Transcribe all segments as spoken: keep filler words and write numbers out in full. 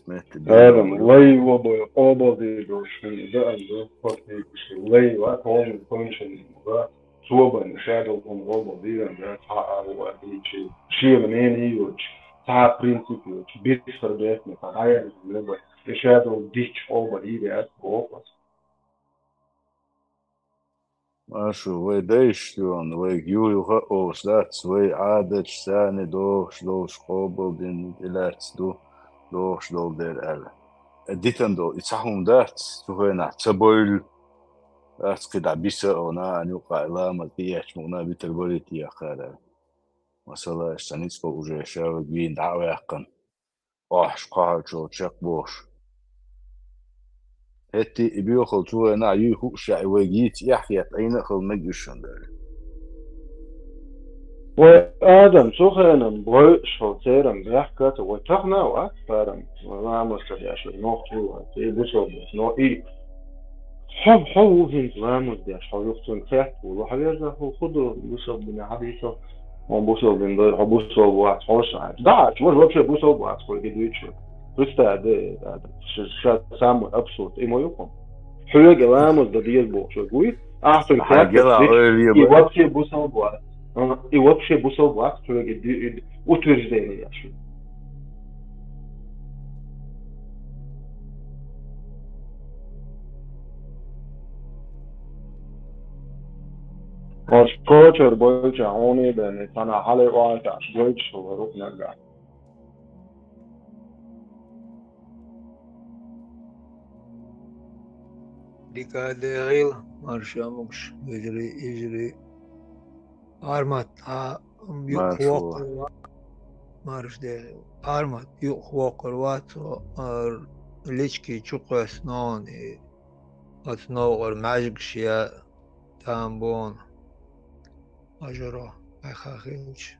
Адам, лай вобой къобалдийдуш шин даан ду, хортийгуш шин лай ва, томин тоншин ва, собан шадал ком къобалдийдан да, цхьа ару ва дийчи, шима нени йоч, цхьа принцип йоч, бисхар бехме, цхьа гаян леба, и шадал дич къобалдийда ас бохас. Ашу, вай дайш юан, вай юй ха ош дац, вай Ӏадатш сани дохш долш къобалдин тӀилац ду, дохш дол дер аьлла. Э, дитан дол, и ца хӀум дац, цу хӀена ца бойл, ац кхида биса она, ан юкъа ламаз тиячмуна битар болит яхара. Масала, аш ца ницкъо уже шаваг вин дӀа вяхкан. Охьаш кхахьалчул чекхбохуш. ХӀетти и боьхал цу вайна юй хууш яӀи вайга йийца эхь хетта, Ӏийна а хила мега уьш шун дара. Вай Адам цу хенан бойуш хила церан бехката, вай тахана а вац царан, вай ламаз ца деш, вай нохчий вац, и бусалба вац, но и хьо, хьо ву хӀинца ламаз деш, хьо юхцун кхетта ву, хьо веза хӀу, хӀу ду бусалба дина хьадийцал, хьо бусалба дина дой, хьо бусалба вац, хьо ша. Да, чу, может, вообще бусалба вац, хьо ги дуьйцу. Представь, да, да, да. Ш-, ша самый абсурд, и мой ухом. Хьоьга ламаз да деза боху, шо гуй? Ахтун хьагела кхетта ойла и вообще бусалба вац. Ага, и вообще бусалба вац, хьоьга ди-, и ди-, утверждение яш. Ош кочар бойча хьуни бен, цана хьале оаташ, бойча шо рухнага. Дика дегӀил, марша могуш, вежарий, йижарий. Армат, а, м, юкъ воккхур ва-, марш дегӀил. Армат, юкъ воккхур вац, а, лички чу кхоьссина и оцу новкъара маьжгаш я там бон. Ажуро, айха хилча.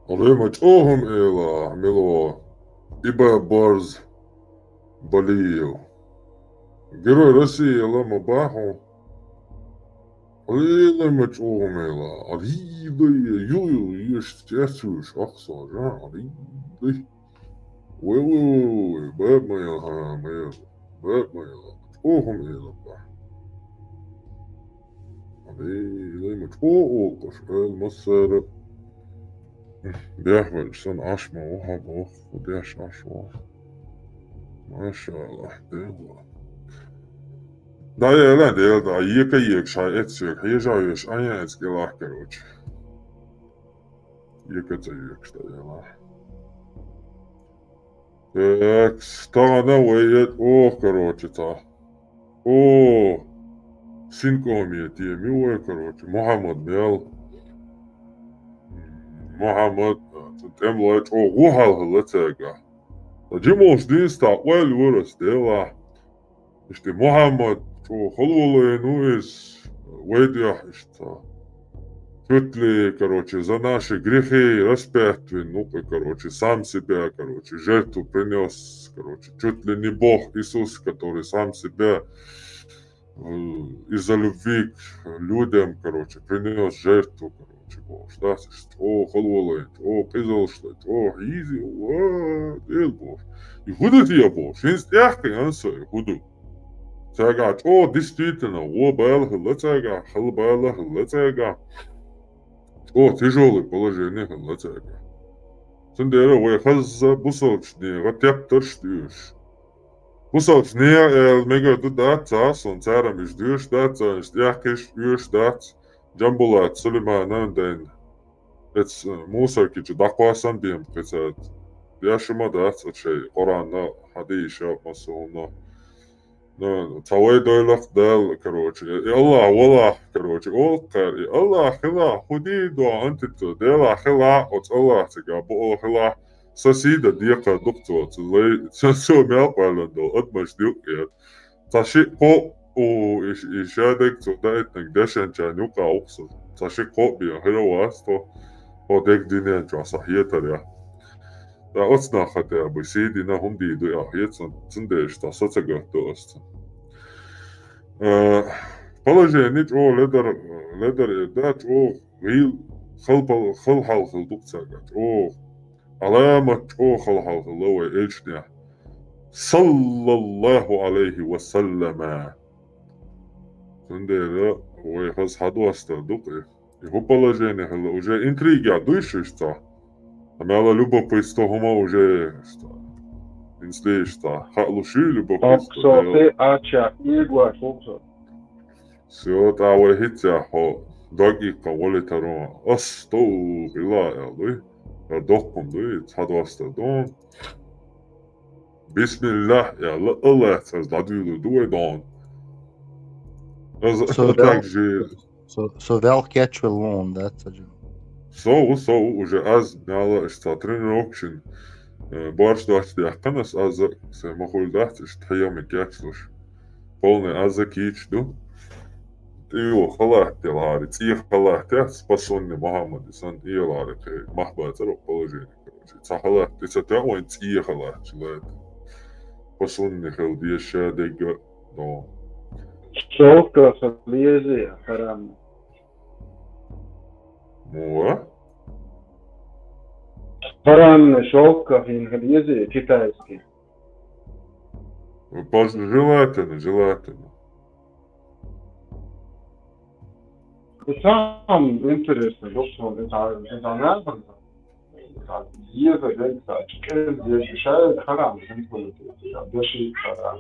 Алема чӀогӀам эла, мило, иба барз балиев. Герой России эла ма бахьу. Алема чӀогӀам эла, алилай, ю, ю, еш, чесуш, ахса, жа, алилай. Вай, вай, вай, вай, баб моя, ха, моя, баб моя, чӀогӀам эла ба. Али, илай ма чӀо окъуш, эл массара. Бяхвалш сан Ӏаш ма ваха, бох, худеш Ӏаш ваха. Машаллах, Дела. Да, я, да, Дела, да, ека, ек, шай, эцвек, хьежа, еш, а я, эц, гелах, короче. Ека, ца, ек, шта, Дела. Так, стана вай, ох, короче, ца. О, синкъом е те, ми вай, короче, Мухьаммад мел. Мухьаммад, ца тӀем лай чӀогӀа хьал хила цаьрга. Ца жималш дийста, ойла варас Дела. Ишти Мухьаммад чӀогӀа халвалайну иза, вай дехьа ишта. чуть ли, короче, за наши грехи распят вин, ну, короче, сам себя, короче, жертву принес, короче, чуть ли не Бог Иисус, который сам себя э, из-за любви к людям, короче, принес жертву, короче, бохуш, да, цо, о, халвалайт, о, къизалшлайт, о, изи, о, эл бохуш. И хӀу ду те бохуш, хӀинца тӀехкъа ансо и хӀу ду. Цаьргахь чӀогӀа действительно, во бала хилла цаьргахь, хала бала хилла цаьргахь. ЧӀогӀа тяжёлое положение хилла цаьргахь. Цундела вай хаза бусалбачу нехан тептарш а доьшуш. Бусалбачу нехан ала мегар ду дац, ца, суна цара-м уьш доьшуш дац, ца, уьш тӀехкхиш а оьшуш дац. Джамбулат Сулейманан дайн. Эцу мусорки чу дӀакхоссам бен кхин цара деш а ма дац оцу шайн Къуръанна, хьадийша, массо а хӀумано. Ну, цхьа вай дойлакх Дала, короче, и Аллах валахь, короче, олу кхара, и Аллах хилахь, хӀун дийр ду, антиту, Делахь хилахь, оцу Аллах цигахь бу олу хилахь, Сан сий дан декхар ду-кх цо, цу лай, цо, цо мел къоьллина долу адамаш дилкъера. Цхьа шиъ-кхоъ, у, и, и шадерг цо даийтинарг дешначарна юкъахь ву-кх со. Цхьа шиъ-кхоъ бен хир а вац тхо, хьо дерг дуьнен чохь сан хетарехь. Ткъа оцу нах хьан тӀе а бу, сий дина хӀума дийр ду аьлла хета сан, цундела иштта со ца гатдо ас цунна. Э, положение чӀогӀа ледар, ледар эр дац, чӀогӀа гӀийла хала пал-, хала хьал хилла ду-кх цаьрга, чӀогӀа. Ӏаламат чӀогӀа хала хьал хилла вай элчанехь. Саллаллаху Ӏалайхи ва саллама. Цундела вай хаза хьадостар ду-кх и. И хӀун положение хилла, уже интригехь дуй шуьш цхьа? Амма любопытство хӀума уже, что, хӀинца лийша цхьа. Хаалуш ю любопытство? Со хи ача, игла, шух со. Всё, тӀа вай хӀинца хьо дог иккха гӀолитаро, ас тов хила аьлла дуй. ХӀара доккхун дуй, цхьа доста ду. Бисмиллах аьлла, Аллахьца ас дӀадуьйлур ду вай дон. Ас со так же. Со, со ваьлла кечвелла ву хьуна, да, ца жин? Со ву, со ву, уже аз мелла иштта тренировкашна, э, борш доцчу даьккхина ас, аз а, сайн ма хуьлу дац, иштта хьема кечлуш. Полный аз а кийча ду. ТӀе халат делахьара, цӀе халат яц, по сунне Мухьаммаде санна, тӀе ялахьара кхин мах бацара положение, короче. Цхьа халат тӀе ца тоьа вайн цӀе халат чу лата. По сунне хила деза ша дегга, но. Шовка хила еза, харам. Муха? Паранна шёлка хин хила еза китайский. Пож-, желательно, желательно. Самое интересное, доктор, это, это надо. Еза, еза, шаьрга харам, даши харам,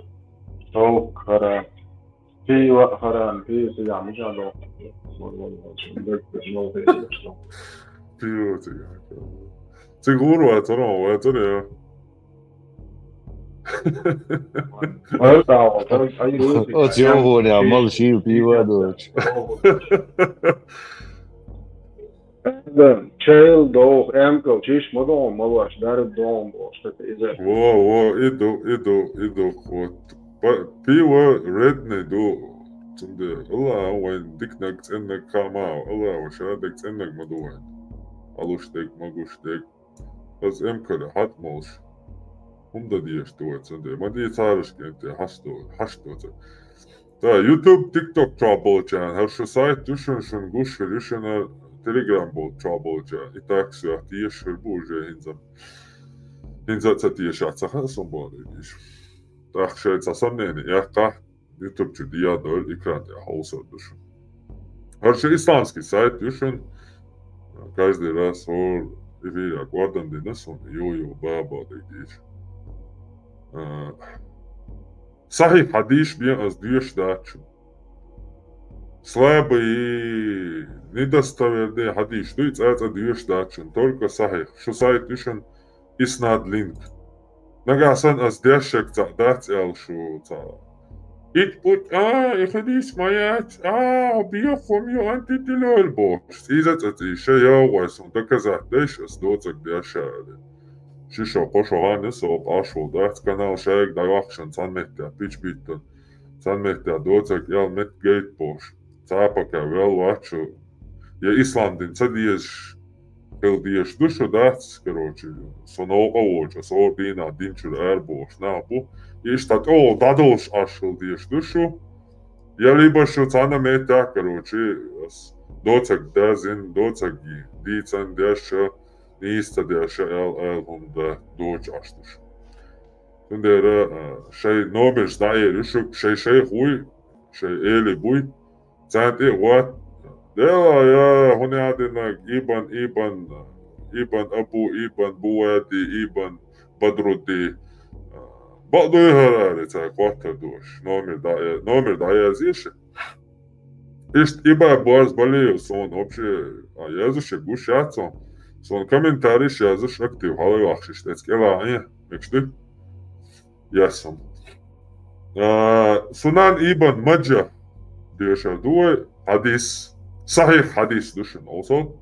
шёлк харам. Пиво харам, пиво цигахь мичахь дохку? Пиво цигахь. Цига гӀур вацара, вацара, я. Оцу йогӀуне а мала шийла пиво а доцуш. Чайл доху, эмкал чиш ма доху, малош дарба доху бохуш, иза. Во, во, и ду, и ду, и ду. Вот. Па-, пиво вредный ду. Цундела Аллахьа вайн диканиг, цӀенниг хаа ма ву. Аллахьа вай ша дерг цӀенниг ма ду вайн. Алуш дерг, магуш дерг. Аса эмкале хьатӀ молуш. ХӀунда дезаш ду вай цундела? Ма дийцараш кӀентий, хьашт ду, хьашт ду ца. Та, YouTube, TikTok чохь болчарна, хӀара шу сайт ю шуна, шуна гуш хир ю шуна, Telegram бол-, чохь болчарна. И так всё, теша хир бу уже хӀинца. ХӀинца а ца тешахь, ца хаьа сан боху дерг иша. ТӀаккха шайн цхьа сомнение эккхахь, YouTube чу дӀа а довла, экран тӀехь хьовсур ду шуна. ХӀара шу исламский сайт ю шуна. Каждый раз хӀора эфирехь кӀордан дина суна, йо-йо, баба дерг иша. А, Сахьихь хьадийш бен ас доьшуш дац шуна. Слабый, недостоверный хьадийш дуй, цкъа-цкъа доьшуш дац шуна. Только сахьихь. Шу сайт ю шуна, иснад линк. Нагахь санна ас дешшаг цхьаъ дац аьлла шу цхьаъ. Ит путӀа, и хьадийш ма яц, а, бехам ю антителёль бохуш. Цкъа-цкъа цӀий, ша йогӀу ас хьуна доказать дайша, ас доцург дешша аьлла. Ши шо, кхо шо гӀан ю со, къаш ву дац, канал шайга дӀайохкушан цхьана меттехь пич биттан. Цхьана меттехь доцург аьлла метта гайта бохуш. Цхьа а пока вел вац шу. я ислам дин ца дезаш хила дезаш ду шу, дац, короче, со новкъа воцуш, со дийнахь динчуьра арабохуш нах бу, иштта тӀе дӀадолуш Ӏаш хила дезаш ду шу, я либо шу цхьана меттехь, короче, ас доцург даьзна, доцург дийцина деш, нийса ца деш аьлла, аьлла хӀума дан доцуш Ӏаш ду шу. Цундела, а, шайн номерш дӀаэр ю шу, шайн шайх вуй, шайн эли буй, царна тӀе а ват. Дела, я хӀун яа динарг, Ибн, Ибн, Ибн Абу, Ибн Бувади, Ибн Бадрудди. Бакъ дуй хӀара аьлла, цара хӀоттар ду аша. Номер дӀа-, номер дӀаязъе шу. Иштта Ибн Барз Балиев суна вообще, а, язъеш гуш яц суна. Суна комментарийш язъеш актив хьала вахшиш тӀе кӀелахье, мегаш ду? Ясам. А, Сунан Ибн Маджа дешар ду вай хьадис, сахьих хьадис ду шуна, олсал.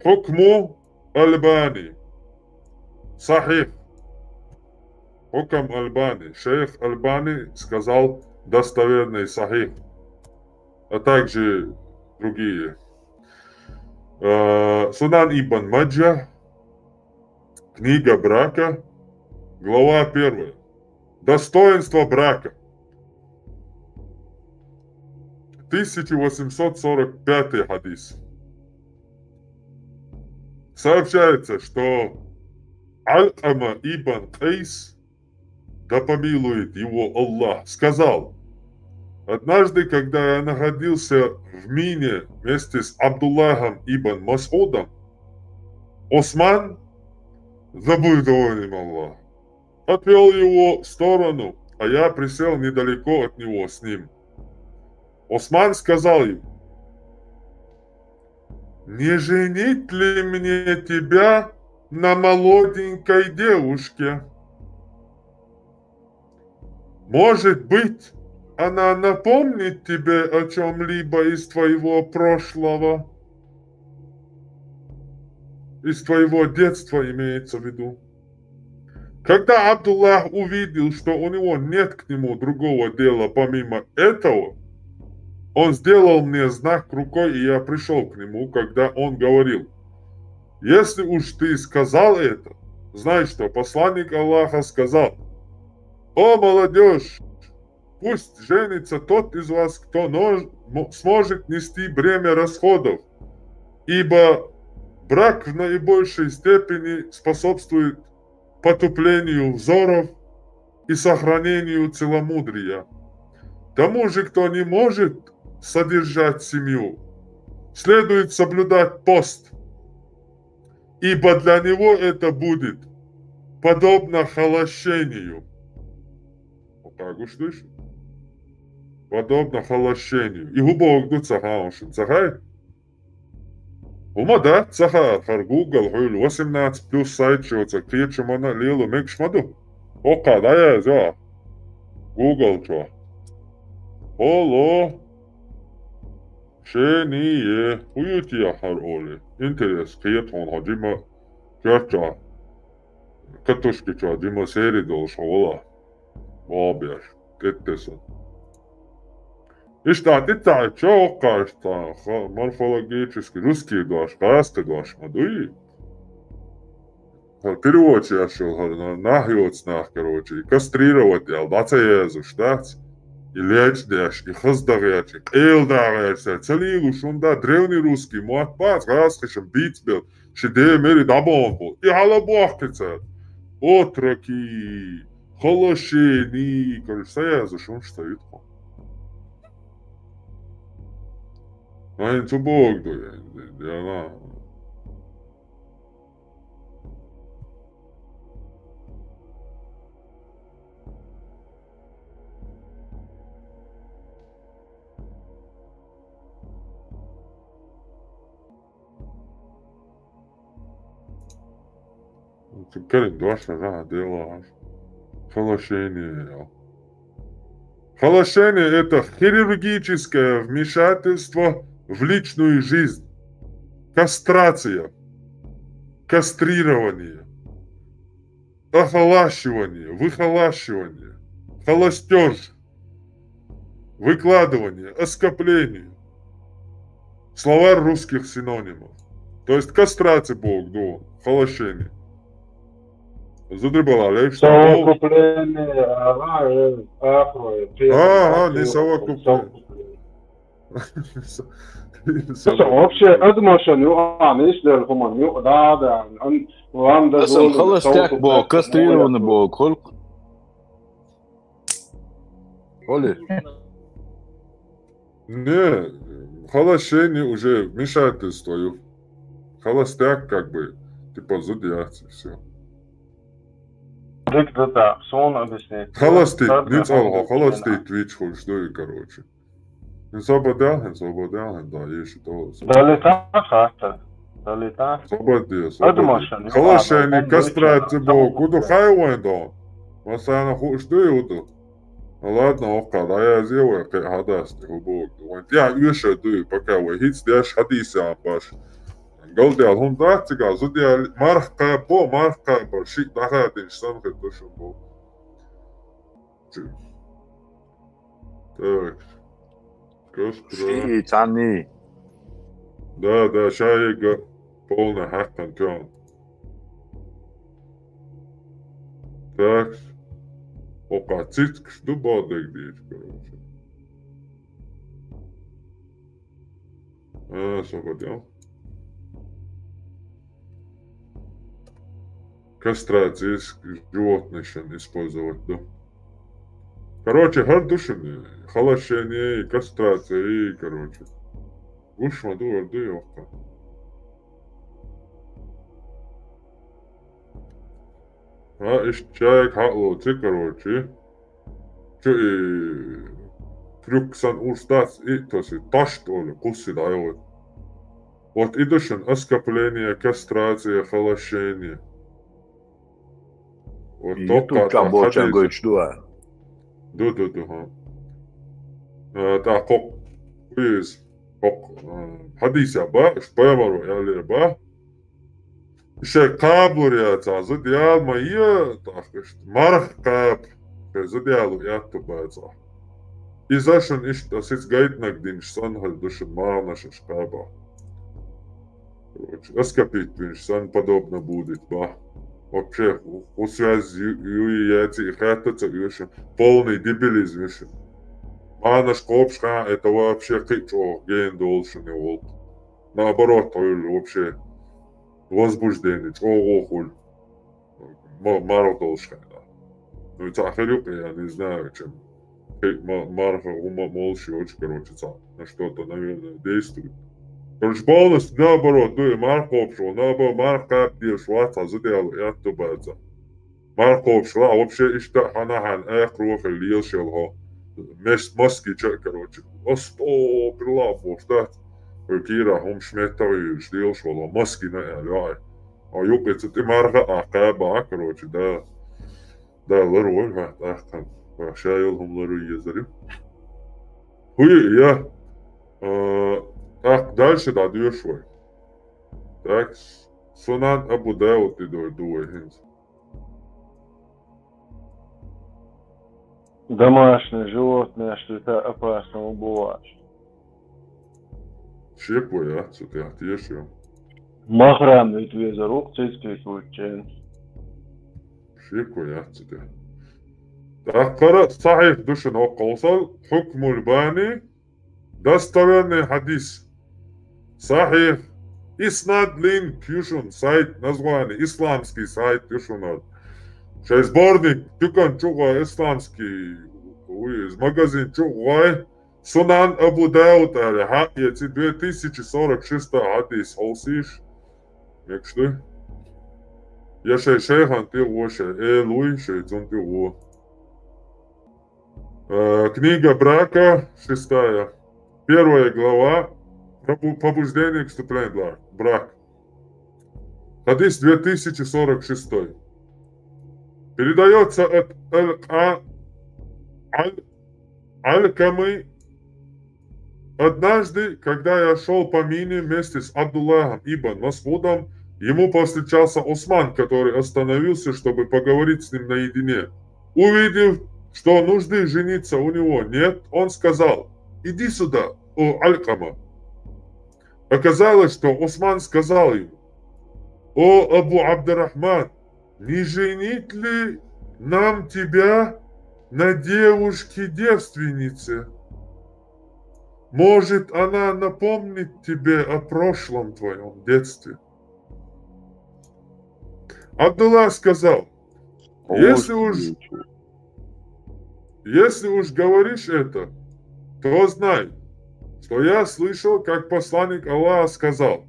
Хьукму Албани. Сахьих. Хьукам Албани. Шейх Албани сказал достоверный, сахьих. А также другие. А, Сунан Ибн Маджа, книга брака, глава первая. Достоинство брака. Тысяча восемьсот сорок пятый хадис. Сообщается, что Алькама ибн Кайс, да помилует его Аллах, сказал: «Однажды, когда я находился в Мине вместе с Абдуллахом ибн Масудом, Осман, забыв доволен Аллах, отвёл его в сторону, а я присел недалеко от него с ним. Осман сказал ему: „Не женить ли мне тебя на молоденькой девушке? Может быть, она напомнит тебе о чём-либо из твоего прошлого, из твоего детства, имеется в виду“. Когда Абдуллах увидел, что у него нет к нему другого дела помимо этого, он сделал мне знак рукой, и я пришёл к нему, когда он говорил: „Если уж ты сказал это, знай, что посланник Аллаха сказал: „О, молодёжь, пусть женится тот из вас, кто нож-, мо-, сможет нести бремя расходов, ибо брак в наибольшей степени способствует потуплению взоров и сохранению целомудрия. Тому же, кто не может содержать семью, следует соблюдать пост, ибо для него это будет подобно холощению“». Вот так уж слышно. «Подобно холощению». И хӀун бохург ду ца хаьа шуна, ца хаьа? ХӀума дац ца хаьа, хӀара Google хьуьлла восемнадцать плюс сайт шоца кхечу мана лела мегаш ма ду. Оккха дӀаяза Google чохь. Холо. Шение. ХӀун ю те хӀара олий? Интерес, кхета хьуна хьо жима коьртачохь, катушки чохь жима сери долуш хьо вала. Бобеш, тӀеттесун. Иштта тӀе ца Ӏаччо воккхаш цхьа ха-, морфологический, русский дош, гӀазкхи дош ма дуй? Ха, переводчаш йолу хӀара на-, нах йоцу нах, короче, и кастрировать аьлла, дӀа ца язуш дац? И лечдеш, и хаза дагӀерча, и къела дагӀерча, ца лелуш хӀунда, древний русский мотт бац, гӀазкхишна бийца белла, ши ден мери дӀабохна болу. И хьала бохкий цара. Отроки, холощени, короче, ца язуш хӀумаш ца ю тхо. Айн цу боху ду, я, я, я, Цу карина дош ца делахь. Холощение. Холощение — это хирургическое вмешательство в личную жизнь. Кастрация. Кастрирование. Охолащивание, выхолащивание, холостёж, выкладывание, оскопление, Словарь русских синонимов. То есть кастраци боху, да, холощение. Зудрибала леш, что? Совокупление, ага, э, ахуе, А, а, не совокупление. Совокупление. Со-, со-, Вообще, адамашан юкъа, а, не ишдел хуман, юкъа, да, да, ан, ан да Асан зуна, холостяк совокупление, боху, кастрированный боху, хул. Оли. Не, холощение уже вмешательство, ю. Холостяк, как бы, типа, зуд яц, и всё. Так, да, да, сон объяснить. Холостить, не цалхо, холостить, вич хулш, да, и, короче. Не свободен, не свободен, да, ещё то. Далита хата. Далита. Свободе, свободе. Адамашан, холощение, а, кастраци боху, куду хай вайн да. Масана хуш, да, и уду. Ну ладно, окей, да, я зеваю, кхы хьадаста, хӀу боху. Вайн тӀехь оьшуш ду, пока вай хӀинца деш хьадийсам баш. Галдаьлла хӀума дац цигахь, зуда яьлла, марха кхаба, марха кхаба, шиъ дӀахадийна санна хир ду шуна боху. Так. Костра. Шиъ, цхьанний. Да, да, шайга полная хьакхан тём. Так. Окъа цицкаш ду боху дагадийча, короче. А, со ходил. Кастрацийс животных шен использовать ду. Короче, хӀара ду шуна, холощение, кастрация, и, короче. Гуш ма ду, хӀара ду, йоккха. А, иштта чайга хьалоци, короче. Чу и крюк сан урс дац, и тоси, ташт оли, кхусси дӀайогӀур. Вот и ду шуна оскорбление, кастрация, холощение. Вот и токкха тӀаккха боча хьадийса. Гойтуш ду а? Ду, ду, ду, хӀа. А, тӀаккха кхо-, кхо иза, кхо-, а, хьадийса ба, уьш пайхамаро аьллера ба. Шайн кхабалур яцахь, зуда яла ма е, тӀаккха иштта марха кхаба, шайн зуда яло аьтту бацахь. Иза шуна иштта сица гайтинарг динчу санна хир ду шуна марханаш аш кхаба. Короче, оскорбить винчу санна подобно будет, ба. Вообще, хӀу связь ю-, юй яций хаьтта ца оьшу, полный дебилизм ю шуна. Марханаш кхобуш хьан, это вообще кхин а чӀогӀа гена долу шуна и гӀуллакх. Наоборот, хьуьлла вообще возбуждение чӀогӀа хуьлу ма-, марха долуш хенахь. Ну, цхьа хир ю-кх, я не знаю, чем хи-, ма-, марха хӀума молуш йоцуш, короче, цхьа на что-то, наверное, действует. Короче, полностью наоборот, ду и марха кхобуш волу, наоборот, марха кхаба дезаш вац, цхьа зуда яло аьтту бацахь. Марха кхобуш хилахь, вообще иштта а хьан-хьан акхарохе лелаш йолу хьо. Мес-, маски ча а, короче. Астагфируллах бохуш дац. Вай кийра хӀумаш меттах а йуьйлуш лелаш волу хьо. Маски на аьлла, йоӀе. Хьо юкъе цу тӀе марха а кхаба, короче, да. Да, лар вай, ха, тӀаккха. Ха, ша йолу хӀума лар ю езар ю. ХӀуй, я. А, тӀаккха дальше дӀадоьшу вай. Так, Сунан Абу Дауд тӀе дойр ду вай хӀинца. Домашние животные, что это опасно убивать. Шек вай, а, цу тӀехь тешо. Махрам вуьту везар ву-кх, цицкийчу вуьтучеран. Шек вай, а, цу тӀехь. ТӀаккха хӀара сахьих ду шуна хӀокху хьовсал, хьукмул бани, достоверный хьадис. Сахьих. Иснад линк ю шуна сайт, название, исламский сайт ю шуна. Шайн сборник, дукан чу гӀой, исламский, уй, из магазин чу гӀой, Сунан Абу Дауд аьлла, хьаэци, две тысячи сорок шестой хьадис хьовсийша. Мегаш ду? Я шайн шайхан тӀе гӀо, шайн эла вуй, шайн цунна тӀе гӀо. Э, книга брака, шестая. Первая глава. Пробу-, побуждение к вступлению в бра-, брак. Хадис две тысячи сорок шестой. Передаётся от Аль-, а-, Аль-, Алькамы. Однажды, когда я шёл по Мине вместе с Абдуллахом ибн Масудом, ему повстречался Усман, который остановился, чтобы поговорить с ним наедине. Увидев, что нужды жениться у него нет, он сказал: «Иди сюда, о Алькама». Оказалось, что Усман сказал ему: «О, Абу Абдурахман, не женить ли нам тебя на девушке-девственнице? Может, она напомнит тебе о прошлом твоем детстве». Абдуллах сказал: «Если уж, если уж говоришь это, то знай, что я слышал, как посланник Аллаха сказал: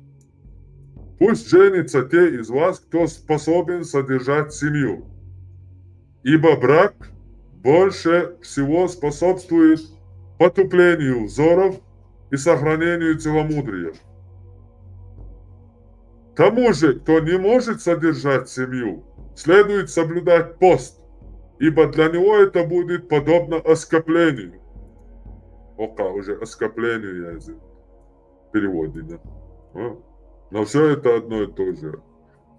пусть женятся те из вас, кто способен содержать семью, ибо брак больше всего способствует потуплению взоров и сохранению целомудрия. Тому же, кто не может содержать семью, следует соблюдать пост, ибо для него это будет подобно оскоплению». Ока уже оскоплению я из переводина. А? Но все это одно и то же.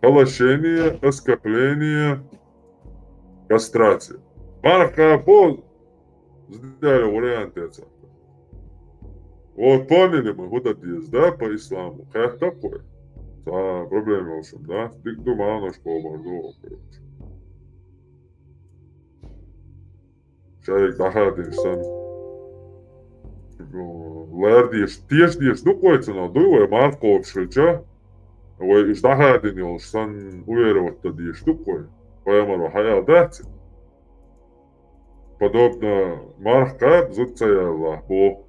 Холощение, оскопление, кастрация. Марха пол сделали вариант этого. Вот поняли мы, вот это есть, да, по исламу. Как такое? Та проблема, в общем, да? Дик думал, что короче. Шайик дахадин сан. Лар диш, теш диш, ну кой цена, дуй вай марков шельча. Вай иш дахадин йол сан уверовать диш, ну кой. Пайамар ва хаял дати. Подобно марха бзуцая Аллах, бо.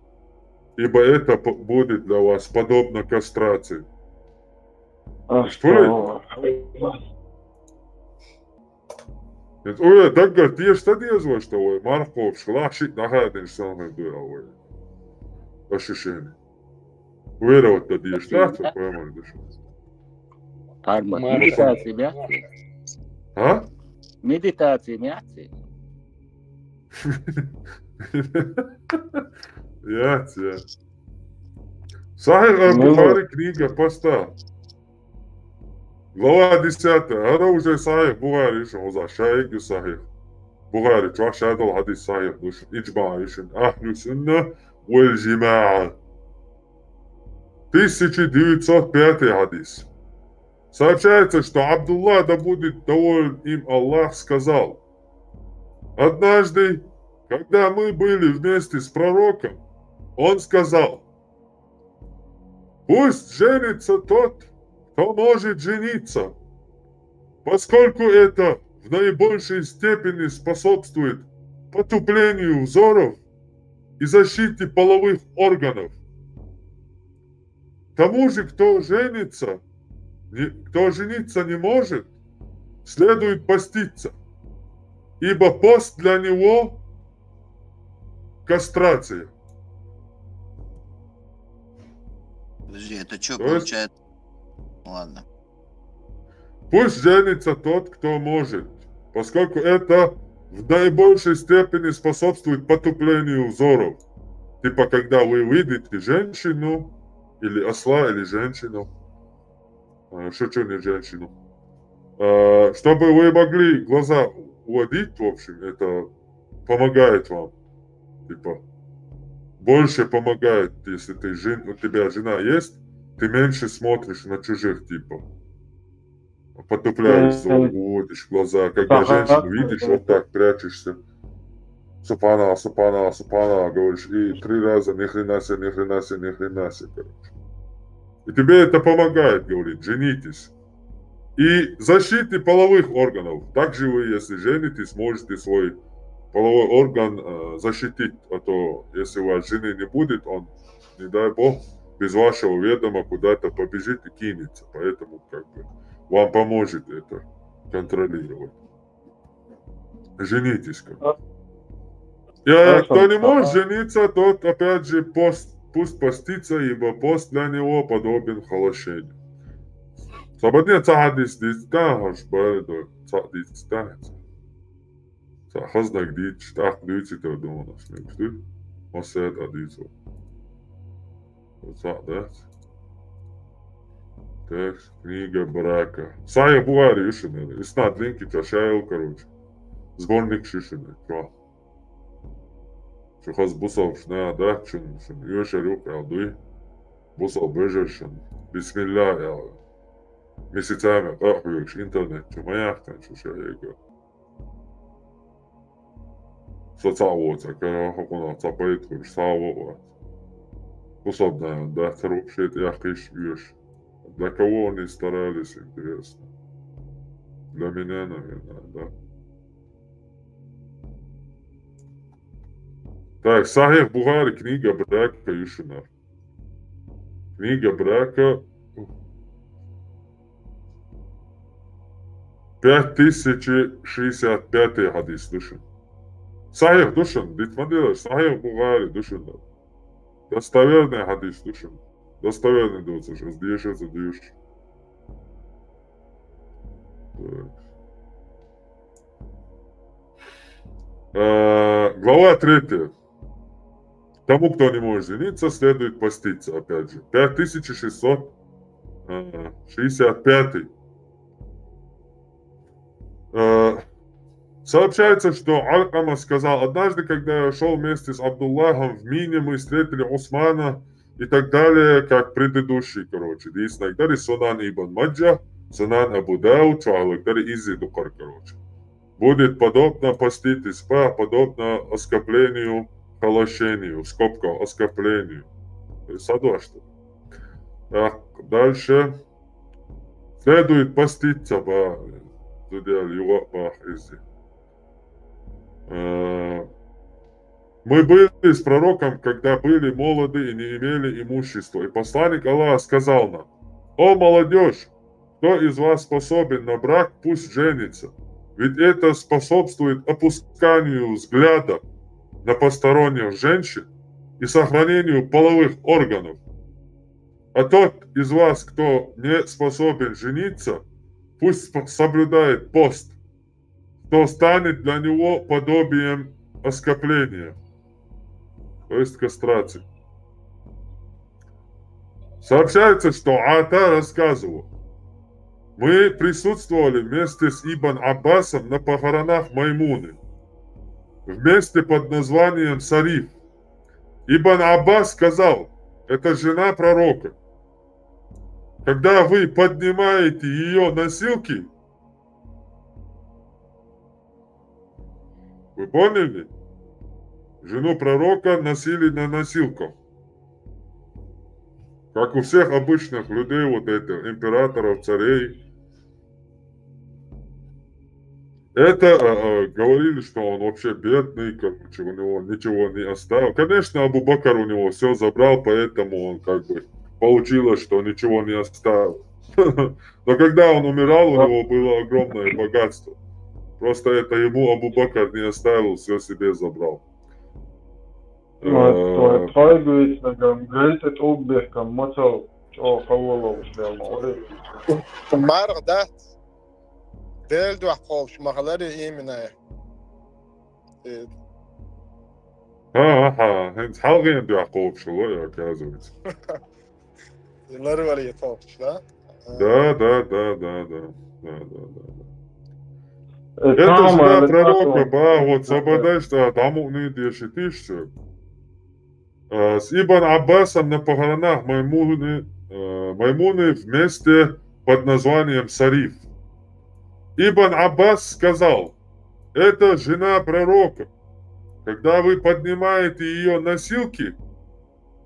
Ибо это п-, будет для вас подобно кастрации. А что? Нет, ой, так говорит, я что дезва, что ой, марков шла, шик дахадин сан дуй вай. Ощущение. Веровать-то дишь, да, что прямо дышит. Парма. Марха. Медитация, да? А? Медитация, да? Я тебя. Сахих аль-Бухари, книга поста. Глава десятая. Это уже Сахих Бухари, что за шайик Сахих Бухари, чё шадал хадис сахих, душ, иджма, ишин, ахлю сунна валь джимаа. Тысяча девятьсот пятый хадис. Сообщается, что Абдуллах, да будет доволен им Аллах, сказал: «Однажды, когда мы были вместе с пророком, он сказал: пусть женится тот, кто может жениться, поскольку это в наибольшей степени способствует потуплению взоров и защите половых органов. Тому же, кто женится, не, кто жениться не может, следует поститься, ибо пост для него кастрация». Подожди, это что получается? Ладно. Пусть женится тот, кто может, поскольку это в наибольшей степени способствует потуплению взоров. Типа, когда вы видите женщину, или осла, или женщину, э, шучу, не женщину, э, чтобы вы могли глаза уводить, в общем, это помогает вам. Типа, больше помогает, если ты жен-, у тебя жена есть, ты меньше смотришь на чужих, типа. Потупляешь взор, уводишь глаза. Когда женщину видишь, вот так прячешься. Субханаллах, субханаллах, субханаллах, говоришь, и три раза ни хрена себе, ни хрена себе, ни хрена себе, короче. И тебе это помогает, говорит, женитесь. И защиты половых органов. Также вы, если женитесь, можете свой половой орган, э, защитить, а то, если у вас жены не будет, он, не дай бог, без вашего ведома куда-то побежит и кинется. Поэтому, как бы, вам поможет это контролировать. Женитесь, как бы. Я, кто не может жениться, тот, опять же, пост, пусть постится, ибо пост для него подобен холощению. Сабадне цахадис дистан, хаш бардо, цахадис дистан. Цахазнак дит, штах дит, это думал, что не пустит. Масет адисо. Цах, да? Так, книга брака. Сахих Бухари ишин, иснад линки чашайл, короче. Сборник шишин, чё? Чё хаз бусал, шна, да, чун, чун, ё шарюк, алдуй. Бусалба вежаршна бисмилла аьлла, месяцами къа а хьоьгуш интернет чу ма яьккхинчу шайга. Со цхьаъ воцург, кара хӀокхунах цхьа пайда хуьлуш, цхьа а вац. Бусалба нана дац хӀара вообще тӀеяхкхийша оьшу. Для кого они старались, интересно? Для меня, наверное, да. Так, Сахих Бухари, книга брака ю шуна. Книга брака, пять тысяч шестьдесят пятый хьадис ду шуна. Сахих ду шуна, дитт ма делаш, Сахих Бухари ду шуна. Достоверный хьадис ду шуна. Достоверный ду ца, сейчас дешаца дуьйш. Так. Э, глава третья. Тому, кто не может жениться, следует поститься, опять же. Пять тысяч шестьсот шестьдесят пятый. Э, Сообщается, что Алькама сказал: «Однажды, когда я шел вместе с Абдуллахом в Мине, мы встретили Усмана и так далее, как предыдущий», короче. Дийцинарг дара Сунан Ибн Маджа, Сунан Абу Дауд, чу хьалаг дара изза ду кхара, короче. Будет подобно, поститесь, по, подобно оскоплению, холощению, в скобках оскоплению. То есть, садуаш ду. Так, дальше. Следует поститься, ба, зудел, юга, бах, иззи. Э, Мы были с пророком, когда были молоды и не имели имущества. И посланник Аллаха сказал нам: «О, молодежь, кто из вас способен на брак, пусть женится. Ведь это способствует опусканию взгляда на посторонних женщин и сохранению половых органов. А тот из вас, кто не способен жениться, пусть сп-, соблюдает пост, что станет для него подобием оскопления», то есть кастрации. Сообщается, что Ата рассказывал: «Мы присутствовали вместе с Ибн Аббасом на похоронах Маймуны в месте под названием Сариф. Ибн Аббас сказал: это жена пророка. Когда вы поднимаете ее носилки», вы поняли? Жену пророка носили на носилках. Как у всех обычных людей, вот этих императоров, царей. Это, э, э, говорили, что он вообще бедный, короче, у него ничего не оставил. Конечно, Абу Бакр у него все забрал, поэтому он как бы получилось, что ничего не оставил. Но когда он умирал, у него было огромное богатство. Просто это ему Абу Бакр не оставил, все себе забрал. Э, Тхойгуьйтинагам гайтӀа тӀулгбехкам мацал чӀо хаволовш бел ма оре. Маргъ дац. Дел дуьхьа кхобуш ма хиларе именно. Э. Ха, ха, хӀинца хьалгӀен дуьхьа кхобуш хилла, оказывается. Ларвале тохуш, да? Да, да, да, да, да. Да, да, да, да. Э, это жена пророка, ба, вот сабадаш, да, таму не деши тише. Э, с Ибн Аббасом на похоронах Маймуны, э, Маймуны вместе под названием Сариф. Ибн Аббас сказал: «Это жена пророка. Когда вы поднимаете ее носилки,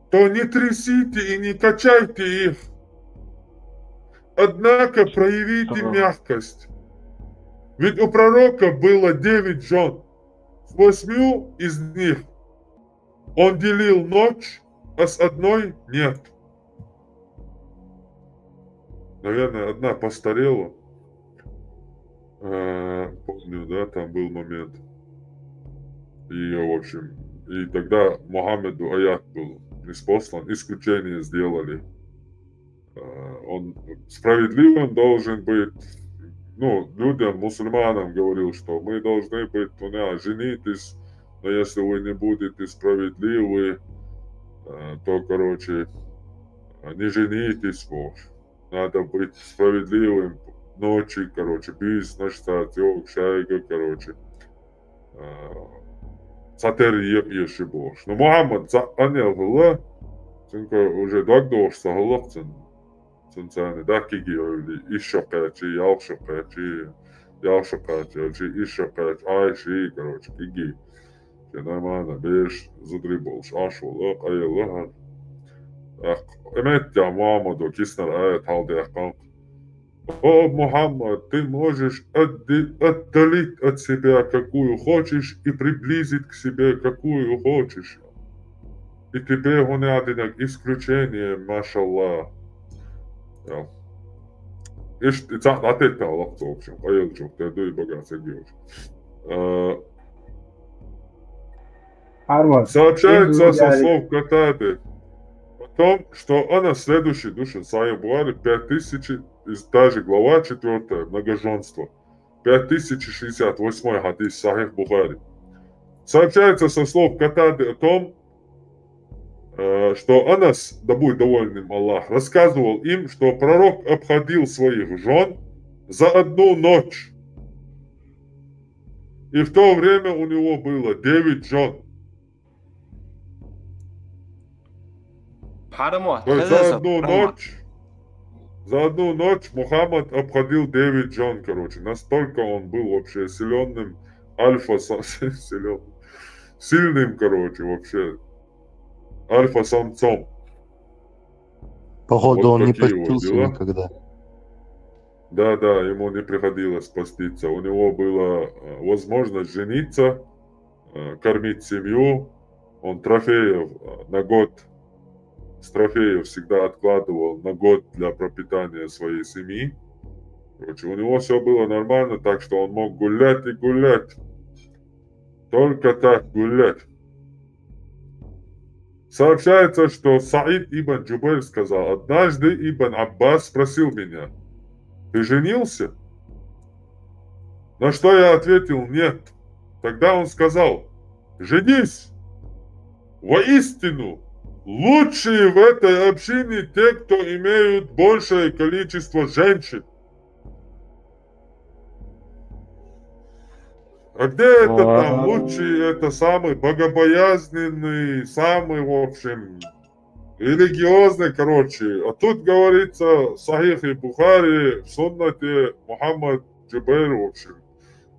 то не трясите и не качайте их. Однако проявите мягкость. Ведь у пророка было девять жен. С восьмью из них он делил ночь, а с одной нет». Наверное, одна постарела. Э, помню, да, там был момент. И, в общем, и тогда Мухаммеду аят был ниспослан, исключение сделали. Э, он справедливым должен быть, ну, людям, мусульманам говорил, что мы должны быть, ну, не, женитесь, но если вы не будете справедливы, э, то, короче, не женитесь, вот. Надо быть справедливым. Ночи, короче, бийс, ночь, цаьрца йогӀуш шайга, короче. Э, цхьатерра е-, еши бохуш. Ну, Мухаммад цхьаъ къанъелла хилла, Цунга уже догдош ца хӀаллакх цун. Цунца даьхкиги ойли, ишо кхаьчи, ялхшо кхаьчи, ялхшо кхаьчи, ялчи, ишо кхаьчи, ай, ши, короче, киги. Ше наймана беш, зудри болш, аш вола, къайла хар. Ах, эмет я Муаммадо киснар аят хьалдяхкан. О, Мухаммад, ты можешь отде- отдалить от себя какую хочешь и приблизить к себе какую хочешь. И тебе гунядинок исключение, машаллах. Я. Ишт, и цаӀ дӀатетталахь цо, в общем, къайла чух, те дуй бага ца гилч. Э, Арман, Сообщается со слов Катады о том, что она следующий души Сахих Бухари пять тысяч, из, та же глава четвёртая, многоженство. Пять тысяч шестьдесят восьмой хадис Сахих Бухари. Сообщается со слов Катады о том, э, что Анас, да будет доволен им Аллах, рассказывал им, что пророк обходил своих жен за одну ночь. И в то время у него было девять жен. Парамат, То есть за одну ночь, за одну ночь Мухаммад обходил девять жен, короче. Настолько он был вообще силенным, альфа, силен, сильным, короче, вообще альфа-самцом. Походу, Вот он не такие вот постился дела. никогда. Да, да, ему не приходилось поститься. У него была э, возможность жениться, э, кормить семью. Он трофеев э, на год, с трофеев всегда откладывал на год для пропитания своей семьи. Короче, у него все было нормально, так что он мог гулять и гулять. Только так гулять. Сообщается, что Саид ибн Джубайр сказал: «Однажды Ибн Аббас спросил меня: „Ты женился?“ На что я ответил: „Нет“. Тогда он сказал: „Женись! Воистину, лучшие в этой общине те, кто имеют большее количество женщин“». А где это там лучший, это самый богобоязненный, самый, в общем, религиозный, короче. А тут говорится, в Сахихе Бухари, в Суннате Мухаммад Джубайр, в общем,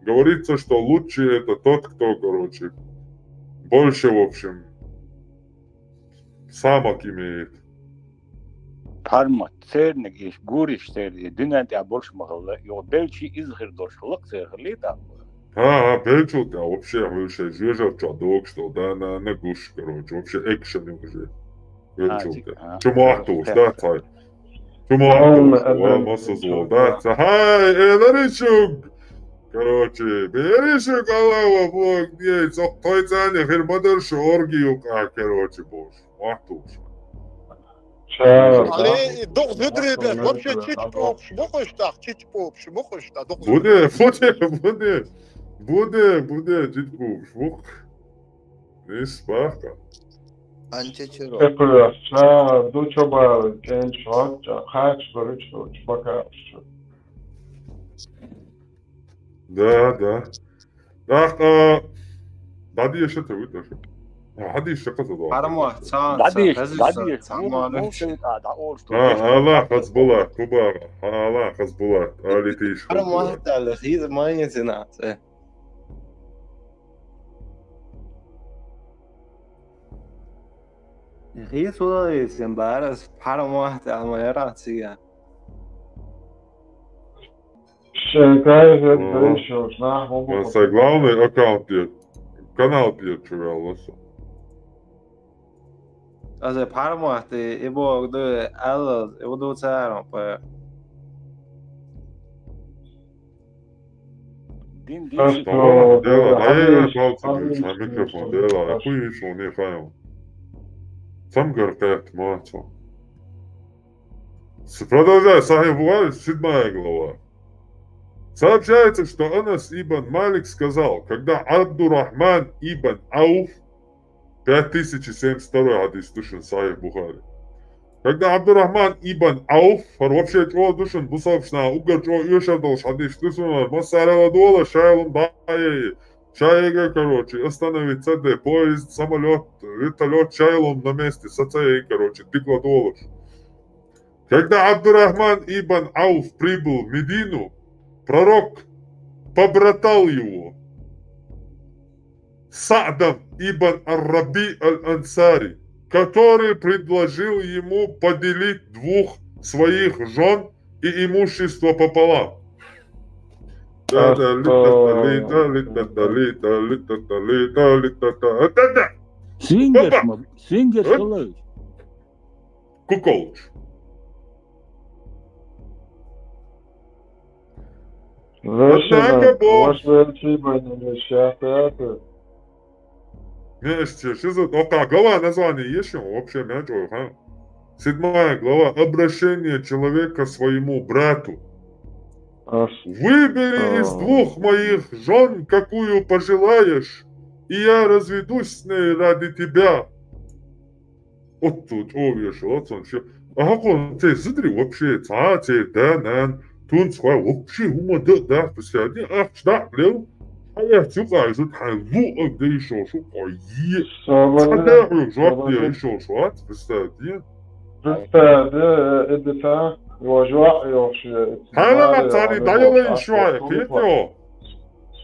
говорится, что лучший это тот, кто, короче, больше, в общем, самок имеет. Парамат, церниг иш, гуриш церниг, динан тӀа больше махалла, йо, белчи изхир дош, лак церхли да. ХӀа, хӀа, белчул тӀа вообще больше жежа ча дог, что да, на, на гуш, короче, вообще экшен уже. Белчул тӀа. Чумахтус, да, цай. Чумахтус, ва масузул, да, цай. Хай, эларишуг. Короче, беришуг, Аллаху Акбар, не, цох той цани, хир мадар шу орги юкъа, короче, бош. Махтус. Али, дух зудри беш, вообще чич пупш, мухуш тах, чич пупш, мухуш та, дух зудри. Буде, буде, буде, буде, чич пупш, мух. Нис баха. Анче чиро. Экуя, ша, ду чоба, кен шо, ша, хач, барыч, шо, чубака, шо. Да, да. Так, а, дади ещё ты выдержи. А, дади ещё коза дала. Парамат, ца, Дади, ца, дади, ца, ца, ну, ма, ну, ну, ше, да, да, ол, что, а, что, Аллах, Хазбулат, Куба, Аллах, Хазбулат, али ты ещё. Парамат, да, да, хиз, майне цена, э. Хиз, ула, есен, барас, парамат, да, ма, яра, цига. Ага. Главный аккаунт пьет. Канал пьет, чё, Алласа. Азе пармахты, и бог ды, алла, и буду царом, по. Дин, дин. Дела, ай, ай, палцы, микрофон, дела, а хуй, что не файл. Сам горкает, молодцом. С-, продолжай, Сахих Бухари, седьмая глава. Сообщается, что Анас ибн Малик сказал, когда Абдурахман ибн Ауф, пять тысяч семьдесят второй хадис душин Сахих Бухари. Когда Абдурахман ибн Ауф, хар вообще чё душин, бусалпшна, угар чё, юшар долш хадис душин, масарала дола, шайлун бае, Чайга, короче, остановиться де поезд, самолет, вертолет, чайлом на месте, сацай, короче, тыкла долаш. Когда Абдурахман ибн Ауф прибыл в Медину, пророк побратал его Саадом ибн Ар-Раби Аль-Ансари, который предложил ему поделить двух своих жен и имущество пополам. Да, да, лита, лита, лита, лита, лита, лита, лита, да, да. Свингерш, Опа! Ма, свингерш Оп. Кулаевич. Куколыч. Однако Бог. Ваш величий, ваш величий. Меште, что за, ока глава название есть, вообще мячо, ха? Седьмая глава. Обращение человека к своему брату. Ас- Выбери из А. двух моих жен, какую пожелаешь, и я разведусь с ней ради тебя. Отту чӀове шо, цун шо. Ахьа кхун цей зудри вообще, цхьа цей да, нан, тун цхьа вообще хӀума да, да, писади, ахча да, лев. Хьая цу къай зуд, хьай лу аг да ишо, шо, къой. Соболде, Цхьа да, хьу, жоп да, соболде. Ишо, шо, ац, писади. Писади, э, эдиса, йо, жо, йо, шо, Хьана мари, цани, ами, да, йо, яла ишо, а, ай, а, кхетё.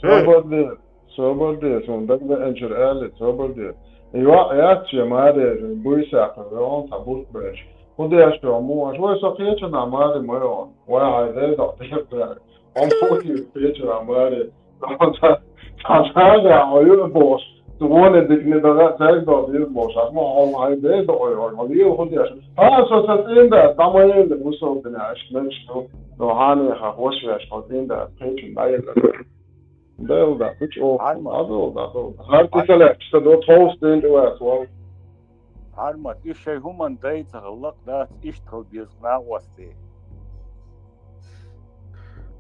Соболде. Соболде, сун дагадеанчура аьлла, соболде. И йоӀ яц шен маре, буйсакъа, веон цхьа бутт беш. ХӀу деш йо, мо аш, вай со кхечана маре ма йоан. Вай хьай деза дӀа дехар. Он фоки кхечана маре. Цхьа цхьа цхьа хьо ю бохуш. Цу гӀоне дика не дага, цаьрга догӀу деза бохуш. Аш ма хьо хьай деза догӀу, хьо лийла хӀу деш. Хьа, со ца цӀен да, дӀа ма елла, мусал дина, аш мегаш ду. Но хьанеха, хош веш, хьо цӀен да, кхечана дӀаелла. Дел да, кучу оха. Хьарма. Адал да, адал да. Хьар кисале, са до тховс ден тӀе вац, вал. Хьарма, и шай хӀуман дайца лакъ дац, иштта хила беза накъостий.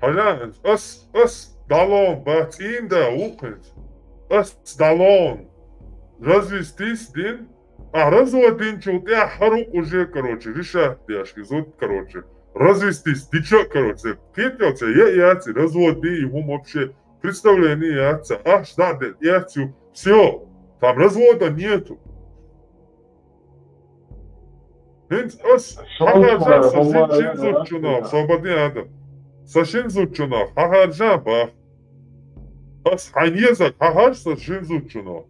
Хьажа, ас, ас далон, бац, ин да, ухинц. Ас далон. Развестись дин, А развод динчул тӀехьа хьарукъ уже, короче, решать деш, изут, короче, развестись, дича, короче, кхетелца, я, яци, развод ди, и хӀума вообще представление яца, ахш да де, яци, всё, там развода нету. ХӀинца ас, Шо хьахар жа, хьо са ма шин, шин зудчунах, свободный адам. Са шин зудчунах, хьахар жа, бах. Ас хьайна езаг, хьахар са шин зудчунах.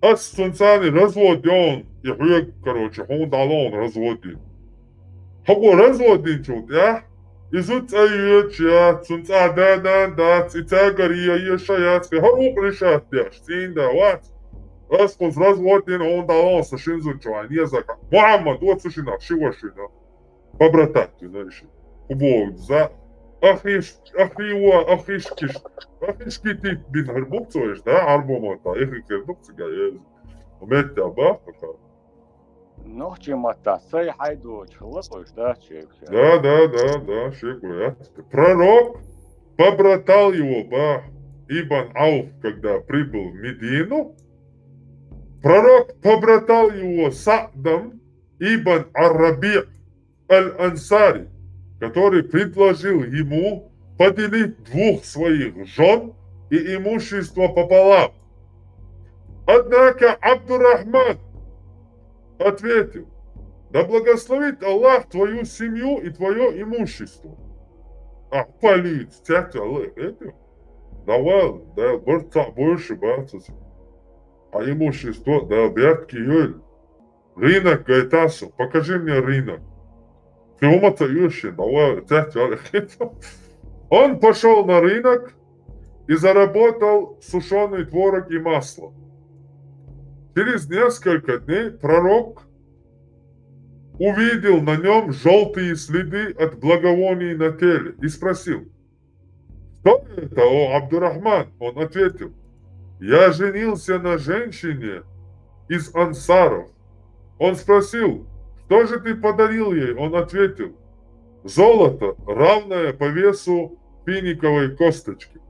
Ас цунцани развод йоун, и хьоьга, короче, хьуна дӀалоун развод йина. Хьо гӀо развод йинчул тӀехь, изу цӀа йоьдуш яц, цун цӀа да-нана дац, и цаьгара е, е ша яц, хӀара укх решать деш, цӀийна да вац. Ас кхунца развод йина, хьуна дӀалоун, са шин зудчо, хьайна езаг. Мухьаммад, оцу шинах, ши вашина. Побратать, знаешь. Хубо за. Ахиш, ахио, ахишкиш. Ахишки тип бин хӀар букцоеш, да? Арбо мата, эхи кер букцага, е. Уметта ба, пока. Нохчи мата, сай хайдоч, лакъош, да, чек. Да, да, да, да, шек, я. Пророк побратал его, ба, Ибн Ауф, когда прибыл в Медину, пророк побратал его Саадом ибн Ар-Раби Аль-Ансари, который предложил ему поделить двух своих жен и имущество пополам. Однако Абдурахман ответил: «Да благословит Аллах твою семью и твое имущество». А полиц, тятя, это, давай, да, борца больше, братцы. А имущество, да, бятки, ёль. Рынок, говорит, Асу, покажи мне рынок. Ты умата юши, давай, тятя, он пошел на рынок и заработал сушеный творог и масло. Через несколько дней пророк увидел на нем желтые следы от благовоний на теле и спросил: «Что это, о Абдурахман?» Он ответил: «Я женился на женщине из ансаров». Он спросил: «Что же ты подарил ей?» Он ответил: «Золото, равное по весу финиковой косточки».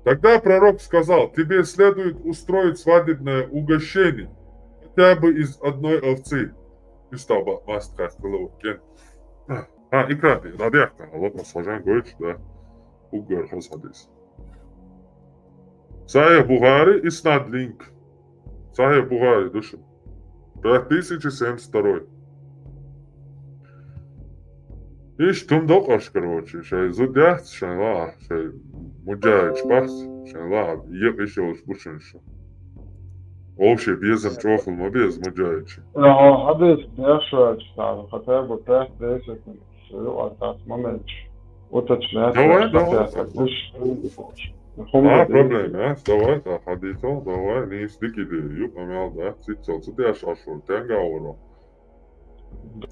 Тогда пророк сказал: «Тебе следует устроить свадебное угощение, хотя бы из одной овцы». Истаба маст кастылы кен. А, икраби, радиахта, лопас важан гойч, да. Угар хас хадис. Сахьихь Бухари, иснад линк. Сахьихь Бухари ду шуна. Пять тысяч семьдесят второй. Иштта хӀума доккхуш, короче, шайн зуда яц, шайн ла, шайн муджахӀидаш бац, шайн ла, екъа йиш йолуш бу шуна шу. Вовше безам чӀогӀа ма беза муджахӀидаш. Хьадис дешваьлча царна, хотя бы пять десять минут, всё, а так момент. Вот это Давай, начать давай. Дальше. А, проблема, а? Давай, да, хьадисо, давай, нийса дика идея, юкъа мел да, циццал ца деш ашур, тенга варо.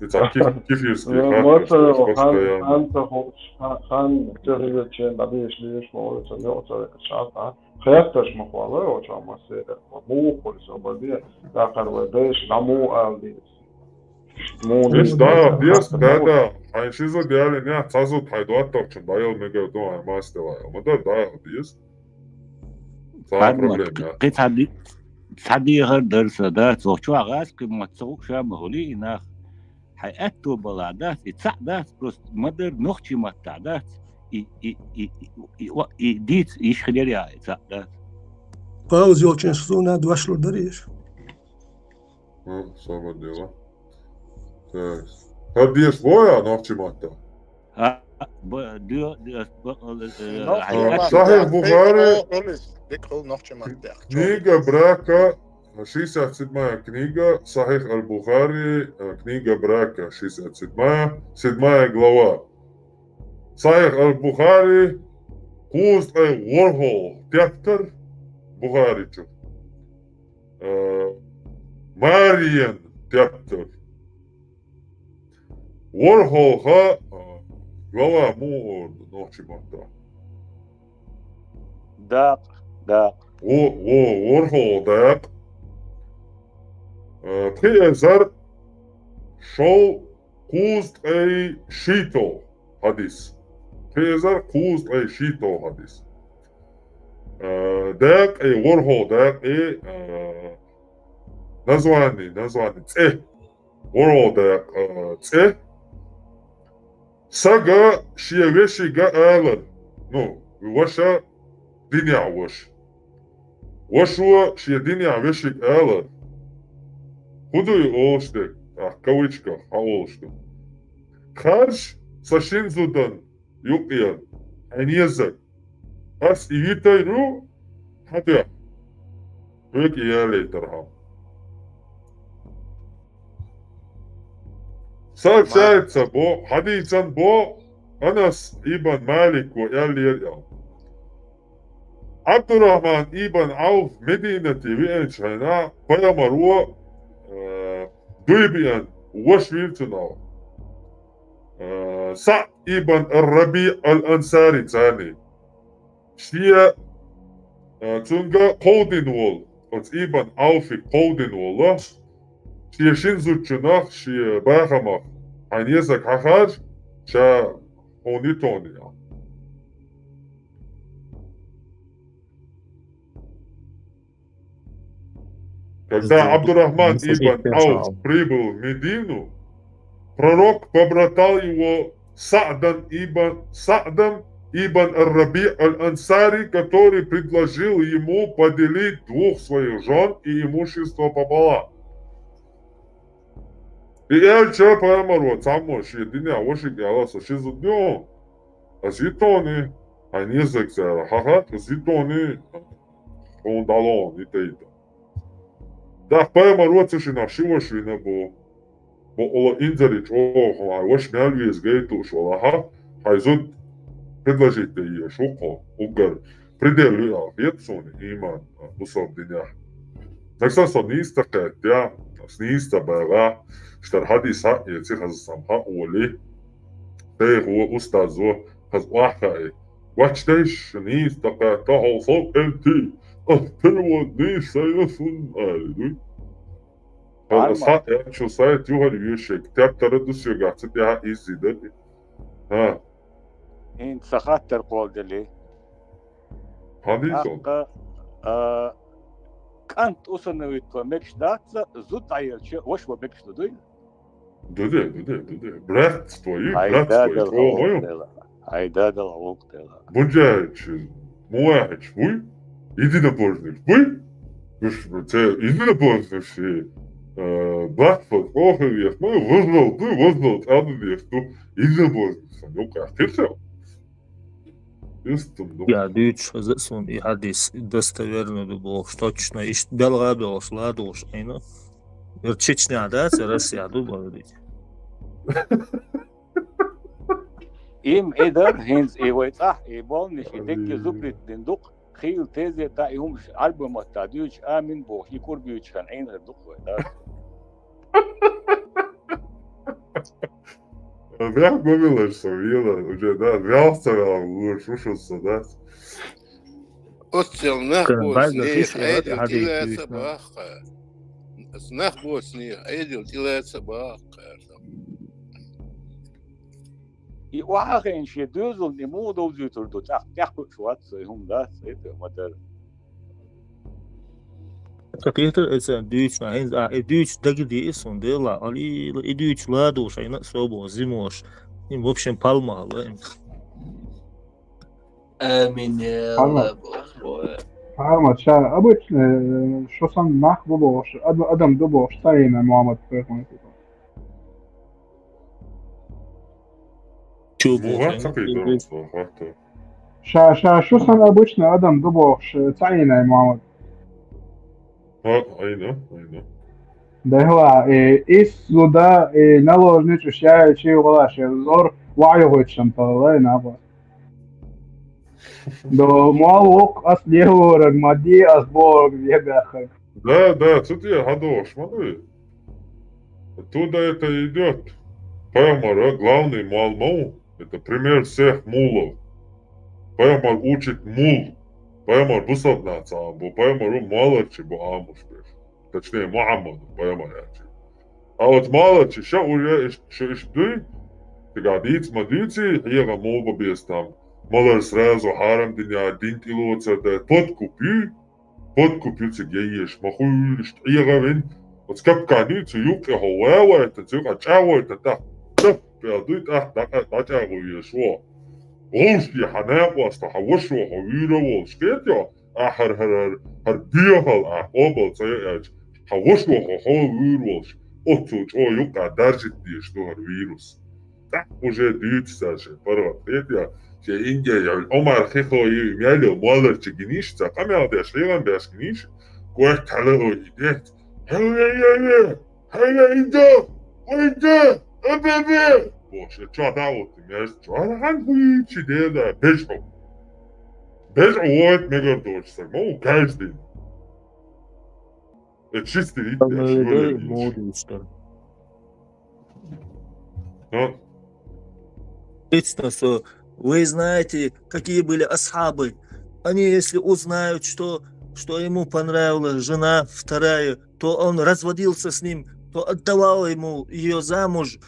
И ца киф-, кифирский Ну, хаттар, вот, э, хан, постоянно. Хан, ца ху-, хан, хан, ца хилча, да, беш, беш, мо, ца, ца, ца, а? Хаттарш ма хвала, о, ча ма се, ма муха, со, ба, де, да, хар, ва, деш, да, му, ал, де. Муха, Иш, да, дес, да, да. Хьайн ши зуда ялийнехь, цхьа зуда хьайн доттагӀчун дӀаяла мегар ду, хьайн мастила. Ма дар дӀаяла деза. Цхьа Хьарма, проблема, кхи-, кхи цхьа ди-, цхьа дехар дар сан, да, цо чохь гӀаз кхин мотт ца гӀуш ма хуьлий и нах. Хьайн аьтто балахь дац, и цхьаъ дац, просто ма дар нохчийн маттахь дац. И, и, и, и, и, и, и дийца йиш хилира яхь, и цхьаъ дац. Пауза йолчун суна дошлур дарий иш? Ну, само дело. Так. ХӀара деша бо я нохчийн маттахь? А, б-, д-, д-, б-, э, Нохчийн хьайн маттахь. Сахьихь Бухари. Дика хӀума хулаш, дика хӀума нохчийн маттахь. Книга брака, шестьдесят седьмая книга, Сахьихь аль-Бухари, э, книга брака, шестьдесят седьмая, седьмая глава. Сахьихь аль-Бухари, кхузткъе ворхӀалгӀа тептар Бухаричу. Э, Марьян тептар. ВорхӀалгӀа, э, глава муха олу нохчийн маттахь? Дакъа, дакъа. Во, во, ворхӀалгӀа дакъа. Э, пхи эзар шов кхузткъе шийтта хьадис. Пхи эзар кхузткъе шийтта хьадис. Э, дакъа, ворхӀалгӀа дакъа, э, название, название, цӀе. ВорхӀалгӀа дакъа, э, цӀе. Сага шен вешига алар. Ну, ваша динехь ваша. Вашо шен динехь вешига алар. ХӀун ду и олуш дерг? Ахь кавычках хьан олуш ду? Харжа сан шина зудан юкъера хьайн езаг. Ас и йитар ю хьан дуьхьа. Хьоьга и ялийтархьама. Сообщается бо, хьадийцан бо, Анас ибн Малико аьллера аьлла. Ӏабдуррахьман ибн Ӏавф Мединате веанчу хенахь пайхамаро, э, дуй беана, ваша вира цунах. Э, СаӀд ибн ар-Рабиъ ал-Ансари царний. Шен, э, цунга кховдина волу, оцу ибн Ӏавфига кховдина волу, шен шина зудчунах, шен бахамах, хьайн езаг хьан харжа, ша хьуна йитоне. Когда Ӏабдуррахьман ибн Ӏавф прибыл в Медину, пророк побратал его Саъдан ибн, Саъдан ибн ар-Рабиъ аль-Ансари, который предложил ему поделить двух своих жён и имущество пополам. И аьлча пайхамаро цхьаммо шен динехь вашига аьлла, со ши зуда ю, ас йитоне, хьайн езаг цара хьан харжа, ас йитоне, хьуна дӀало, йита, йита. ТӀаккха пайхамаро цу шиннах ши ваша вина бу. Бакъала инзаре чӀогӀа хьуна, хьайн ваша мел веза гайта лууш валахь, хьайн зуда предложить дан езаш ву-кх хьо, уггар предел ю аьлла хета суна, иман, бусалба динехь. Нагахь санна со нийса ца кхетта, ас нийса ца багӀа, иштта хьадис хьаэци, хаза сам хьа а олий, шайхо, устазо, хаза охьахаий. Гочдайша нийса ца кхетта, хьо сов кӀелти, ас перевод нийса ца йо суна, аьлла дуй. Хьо Арма. Схьа аьллачу сайт юхара вешиг, тептара ду соьгахь, цу тӀехь иззий дара. ХӀа. ХӀинца сан хаттар кхолладелий. Хьан дийцал? ТӀаккха, а, кӀант усыновить ван мегаш дац, зуда дӀаелча, ваша ван мегаш ду, дуй? Ду де, ду де, ду де. Братство ю, Хьай братство ю, дадала чӀогӀа гӀуллакх ю. Дела. Хьай дадала гӀуллакх дела. Муджахьидча, мувахьидча буй? Единобожник буй? Уж це единобожник, е, бахфа, охевех, ну, возлал, ну, возлал, цӀададех, ну, единобожник, ну, как ты. Истинно. Я дийцад хаза сона и хьадис достоверно ду бохуш, точно, иштта белгӀа а белгӀаш, ладугӀуш Ӏийна. Ер Чечня дац, ер Россия ду боху дийцад. Им и дар, хӀинца и вай цӀахь, и болниш, и дегге зубрит дин дукха, хийла тезета и хӀумаш Ӏарбой матта дуьйцуш, амин бохуш, и кӀур буьйцуш хан Ӏийнар дукха вай, да? Ваьхьа гомилаш со вела, уже, да, ваьхьа ца ваьхьа, луш, уш со, да? Оццел нах Кан боцу база нехан хиш Ӏедал яхад, тӀелаца хӀадийцуьйту. Баккха. Нах боцу нехан Ӏедал тӀелаца баккха. И охьахайна шен доьзална и муха довзуьйтур ду, тӀаккха тӀехкхуьуш вац со и хӀума, дац, это ма-дарра. Ца кхетар, эца дуьйцу, хӀинца, а, и дуьйцу дагадеа суна, Дела, алила, и дуьйцу ладугӀуш Ӏийна а собо, зимош. Им, в общем, палма хала им. Амин, я Алла, Аллах, Боже. Палма, ша, обычно, э, шо сан нах ду бохуш, ад-, адам ду бохуш, ца Ӏийна Мухаммад пайхамар. Чу Муха боху, ца кхетар, хӀинца? Ша, ша, шу сан обычно адам ду бохуш, ца Ӏийнай Мухаммад. А, айна, айна. Дехла, э, ис зуда, э, наложничу шаьлчи вала шер зор, ваьхьа гӀойтшан паллай, набо. До муал вокх ас лелораг, ма ди ас бохург лебаьххаг. Да, да, цу тӀе хьадогӀуш ма дуй. Туда это идёт. Пайхамара главный муал ма ву. Это пример всех мулов. Пайхамар учит мул. Пайхамар бусалба нахаца Ӏамбу. Пайхамар ву муаларчи бу Ӏамуш берш. Точнее, Мухаммад ву пайхамар аьлчи. А вот муаларчи ша уже иш-, ша иштта дуй, тига дийца ма дуьйций, хьега муха бан беза там. Малар сразу хьарам дина, дин тӀелоцар дай. Подкуп ю, подкуп ю цига яйеш, ма хуьлуш, Ӏеха вин, оцу капкан ю, цу юккъе хьо ван вайтан, цу юкъа чӀагӀ вайтан, тӀаккха тап аьлла дуй, тӀаккха дӀа-, дӀачӀагӀо веш ву. ГӀовште хьан накъоста, хьан вашо хьо вуьйр а волуш, кхетайо, ахьа хӀара, хӀара, хӀара бехал ахьа къобал ца йо аьлча, хьан вашо хьо, хьо вуьйр волуш, оццул чӀогӀа юккъе даржийта дезаш ду хӀара вирус. ТӀаккха уже дуьйцу цара шайн паргӀат, кхетайо, шен инге йолу Ӏумар хихо ю, мел йолу молларчиг гинийша, цара къамел деш, хьехам беш гинийша, гойт хьала ой и дехца. Хьала, хьала, хьала, иде, ойде, эбе-бе! Бохуш, чохь дӀа а вутта, меш чохь хьан хуьйцу дела, бежа хьо. Бежа хьо вохуьйту мегар доцуш саг, ма ву каждый. Это чистый вид, Ам, да, да, шура модуш там. Ну. Точно, что вы знаете, какие были асхабы. Они, если узнают, что, что ему понравилась жена вторая, то он разводился с ним, то отдавал ему ее замуж.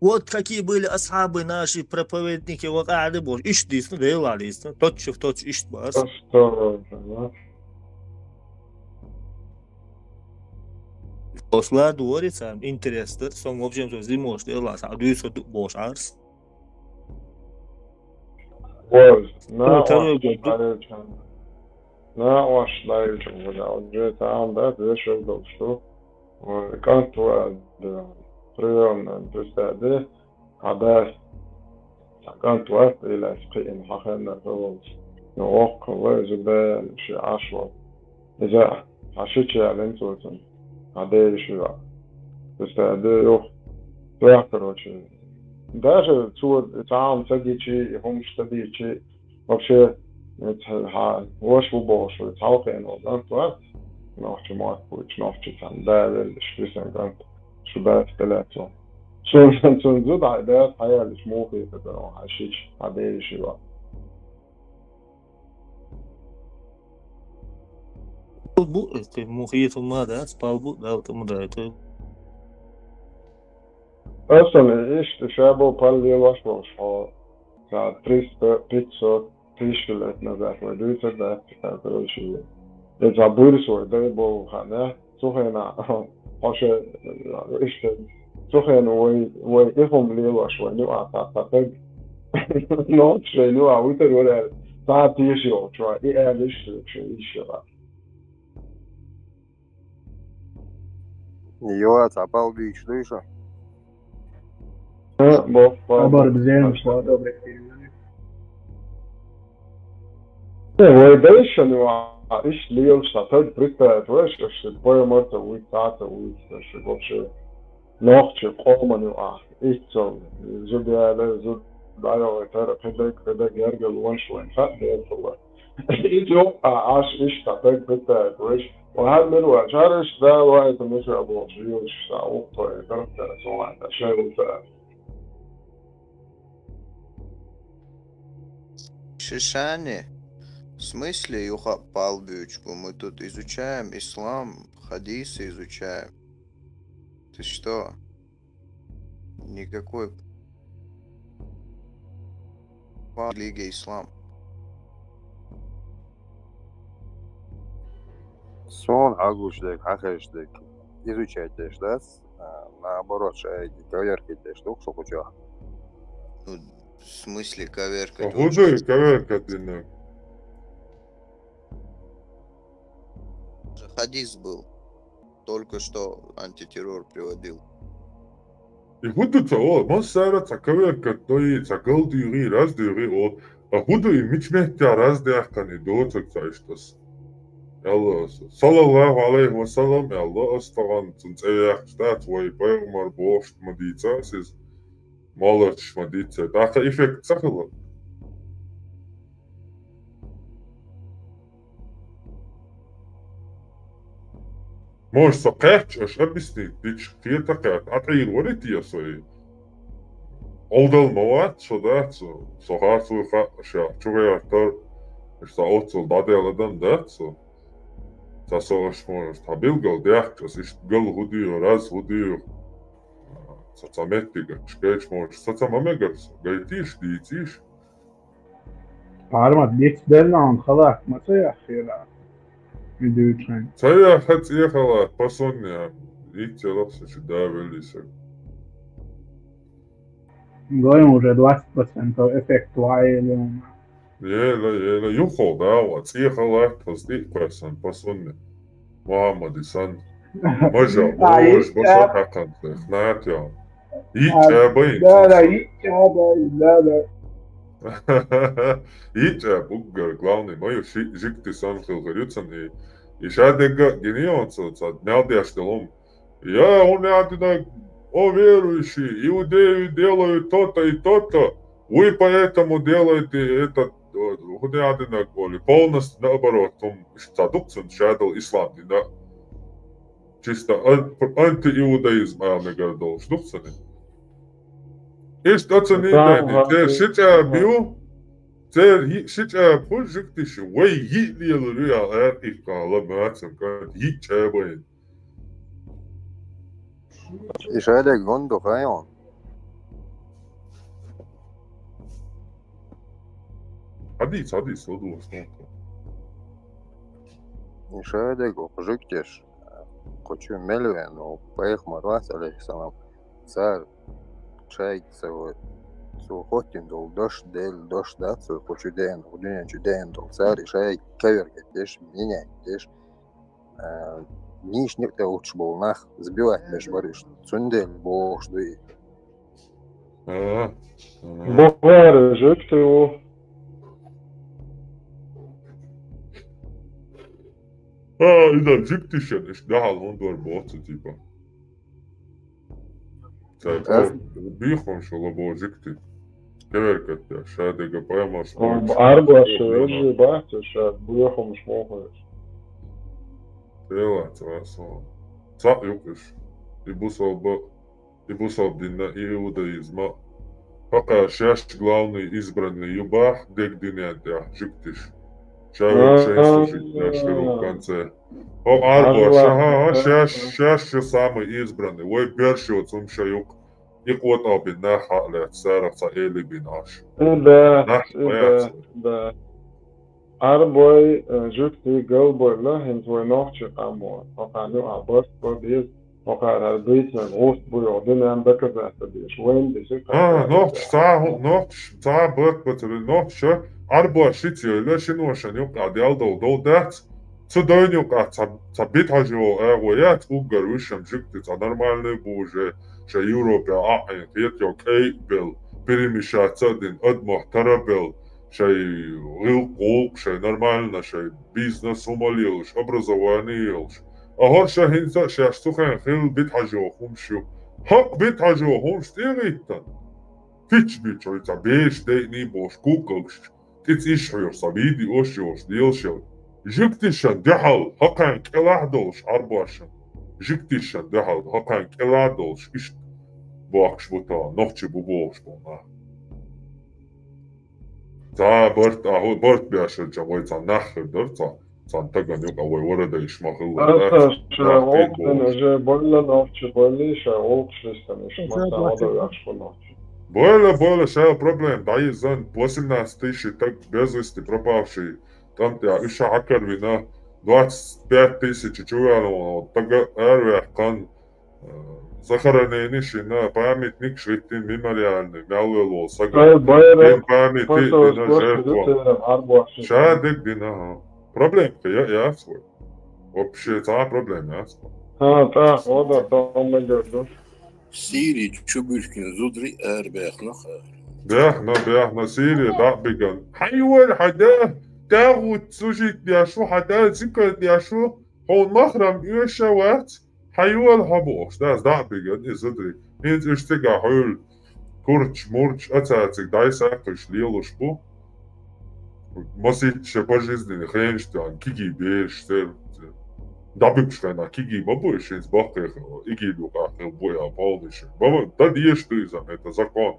Вот какие были асхабы наши, проповедники, вот али бу. Иштта дийцина, Дела дийцина. Точно в точно иштта бац. Астагфирулла. Оцу ладогӀаре царна интерес дар, со, в общем, со зимош делахь, сан дуьйцур ду бохуш Ӏарс. Вож, Ну, на второй ош год, да? Лайчан. На ош лайчан, вона, он же там, да, вешал дал, что? Ой, кантуа, да, приёмная, представь, да? Хьан дас, хьан кӀант вац, Ӏилас кхиъна хьан хеннара хӀавалца. Ну, воккха вай, зуда, ши Ӏаш вац. Иза, хьан шича ялина цо цунна, хьан дера ши вац. Иза сан де юха, тоьхкарочун. Даже цо цхьа хӀума ца гичи, и хӀумаш ца дийчи, вообще, хьан ваша ву бохуш, цхьалкхена вац, кӀант вац. Нохча мотт вуьйцу, нохча цхьаьна да веллаш, висан кӀант. Шу дац тӀелаьцна. Цунна, цунна зуда хьайн дац, хьан яьллачу муха хетар дара, хьан шича, хьан дера ши вац. Бу, э, те муха хетар ма дац, пал бу, Дала тӀе ма дайту. Аса иштта ша бо пал лелош волуш хьо, ца триста, пятьсот, тысяча лет назад вай дуьйцур дац, короче, иза буьрса вай дай боху ханна, цу хенахь, хьо ша, иштта, цу хенахь вай, вай и хӀума лелош вай, ну, а, та, та, та, ну, шайн, ну, а, вуьтур вара, цхьа теша йолчо, и аьлла иштта ши йиш яра. Йо, цхьа пал буьйцуш дуй шу? Э, бо, бо, Хабар бо. Бзен, что одобрить перевели. Э, вай дайшан ю, а, иштта лелаш цхьа таг представить веш, аш ши поймарта вуй, цаца вуй, аш ши вообще нохчи къоман ю, а, иццал, зуда яла, зуда дайо, тара, кхидайк, кхидайк, яргал, ванш, ван, хат, дерфала. Ит ю, а, аш иштта таг представить веш, ва хад мир ва, чараш да, ва, это мы же обо, живёш, са, ухто, это, это, со, это, шей, это. Шишане? В смысле, юха пал буьйцуш бу? Мы тут изучаем ислам, хадисы изучаем. Ты что? Никакой п-, религия ислам. Суна хьагуш дерг, хьахезаш дерг изучать деш дац, а, наоборот, шайга коверкать деш ду-кх со кху чохь. Ну, в смысле коверкать? А хӀун ду и коверкать динарг? Же хадис был. Только что антитеррор приводил. И хӀун ду ца олу? Массара а цхьа коверкать дой, цхьа галдуьйгӀий, раздуьйгӀий олу. А хӀун ду и, мича меттехь раздаьккхина и доцург цхьа иштта ас? Аьлла аса. Саллаллаху алейхи ва саллам, аьлла аса тахана, цунна цӀе яьккхича дац, вай пайхамар бохуш ма дийца аса иза. Молларчаш ма дийца. ТӀаккха эффект ца хилла. Может, со кхаьчча, аша объяснить дича, кхета кхаьчча, Ӏа тӀера вари те со и? Ӏовдал ма вац, со дац, со харц вуй хаьа, ша чу гӀертар, аша сан оццул дӀаделла адам дац со. Ца со аша, может, хьан билггал дехча, аса иштта гал хӀу дуьйху, раз хӀу дуьйху. Ца, ца меттиг аша гайча, может, ца, ца ма мегар со, гайтийша, дийцийша. Пармат диц делла, он халат ма ца яххера. И дуьйцу хьайн. Ца яхха цӀе халат, пасонне, иццелах сан ши да велли сан. Гой уже двадцать процентов эффект ваили. Ела, ела, юххал да, ва, цӀе халат, хаза тӀе а кхоьссина, пасонне. Мухьаммади санна. Мажа, а, божа, итт баса а хьакханца, хнат ял. Итт а, чӀа байн, да, да, итт чӀа байн, да, да. Итт чӀа уггар, главный, ма ю ши-, жигти санна хилхир ю цунна и. И ша дегга а гина йоцу, ца мел деш долу хӀума. Я, хӀун яа динарг, о верующие, иудеи делают то-то и то-то, вы поэтому делаете это, э, хӀун яа динарг, олий, полностью наоборот, хӀума иштта ца ду-кх цунна, ша долу ислам дина. Чисто ан-, антииудаизм ала мегар долуш ду-кх цунна. Иштта оцу нидайни, церан ши чӀа бу, церан йиъ ши чӀа хуьлу жуьгтиша, вай йиъ лелур ю аьлла, эр иккхала мацам кӀант, йиъ чӀа байна. И шайдерг гун ду, хьайван? Хьадийца, хьадийца, ладогӀа, стенка. И шайдерг оха жуьгтеш, кху чу мел веана волу пайхамар вац, алейхиссалам, цара шайга ца вай, цо хӀоттийна долу дош, Делан дош дац, кху чу деана, кху дуьнен чу деана долу, цара и шайга кавер деш, менять деш, а, нийса некъ тӀе луттуш болу нах сбивать деш бара уьш. Цундела бохуш ду и. Ага. Ага. Бухара жуьгти ву. А, иза жуьгтишан, иштта дахьал хӀун дора боху цу типа. Цара биххунаш вала боху жуьгти. Кеверкаттеш, ша дега паймаш. Арбаш вежи бахьца, ша биххунаш мохуш. Тела цара со. Цхьаъ юкъаш. И бусалба, и бусалба динна, и иудаизма. Пока шаьш главный избранный ю бах, дег динен тӀехь жуьгтиш. Ша век шайн служить деш хир ву в конце. Хьо арбаш, ага, ага, шаьш, шаьш ша самый избранный. Вай берш йоцу хӀума ша юкъа. И къотӀа бина нах хьа а лаьцна, царах цхьа эли бина Ӏаш. И да, нах и да, да. Арбой, э, жуьгти галбойла, хӀинца вай нохчи къам ву. Хьо кхана ю а барт бан беза, хьо кхара хӀара бийцинарг гӀуст бу йоху дуьненна доказательство деш. Вайн десиг а, нохчи цхьа хӀу-, нохчи цхьа барт бацара, нохчи ша Ӏарбош шиц йойла, шиношан юкъа дел дов дов дац. Цу дойн юкъа ца, ца битхьажо агӀо яц, уггар вишам жугти ца нормальный бу уже, ша Европе а, а, хет йо кей бел, перемещаться дин, адмах тарабел, шай гӀилкъ-гӀулкъ, шай нормально, шай бизнес умалилш, образование йолш. А хӀор ша хӀинца шаш цу хен хил битхьажо хумш ю. ХӀакъ битхьажо хумш тӀегӀиттан. Пич бичой ца беш дейни бош кукалш. ТӀицӀиш хьоьш, ца видеош йош, делшал. Жигтишан дехьал, хӀакхайн кӀелахь долш Ӏарбашан. Жигтишан дехьал, хӀакхайн кӀелахь долш, ишт бохкаш бу та, нохчи бу бохкаш бу на. Ца барт, а, барт бяшача, вай ца наххир дар, ца, ца таган юкъа вай варадайш ма хилла. Аса ша Вахтин олкъден бохкаш. Уже болла нохчи болли, ша олкъ шестан, иш Аса маса Вахтин. Ода яхш бу нохчи. Бойла, бойла, ша проблем. Да и зан восемнадцать тысяч так без вести пропавший. Там я иша хакар вина двадцать пять тысяч чувал, тага арвяхан, э, захоронение шина, памятник шветтин мемориальный, мялвело сага. Ай, байра, День памяти фото дина спорт жертва. Арбуаши. Ша дег дина, ага. Проблем я, я свой. Вообще, ца проблем я свой. А, та, ода, та, он мегерду. Сири чубиркин зудри эр бехнах эр. Бехна, бехна, Сири, да, биган. Хайвал хада, тагут сужит яшу, хада, зикар яшу, хол махрам юша вац, хайвал хабуш, да, да, биган, и зудри. Инц иштега хуйл, курч, мурч, ацацик, дай сакыш, лелуш бу. Масит ше по жизни, хенштан, киги беш, сер, сер. Дабикш хена, киги бабу, шин сбахкех, иги дука, хел буя, полнейший. Баба, да диеш ты изам, это закон.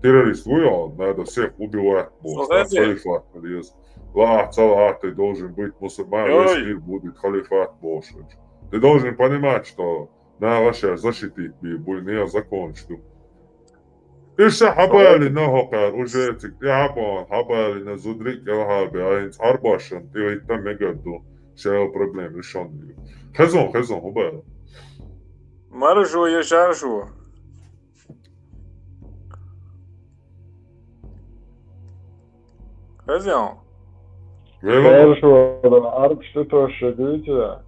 Террорист вы, он, надо всех убивать, босс, Слушайте. Халифат, есть. Ла, цала, ты должен быть мусульман, весь Ой. Мир будет халифат, босс. Ты должен понимать, что на ваша защитить, бу, не закон, что Иша хабали на хокар, уже цик, я хабан, хабали на зудрик, я хаби, а инц арбашан, ты ведь там мегаду, шел проблем решен. Хезон, хезон, хабали. Маржу, я шаржу. Хезон. Вела. Шаржу, арб что то шагуйте.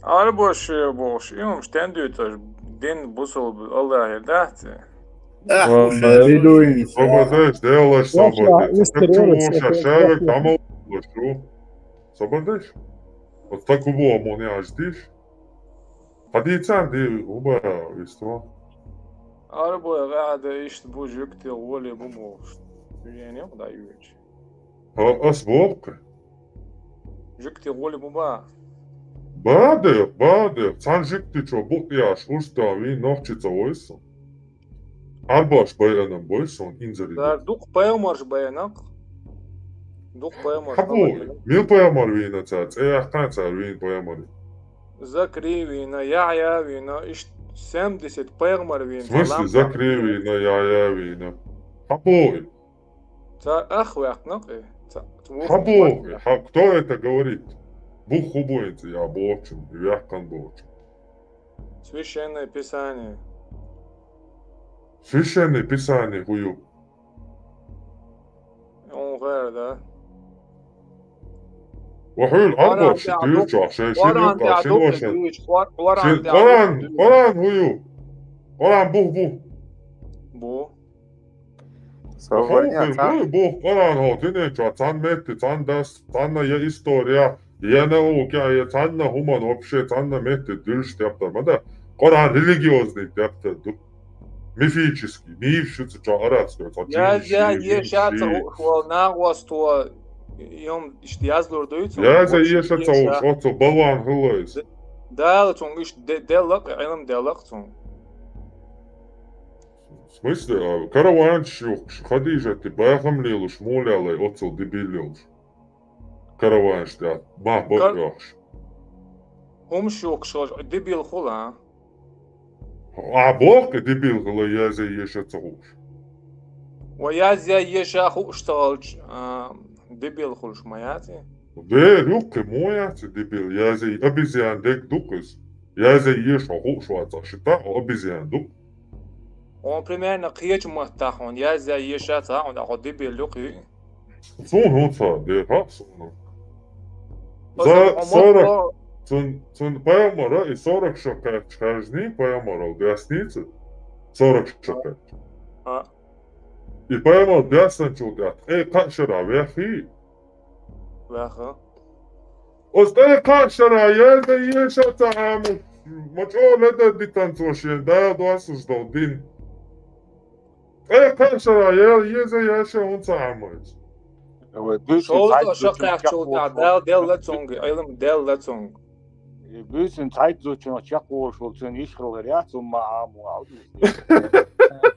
Арбош, бош, им стендуйташ, дин бусул Аллахе дати. Ах, Ва уша. Бедуин. Сободеш, делаш Воша, сободеш. Мистер Так чего Эрикс, воша, это шавек, вопрос. Там лошу. Сободеш? Вот так убо, мон я ждиш. Хадицан ди уба, иство. Арбо, гада, ишт бу жугти, воли бу мош. Юен, да, юеч. Ха, ас бохка. Жугти гъули буба. Бадер, бадер, цан жугти чо бу яш, уста ви нохчица войсон. Арбаш баянам бойсон, инзари. Да, дук паямарш баянак. Дук паямарш Хабу, баянак. Мил паямар вина ца, ца яхкан ца вин паямар. Закри вина, Яхья вина, иш семьдесят паямар вина. В смысле, Закри вина, Яхья вина? Хабу. Ца ах вяхнак, э? Ца, ца вух Хабу, вяхнак. Ха, кто это говорит? Бух хубуинцы, я бочим, вяхкан бочим. Священное Писание. Священное Писание хую. Он гэр, да? Вахуй, Коран арбаш, тя ты дук, чё, шей, шей, Коран тя шей, дук, шей. Дыч, Кор-, Коран Шей, тя Коран, дук, Коран хую. Коран бух, бух. Бу. Хо, Савварня, хо, та? Бу, бу, Коран хо, тине чё, цан метти, цан дас, цанна я история, я наука, я цанна хуман вообще, цанна метти дылш тяпта, мада. Коран религиозный тяпта, ду. Мифический, миф шуца чё арабский, цо Я, чиниш, я, я, я, ща ца ши. Хвал на вас то, юм, ишт язлур дуйцу, Я за вот ешаца ещё. Уш, оцо балван хылоис. Д-, дала цун иш де-, делак, илм делак цун. В смысле, а, караванчи юхкуш, Хадижати, бахам лелуш, мулялай, оцел дебил лелуш. Караванчи, да, ма Кар-, бакъ яхш. Хумш юхкуш, дебил хула, а? А, бок, дебил хула, я за еша ца хуш. Ва я за еша хуш ца халч, а, дебил хулш ма яци? Ве, юхке мо яци дебил, я за обезьян дек дукыс. Я за еша хуш ваца, шита обезьян дук. Он примерно кечматтахун, я за ешаца, он ахо дебил дук, и. Суна хӀун ца дера, хьа, суна. За сорок, цун, цун пайхамара и сорок шо кхаьчча хаьржиний пайхамарал десница, сорок шо кхаьчча. И пайхамар десничул тӀаьхьа ткъе кхаа шера ваьхий? Ваьха. Оцу ткъе кхаа шера яьлла еша ца Ӏамош, ма чӀогӀа ледар дитанца шен Дала доссуш долу дин. Ткъе кхаа шера ял еза яша хӀун ца Ӏамош. Шовзткъа шо кхаьччул тӀаьхьа Дала делла цуьнга, Ӏилма делла цуьнга. Буьйсанна цхьайтта зудчуьнах чекхволуш волу цуьнан йиш хилар яц, хӀумма Ӏамо алу.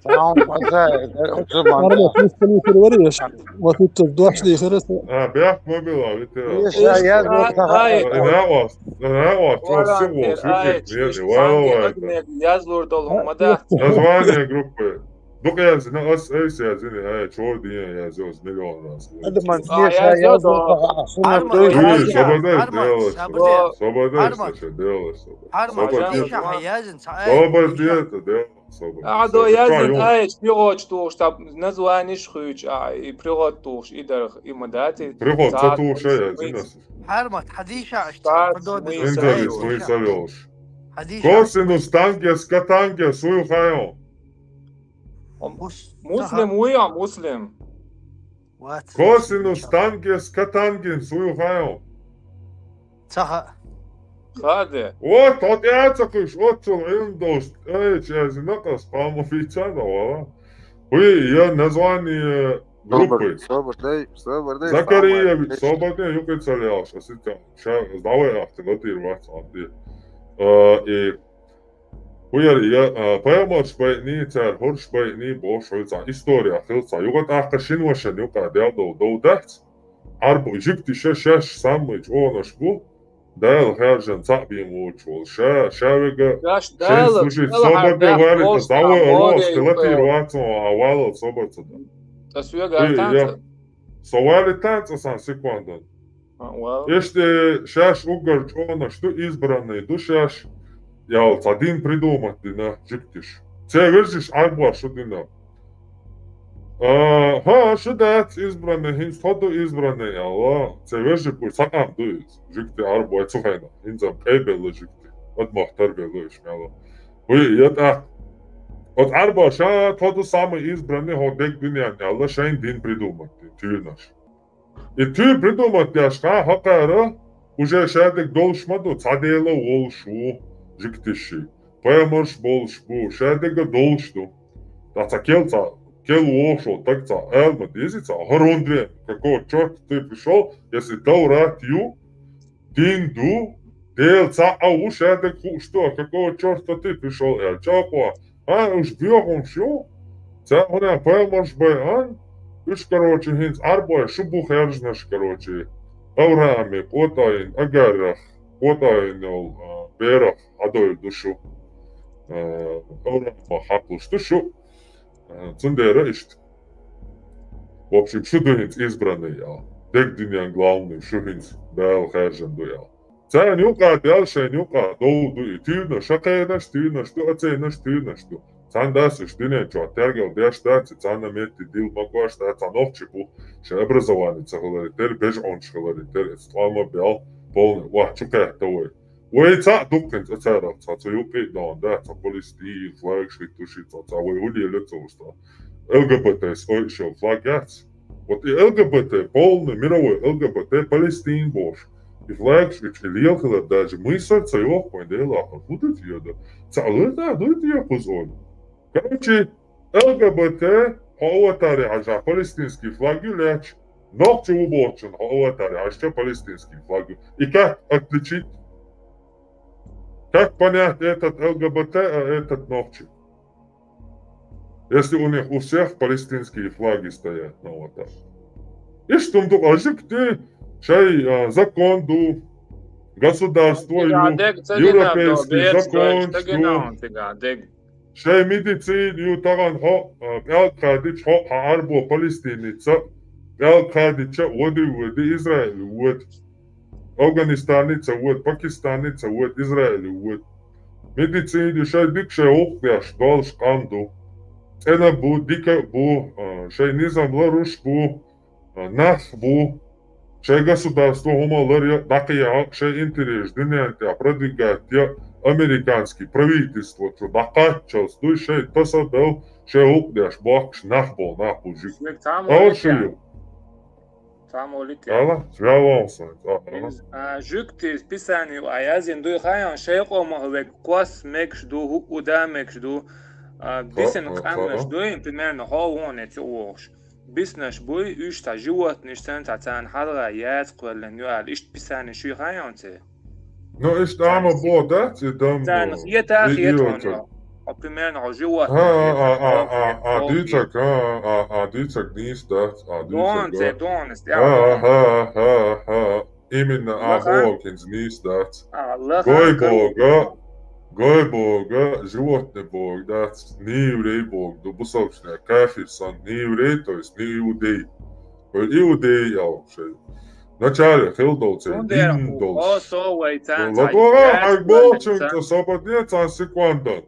Цхьа хӀума база, Арма, хӀума хӀума хир вара еш. Ма хӀуттур дош дийхира со. А, бехк ма била, витира. Ай, ай, ай, ай. Язлур долу хӀума дац. Название группы. Дукха яздина, ас айса яздина, ай, чор дийна язйо, ас миллион раз. Ада ман А, не ша язйо, язлур да. Арма, Дуй, Арма, собадай Арма, делаешь, собадай. Собадай, Арма, саша делаешь, собадай. Арма, Собадай. Диша хьаязин, ца, ай, Собадай, Диша. Это дело, собадай. А, Собадай. Язин, ай, пирот тухуш, там, название хуьйч, а, и пирот тухуш, и дарх, и мадати. Пирот ца тухуш, а, язин, ас. Арма, хьадиша, аш, Стар, подо, смысл, Инзари, Диша. Смысл велш. Хьадиша. Косинус тангенс, котангенс, уй хайон. Мус-, Муслим, уй, а, Муслим. Косинус тангенс, котангенс, уй хайон. Ца хаьа. Хаьа де. Вот, вот я ца кхуьйсу, оццул Ӏилма долуш, ай, чаьзина къас, пхьа ма фийцана, вала. Уй, я название группы. Собар, собар, дай, собар, дай, Закария, самое собар, дай, юкъе ца лелаш, а сита, ша, давай ахти, латир вац, ахти. А, и Ху яра, я, а, пайхамарш байъний, цара хӀорш байъний бохуш хьуьлу цхьа история хилла цхьа. Юкъа тӀаккха шина вашана юкъа дел долу дов дац. Ӏарбо жуьгтиша шаьш саммай чӀогӀанаш бу. Дала хаьржина цхьаъ бен воцуш волу. Ша, ша вега, Шаьш шайн Дала служить, кӀелхьара собаде валита, дӀавай, алло, море схила тир юкъа. Вацан, а валал собар ца дан. Ткъа соьга Эй, артан я. Ца? Со валита ца сан секундан. А, вау. Иштта шаьш уггар чӀогӀанаш ду, избранный ду шаьш, ял цхьа дин придумать дина жуьгтиш. Церан вежарш Ӏарбош шу дина. А, хӀа, шу дац избранный, хӀинца тхо ду избранный, аьлла. Церан вежарг вуй, цхьа къам ду иза. Жуьгти Ӏарбой цу хенахь. ХӀинца къайбелла жуьгти. Адамах тарбелла уьш мелла. Вуй, я тӀаккха. Оцу Ӏарбоша тхо ду самый избранный хӀо дег дуьненна аьлла, шайн дин придумать дина, туьйранаш. И туьйра придумать деш хьан хьакхара, уже шадерг долуш ма ду, цхьа Дела волуш ву жуьгтиши. Пайхамарш болуш бу, шадерга долуш ду. Ткъа цхьа кел цхьа, кел вохуш волу таг цхьа, ала ма дезий цхьа, хӀара хӀунда вен, какого чёрта ты пришёл, если Таврат ю, дин ду, Дела цхьаъ а ву, шадерг хууш ду, а какого чёрта ты пришёл, аьлла, чӀаккха. А, уьш боьхамаш ю, царна пайхамарш байъан, уьш, короче, хӀинца Ӏарбой шу бу хаьржинарш, короче, Аврааме къотӀайна, Агарах къотӀайна йолу, а, берах Ӏадойла ду шу. А, Авраамах хьакхалуш ду шу. А, цундела иштта. В общем, шу ду хӀинца избранный, ял. Дег дуьненан главный, шу хӀинца Дала хаьржина ду, ял. Царна юкъа даьлла шайна юкъа дов ду и туьйранаш, шакхенаш туьйранаш ду, аценаш туьйранаш ду. Цхьана дас уьш дуьнен чохь тергал деш дац, и цхьана метте дилла ма гош дац, цхьа нохчи бу, шайн образование ца хиларе тера, бежанаш хиларе тера, эца тӀом а бел, полный вахь чу кхетта вай. Вай цхьаъ дуккхинца а царах цхьа, цу юккъе а догӀун дац, цхьа Палестин, флаг шийтта шийтта цхьа, цхьа вай хӀун лелац а вуста. Л Г Б Т с ой шел флаг яц. Вот и Л Г Б Т, полный мировой Л Г Б Т, Палестин бохуш. И флагаш уьчу и лела хилар даже мысль ца йоху вайн Делахь, хӀун ду те йода? Ца алар да, дуй те кхуза олу? Короче, Л Г Б Т хьо аватаре хьажа палестинский флаг ю леча, нохчи ву бохучун хьо аватаре хьажча палестинский флаг ю. И как отличить? Как понять этот Л Г Б Т, а этот нохчи? Если у них у всех палестинские флаги стоят на аватарах. Иштта хӀума ду, а жуьгти шай, а, закон ду, государство ю, европейский закон ду. Шай медицина ю, тахана хьо, а, пӀелг хадича хьо, хьан Ӏарбо палестиница, пӀелг хадича води, води, Израиль води. Афганистаница води, Пакистаница води, Израиль води. Медицина ю шай дика шай гӀуллакх деш долуш къам ду. ЦӀена бу, дика бу, а, шай низам ларуш бу. нах бу, шайн государство хӀума лар я, дӀакхайа, шайн интерес динен тӀа продвигать я, американский правительство чу дӀакхаччалц дуй, шайн тасабел, шайн гӀулкх деш бохкаш нах бол, нах бу жуьг. Шуьга цхьа мо Ала литя? Шуьга. Цхьа мо литя? Ала? Вялон сан. Ала? Из, а, жуьгти писани а язйина дуй хайон, шайн къомах вег кос мегаш ду, хӀу-, уда мегаш ду, а, Ха, бисин ха, къамнаш ха. Дуй, примерно, хьо вон эцу вогӀуш. Биснаш буй, уьш цхьа животныш санна, цхьа царна хьалха яц кхоьллин ю аьлла, иштта писани шуй хайон це? Ну, иштта ама бо, да, ци дам, Царна ну, хета и хетон иоцо. Йо. Хьо примерно хьо животных Ха, а, а, а, а, а, дицак, а, а, а, дицак нийс дац, а, дицак, Дон, це а. Дон, из Ха, тя ха, ха, ха. Именно а Лаха? Бо, кинз нийс дац. А, лаха Гой кал- Бога, гой Бога, животный Бог, да, не еврей Бог, да, бусалчная, кафир сан, не еврей, то есть не иудей. Иудей я вообще. Вначале хил долча, Фундер дин ху-, долча. О, со вай цан Ну, цай ладога, яц ай болчун, сан. То сободне цан секунда.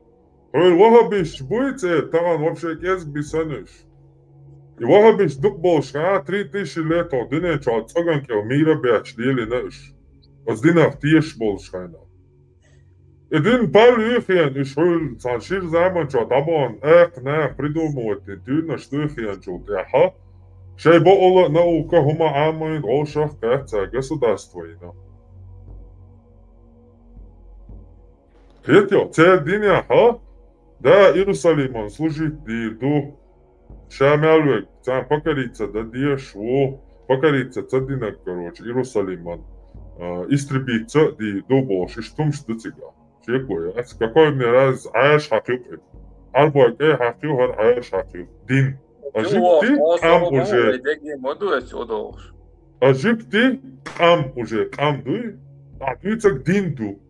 Хьуй вахабиш буй це, таган вообще кез бисануш. И вахабиш дук болш, а, три тысячи лет, о, дине чо, цоган кел мира бяч, лили наш. Оз динах теш болш хайна. Эдин пал юхен, иш хуйл, цан шир заман чо, дабон, эх, нах, придумывать, ты, ты, наш ты хен чул, тяха. Шай бо ола наука, хума амын, гошах, каца, государство, ина. Хет йо, цер дин яха, да, Иерусалиман служить дир ду, ша мялвек, цан покориться да деш ву, покориться ца динак, короче, Иерусалиман, а, истребиться дир ду болш, иш тумш ду цига. Чекуя, ац, какой мне раз, аш хакюк. Арбо кей хакю, хар аш хакю. Дин. А жук ти, там уже. А жук ти, там уже, там дуй. А ты цак дин ду.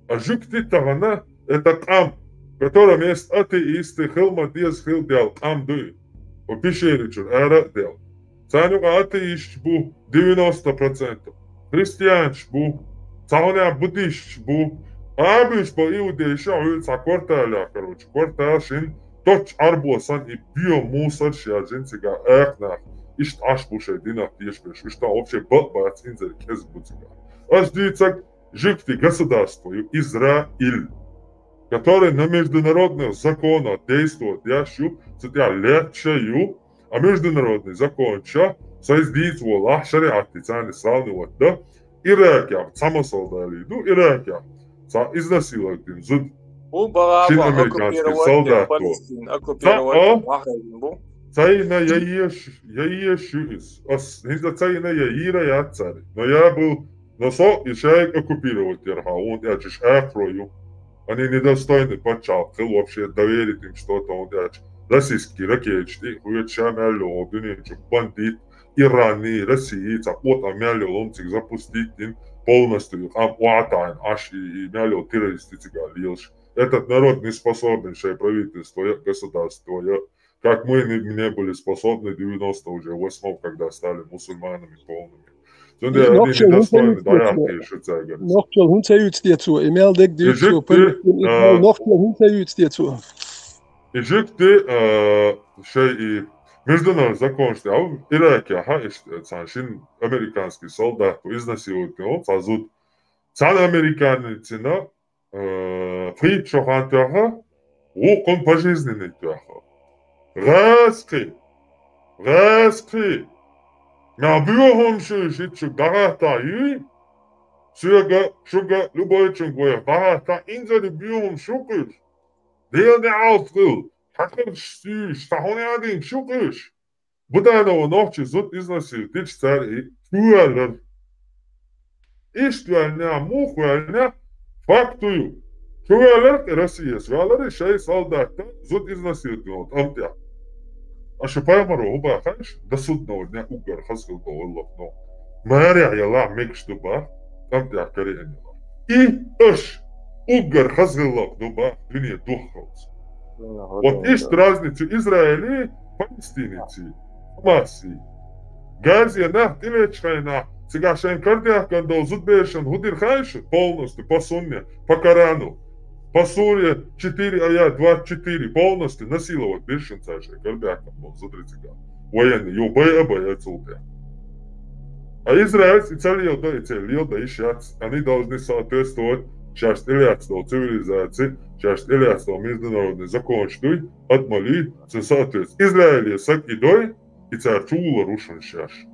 А жук ти тагана, это там, в котором есть атеисты, хилма диас хил дял, там дуй. О пещере чур, ара дял. Цанюк атеист бу, девяносто процентов. Христианш бу, цауня буддист бу. Абиш бо иудейша, уй ца кварталя, короче, квартал шин, точ арбо сан и био мусор шя жин цига эхнах. Ишт аш бу шай динах тиеш беш, ишта вообще бо бац инзер кез бу цига. Аш дицак, жикти государство, ю Израиль, который на международных законах действует, я шу, цитя лечаю, а международный закон ча, создить вола, шариат цани сравнивать, да? Ирак я, цама солдали, ду, Ирак я, ца изнасиловать им зуд. Бу бала Шин бу американский оккупировать солдат бу. Палестин, оккупировать Ца-, а? Бахрейн бу. Цай на я еш, я еш ю ис. Ас, не за цай на я ира я царь. Но я был, но со и шайк оккупировать ярха, он я чеш ахрою. Они недостойны пачал, хыл вообще доверить им что-то, он я ч-, российский ракетчик, и хует ша мялю, о, дунин чук бандит, Ираны, России, ца вот а мялю ломцик запустить им полностью, ам уатайн, аш и, и мялю террористы цига лилш. Этот народ не способен, шай правительство, я государство, я, как мы не, не были способны девяносто уже восьмом, когда стали мусульманами полными. Цунде они недостойны, да, я пишу цаган. Нохчал хун цаюц децу, и мял дек децу, Палестин, и а, нохчал хун цаюц децу. И жик ты, а, шай и международный закон, что, а, Ирак я, ха, и ш-, цан шин американский солдат, изнасиловать, он, цазут. Цан американец, на, э, фрит шохан тяха, вукун пожизненный тяха. Гъаскъи, гъаскъи, мя бюхум шу шит шу дагата ю, сюга, шуга, любой чун гоя дагата, инзари бюхум шукур. Дел не алфил, хакыр сюш, сахуни адин шукуш. Будана о нохчи зут изнасил, тич цар и, туалар. Иш туалня, мух валня, фактую. Туалар Россия, свалар шай солдат, зут изнасил, вот, амтя. А шо паймаро, уба, хаш, до судного дня угар хасгал до лохно. Маря яла мекш дуба, амтя кари анила. И аш, угар хасгал лохно ба, дуния духхалц. Вот ишт разницу Израили, Палестиницы, Хамасы. Газия нах, тилеч хайна, цига шайн кардиах кандал зуд бешан, худир хайш, полностью, по сунне, по Корану. По суре четыре, аят двадцать четыре, полностью насиловать бешан цашай кардиах кандал зуд цига. Вайна ю бай а бай а цул тӀе. А Израильс и ца леладо, и ца леладо йиш яц, они должны соответствовать шаьш тӀелаьцна долу цивилизаци, шаьш тӀелаьцна долу международный законаш дуй, адамаллий, цу соответственно. Израиле саг и дой, и цара чу вулар ву шуна шаьш.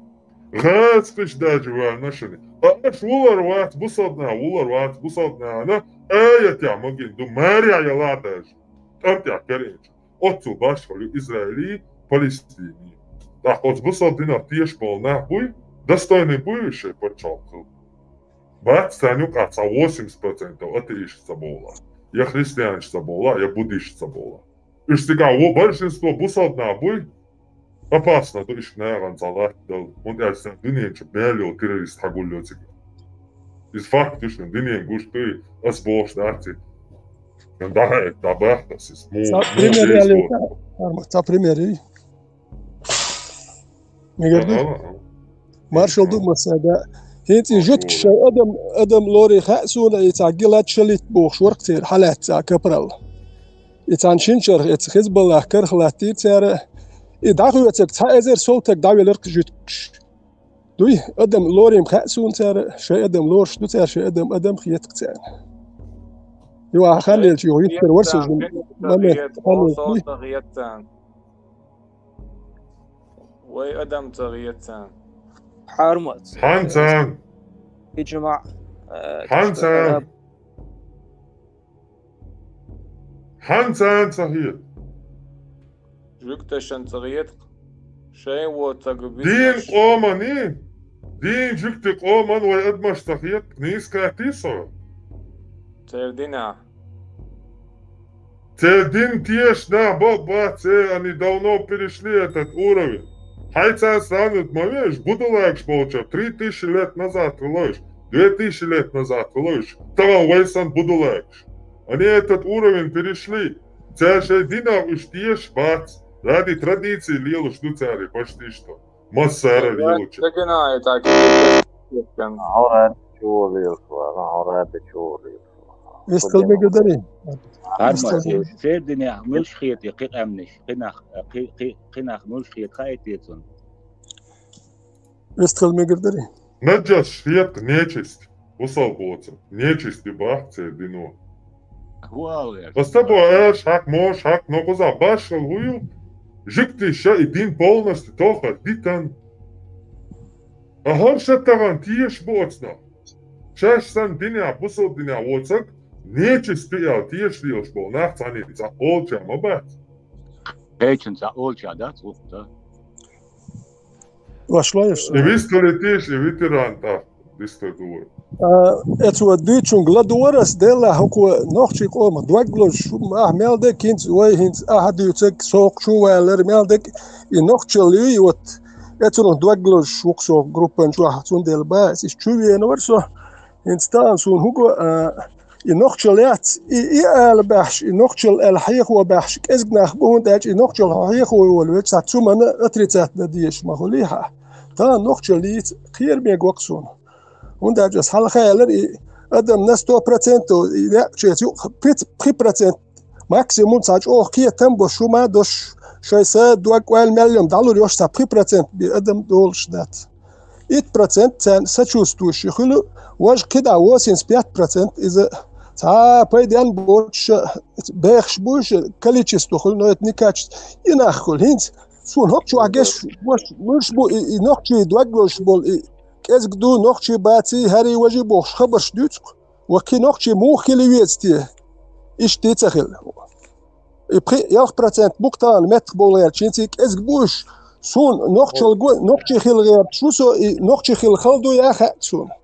ГӀазкхиш даже ваьнна шуна. А аша вулар вац, бусалба нах вулар вац, бусалба нахана аятехь магийна ду, марехь яла а даже. ТӀам тӀехь карийначу. Оццул башхалла ю Израилий, Палестиний. ТӀаккха оцу бусалба динах тешаш болу нах буй, достойный буй уьш шайн пачхьалкх хила? Бац, царна юкъахь цхьа восемьдесят процентов атеисташ ца бовла, я христианаш ца бовла, я буддисташ ца бовла. Уьш цигахь вон большинство бусалба нах буй, опасно ду уьш нахана цхьа латта дала, хӀунда аьлча царна дуьнен чу мел йолу террорист хьагулйо цигахь. Иза факт ю шуна, дуьнен гуш дуй, ас бохуш дац и. Сан дӀахаийта, дӀабахта ас иза. Муха, Цхьа муха пример беза яли, боху? Цхьа пример ю. Мегар ду? Ага, ага. Маршалла ду, массаьрга. ХӀинца и жуьгташа адам, адам лорий хаьа суна, и цхьа гилад шалитта бохуш вара-кх церан хьалаьцна капрал. И цхьана шина шарахь эца Хизбаллах карах латтийра цара. И дӀахоьцург цхьа эзар сов таг дӀавелира-кх жуьгташа. Дуй, адам лорий-м хаьа суна цара, шайн адам лоруш ду цара, шайн адам, адам хета-кх царна. Юха хан лелча юха йиттара вара со жин момент, хан лелча дуй. Вай адам ца гӀецан. Хьармац. Хьан цан? Иджмаъ, э, Хьан цан? Хьан цан ца хета? Жуьгташан ца гӀетакх. Шайн вон ца гу Дин бисмаш. Къомани? Дин жуьгти къоман вай адамаш ца хета? Нийса кхетий со? Церан динахь. Церан дин тешаш нах бакъ бац, э, они давно перешли этот уровень. Хьайцан сравнивать ма веш, будулайкаш болча, три тысячи лет назад хилойш, две тысячи лет назад хилойш, тахана вай сан будулайкаш. Они этот уровень перешли. Цара шайн динах уьш тешаш бац. Ради традиции лелаш ду цара почти что. Массара лелуча. Дагана и так. Хьо ради чу лелаш вара, хьо ради чу лелаш вара. Вистхила мегар дарий? Арма, Вистхила. Церан динехь муьлш хета и кхин къаьмнаш, кхин нах, кхин, кхин, кхин нах муьлш хета хаийта цунна? Вистхила мегар дарий? Наджас хета нечист. Бусалба боцург. Нечист ю боху церан дино. Аса бо аьлла, хьакъ, моша хьакъ, но кхузахь башхалла хӀу ю? Жуьгтий ша и дин полностью тохар дитан. А хӀорш а тахана тешаш бу оцунах. Шаьш санна динехь, бусалба динехь воцург нечист ю аьлла тешаш лелаш болу нах цхьаьний цхьа олуча ма бац. Кхечун цхьа олуча дац, ух, да. Ваш лоьш? И вистхилийтийша, и ветеран тӀаккха дистар ду вай. А, эцо дуьйцучунга ладугӀар ас, делла хӀокхо нохчий къомах дог лозуш, ахь мел дерг хӀинца, вай хӀинца ахьа дуьйцург, сох чу валар мел дерг, и нохчалла юй, вот, эцунах дог лозуш ву-кх со группан чохь, цундела бац, ас иштта чу веана вара со. ХӀинца тахана суна хӀун го, а, и нохчалла яц, и, и ала баьхьаш, и нохчалла аьлла хьехо баьхьаш, кӀезиг нах бу, хӀунда аьлча и нохчалла хьо хьехо йолу велча, цхьа цу манна отрицательно дезаш ма хуьлий хьан. Тахана нохчалла йийца кхераме го-кх суна. ХӀунда аьлча ас хьалха аьллера, и адам на сто процентов, и некъчуьнца юкъа пхи, пхи процент максимум цхьа чӀогӀа кхетам а бо шу ма дош, шайн са дог-ойл мел йолу дӀалур йош цхьа пхи процент бен адам долуш дац. Итт процент царна сочувствующий хуьлу, важа кхидӀа восемьдесят пять процент иза цхьа пайденна боцуш бехаш буй шу количество хуьлу, но это не качество. И нах хуьлу. ХӀинца суна хӀокху чохь геш, ваш, муьлш бу и, и нохчий дог лозуш болу, и кӀезиг ду, нохчий баций, хӀарий важий бохуш хабарш дуьйцу-кх. Ва кхин нохчий муха хила веза те? Иштта ца хила. И пхи, ялх процент бу-кх тахана меттах бовла гӀерташ, хӀинца и кӀезиг бу уьш. Суна нохчалла го, нохчий хила гӀерташ ву со, и нохчий хила хала дуй а хаьа суна.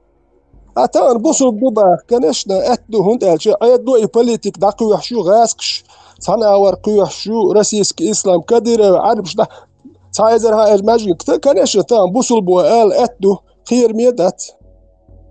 А тахана бусулба бу баха, конечно, аьтта ду, хӀунда аьлча Ӏедало и политика дӀакхоьхьуш ю, гӀазкхаш цхьана агӀор кхоьхьуш ю, российский ислам, Кадыров, Ӏарбаш дӀа, цхьа эзар хьан эзар маьждиг, конечно, тахана бусулба бу ала аьтта ду, кхераме а дац.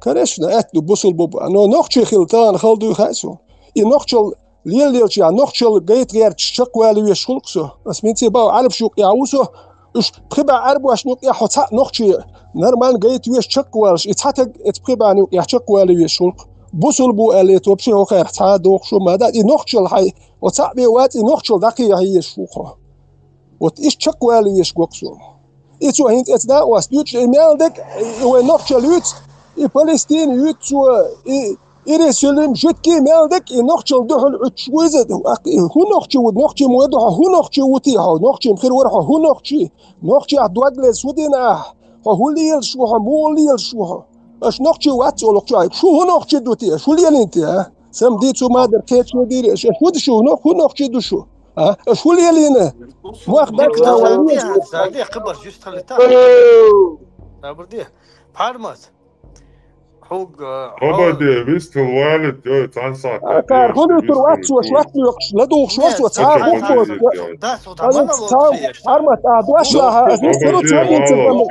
Конечно, аьтта ду бусулба бу, но нохчий хила тахана хала дуй хаьа суна. И нохчалла лелаелча, нохчалла гайта гӀерташ чекхвала везаш хуьлу-кх со. Ас хӀинца боху, Ӏарбаш юкъехь ву со, уьш пхи бӀе Ӏарбошна юкъехь хьо цхьаъ нохчий нормально гайта везаш чекхвалаш, и цхьа таг эца пхи бӀенна юкъехь чекхвала везаш хуьлу-кх. Бусулба бу аьлла, это вообще хӀокхарах цхьа а дохуш ма дац, и нохчалла хьайн, хьо цхьаъ бен вац, и нохчалла дӀакхехьа езаш ву хьо. Вот иштта чакхвала везаш ву-кх со. И цо хӀинца эца дакъост дуьйцуш, и мел дерг, и вай нохчалла юьйцу, и Палестина юьйцу цо, и Иерусалим, жуьгтий мел дерг, и нохчалла дуьхьал Ӏуьттуш ву иза. ТӀаккха и хӀун нохчи ву, нохчи ма ву хьо, хӀун нохчи ву те хьо, нохчи-м хир вара хьо, хӀун нохчи? Нохчех дог леза хӀун дина ахьа? Хьо хӀун лелаш ву, хьо муха лелаш ву хьо? Аша нохчи вац олу-кх чохь, шу хӀун нохчи ду те, аша хӀун лелийна те, а? Сам дийцу ма-дарра кхечо дийр, аша хӀун ду шу, нох-, хӀун нохчи ду шу? А? Аша хӀун лелийна? Мох баьхна ван лелаш ву. Сабур де. Пхьармат. Хьуг, а, хьо Хабаде, вистхила валит, йой, цхьана сахьтехь. А, кхара хӀун ю тур вац, цо шват лоькхуш, ладугӀуш вац, цхьа а хӀух боцу. Аса цхьа Армат, а, дош лаха, аса вистхила цо дийцар дама.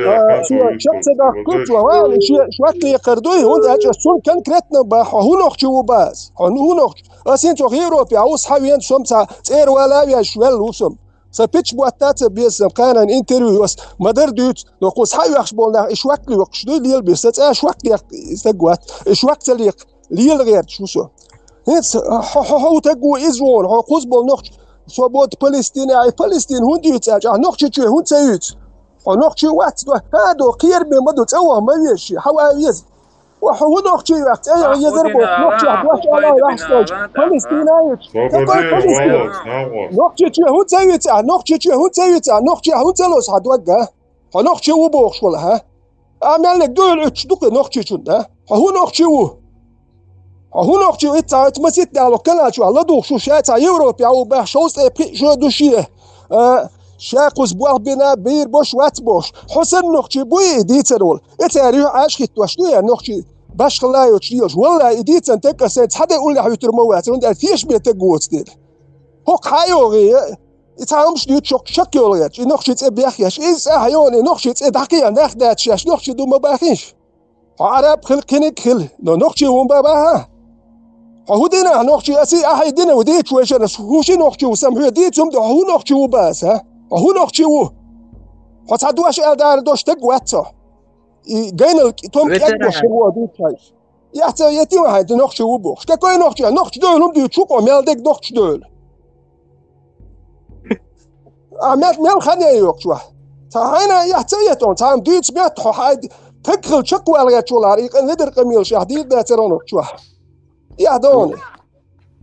А, цо чакх ца дахкур цо, ва, ши шват лекхар дуй, хӀунда аьлча ас цунна конкретно баха, хьо хӀун нохчи ву бац? Хьо хӀун нохчи? Ас хӀинца Европе, а, ву схьа вен, сом цхьа цӀера вала а веш, вел ву сом. Сан пичча ботта а ца беза, сан кханан интервью ас ма-дарра дуьйцу, но кху схьа а оьхуш болу нах и швак лоькхуш дуй, лелабеш, сан цӀа швак лекха стаг вац, и швак ца лекха, лела гӀерташ ву со. ХӀинца хьо, хьо, хьо стаг ву иза вон, хьо кхуза болу нохча, со боду Палестина, ай Палестина хӀунда юьйцу аьлча, ахьа Нохчийчоь хӀунда ца юьйцу? Хьо нохчи вац, до, ха, до, кхераме ма ду, цӀа ваха ма веза ши, хьан ван веза? Ва хьо хӀун нохчи вац, цӀе яхьа езар боху, нохчех дош ала ваьхьа стойчу. Палестина ю. Какой Палестина? Нохчийчоь хӀун ца вицахь, Нохчийчоь хӀун ца вицахь, нохчех хӀун ца ло сан дог, а? Хьо нохчи ву бохуш вала, а? А меллиг дуьхьал Ӏуьттуш ду-кх нохчичунна, а? Хьо хӀун нохчи ву? Хьо хӀун нохчи ву? Итт цхьа, итт маситта дало калачу ладугӀуш ву ша цхьа Европе а ву баьхна шовзткъе пхиъ шо ду шен. А, ша кхуза болх бина, бийр бош вац бохуш. Хьо санна нохчи буй и дийцар волу? И цара юьхьӀаьржа хӀиттош ду я нохчи башхалла йоцуш лелаш? Валлай, и дийцан таг аса сайн цхьа де уллехь вуьтур ма вац, хӀунда аьлча тешаме таг воцу дела. ХӀокху хьан а йогӀий, и цхьа хӀумаш дуьйцуш чакх йолу гӀерташ, и нохчи цӀе бехъеш, иза цӀахь йогӀу, и нохчи цӀе дӀакхехьа нах даьтташ, шаьш нохчи ду ма бахийша. Хьо Ӏараб хила, кхиниг хила, но нохчи ву ма баха. Хьо хӀун дина ахьа нохчи, аса и ахьа дина ву дийцуш вайшинна, хӀун ши нохчи ву, сам хьоьга дийца хӀума ду, хьо хӀун нохчи ву баха, а? Хьо хӀун нохчи ву? Хьо цхьа дош аьлла дара дош стаг вац хьо. И гайнал кӀ-, том кӀегбо ши вон дуьйцу хьайша. Яхь ца етий ван хьайна, нохчи ву бохуш. Какой нохчи? Нохчи дуьхьал хӀума дуьйцуш ву-кх, мел дерг нохчи дуьхьал. А мел, мел хан яй йоккхуш вахь. Цхьа хьайна яхь ца ета хьуна, цхьа хӀума дуьйцу метта хьо хьай таг хила чакхвала гӀерташ волахьара, и къа ледар къамелаш яхь дийр дацара хьуна йоккхуш вахь. Яхь дона.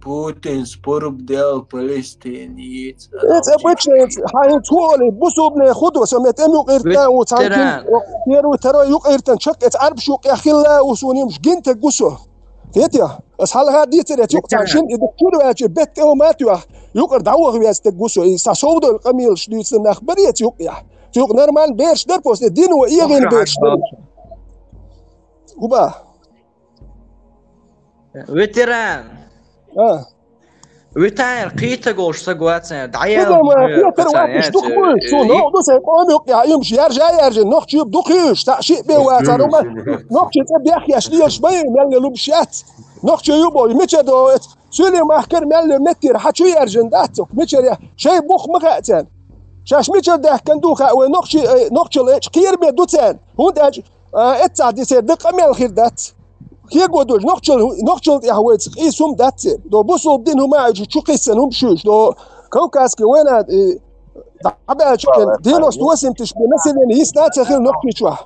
Путин споруб дел Палестин йийца. Э, цӀа бучнеца, хьан хӀинца хӀу олий, бусулбане хӀу до, со мет эм юкъиртан ву, цхьан кин, первый, второй юкъиртан чакх эца Ӏарбаш юкъехь хилла ву, суна юмаш гинтаг ву со. Хетий? Ас хьалха дийцар эца юкъ цхьан шин, и дукха чуьра ваьлча, бетта эва ма тоьхна, юкъара дӀаваха веза стаг ву со, и сан совдойла къамелаш дуьйцу нах бар эца юкъехь. Цу юкъ нормально бераш дара просто, и дин ву эгӀина бераш дара. Уба. Ветеран. А. Ветеран, кхетарг волуш стаг вац, дӀаял. Ветеран вац, дукха вуьйш, цо новкъа ду сайн къоман юкъа, йимаш яржа а яржина, нохчий дукха вуьйш, цхьаъ шиъ бен вацара, хӀума, нохчий цӀа бехъеш лелаш ма ю, мел ле лубаш яц. Нохчий ю боху, мичара до, Суьйлийн махкара мел ле меттера, хьан чу яржина дац оха, мичара я, шайн бух ма хаьа царна. Шаьш мичара даьхкина ду хаьа, вай нохчий, э, нохчалла эчу кхераме ду царна, хӀунда аьлча, а, эццахь дисер дан къамел хир дац. Хего долуш, нохчал-, нохчалла тӀехь вайца къийса хӀума дац церан. До бусулба дин хӀума а чу кхиссина хӀума шуьйш. До Кавказский война, э, дӀабаьлча, девяносто восемь тысяч бен население йисна а ца хилла Нохчийчохь.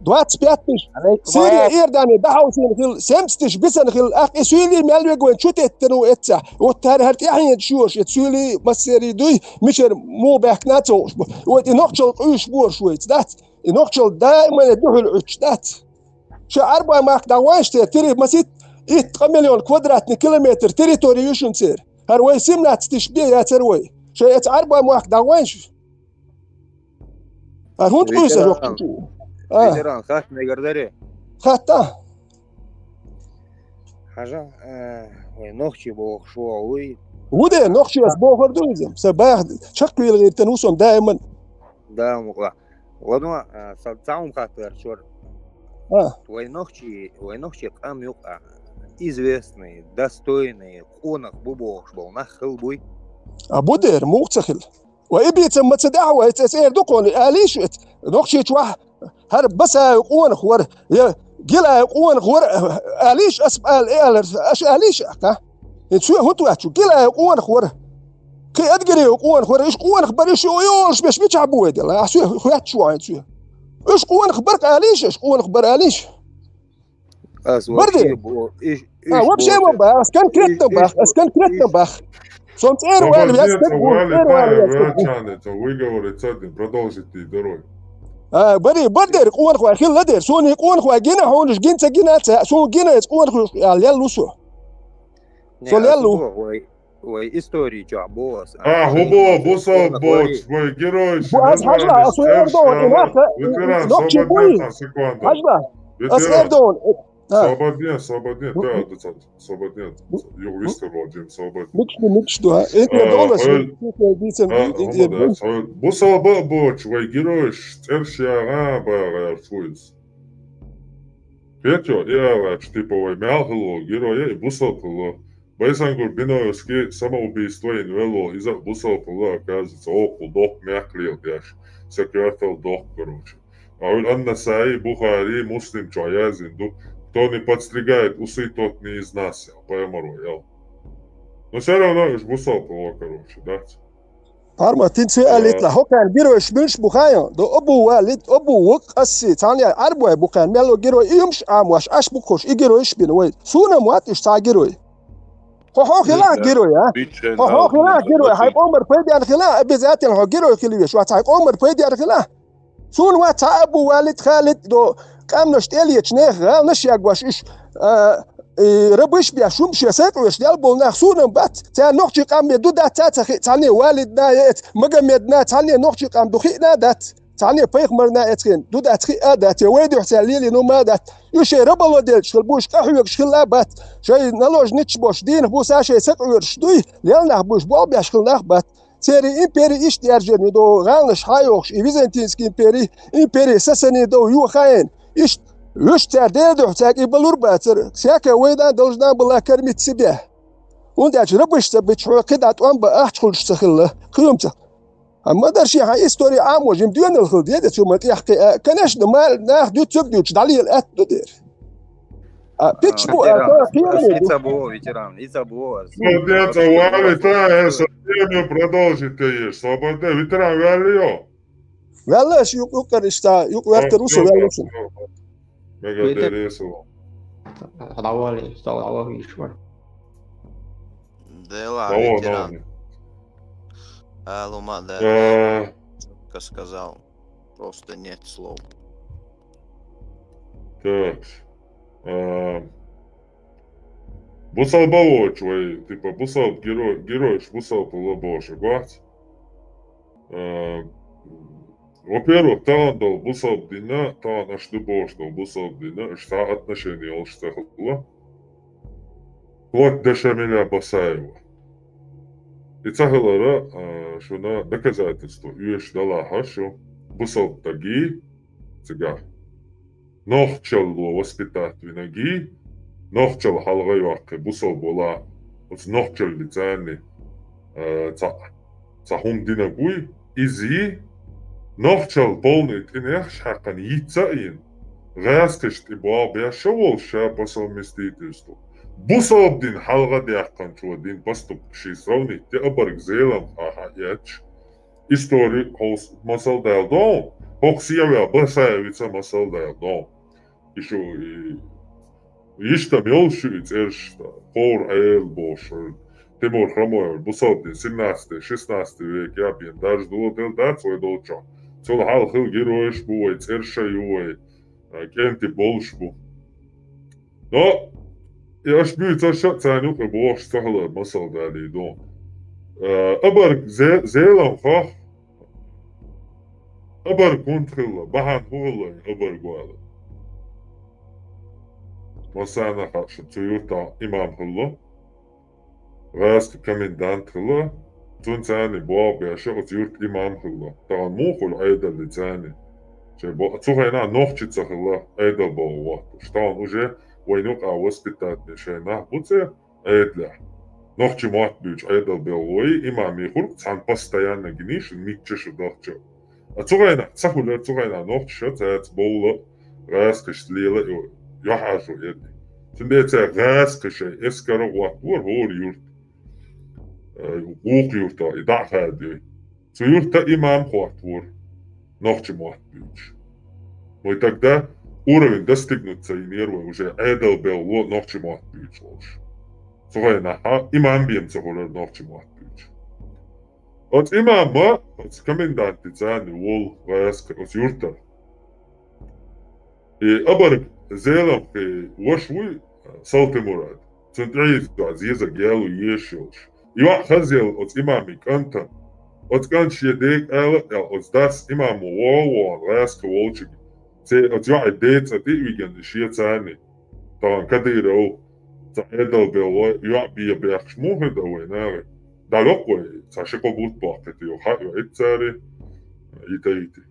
Двадцать пять тысяч. Сирия, Иордания дӀахьовсийна хилла, семьдесят тысяч бисина хилла. Ахь и суьйлий мел вега вайн чу теттина ву эццахь. Вот хӀара, хӀара тӀаьхьенаш йош, эцу суьйлий массерий дуй, мичара муха баьхкина а ца хууш бу. Вот и нохчалла къуьйсуш бу уьш вайца, дац? И нохчалла даиман дуьхьал Ӏуьттуш дац? Ша Ӏарбойн махка дӀагӀойша те, тири масит итт ткъа миллион квадратный километр территори ю шуна церан. ХӀара вай семнадцать тысяч бен яцара вай. Ша эца Ӏарбойн махка дӀагӀойша. ХӀара хӀунда къуьйсуш ю хӀокху чу? А. Ветеран, хатта мегар дарий? Хатта. Хьажа, э, вай нохчий бохуш вогӀу вуй. Ву де, нохчий ас бохур ду иза. Сан баха чакхвийла гӀиртина ву со даиман. Да, мукъа. Ладно, а, са-, цхьа хӀума хаттар чор. А. Вай нохчий, вай нохчий къам юкъа известный, достойный къонах бу бохуш болу нах хилла буй? А бу дера, муха ца хилла? Вай и бийцам ма ца дахьа вай, эца эр ду кхуна, алийша эца. Нохчийчохь хӀара Басаев къонах вара, я Гилаев къонах вара, алийша ас ала, э, алар, аша алийша аьлла. И цо хӀун тоьтту? Гилаев къонах вара. Кхы адгире ю къонах вара, иш къонах бар, иш ю йолаш беш, мичахь бу вай дела? Ахь соь хоьтташ ву хьайна соь. Иш къонах бар къалийша, иш къонах бар алийша. Ас Бар вообще де. бо-, иш, А, иш вообще бо-, ма бах, ас конкретно иш, бах, иш ас бо-, конкретно иш бах. Сом цӀер вали вяз, Свободнее, цӀер вали вяз, цӀер вали вяз, цӀер вали. Чане, то выговоры цадин, продолжите дорой. А, бари, бар дер, къонах вай, хилла дер, сони къонах вай, гина хьонаш, гин ца гина ца, со гина эц къонах вай, а, лел лусу. Не, Со а лел лу. субо вай, вай истории чохь бо ас. А, хӀу бо, бусалба боч, вай герой, Бу аз хьажла, ас эрдон, и нахка, ветеран, нохчи буй. Свободнее, секунда. Хьажла, ас Ветеран. эрдон. А. Свободнее, свободнее, да, да, да, свободнее. Юг вистер вол, Джим, свободнее. Микшни, микшду, а? Эти А, доллар, хой. Эти дицем, А, эти хӀу ма да, хой. Бусалба боч, вай геройш, цӀерш яга, багӀар фуйс. Петё, и алач, типа, вай мел хилла герой, и бусалба хилла. Байсангур Биноевский самоубийство ин вело, иза бусалба хилла, оказывается, окху дох мекхлел деш. Са кертал дох, короче. А уж Ан-Насаи, Бухари, Муслим чу язин ду. Кто не подстригает усы, тот не из нас, я, пайхамар вай, ял. Но всё равно уж бусалба хилла, короче, да? Парма, тин цу А. алитла, хокан геройш муьлш бу хайо, до Абу Валид, Абу Вакъасси, цхьана я Ӏарбой бу кхаьн, мело герой, и юмш Ӏамош, аш бу кхош, и геройш бин вай. Суна ма ат уж цхьа герой. Хо хо хила Да. герой, а? Бичен Хо хо хила Алхамад герой, хай Бакин. Къомар пайдян хила, обязательно хо герой хила веш, ва цхьа Къомар пайдян хила. Суна вац цхьа Абу Валид Халид до къамнаш тӀелечу нехан гӀалнаш ягош уьш, а, и рабыш беш, хӀума шен сайкъош дел болу нах суна бац. Царна нохчий къам бен ду дац ца ца хи, цхьанне Валидна яц, Магомедна, цхьанне нохчий къам ду хиъна дац, цхьанне пайхамарна яц хин, ду дац хиъа дац, я вай дуьхьа царна лелийна ма дац. Уьш шайн рабало делча хила буш, къахьоьгуш хила бац, шайн наложниц бош, дийнах буса шайн сакъоьруш дуй, лел нах буш, болх беш хила нах бац. Церан импери иштта яржарна ду, гӀаланаш хьайохуш, и византийский импери, импери сасани ду, ю хаен. Иштта, вуьш цара дела дуьхьа цаьрга и балур бацара, всякая война должна была кормить себя. ХӀунда аьлча рабыш ца бича хьо кхидӀа тӀом бан ахча хуьлуш ца хилла, кхуьйма ца. Амма дар шен хьан истори Ӏамо, жим доьнал хила деда, цу ма тӀехкхи, а, конечно, ма нах дуьцург дуьйцуш, дӀалела атта ду дера. А, пич бу, а, ветеран. Ас кхераме ду. Ица бу, ветеран, ица бу, ас. Молодец, а вали та, э, совсем её продолжить, конечно. Свободный ветеран, вали её. Валла, аш юкъ, юкъ кар иштта, юкъ вертар ву со, валла шу. Мега Ветер- дересу. Хьалавали, стал Аллах ишвар. Дела, Давай, ветеран. Давай. Алума, да. Э. Чётко сказал. Просто нет слов. Так. А, бусалба воч вай, типа, бусалба герой, геройш бусалба хила боша, бац? А, во-первых, тахана долу бусалба дина, тахана аш ду бохуш долу бусалба дина, аш цхьа отношение йолуш ца хилла. Вплоть до Шамиля Басаева. И ца хилара, а, шуна доказательство оьшуш далахьа шу, бусалба стаги цигахь. Нохчалло воспитать винаги, нохчалла хьалха йоккхи бусалба вала, оцу нохчаллица царни, а, цхьа, цхьа хӀума динаг вуй, изий, нохчалла полный тӀинехаш хьаькхна йицца а йина, гӀаьскхаш тӀе болх беш а волуш ша по совместительству. Бусалба дин хьалха даьккхинчо дин поступкаш сравнить де, абарг Зелимха хьаэцча, истори хьовса масал даьлла догӀу, хӀокху севя Басаевица масал даьлла догӀу. И шу, и, иштта йолуш ю и цӀераш, Кховра Ӏела бохуш, Тимур Хромоев, бусалба дин семнадцатый, шестнадцатый век я бен даржа доладелла дац вай долчохь. Цул хьалха хилла геройш бу вай, цӀераш а ю вай, а, кӀентий болуш бу. Но и аш буьйцуш а царна юкъа бохуш ца хилар масал далий ду. А, абарг Зе-, Зелимха, абарг хӀунда хилла, бахьана хӀун хилла и абарг вала? Массарна хаьа шу, цу юьртахь имам хилла, гӀаьскхи комендант хилла, цуьнан царна болх беш а оцу юьртан имам хилла. Тахана муха хуьлу Ӏедаллица царна? Шайн бо-, цу хенахь нохчи ца хилла, Ӏедал боху вохтуш. Тахана уже вайн юкъа воспитательный шайн нах бу церан Ӏедалехь. Нохчи мотт буьйцу Ӏедал белхалой, имам йихург цхьана постоянно гинийша, мичча шу дахча. А цу хенахь ца хуьлура, цу хенахь нохчаша цаьрца бовла, гӀаьскхашца лела а, юьхьӀаьржо эрна. Цундела цара гӀаьскхашна эскар а хӀоттора хӀора юрт. э, вукху юртахь и дӀа а хадайой. Цу юрта имам хӀоттавора нохчийн мотт буьйцуш. Вай тогда уровень достигнуть ца йинера вай, уже Ӏедал белло нохчийн мотт буьйцуш волуш. Цу хенахь имам бен ца хуьлура нохчийн мотт буьйцуш. Оцу имама, оцу комендантица царна волу гӀаска оцу юртара. И обарг Зеламхин ваша вуй, Салтимурад. Цунна тӀаьхьа иза зезаг яло езаш йолуш. И йоӀ хазъелла оцу имамин кӀантана. Оцу кӀанта шен дега ала а аьлла, оцу дас имамо вогӀу а вогӀу гӀаска волчуьнга. Церан оцу йоӀе ден цӀа тӀе а вигина, шен царний. Тахана Кадыров цхьа Ӏедал белла йоӀ бен бехкаш муха хир ду вай нахе? ДӀалокху вай, цхьа ши-кхо бутт боккхуьйту йо хьаъ йо иццари, йита йити.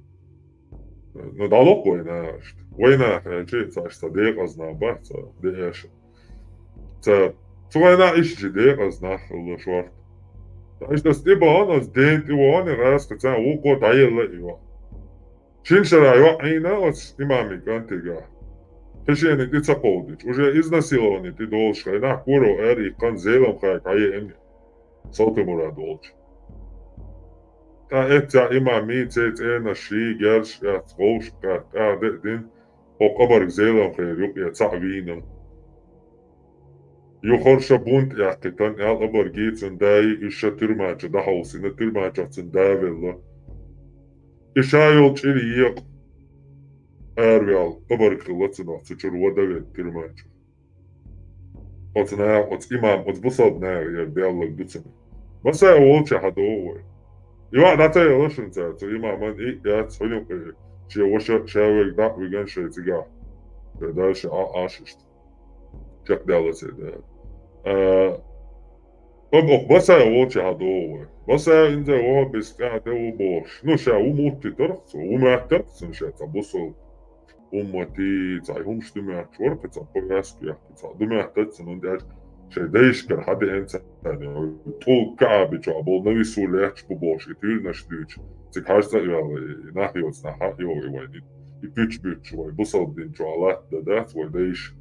Ну, дӀалокху вай нахе иштта. Вай нахе аьлча, цхьа аша цхьа декъаза нах бац, цхьа деша. Цхьа, цу вай нах иштта ши декъаза нах хилла шорта. Ткъа иштта аса тӀе бахана, аса ден тӀе вахана, гӀаска царна вукхо дӀаелла и йоӀ. Шина шарахь йоӀ Ӏийна оцу имамин кӀантигахь. Кхин шена тӀе ца кховдийча, уже изнасилование тӀе долуш хенахь, Куров ара иккхина Зеламхага хьаеана Салтимурад волчу. ТӀаккха эццехь имамий, церан цӀенаш ший, герзаш эцна, гӀовшах кхетта, тӀаьхьа де а дина, хӀокху обарг Зеламхера юкъе цхьаъ вийна. Юххера ша бунт яьккхина аьлла, обаргий, цуьнан даий, уьш ша тюрьма чу дӀахьовсийна, тюрьма чохь цуьнан да велла. И ша йолу чӀир екъна араваьлла, обарг хилла цунах, цу чуьра вада велла тюрьма чу. Оцу наха, оцу имам, оцу бусалба наха яра делларг ду цунна. Масаев волчу хьан догӀу вай? И ваӀ дӀа ца елла шуна цара, цу имаман и яц, хӀун юкъа, шен ваша ша верг дӀа а виган шайн цигахь. Шайн дальше а, а шишта. Чекхдаьлла церан дара. А, Оба, оха Басаев волчу хьан догӀу вай? Басаев инза вахӀабис тӀаьхьа де ву бохуш. Ну, ша ву муттитарх цо, ву моьттарх цунна ша цхьа бусалба умматий, цхьа хӀумаш ду моьттуш вара, кхин цхьа повестка яхкина, цхьа ду моьттуш цунна, хӀунда аьлча шайн дайшкара хьан деана царна, тӀулг Каъаби чохь болу навису лаьтташ бу бохуш, и туьйранаш дуьйцуш, цига хьажа ца а ваьлла, и нах йоцу нах хьан а йогӀий вайна, и пуьчбуьттуш вай, бусалба дин чохь латта дан дац вай дайша.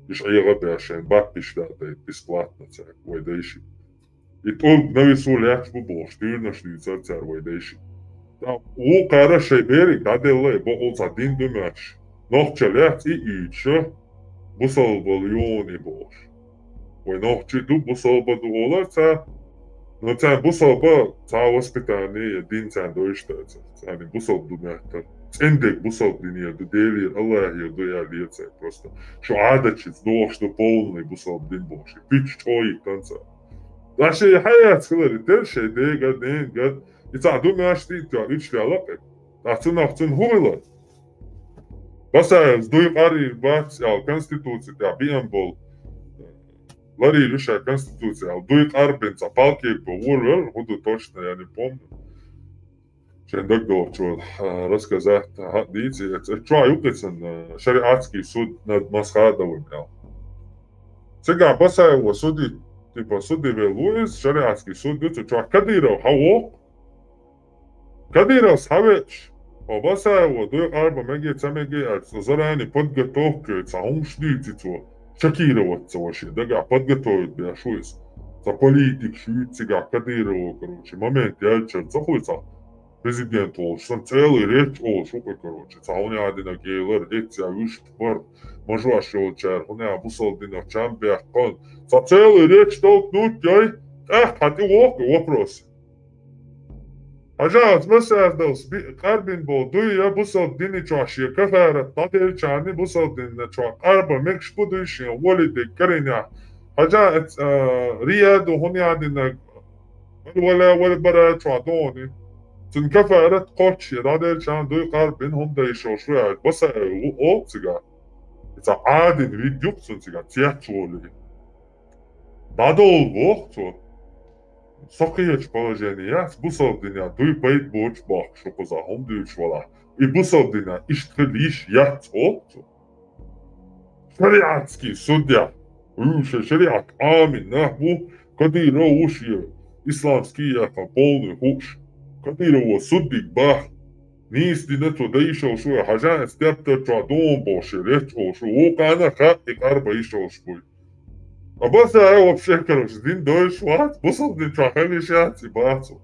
Иша Ӏеха а беш, шайн баппиш да а дайта бесплатно цаьрга, вай дайшиъ. И тӀулг навису лаьтташ бу бохуш, туьйранаш дуьйцура цара вай дайшиъ. ТӀаккха вукхара шайн бериг дӀаделла, и бакъул цхьа дин ду моьттуш. Нохчалла яц и уьйцуша, бусалбалла юна и бохуш. Вай нохчий ду, бусалба ду олар цара, но царна бусалба цхьа воспитание я дин царна дойуш дац. Царна бусалба ду моьттура. ЦӀендерг бусалба динера ду, Делера, Аллахера ду аьллера цара просто. Шу Ӏадатчица дохуш ду полный бусалба дин бохуш. Пуьчча чӀогӀа йиттан цара. Аш и хьаяц хиларе дера шайн дега, ненга, и цхьа ду моьттуш дийта, уьш лелакъе. Ткъа цунах цунна хӀун хилар? Басаевс дуй къарйийр бац аьлла, конституци тӀехь биъна болу. Ларийра ша конституци аьлла, дуй къарбина цхьа палкерг бан вор вара, хӀун ду точно, я не помню. Шайн дагадогӀучу, а, рассказать хьа дийци, эц-, эц чохь юкъицан, а, шариатский суд над Масхадовым аьлла. Цигахь Басаева суди, типа, суди велла ву иза, шариатский суд ю цу чохь, Кадыров хьан воккху? Кадыровс хьан веача, хьо Басаева дуй къарба меге, ца меге аьлла, цо заранее подготовка йой, цхьа хӀумаш дуьйци цо, шокировать ца ван шен дагахь подготовить беш ву иза. Цхьа политик шуьйца цигахь Кадырова, короче, момент яьллачара ца хуй цхьа президент волуш, сан целый речь олуш ву кху, короче, цхьа хӀун яа динарг элар, эцця вуьш бар, мажош йолчара, хӀун яа бусалба динах чам бехкан, цхьа целый речь толкнуть йой, тӀаккха хьан тӀе воккху вопрос. Хьажа, оцу Масаевс къарбина болу дуй я бусалба дини чохь шен кафарат дӀаделлачарна бусалба дина чохь къарба мегаш бу дуй шен воле дерг карийнехь. Хьажа, эц, а, Риаду хӀун яа динарг, вала, вала, вала бара чохь дони. Цуьнан кафарат кхоччуш я дӀаделлачарна дуй къарбина хӀума дайшо шу яц. Басаев ву олу цигахь. И цхьа Ӏадина вид юкъ цунна цигахь, цецволий. ДӀадолу боху цо. Со кхечу положение яц, бусалба динехь дуй пайда боцуш бохкуш шу кхузахь хӀума дуьйцуш валахь. И бусалба динехь иштта хила йиш яц олу цо. Шариатский судья. Вуьйша шариат Ӏамин нах бу, Кадыров ву шен исламский яххьа полный хууш. Кадырова суддиг бах. Нийса дина цо дайшалш ву, хьажа эцу тептар чохь догӀун бохуш, речь олуш ву. Вукхана хаьа и къарба йиш йолуш буй. А Басаев вообще, короче, дин дойш вац, бусалба дин чохь хила йиш яц и бацу.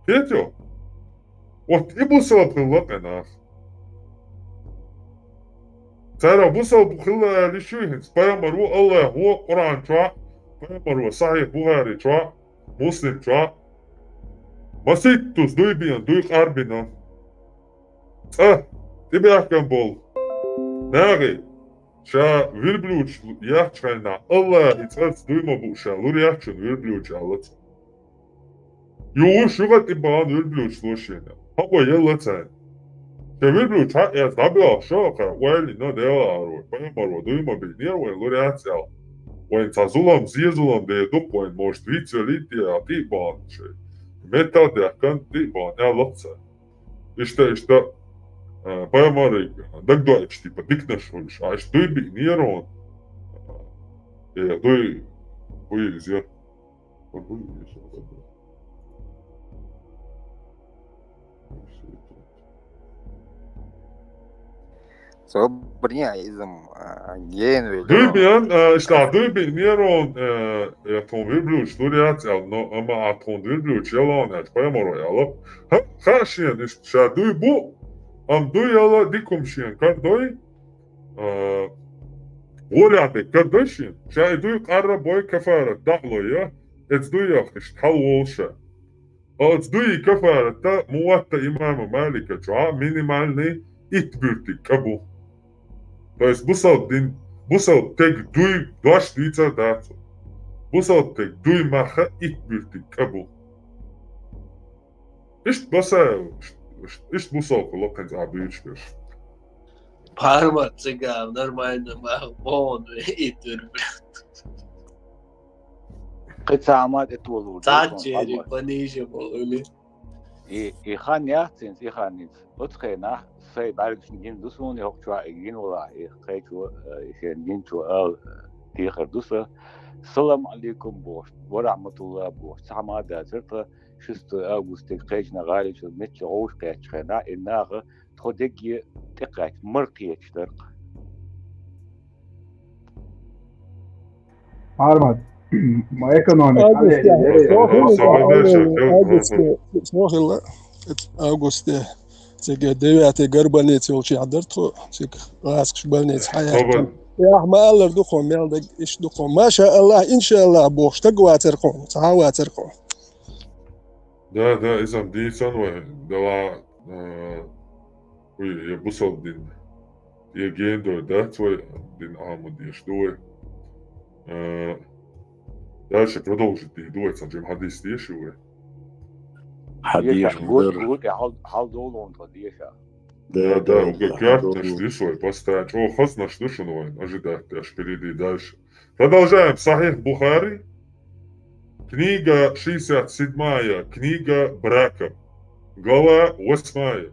Кхетий? Вот и бусалба хилла къинах. Цара бусалба хилла аьлла йиш ю хӀинца, пайхамаро, Аллахо Къуръан чохь, пайхамаро Сахьихь Бухари чохь, Муслим чохь. Маситтаза дуй бина, дуй къарбина. ЦӀа тӀебаьхкина болу нахе ша верблюдаш яхча хенахь, Аллахьан цӀарца дуй ма бу ша, лур яц шуна верблюдаш аьлла цо. Юха, юха тӀебахана верблюдаш ло шена. Хьо гой елла царна. Ша верблюдаш хьаэца дӀабоьлхуш ша, кхара ойла йина Делахь аьлла, пайхамаро дуй ма бинера вайн, лур яц аьлла. Вайн цхьа зулам, зе зулам дер ду-кх вайн, может, вицвелийта а, тӀебахана шайн. Меттах а даьхкина тӀебахана аьлла-кх цара. Иштта, иштта, а, пайхамарга дагадоуьйтуш, типа, диканаш хуьлуш. А иштта дуй бинера хьуна. Э, дуй, буй иза. Буй иза. Собарне, иза-м, а, гена велла. Дуй бина, а, иштта, дуй бинера хьуна, э, э, тхуна верблюдаш лур яц аьлла, но, амма а тхуна верблюдаш елла хьуна аьлча, пайхамаро аьлла. Ха, хаьа шена, иштта ша дуй бу, амма дуй яла дика хӀума шена карадой, а, гӀолехь дерг карадой шена. Ша и дуй къарра а бой, кафарат дӀа а лой, я, эцу дуйах иштта хьалаволу ша. Оцу дуьйн кафарат а Муватта имама Малика чохь минимальный итт буьртиг кӀа бу. То есть бусалба дин, бусалба стеган дуй дош дуьйцур дац. Бусалба стеган дуй мах а итт буьртиг кӀа бу. Иштта Басаев, иш-, иш-, иштта бусалба лакханца а буьйцуш берш. Парма циган нормально мах боху итт буьртиг. Кхин цхьа Ахьмад тӀе толур ду, Цхьаьна черик Ахьмад. Пониже бохули. И, и хан яц хӀинца, и хан хӀинца. Оцу хенахь сайн бӀаьргашна гина ду суна, и хӀокху чохь и гина валахь, и кхечо, э, и шен гинчо ала, э, дехар ду сан. Салам алейкум бохуш, ва рахматуллах бохуш, цхьа хӀума а дацара тхан, шестого августехь кхечанхьа гӀалин чу меттачу гӀовш кхеттачу хенахь, и наха тхо дегге тӀекхаьчна мара кхеташ дара-кх. Армат, ма экономика, Августе, алле, алле, сохилла, алле, алле, алле, августе, сохилла, августе, цига девятый горбаница йолчу яхь дара тхо, цига гӀазкхаш больница хьаяьккхина. Собар. Яхь ма аллара ду кхо, мел даг иш ду кхо. Маша Аллах, иншаллах бохуш, стаг вацара кхо, цхьа а вацара кхо. Да, да, иза-м дийцан вай, дала, а, уй, я бусалба дин. Я гендой дац вай, дин Ахьмад еш ду вай. А, дальше продолжить дийр ду вай, цхьа жим хьадис деша вай. Хьадеша деша, гур-, дара. Гур-, хьал-, хьал долу вон тхо деша. Да, да, да, угу, да, коьртанаш долу. Диш вай, постоянно. Чо хазнаш ду шуна вайн, ожидать деш, впереди дальше. Продолжаем. Сахих Бухари. Книга шестьдесят седьмая, книга брака. Глава восьмая.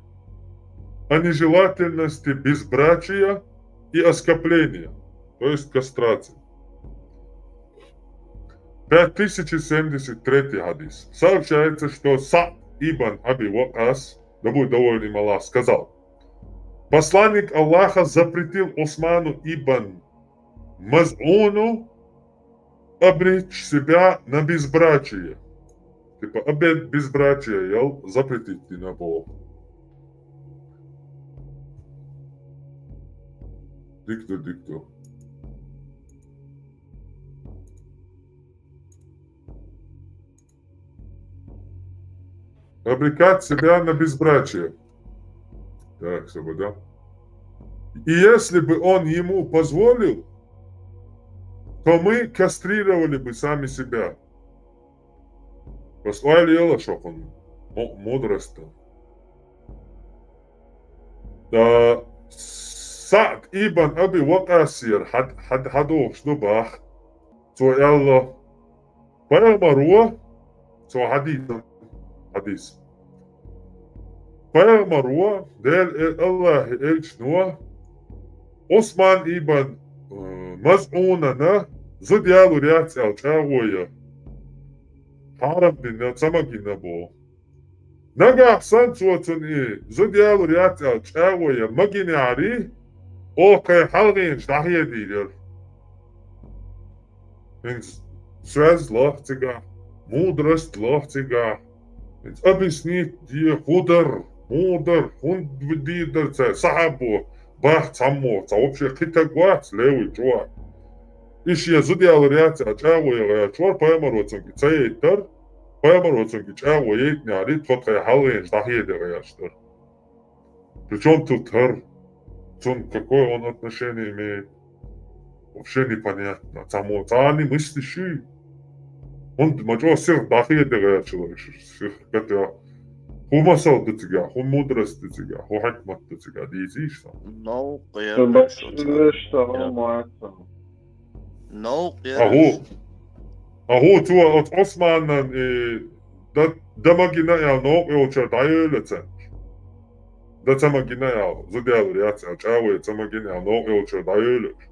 О нежелательности безбрачия и оскорбления, то есть кастрации. Пять тысяч семьдесят третий хадис. Сообщается, что Саъд ибн Аби Вакас, да будет доволен им Аллах, сказал: «Посланник Аллаха запретил Усману ибн Маз'уну обречь себя на безбрачие». Типа, обет безбрачия ял запретить дина боху. Диктор, диктор. Обрекать себя на безбрачие. Так, чтобы, да. И если бы он ему позволил, то мы кастрировали бы сами себя. Просто ойла йолаш хӀокхунна му-, мудрость. Ткъа Саъд ибн Аби Вакъасера хьад-, хьад-, хьадохуш ду бах. Цо аьлла, пайхамаро, цо хьадийцина хьадис. Пайхамаро, Дела э-, Аллахьан элчано, Усман ибн, э, МазӀунана зуда ялур яц аьлла чӀагӀо ян хьарам дина, ца магийна боху. Нагахь санна цо цунна и зуда ялур яц аьлла чӀагӀо ян магийнехьарий, оха кхайн хьалхенаш дӀахедийр яра. ХӀинца связь лах цигахь, мудрость лах цигахь. ХӀинца объяснить де, хӀун дар, муха дар, хӀунда дийр дар цара, сахьабо бах цхьаммо, цхьа вообще кхин таг вац, левый чувак. И шен зуда ялар яц аьлла, чӀагӀо ян гӀерташ вар, пайхамаро цунга ца яйтар, пайхамаро цунга чӀагӀо яйтинехь, тхо тхайн хьалхенаш дӀахеде гӀерташ дара. Причём тут хӀара? Цунна какое он отношение имеет? Вообще непонятно. Цхьаммо, цхьанний мысли шуй? ХӀунда ма чӀогӀа сиха дӀахеде гӀерташ хилар уьш, сиха гатех? ХӀун масал ду цигахь, хӀун мудрость ду цигахь, хӀун хьикмат ду цигахь, дийцийша суна. Новкъа яр. Башир, салам алейкум. Новкъа яр. АхӀу, ахӀу, цо оцу Ӏусманан, э, дан, дан ма гина аьлла, новкъа йолчара дӀайойла царна. Дан ца ма гина аьлла, зуда ялар яц аьлла, чӀагӀо ян ца ма гина аьлла, новкъа йолчара дӀайойла уьш.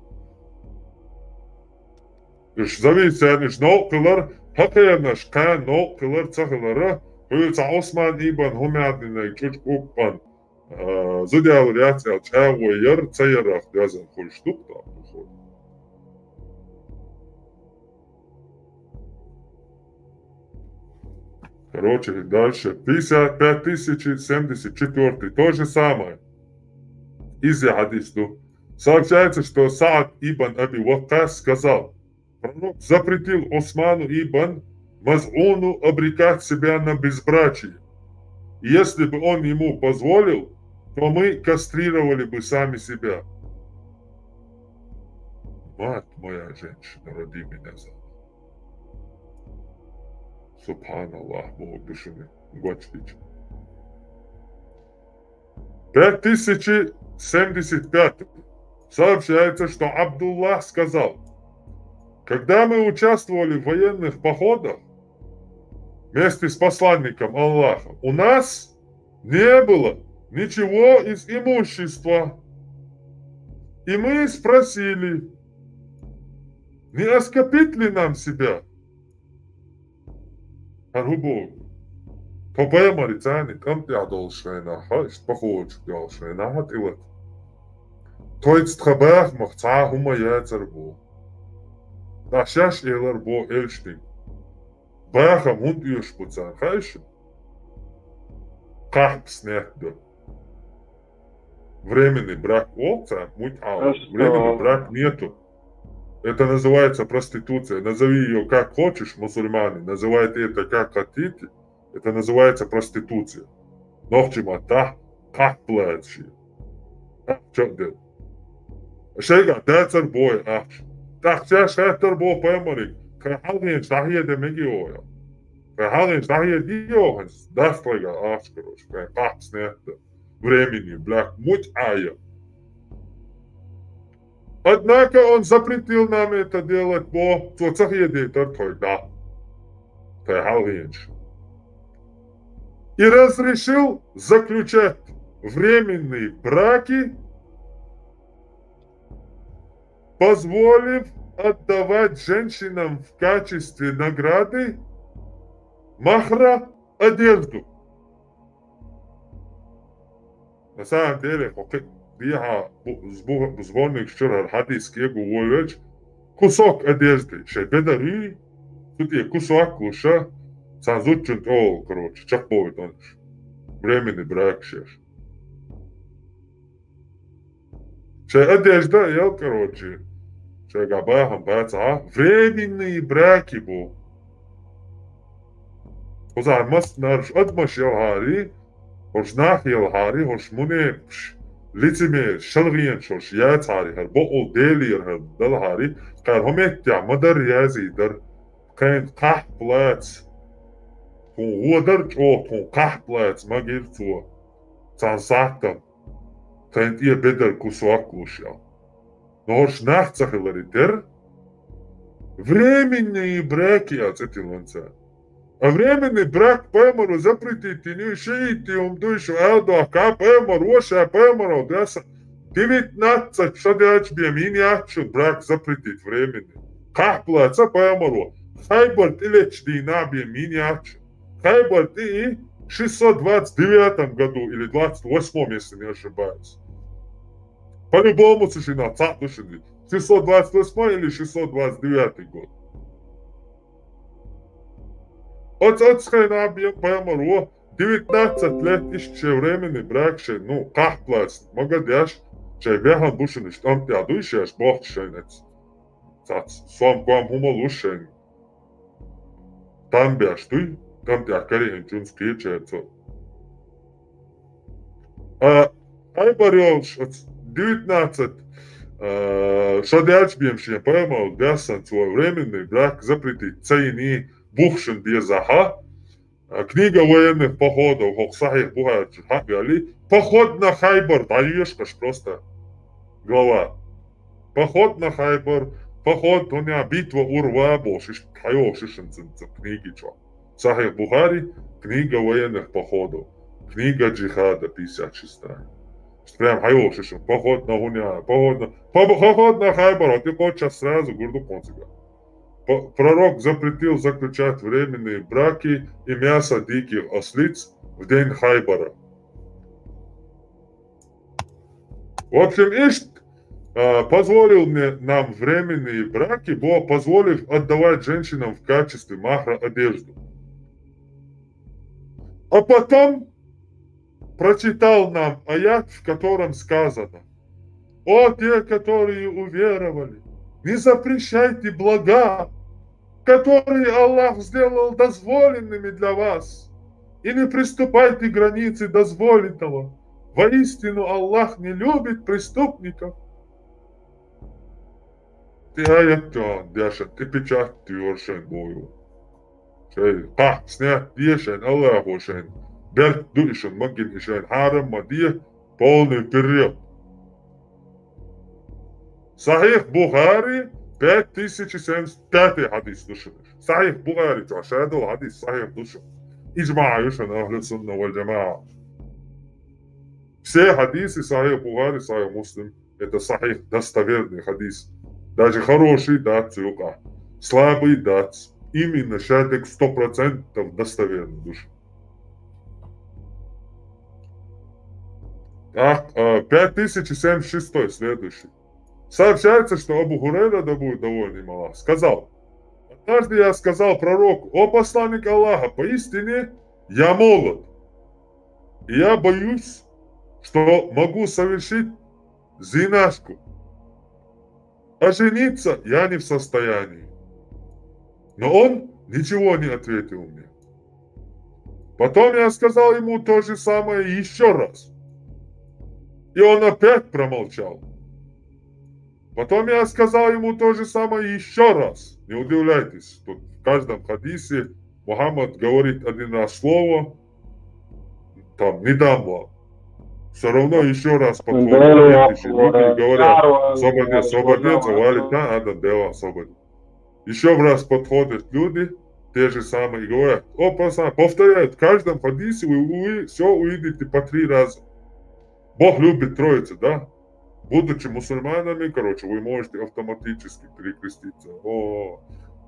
Уьш зависит царна, уьш новкъа хилар, хӀокхарнаш кхана новкъа хилар ца хилара, хьоьца Ӏусман ибн ХӀумайдинан чӀучкъуккъан, а, зуда ялар яц аьлла, чӀагӀо яр ца ярах доьзна хуьлуш ду-кх тӀаккха. Короче, дальше. Пятьдесят, пять тысяч семьдесят четвёртый. То же самое. Из хьадис ду. Сообщается, что Саад ибн Аби Ваккас сказал: «Пророк запретил Усману ибн Маз'уну обрекать себя на безбрачие. Если бы он ему позволил, то мы кастрировали бы сами себя». Мать моя женщина, роди меня заново. Субханаллах, Бог души гочдича. Пять тысяч семьдесят пятый. Сообщается, что Абдуллах сказал: «Когда мы участвовали в военных походах вместе с посланником Аллаха, у нас не было ничего из имущества. И мы спросили, не оскопить ли нам себя?» ХӀара хӀун боху? Тхо пайхамарца цхьаьна тӀам тӀехь долуш хенахь, иштта похожа долуш хенахь, тӀелата. Тхоьца тхан бахамах цхьа а хӀума яцара боху. Ткъа шаьш элира боху элчанга: «Бахам хӀунда оьшуш бу царна, хаьий шуна? Кхахьпас нетта ду». Временный брак олу цара, муьтӀахь. Временный брак нету. Это называется проституция. Назови её как хочешь, мусульмане. Называйте это как хотите. Это называется проституция. Нохчийн маттахь кхахьпалаца шен. Ахча а делла. Шайгахь дацара боху ахча. ТӀаккха цаьрша хаьттара боху пайхамарга: «Тхайн хьалхенаш дӀахеда мегий оха?» Тхайн хьалхенаш дӀахеда йогӀу хӀинца, дац тхайгахь ахча, короче, тхайн кхахьпас нетта. Временный брак муьтӀахь. Однако он запретил нам это делать, бо, цо ца хедийтар тхоьга дӀа. Тхайн хьалхенаш. И разрешил заключать временные браки, позволив отдавать женщинам в качестве награды махра одежду. На самом деле, хӀокху дехьа бу-, збу-, сборникаш чуьра хӀара хьадис кего вуьйлуш, кусок одежды, шайн бедар юй, цу тӀе кусок луша, цхьана зудчунна тӀе а, короче, чекхбовлуьйтуш. Временный брак шаьш. Шайн одежда а ел, короче, шайгахь бахам бацахь, временные браки бу. Кхузахь массанхьа адамаш елхьарий, хӀорш нах елхьарий, хӀорш мунепаш, лицемераш, шалгӀенаш хӀорш яцахьарий, хӀара бакъ волу Делера хӀара далахьарий, кхара хӀокху меттехь ма-дарра язйийр дара, тхайна кхахьпалаца. Тхуна гӀо дара чӀогӀа, тхуна кхахьпалаца магийра цо. Цхьана сахьтана тхайна тӀе бедар кусок луш аьлла. Но хӀорш нах ца хиларе терра, временные браки аьлла цӀе тиллина цара. А временный брак пайхамаро запретить йина ю, шиитийн хӀума ду шу аьлла дохка, пайхамаро ша пайхамаро даса девятнадцать шо даьлча бен йина яц шуна брак запретить временный. Кхахьпалаца пайхамаро Хайбар тӀелеттачу дийнахь бен йина яц шуна. Хайбар тӀе и шестьсот двадцать девятом году или двадцать восьмом, если не ошибаюсь. По-любому цу шиннах цхьаъ ду шуна. Шестьсот двадцать восьмой или шестьсот двадцать девятый год. Оц, оцу хенахь бен пайхамаро девятнадцать лет иштта шен временный брак шен, ну, кхахьплац, магадеш, шайн бехам бу шуна иштта, амтӀехь дуй шеш бохчу шайн эца. Цац, сом-ком хӀума луш шайн. Там беш дуй, там тӀехь кариъинчунца кхечаьрца. А, Хайбар йолуш оцу девятнадцать, а, шо даьлча бен шен пайхамар бессан цо временный брак запретить ца йиний бухшин безахьа. А, книга военных походов, хӀокху Сахьих Бухари чу хьа а вели, поход на Хайбар, дӀаеша аша просто глава. Поход на Хайбар, поход, хӀунда битва Урва бохуш, иштта хьайогӀуш ю шуна цуьнан цу книги чохь. Сахьих Бухари, книга военных походов, книга джихада, пятьдесят шестая. Прям хьайогӀуш ю шуна. Поход на хӀунда, поход на, по-, поход на Хайбар, вот и кхоччуш сразу гур ду кхунцига. П-, пророк запретил заключать временные браки и мясо диких ослиц в день Хайбара. В общем, иштта, а, позволил мне, нам временные браки, Бог позволил отдавать женщинам в качестве махра одежду. А потом прочитал нам аят, в котором сказано: «О те, которые уверовали, не запрещайте блага, которые Аллах сделал дозволенными для вас, и не приступайте к границе дозволенного. Воистину Аллах не любит преступников». ТӀе аят тӀе дешан, тӀе печать тӀе йора шайн боху. Шайн кхахь снят де шайн, Аллахо шайн. Берг ду и шун, магин и шайн хьарам ма де, полный вперёд. Сахьих Бухари, пять тысяч семьдесят пятый хьадис ду шуна. Сахьих Бухари чохь ша долу хьадис сахьих ду шуна. Иджмаъ ю шуна ахлу сунна вал джамаъа. Все хьадисы Сахьих Бухари, Сахьих Муслим, это сахьих, достоверный хьадис. Даже хороший дац цу юкъахь, слабый дац. Именно ша дерг сто процентов достоверный ду шуна. Так, э, пять тысяч семьдесят шестой, следующий. Сообщается, что Абу Хурайра, да будет доволен им Аллах, сказал: «Однажды я сказал пророку: „О посланник Аллаха, поистине я молод, и я боюсь, что могу совершить зинашку, а жениться я не в состоянии“. Но он ничего не ответил мне. Потом я сказал ему то же самое еще раз, и он опять промолчал. Потом я сказал ему то же самое еще раз. Не удивляйтесь, тут в каждом хадисе Мухаммад говорит один раз слово, там, не дам вам. Все равно еще раз подходит. Эти же люди говорят: «Освободи, освободи, завали, да, Адам, да, освободи». Еще раз подходят люди, те же самые, и говорят: «О, пацан», повторяют, в каждом хадисе вы, вы все увидите по три раза. Бог любит троицу, да? Будучи мусульманами, короче, вы можете автоматически перекреститься. О,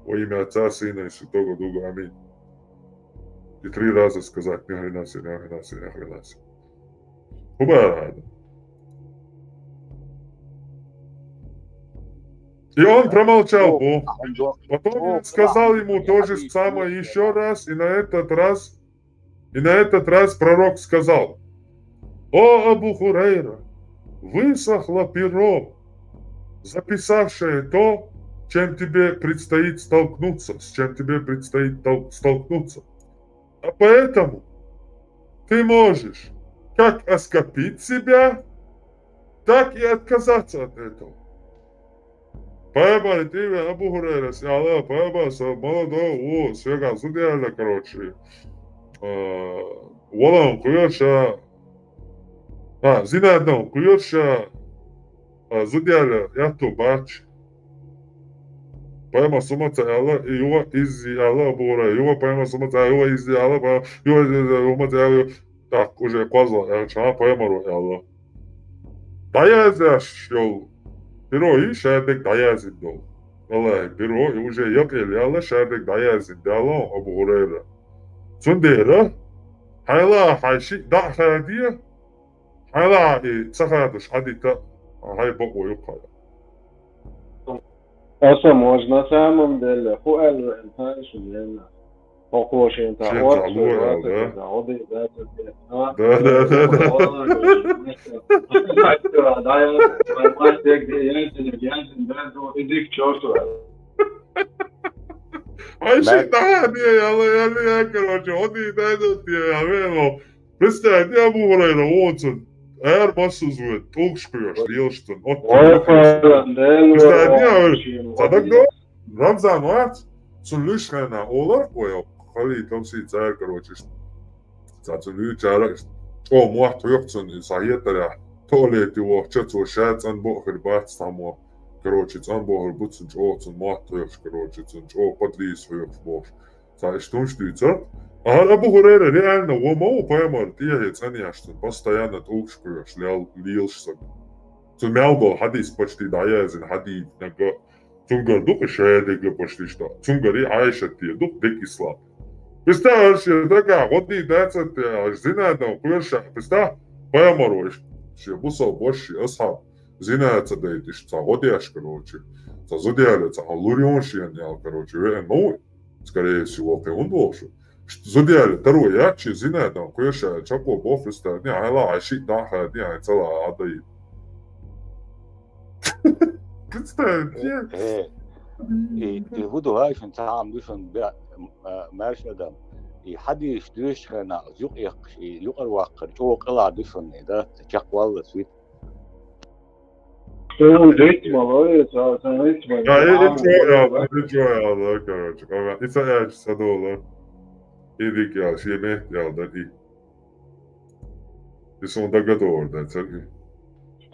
во имя Отца, Сына и Святого Духа. Аминь. И три раза сказать: «Не хрена себе, не хрена себе, не хрена себе». Хубарада. И он промолчал, Бог. Потом я сказал ему то же самое еще раз, и на этот раз, и на этот раз пророк сказал: «О, Абу Хурайра, высохло перо, записавшее то, чем тебе предстоит столкнуться, с чем тебе предстоит тол- столкнуться. А поэтому ты можешь как оскопить себя, так и отказаться от этого». Пайхамар тӀе веана Абу Хурайрас аьлла, пайхамар, со молодой ву, соьгахь зуда яьлла, короче, э, валан кхоьруш, а, зина дан кхоьруш, а, зуда яьлла, аьтту бац. Пайхамар сумаца аьлла, и юха изза аьлла Абу Хурайра, юха пайхамар сумаца аьлла, юха изза аьлла, пайхамар, юха изза аьлла, юха маца аьлла, юха. Так, уже кхозлагӀа аьлла, чхьана пайхамаро аьлла. ДӀаязъеш йолу перо ю, ша дерг дӀаязйина долу. Валлахи, перо и уже якъаелла яьлла, ша дерг дӀаязйина даьлла Абу Хурайра. Цундела, хьайла хьайн шиъ дӀа а хадае, хьайла и ца хадош Ӏадита, хьайн бакъо ю кхара. Аса можно самом деле, хӀу аьлла веана, хьан шуна веана? Хьо кхо шен цхьа Шен цхьа орца ло вац, ял, да? Цхьа гӀо дийр дац, а? Да, да, да, да. Ой, да, я, я, я, я, я, я, я, я, Ай, ши Мар- дахьа де, яла, яла, я, короче, гӀо дийр дац, я, я, я, я. Представь, я Абу Хурайра воцун. Эр басуз вет, тӀулгаш кхоьш, лелаш цун. От Ой, тӀулгаш кхоьш. Хурайра, Дела Представь, варо я, я, шин, цадак гӀо до? Рамзан вац, цун луьш хана олар, ой, хали тамси цар, короче, ш-, ца цун луьчара, ш-, чӀо мотт хьоьх цун, и сахьетаря, туалете вохча, цо ша цӀан бохир бац тамо. Короче, цӀан бохир буц цун чӀо, цун мотт хьоьхш, короче, цун чӀо подлиз хьоьхш бохш. Ца иштунш дуьйцар. Ахар Абу Хурайра реально во ма ву пайхамар тӀехье цӀанъяш цун, постоянно тӀулгаш кхоьш, лел-, лелаш саг. Цун мел дол хьадис почти дӀаяздина, хьадис нага. Цунгар дукха шайдега почти что. Цунгар и Айшат те дукха дек ислам. Писта арш я дага, гӀо дийр дац те, аш зина дан, кхоьш, писта, пайхамар ваш. Ше бусал бош, ше асхьаб. Зина ца дайт, иш ца гӀо деш, короче. Ца зудяля, ца лурион шен ял, короче, веан ма ву. Скорее всего, кхе хӀунда вохуш ву. Ш-, зудяля, таро яц, ше зина дан, кхоьш, чакхо боху, писта, не, хьайла, ай ши даха, не, ай цала, а дай. Представь, Э, я. э, и, и хӀун ду хьайшин цхьа ам ду шун бе-, м-, а, маьрша адам. И хьадис дуьйш хана, юкъ эккхаш, и юкъар ваккхар, чӀогӀа къила ду шун, и да, чакхвалла свит. Шу дит мало, и ца, ца дит мало. Я, и, и Ам чо я, вала. И чо я, да, короче, кага, и ца я, ца дола. И дик я, ши мет я, да, и. И сон дагадор да, церги.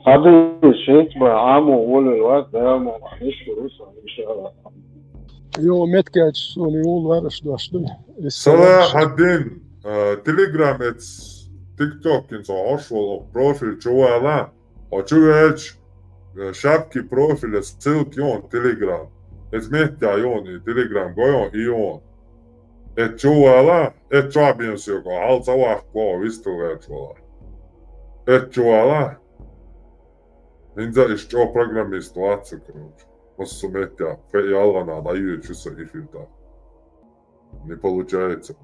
Хьадис шесть ба, аму волю вас, да, аму, ишкуру сан, иншаллах. Йо, меткач, сон и вол вараш дош дуй. Салахаддин, а, Telegram эц, TikTok кин со ош вол профиль чувала. Очу веч, э, шапки профиля ссылка ён Telegram. Эц меття ён и Telegram гойон и ён. Эт чувала, эт чуабен сёго, ал ца вахкво, висту веч вала. Эт чувала. Инза иш чо программист ваца, короче. Массу меття, фе ялгана, да ю чу са эфирта. Не получается.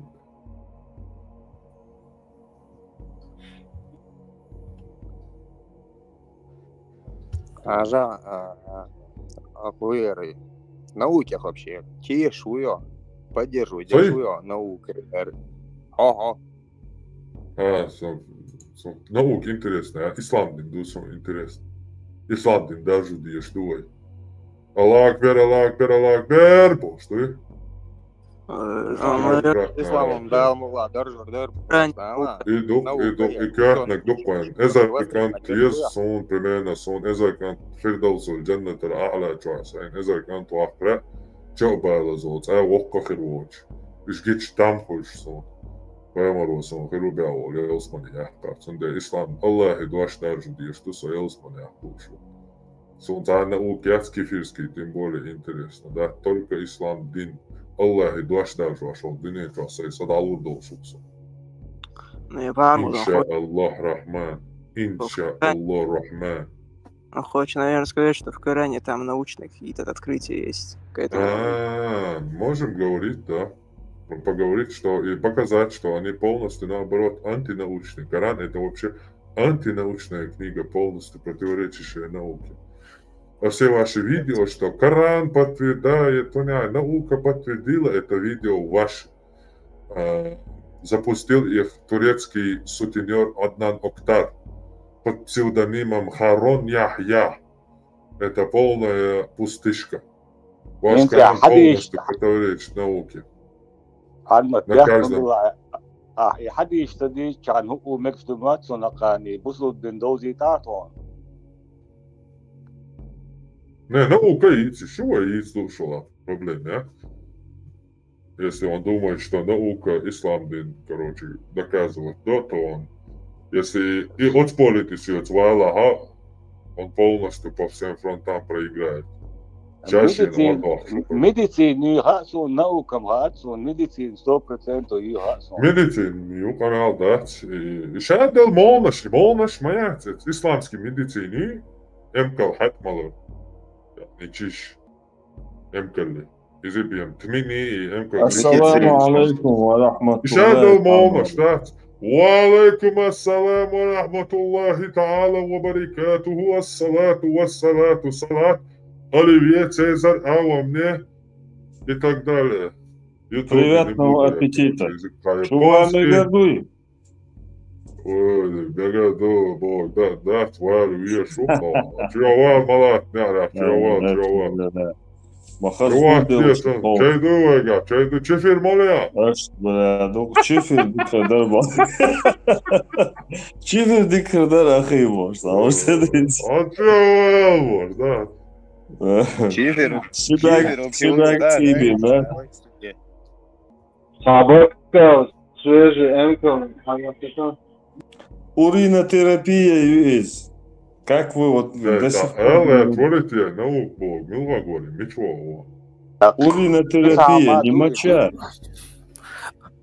Ажа, а, а, а куэры. Науки вообще. Тиеш уё. Поддерживаю, Сой? Деш уё, наука. Ого. А, со, со, наука интересная, а ислам дин ду со интересно. Ислам дин даже деш дуй. Аллах акбар, Аллах акбар, Аллах акбар, бо, что ли? Э, Ислам, а, исламом, да, мула, доржур, дор, Правильно. Да, ладно. И дух, Наука и дух, я. И катнак дух вайн. Эзар кан тез сон, примерно сон, эзар кан фирдовсул джаннатар а'ла чуас. Айн эзар кан туахра, чо байла зол, цай вокка хир воч. Иш гич там хуш сон. Пайхамар сон, хиру бяо, лелс мани яхкар. Сон де ислам, Аллахи дуаш даржу деш, ту со лелс мани яхкушу. Сон царна у кяц кефирский, тем более интересно, да? Только ислам дин. Аллахи дуаш даржу ашол дин, это сай садалур дол шуксо. Ну, я вам Инша Аллах Рахман. Инша Аллах Рахман. Он хочет, наверное, сказать, что в Коране там научные какие-то открытия есть. Какая-то А, можем говорить, да. Поговорить, что и показать, что они полностью наоборот антинаучные. Коран — это вообще антинаучная книга, полностью противоречащая науке. А все ваши видео, что Коран подтверждает, то не, наука подтвердила, это видео ваше. А, запустил их турецкий сутенёр Аднан Октар под псевдонимом Харон Яхья. Это полная пустышка. Ваш Коран полностью противоречит науке. Адмат, На каждом. А, и хьадис ца дийцча, ну, у мекс ду мац сон акъани, бусулбин довзийтар тхуна. Не, наука йийца, шу вай йийца ду шула проблема, я? Если он думает, что наука ислам дин, короче, доказывает, да, то он, если и отспорить ещё вала, ха, он полностью по всем фронтам проиграет. Чаще Медицин-, наоборот, что медицин не хасун, наукам хасун, медицин сто процентов и хасун. Медицин, ю канал, да. И, и ща дал молнаш, молнаш моя, исламский медицин, и эмкал хат малор. Не чиш. Эмкалли. Izibiem, tmini, em ko. Ассаламу алейкум ва рахматуллахи. Ишадал молмаш, да? Ва алейкум ассалам ва рахматуллахи та'ала ва баракатуху. Ассалату вассалату салат. Оливье, Цезарь, а во мне и так далее. Приятного аппетита. Чуваме гадуй. Ой, бега до, бо, да, да, тварь, вие шутно. Чува, малат, няра, чува, чува. Махар чайду вайга, чайду, чифир моля. Аш, бля, ну, чифир дикадар ба. Чифир дикадар ахи, может, а может, а чува, может, да. Чифир, сюда, чифир, сюда, да, чифир, да. Собака, свежий энком, хамасита. Уринотерапия есть. Как вы вот до сих пор... Эл, отворите науку, милва говори, мичо. Уринотерапия, не моча.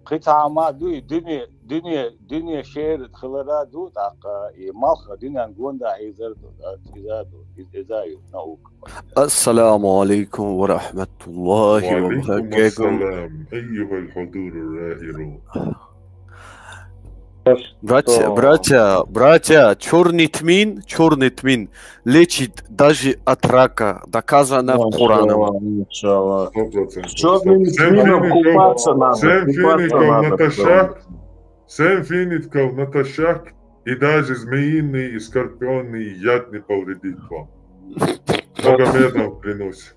Кхы цхьа хӀама ду, и дуьне, дуьне, дуьне шера хилара ду, тӀаккха и малх дуьнен гонда хьийзар ду, иза ду, из-, иза ю наука. Ассаламу алейкум ва рахматуллахи ва баракатуху. Ва алейкум ассалам, айюхал худуру раиру. Братья, братья, братья, чёрный тмин, чёрный тмин лечит даже от рака, доказано Кораном. Машалла. Сто процентов. С чёрным тмином купаться надо, купаться надо. Сем фиников натощак, и даже змеиный и скорпионный яд не повредит вам. Магомедом клянусь.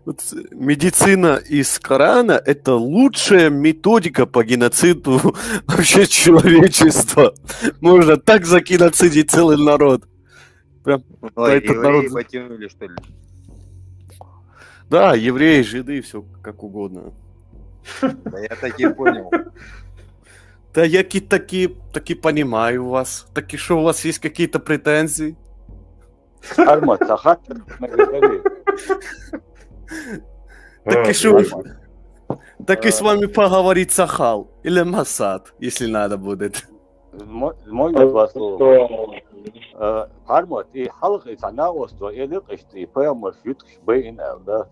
Вот медицина из Корана — это лучшая методика по геноциду вообще человечества. Можно так загеноцидить целый народ. Прям про этот народ. Евреи потянули, что ли? Да, евреи, жиды, все как угодно. Да я так и понял. Да я ки-, таки, таки понимаю вас. Так и что, у вас есть какие-то претензии? Армат, сахат, так и что, так и с вами поговорить сахал или масад, если надо будет. Мо-, мой два слова. Э, Армат, и халх, и цана осто, и лык, и пайгамбар, юткш, бейн, да?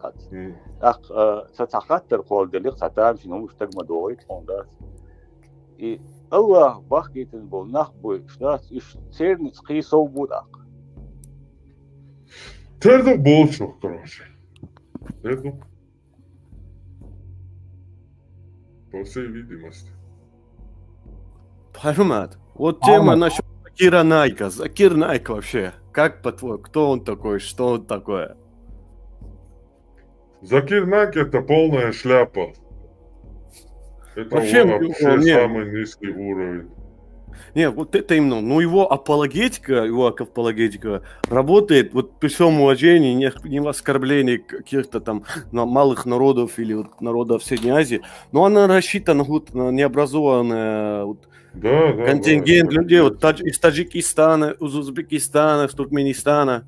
Кхаъ. Мм. ТӀаккха, э, са цхьа хаттар кхолладелира, цхьа тамашийна хӀумаш тӀа ма догӀийта хьуна, да. И Аллах бахкийтина болу нах буй, шуна уьш церница кхин сов бу тӀаккха. Тера ду болчух, короче. Тера ду. По всей видимости. Поймат. Вот тема насчёт Закира Найка. Закир Найк вообще, как по-твоему, кто он такой, что он такое? Закир Найк — это полная шляпа. Это вообще, вообще самый низкий уровень. Не, вот это именно. Ну, его апологетика, его апологетика работает, вот при всем уважении, не, не в оскорблении каких-то там на-, малых народов или вот народов Средней Азии, но она рассчитана вот на необразованное вот контингент людей, вот тадж-, из Таджикистана, из Узбекистана, из Туркменистана,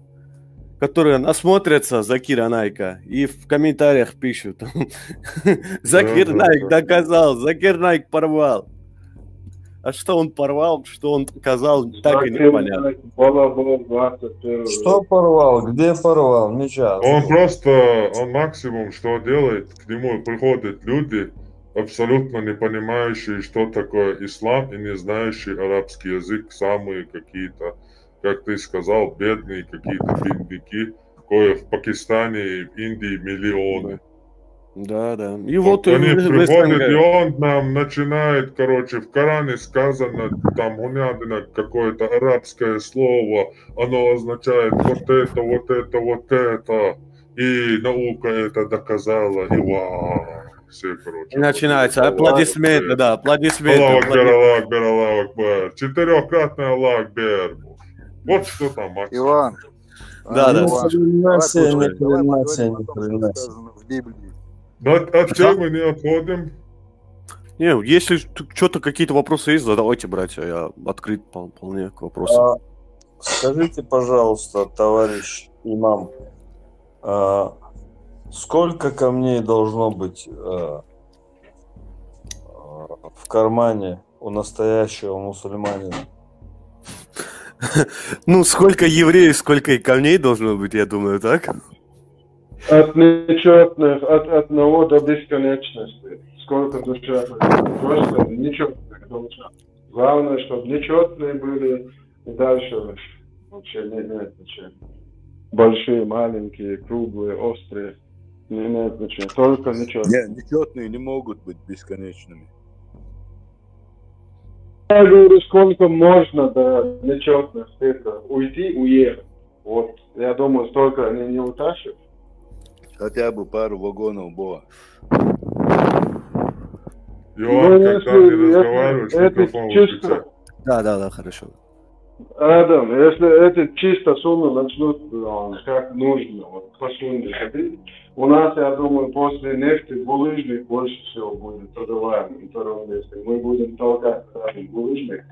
которые насмотрятся Закира Найка и в комментариях пишут: «Закир Найк доказал, Закир Найк порвал». А что он порвал, что он доказал, так и непонятно. Что порвал, где порвал, ничего. Он просто, он максимум, что делает, к нему приходят люди, абсолютно не понимающие, что такое ислам, и не знающие арабский язык, самые какие-то, как ты сказал, бедные какие-то бедняки, кое в Пакистане и в Индии миллионы. Да, да. И вот они приходят, и он нам начинает, короче, в Коране сказано, там, гунядина, какое-то арабское слово, оно означает вот это, вот это, вот это. И наука это доказала, и ва, все, короче. И начинаются аплодисменты, да, аплодисменты. Аллаху акбар, Аллаху акбар, Аллаху акбар. Четырёхкратный Аллаху акбар. Вот что там, Макс. Иван. Да, да. Ни хрена себе, ни хрена себе, ни хрена себе. От, от темы не отходим. Не, если что-то, какие-то вопросы есть, задавайте, братья, я открыт вполне к вопросам. А, скажите, пожалуйста, товарищ имам, а, сколько камней должно быть, а, а, в кармане у настоящего мусульманина? Ну, сколько евреев, сколько и камней должно быть, я думаю, так? От нечётных, от одного до бесконечности. Сколько душа хочет. Просто нечётных душа. Главное, чтобы нечётные были, и дальше вообще не имеет значения. Большие, маленькие, круглые, острые. Не имеет значения. Только нечётные. Не, нечётные не могут быть бесконечными. Я говорю, сколько можно до нечётных цифр. Уйти, уехать. Вот. Я думаю, столько они не утащат. Хотя бы пару вагонов было. Иоанн, ну, когда не разговариваешь, это микрофон чисто... Да, да, да, хорошо. Адам, если эти чисто суммы начнут, как нужно, вот по сумме ходить, у нас, я думаю, после нефти булыжник больше всего будет продаваем на втором месте. Мы будем толкать этот булыжник.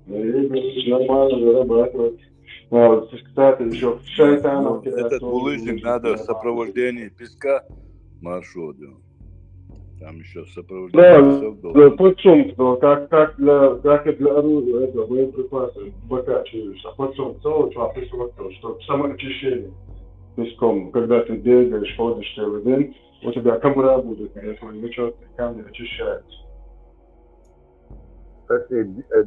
И нормально зарабатывать. А, кстати, еще шайтанов. Ну, этот булыжник надо в сопровождении песка маршрут. Там еще сопровождение. Да, да, подсумок, да, как, как для, как и для оружия, это боеприпасы, БК чуешь, а подсумок целого чего, чтобы самоочищение песком, когда ты бегаешь, ходишь целый день, у тебя камера будет, где твои нечётные камни очищаются. Кстати, э,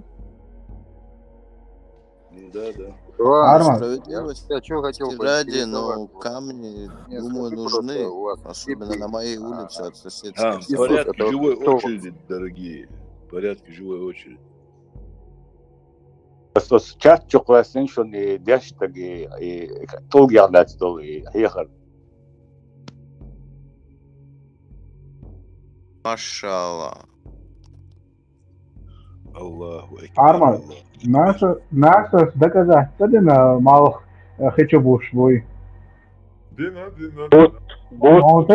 да, да. Ладно, справедливости я что хотел ради, но камни, думаю, нужны, особенно на моей улице от соседских. А, в порядке живой очереди, дорогие. В порядке живой очереди. Чат чукласын шуны дяштаги тулгяндат столы хехар. Машалла. Аллаху Арман, наша, наша доказательство на малых хочу буш бой. Дина, дина. Вот, вот.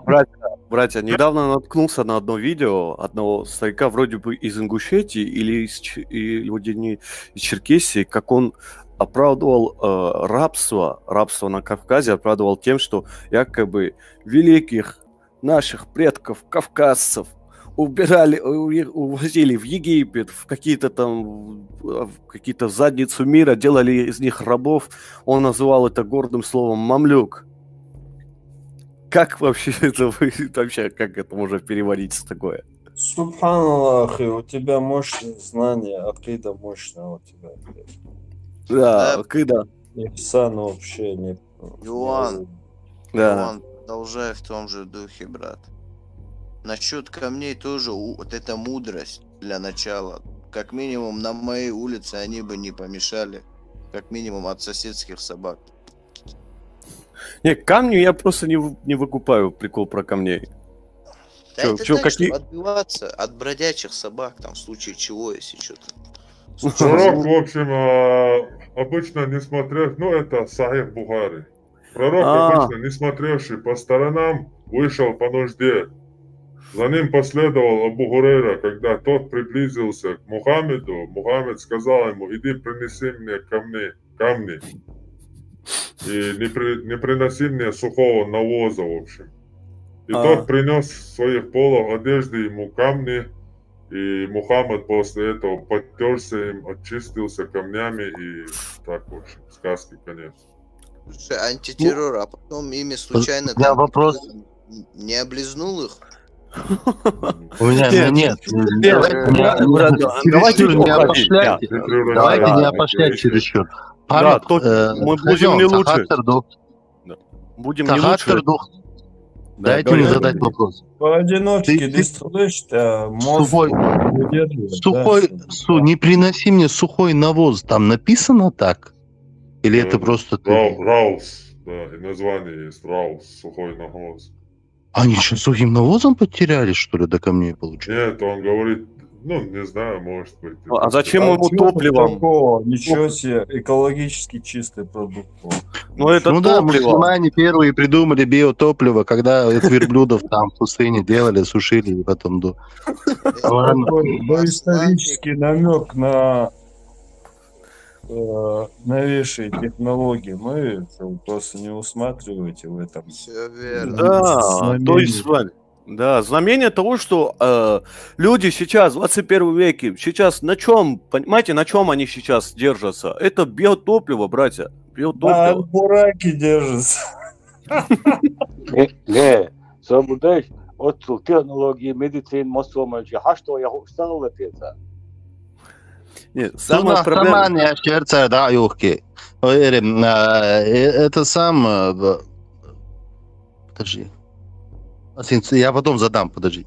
Братья, братья, недавно наткнулся на одно видео одного старика, вроде бы из Ингушетии или из, или вроде не из Черкесии, как он оправдывал э, рабство, рабство на Кавказе оправдывал тем, что якобы великих наших предков, кавказцев, убирали, увозили в Египет, в какие-то там, в какие-то задницу мира, делали из них рабов. Он называл это гордым словом мамлюк. Как вообще это, вообще, как это можно переводить с такое? Субханаллах, у тебя мощные знания, акида мощная у тебя. Да, акида. Ихсан вообще не... Иоанн, да. Иоанн, продолжай в том же духе, брат. Насчет камней тоже вот эта мудрость для начала. Как минимум на моей улице они бы не помешали. Как минимум от соседских собак. Не, камни я просто не, не выкупаю прикол про камней. Да чё, это чё, так, какие... Отбиваться от бродячих собак, там, в случае чего, если что-то. Пророк, в общем, а, обычно не смотрел, ну, это Сахих Бухари. Пророк а. обычно, не смотревший по сторонам, вышел по нужде. За ним последовал Абу Хурейра. Когда тот приблизился к Мухаммеду, Мухаммед сказал ему: «Иди, принеси мне камни, камни. И не, при, не приноси мне сухого навоза», в общем. И а. тот принес своих полов одежды ему камни, и Мухаммад после этого подтерся им, очистился камнями, и так, в общем, сказки конец. Слушай, антитеррор, а потом ими случайно... У меня вопрос. Не облизнул их? У меня нет. Давайте не опошлять. Давайте не опошлять чересчур. Да, мы будем не лучше. Будем не лучше. Дайте мне задать вопрос. Поодиночке ты, ты, слышь, а мозг сухой, сухой су, не приноси мне сухой навоз. Там написано так? Или это просто ты? Раус, да, и название есть Раус, сухой навоз. Они что, сухим навозом потеряли, что ли, до камней получается? Нет, он говорит, ну, не знаю, может быть. А зачем ему топливом? Такого? Ничего себе, экологически чистый продукт. Ну, это ну да, мусульмане первые придумали биотопливо, когда верблюдов там в пустыне делали, сушили и потом до. Доисторический намек на э, новейшие технологии. Мы просто не усматриваете в этом. Все верно. Да, то есть, Вань, да, знамение того, что э, люди сейчас, в двадцать первом веке, сейчас на чем, понимаете, на чем они сейчас держатся? Это биотопливо, братья. Биотопливо. Да, бураки держатся. Не, не, со бурдаш, оццул технология, медицина, массо ман чи хьашто я хуш сагала теца. Нет, самая проблема... Самая я сердце, да, юхки. Ой, Эрем, а, э, это сам... э, б- Подожди. Асин, я потом задам, подожди.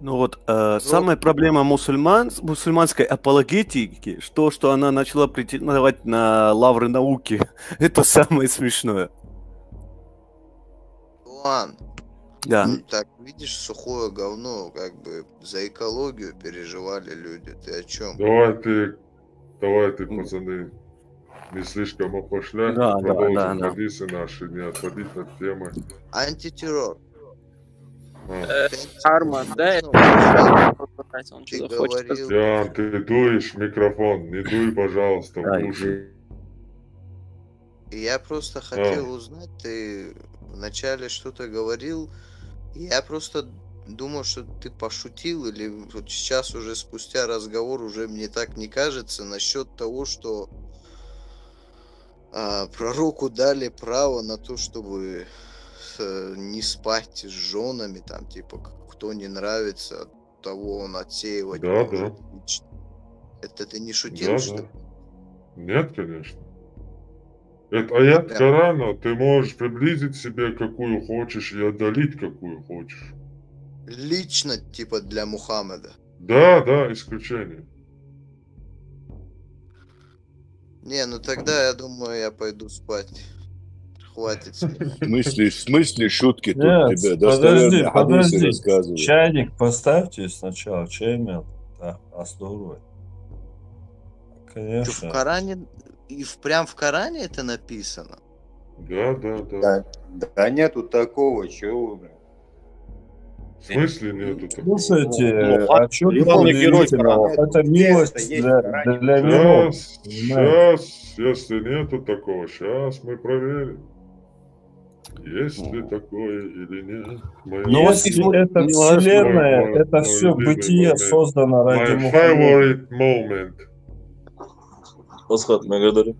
Ну вот, э, самая проблема мусульман, мусульманской апологетики, что, что она начала претендовать на лавры науки. Это самое смешное. Луан, Да. ну так, видишь, сухое говно, как бы за экологию переживали люди. Ты о чем? Давайте, давайте, пацаны, не слишком опошлять, Да, да, продолжим да, да. хадисы наши, не отходить от темы. Антитеррор. А. Э, Ты Арман, да, антитеррор. он Ты что-то хочет. говорил, Ян, ты дуешь микрофон, не дуй, пожалуйста, в Ай, уши. И я просто хотел узнать, ты вначале что-то говорил, я просто думал, что ты пошутил, или вот сейчас уже спустя разговор уже мне так не кажется насчет того, что а, пророку дали право на то, чтобы э, не спать с женами, там, типа, к- кто не нравится, того он отсеивать Да, может. да. Лично. Это ты не шутил, Да, что да. ли? Нет, конечно. Это аят Да. Корана, ты можешь приблизить себе какую хочешь и отдалить какую хочешь. Лично, типа, для Мухаммеда. Да, да, исключение. Не, ну тогда я думаю, я пойду спать. Хватит с меня. В смысле, в смысле шутки тут Нет, тебе? подожди, Достоверные хадисы подожди. Рассказывай. Чайник поставьте сначала, чай мел. Да, а здорово. Чё, в Конечно. Коране, и в, прям в Коране это написано? Да, да, да. Да, да нету такого, чего вы, блин. В смысле нету такого? Слушайте, Ну, а что Леон там и герой удивительного? Корана. Это Где милость это есть для, в Коране? для миров. Сейчас, Понимаете? сейчас, если нету такого, сейчас мы проверим. Есть ли такое или нет. Мы Ну, если это Мой- вселенная, мой- это мой все любимый бытие момент. создано ради My Мухаммеда. Favorite moment. Асхат, благодарю.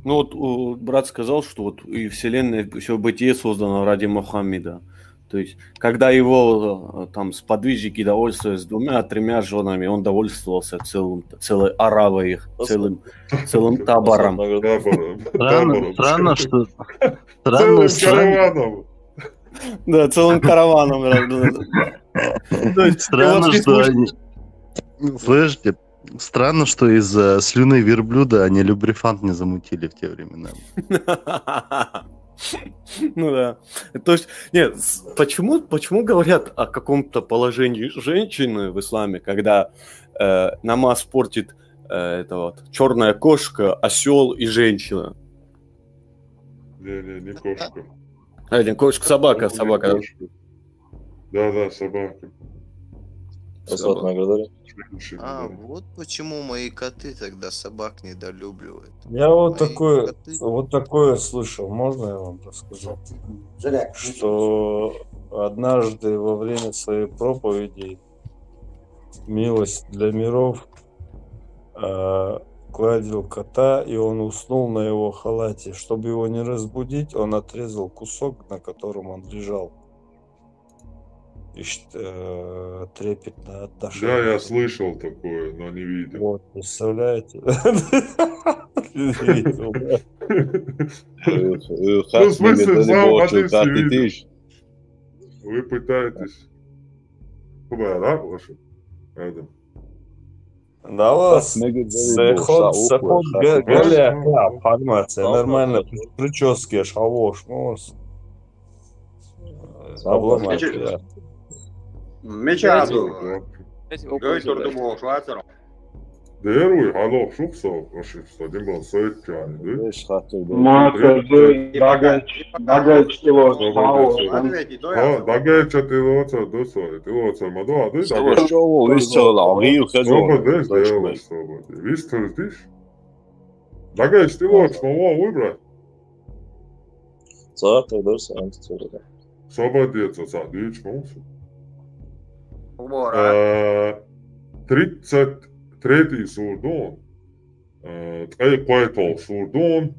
Ну вот, о, брат сказал, что вот и вселенная, все бытие создано ради Мухаммеда. То есть, когда его э, там сподвижники довольствовались двумя-тремя женами, он довольствовался целым, целой оравой их, целым, целым табором. Табором. Странно, Табором. Странно, что... Странно, Целым странно, караваном. Да, целым караваном. Да, да, да. То есть, странно, вот здесь что может- они... Слышите, странно, что из э, слюны верблюда они любрифант не замутили в те времена. Ну да. То есть, нет, с- почему, почему говорят о каком-то положении женщины в исламе, когда э, намаз портит э, это вот черная кошка, осел и женщина? Не, не, не кошка. А, не кошка, собака, Это не собака. кошка. Да, да, собака. Асхат, благодарю. Женщина, А, да. Вот почему мои коты тогда собак недолюбливают. Я вот Мои такое, коты. Вот такое слышал, можно я вам расскажу? Что однажды во время своей проповеди «Милость для миров» э, гладил кота, и он уснул на его халате. Чтобы его не разбудить, он отрезал кусок, на котором он лежал. И щ- э, трепетно отношение. Да, я слышал такое, но не видел. Вот, представляете? Не видел, да. Ну, в смысле, в самом хадисе видел. Вы пытаетесь. Куда, да, вашу? Это. Да, вас заход, заход га- галя, да, формация, нормально, при- прически, шалош, ну, с- обломать, да. Мечаду. Дерви, алло, шухсо, ошибся, димбал, советчани, да? Мата, дой, багач, багач, тило, шмао. Багач, тило, тило, мадо, а дой. Собадеш, дела, собадеш. Вистер диш? Багач, тило, шмао, выбрать. Завтра, да, сам. Собадеш, садиш, шмао. Э, тридцать третий сурдун. Э, ткъай къвайтал сурдун.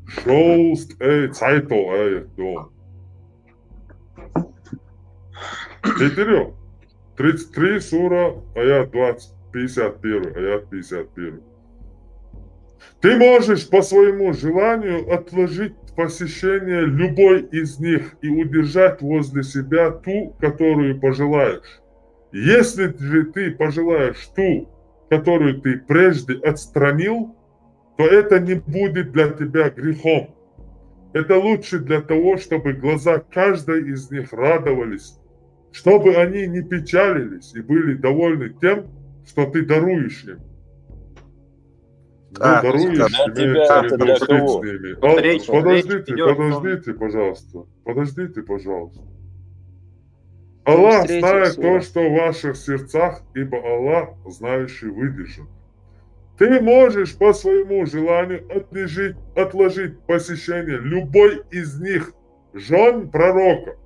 шолст, эй, цайтол, эй, до. Питирё. Тридцать три сура, аят двадцать, пятьдесят первый, аят пятьдесят первый. Ты можешь по своему желанию отложить посещение любой из них и удержать возле себя ту, которую пожелаешь. Если же ты пожелаешь ту, которую ты прежде отстранил, то это не будет для тебя грехом. Это лучше для того, чтобы глаза каждой из них радовались, чтобы они не печалились и были довольны тем, что ты даруешь им. Ну, Так, даруешь, так. Для имеется тебя, в виду для быть кого? с ними. Ал- Речь- подождите, речь идёт о том- подождите, пожалуйста. Подождите, пожалуйста. Аллах Третья знает сура. То, что в ваших сердцах, ибо Аллах знающий выдержит. Ты можешь по своему желанию отложить, отложить посещение любой из них, жен пророка.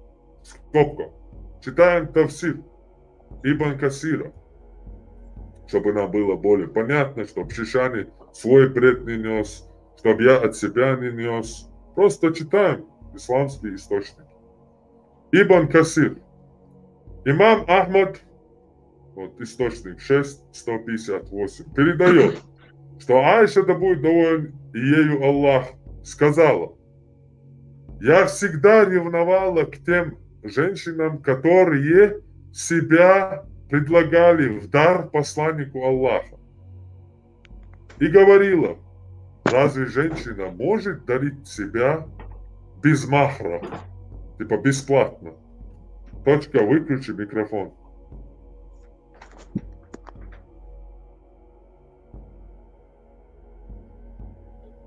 Скобка. Читаем тафсир Ибн Касира, чтобы нам было более понятно, чтобы Шишани свой бред не нёс, чтобы я от себя не нёс. Просто читаем исламские источники. Ибн Касир. Имам Ахмад, вот источник шесть сто пятьдесят восемь, передаёт, что Айша, да будет доволен ею Аллах, сказала: «Я всегда ревновала к тем женщинам, которые себя предлагали в дар посланнику Аллаха. И говорила: разве женщина может дарить себя без махра?» Типа бесплатно. Точка, выключи микрофон.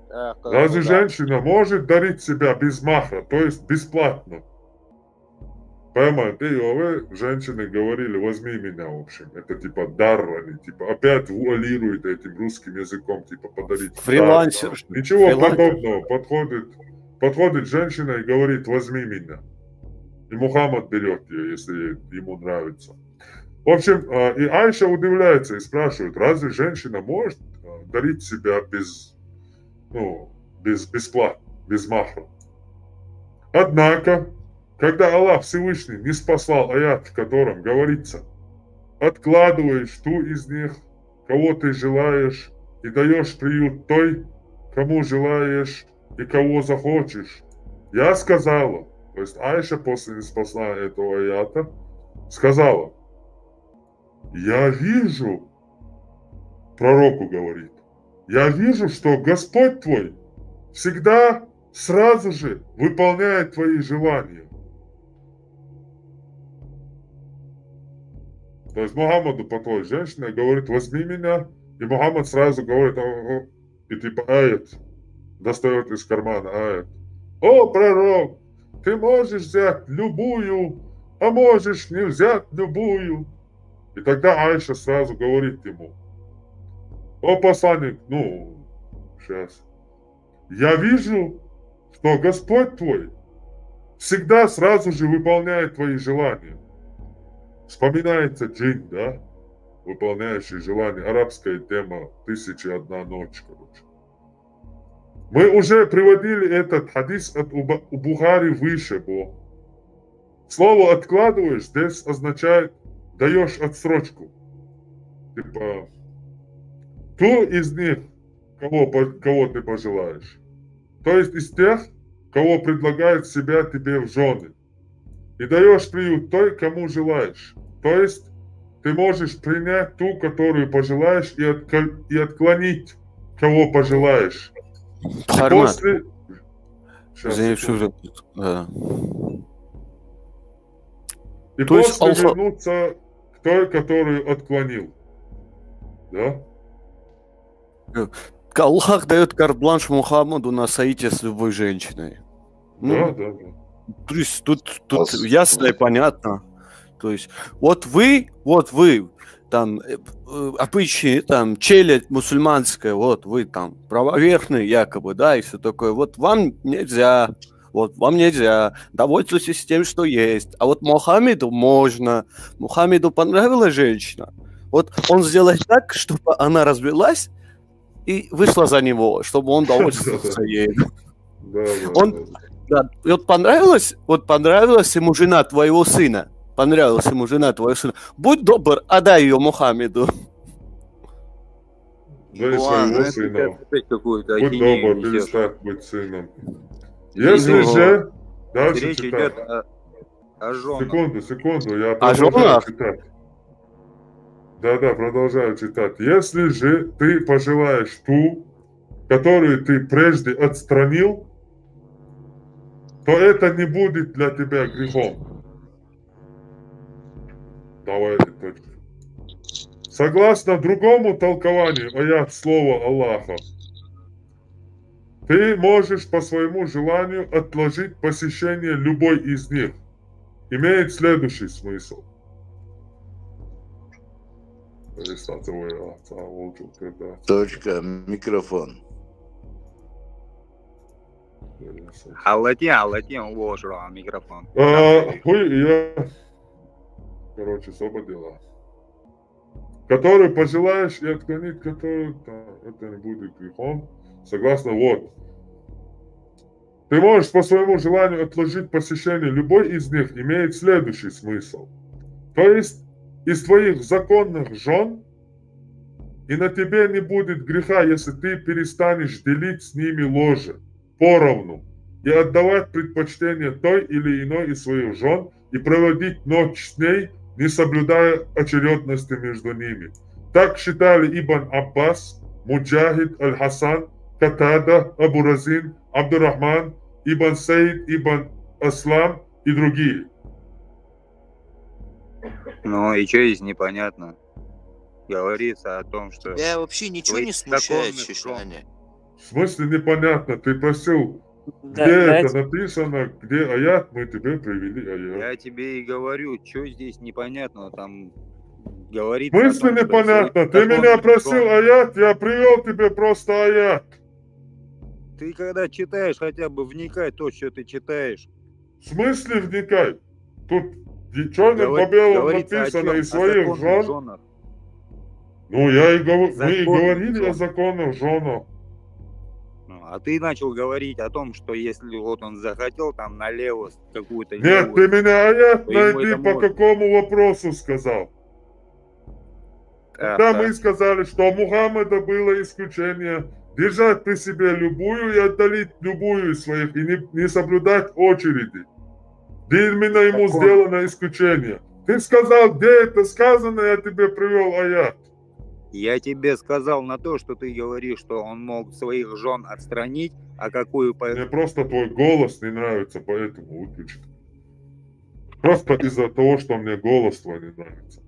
Так, Разве да. Женщина может дарить себя без махра, то есть бесплатно? Понимаете, и вы, женщины говорили: «Возьми меня», в общем. Это типа дар, они типа опять вуалируют этим русским языком, типа подарить дар. Фрилансер. Ничего Фрилансер. Подобного. Подходит, подходит женщина и говорит: «Возьми меня». И Мухаммад берет ее, если ему нравится. В общем, э, и Айша удивляется и спрашивает: разве женщина может э, дарить себя без, ну, без, бесплатно, без махра? Однако, когда Аллах Всевышний ниспослал аят, в котором говорится: «Откладываешь ту из них, кого ты желаешь, и даешь приют той, кому желаешь и кого захочешь», я сказала, то есть Айша после ниспослания этого аята сказала: «Я вижу», пророку говорит, «я вижу, что Господь твой всегда сразу же выполняет твои желания». То есть Мухаммаду подходит женщина и говорит: «Возьми меня». И Мухаммад сразу говорит, о, о, и типа аят, достает из кармана аят: «О, пророк, ты можешь взять любую, а можешь не взять любую». И тогда Айша сразу говорит ему: «О, посланник, ну, сейчас, я вижу, что Господь твой всегда сразу же выполняет твои желания». Вспоминается джин, да? Выполняющий желания. Арабская тема, «Тысяча одна ночь», короче. Мы уже приводили этот хадис от Уба- у Бухари выше, бо. Слово «откладываешь» здесь означает «даешь отсрочку». Типа, ту из них, кого, по- кого ты пожелаешь. То есть из тех, кого предлагает себя тебе в жены. И даешь приют той, кому желаешь. То есть ты можешь принять ту, которую пожелаешь, и, откол- и отклонить, кого пожелаешь. И Хармат. после... Щас, Извини, секунду. что же, да. И То есть после Аллах- вернуться к той, которую отклонил. Да? Аллах дает карт-бланш Мухаммаду на соитие с любой женщиной. Ну, Да, да, да. То есть тут, тут Ас- ясно и понятно. То есть вот вы, вот вы, там, э, э, обычные, там, челядь мусульманская, вот вы там правоверные якобы, да, и все такое. Вот вам нельзя, вот вам нельзя, довольствуйтесь тем, что есть. А вот Мухаммеду можно. Мухаммеду понравилась женщина. Вот он сделает так, чтобы она развелась и вышла за него, чтобы он довольствовался ей. Да, да, Он- да. Да, и вот понравилось, вот понравилась ему жена твоего сына. Понравилась ему жена твоего сына. Будь добр, отдай ее Мухаммеду. Да и Ладно, своего Ну, это сына. сейчас опять какую-то Будь ахинею добр, несёшь. перестань быть сыном. Здесь Если не- же... Дальше Речь читай. идет о, о женах. Секунду, секунду, я О продолжаю жёнах? читать. Да-да, продолжаю читать. Если же ты пожелаешь ту, которую ты прежде отстранил, то это не будет для тебя грехом. Давай, точка. Согласно другому толкованию аят слова Аллаха, ты можешь по своему желанию отложить посещение любой из них. Имеет следующий смысл. Перестань, ой, а, а, волчок, когда. Точка, микрофон. Аллатин, аллатин, уложила микрофон. А, хуй, я... Короче, особо дела. Который пожелаешь и отклонить, который... да, это не будет грехом. Согласно, вот. Ты можешь по своему желанию отложить посещение любой из них, имеет следующий смысл. То есть из твоих законных жен и на тебе не будет греха, если ты перестанешь делить с ними ложе поровну и отдавать предпочтение той или иной из своих жен и проводить ночь с ней, не соблюдая очередности между ними. Так считали Ибн Аббас, Муджахид, Аль-Хасан, Катада, Абу Разин, Абдурахман, Ибн Саид, Ибн Аслам и другие. Ну и что здесь непонятно? Говорится о том, что... Тебя вообще ничего Твои не смущает, законные Шишане? В смысле непонятно? Ты просил, Да, где давайте- это написано, где аят, мы тебе привели аят. Я тебе и говорю, что здесь непонятно, там В говорится о смысле том, что непонятно? свои Ты меня законные просил жёны. Аят, я привел тебе просто Аят. Ты когда читаешь, хотя бы вникай в то, что ты читаешь. В смысле вникай? Тут черным Говор- по белому говорится о написано чём? и О своих законных жен. Жёнах. Ну, я и говорю, мы и Законных говорили о жёнах. Законных жёнах. Ну, а ты начал говорить о том, что если вот он захотел там налево какую-то... Нет, ты меня аят то ему найди, это по можно. Какому вопросу сказал? А, Когда да. Мы сказали, что у Мухаммада было исключение держать при себе любую и отдалить любую из своих, и не, не соблюдать очереди. Где именно ему Закон. Сделано исключение? Ты сказал, где это сказано, я тебе привел аят. Я тебе сказал на то, что ты говоришь, что он мог своих жен отстранить, а какую по... Мне просто твой голос не нравится, поэтому выключит. Просто из-за того, что мне голос твой не нравится.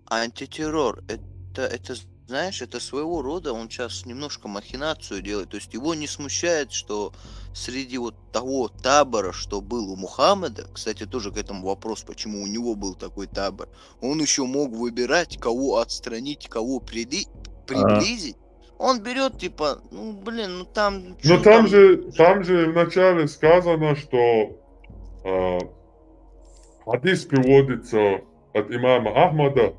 Антитеррор. Это, это, знаешь, это своего рода, он сейчас немножко махинацию делает. То есть его не смущает, что среди вот того табора, что был у Мухаммеда, кстати, тоже к этому вопрос, почему у него был такой табор, он еще мог выбирать, кого отстранить, кого приди- приблизить. Он берет, типа, ну, блин, ну там... Ну там же, там же вначале сказано, что э, хадис приводится от имама Ахмада.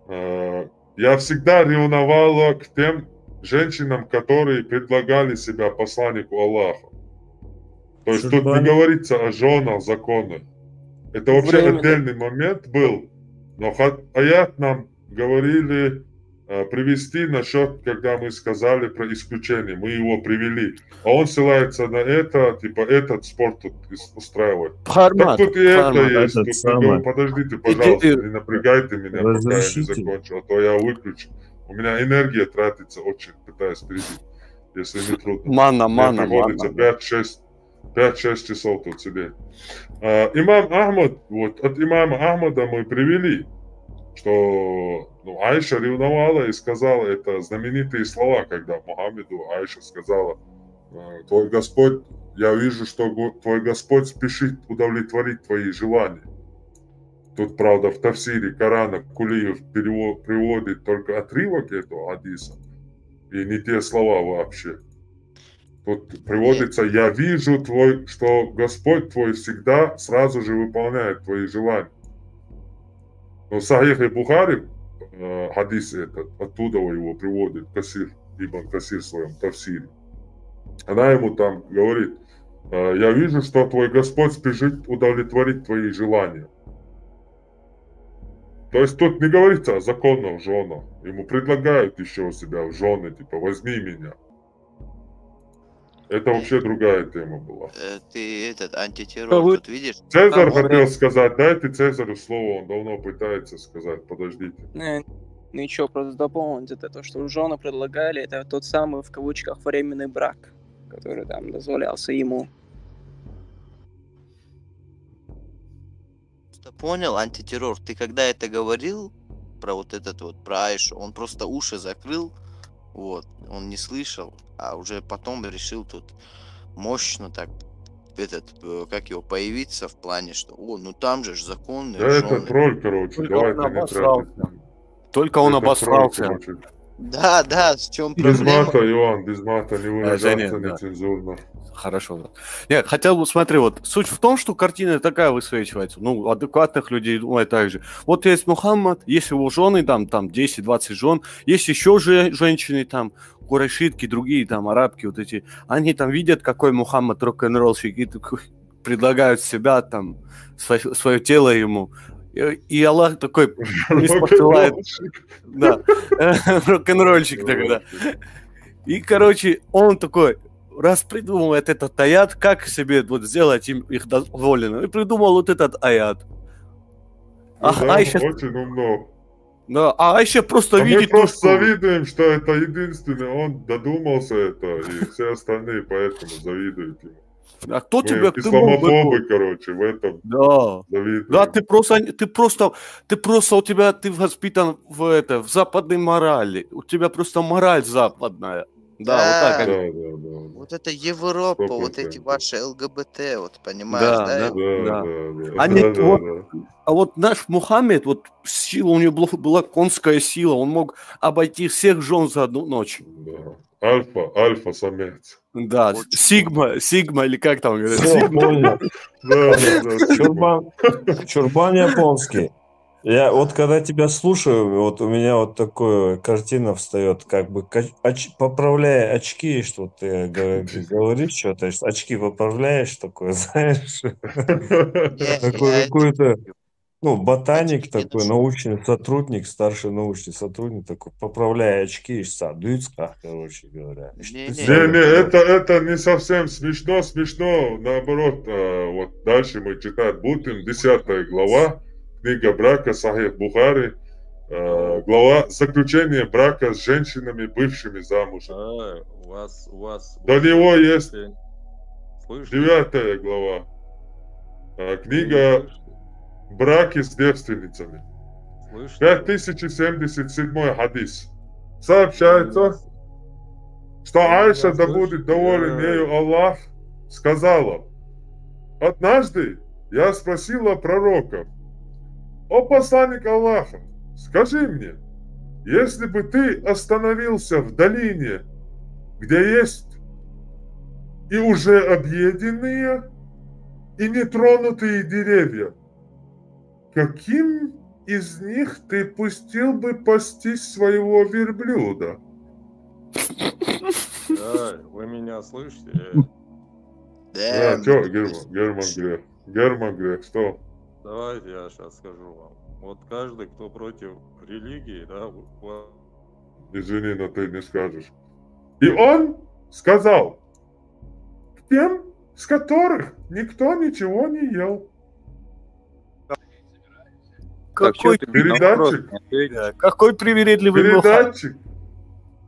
Э, я всегда ревновала к тем женщинам, которые предлагали себя посланнику Аллаха. То есть тут не говорится о женах законы. Это вообще Время. Отдельный момент был. Но хат- аят нам говорили э, привести насчет, когда мы сказали про исключение. Мы его привели. А он ссылается на это, типа этот спорт тут ис- устраивает. Хармат, Так тут и это Хармат. есть. Этот Тут самый. такого- Подождите, пожалуйста, не напрягайте меня, пока я не закончу, а то я выключу. У меня энергия тратится очень, пытаясь перейти, если не трудно. Мана, Мне мана, приходится мана. пять-шесть пять-шесть часов тут сидеть. А, имам Ахмад, вот от имама Ахмада мы привели, что ну, Айша ревновала и сказала это знаменитые слова, когда Мухаммеду Айша сказала: «Э, твой Господь, я вижу, что го- твой Господь спешит удовлетворить твои желания». Тут, правда, в тафсире Корана Кулиев перево- приводит только отрывок этого хадиса, и не те слова вообще. Тут приводится: «Я вижу твой, что Господь твой всегда сразу же выполняет твои желания». Но в Сахихе Бухари э, хадис этот, оттуда его приводит Касир, Ибн Касир в своем тафсире. Она ему там говорит: э, я вижу, что твой Господь спешит удовлетворить твои желания. То есть тут не говорится о законных женах. Ему предлагают еще у себя в жены, типа, возьми меня. Это вообще другая тема была. Э, Ты этот антитеррор тут видишь? Цезарь хотел сказать, дайте Цезарю слово, он давно пытается сказать, подождите. Не, нічого, просто доповнити те, то, що жони предлагали, це тот самий в кавычках временный брак, который там дозволявся йому. Просто понял, антитеррор, ты когда это говорил про вот этот вот, про Айшу, он просто уши закрыл, вот, он не слышал, а уже потом решил тут мощно так этот, э, как его, появиться в плане, что, о, ну там же ж законные Да это жены. Тролль, короче, Только он давайте не обосрался. тратить. Только он Это тролль, обосрался. Короче. Да, да, в чем Без проблема? мата, Иван, без мата, не Э, выражаться Женя, да. Нецензурно. Хорошо. Вот. Нет, хотя вот смотри, вот суть в том, что картина такая высвечивается. Ну, адекватных людей думают так же. Вот есть Мухаммад, есть его жены, там, там десять-двадцать жен, есть еще же женщины, там, курайшитки, другие, там, арабки, вот эти. Они там видят, какой Мухаммад рок-н-роллщик, и такой предлагают себя, там, свое, тело ему. И, и Аллах такой не посылает. Да, рок-н-ролльщик тогда. И, короче, он такой раз придумывает этот аят, как себе вот сделать им их довольным. И придумал вот этот аят. Ну А да, Айша, очень умно. Да, а Айша просто А мы видит то, просто что... завидуем, что это единственный, он додумался это, и все остальные поэтому завидуют ему. А кто Мы тебя... ты мог бы- исламофобы, короче, в этом Да. завидуем. Да, ты просто, ты просто, ты просто у тебя, ты воспитан в это, в западной морали. У тебя просто мораль западная. Да, вот так они. Да, да, да. Вот это Европа, вот эти Сто процентов. Ваши ЛГБТ, вот понимаешь, Да, да? да. Да, Да. да, да. Они Да, да, вот- да. А вот наш Мухаммед, вот сила у него была, была конская сила, он мог обойти всех жен за одну ночь. Да. Альфа, альфа самец. Да, сигма, сигма или как там говорят, Все, сигма. Понял. Да, да, да, сигма. Чурбан, чурбан японский. Я вот когда тебя слушаю, вот у меня вот такая картина встает, как бы кач- оч- поправляя очки, что ты говоришь, что-то очки поправляешь, такое, знаешь, такой какой-то, ну, ботаник такой, научный сотрудник, старший научный сотрудник такой, поправляя очки, садуцка, короче говоря. Не, не, это, это не совсем смешно, смешно, наоборот, э, вот дальше мы читать будем, десятая глава, книга брака, Сахих Бухари, э, глава заключение брака с женщинами, бывшими замужем. А, у вас, у вас... До него есть девятая глава, э, книга браки с девственницами. Пять тысяч семьдесят седьмой хадис. Сообщается, что Айша, да будет доволен ею Аллах, сказала: «Однажды я спросила пророка: „О посланник Аллаха, скажи мне, если бы ты остановился в долине, где есть и уже объеденные, и нетронутые деревья, каким из них ты пустил бы пастись своего верблюда?“» Да, вы меня слышите? Да, что, Герман, Герман Грех? Герман Грех, что? Давайте я сейчас скажу вам. Вот каждый, кто против религии, да, извини, но ты не скажешь. И он сказал: «К тем, с которых никто ничего не ел». Какой передатчик? Какой привередливый передатчик?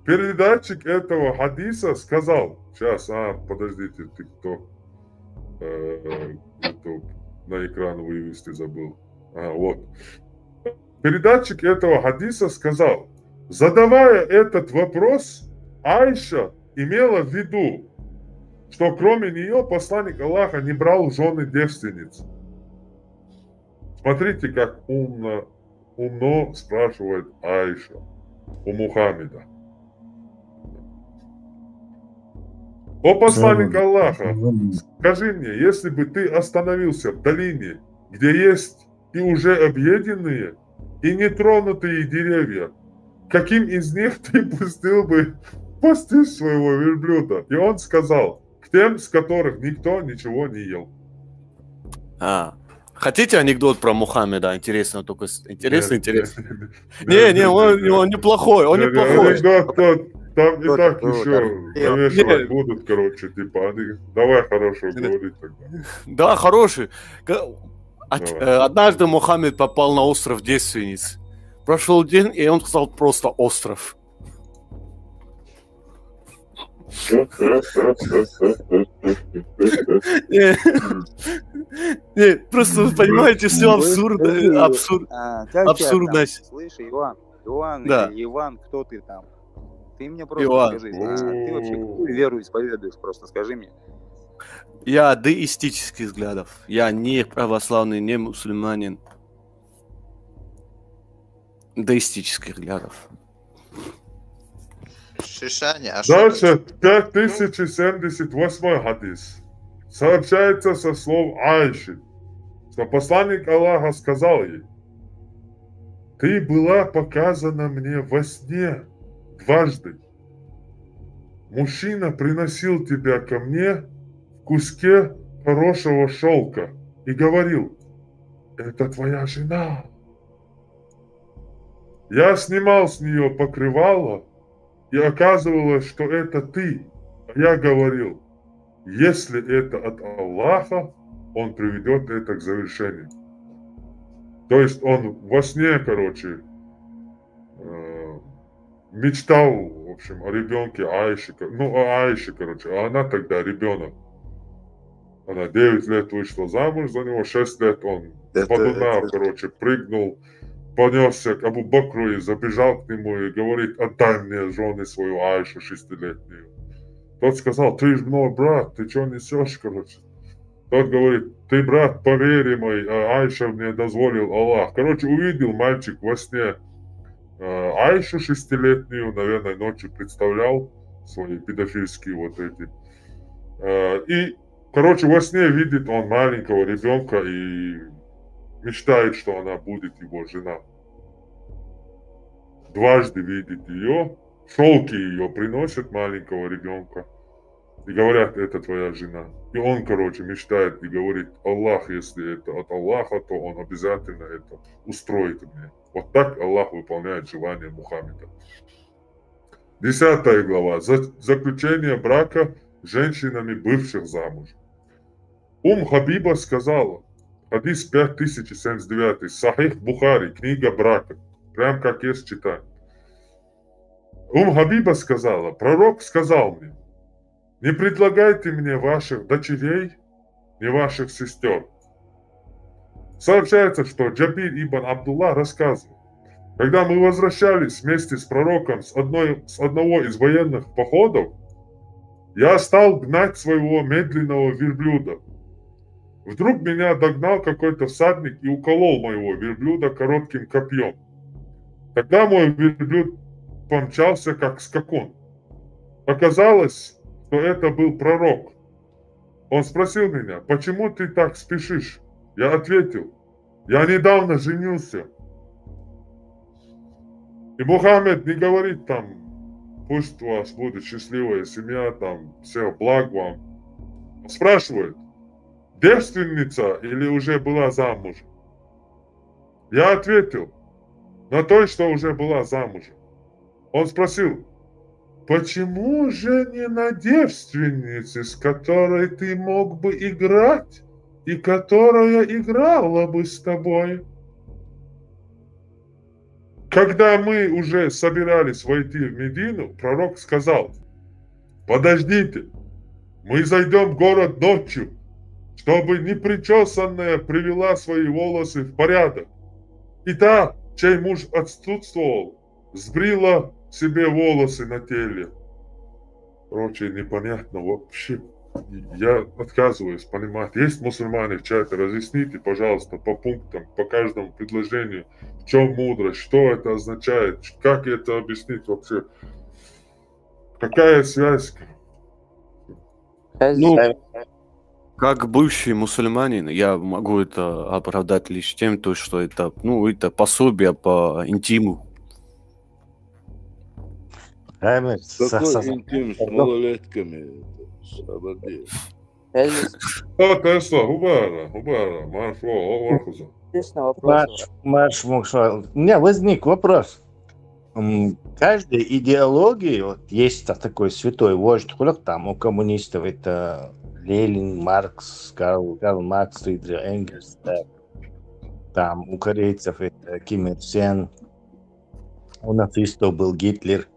Передатчик этого хадиса сказал: «Сейчас, а, подождите, ты кто? Э, на экран вывести забыл. А, вот». Передатчик этого хадиса сказал, задавая этот вопрос, Айша имела в виду, что кроме нее посланник Аллаха не брал в жены девственниц. Смотрите, как умно, умно спрашивает Айша у Мухаммеда. «О посланник Аллаха, скажи мне, если бы ты остановился в долине, где есть и уже объеденные, и нетронутые деревья, каким из них ты пустил бы пастись своего верблюда?» И он сказал: «К тем, с которых никто ничего не ел. А. Хотите анекдот про Мухаммеда? Интересно, только с- интересно, Нет, интересно. нет, Не, не, нет, он, нет, он нет. неплохой, он Нет, нет, неплохой. анекдот тот, там и Кто так такой, еще там? навешивать Нет. будут, короче, типа, они- давай хорошо Нет. говорить тогда. Да, хороший. Ка- от- Давай. э, Однажды Мухаммед попал на остров девственниц. Прошел день, и он сказал просто остров. Не, не, просто вы понимаете всю абсурд, абсурд. А, как тебя Абсурдность. там? Слышь, Иван, Иван Да. или Иван, кто ты там? Ты мне просто Иван. Скажи, а ты вообще какую веру исповедуешь? Просто скажи мне. Я деистических взглядов. Я не православный, не мусульманин. Деистических взглядов. Шишане, а что Дальше, пять тысяч семьдесят восьмой хадис. Сообщается со слов Аиши, что посланник Аллаха сказал ей: «Ты была показана мне во сне дважды. Мужчина приносил тебя ко мне в куске хорошего шелка и говорил: "Это твоя жена"». Я снимал с нее покрывало, и оказывалось, что это ты. А я говорил: «Если это от Аллаха, он приведет это к завершению». То есть он во сне, короче, э, мечтал, в общем, о ребенке Аиши, ко- ну, о Аише, короче, а она тогда ребенок. Она девять лет вышла замуж за него, шесть лет он с Это- валуна, это- короче, прыгнул, понесся к Абу Бакру и забежал к нему и говорит: «Отдай мне жены свою Аишу шестилетнюю». Тот сказал: «Ты же мой брат, ты что несешь, короче?» Тот говорит: «Ты, брат, по вере моей, а Аиша мне дозволил Аллах». Короче, увидел мальчик во сне э, Аишу шестилетнюю, наверное, ночью представлял свои педофильские вот эти. Э, И, короче, во сне видит он маленького ребенка и мечтает, что она будет его жена. Дважды видит ее, шелки ее приносят, маленького ребенка, и говорят: «Это твоя жена». И он, короче, мечтает и говорит: «Аллах, если это от Аллаха, то он обязательно это устроит мне». Вот так Аллах выполняет желание Мухаммеда. Десятая глава. За- Заключение брака с женщинами, бывших замуж. Ум Хабиба сказала, хадис пять тысяч семьдесят девятый, Сахих Бухари, книга брака. Прям как есть читаем. Ум Хабиба сказала: «Пророк сказал мне: не предлагайте мне ваших дочерей, ни ваших сестер». Сообщается, что Джабир ибн Абдулла рассказывал: «Когда мы возвращались вместе с пророком с, одной, с одного из военных походов, я стал гнать своего медленного верблюда. Вдруг меня догнал какой-то всадник и уколол моего верблюда коротким копьем. Тогда мой верблюд помчался, как скакун. Оказалось, что это был пророк. Он спросил меня: "Почему ты так спешишь?" Я ответил: "Я недавно женился". И Мухаммед не говорит там: "Пусть у вас будет счастливая семья, там, всех благ вам". Спрашивает: "Девственница или уже была замужем?" Я ответил: "На той, что уже была замужем". Он спросил: "Почему же не на девственнице, с которой ты мог бы играть и которая играла бы с тобой?" Когда мы уже собирались войти в Медину, пророк сказал: "Подождите, мы зайдем в город ночью, чтобы непричесанная привела свои волосы в порядок. И та, чей муж отсутствовал, сбрила себе волосы на теле". Короче, непонятно вообще. Я отказываюсь понимать. Есть мусульмане в чате, разъясните, пожалуйста, по пунктам, по каждому предложению, в чем мудрость, что это означает, как это объяснить вообще. Какая связь? Ну, как бывший мусульманин, я могу это оправдать лишь тем, то, что это, ну, это пособие по интиму. Эмир, Какой интим с малолетками? Обалдеть. Elvis, Ā, Tesla, hubāra, hubāra, marš, o, o, orkuza. Честно вопрос. Марш, марш, Мукшвал. У меня возник вопрос. М, Каждая идеология, вот есть та- такой святой вождь, кулак там у коммунистов это Ленин, Маркс, Карл, Карл Маркс, Фридрих Энгельс, да. Там у корейцев это Ким Ир Сен, у нацистов был Гитлер.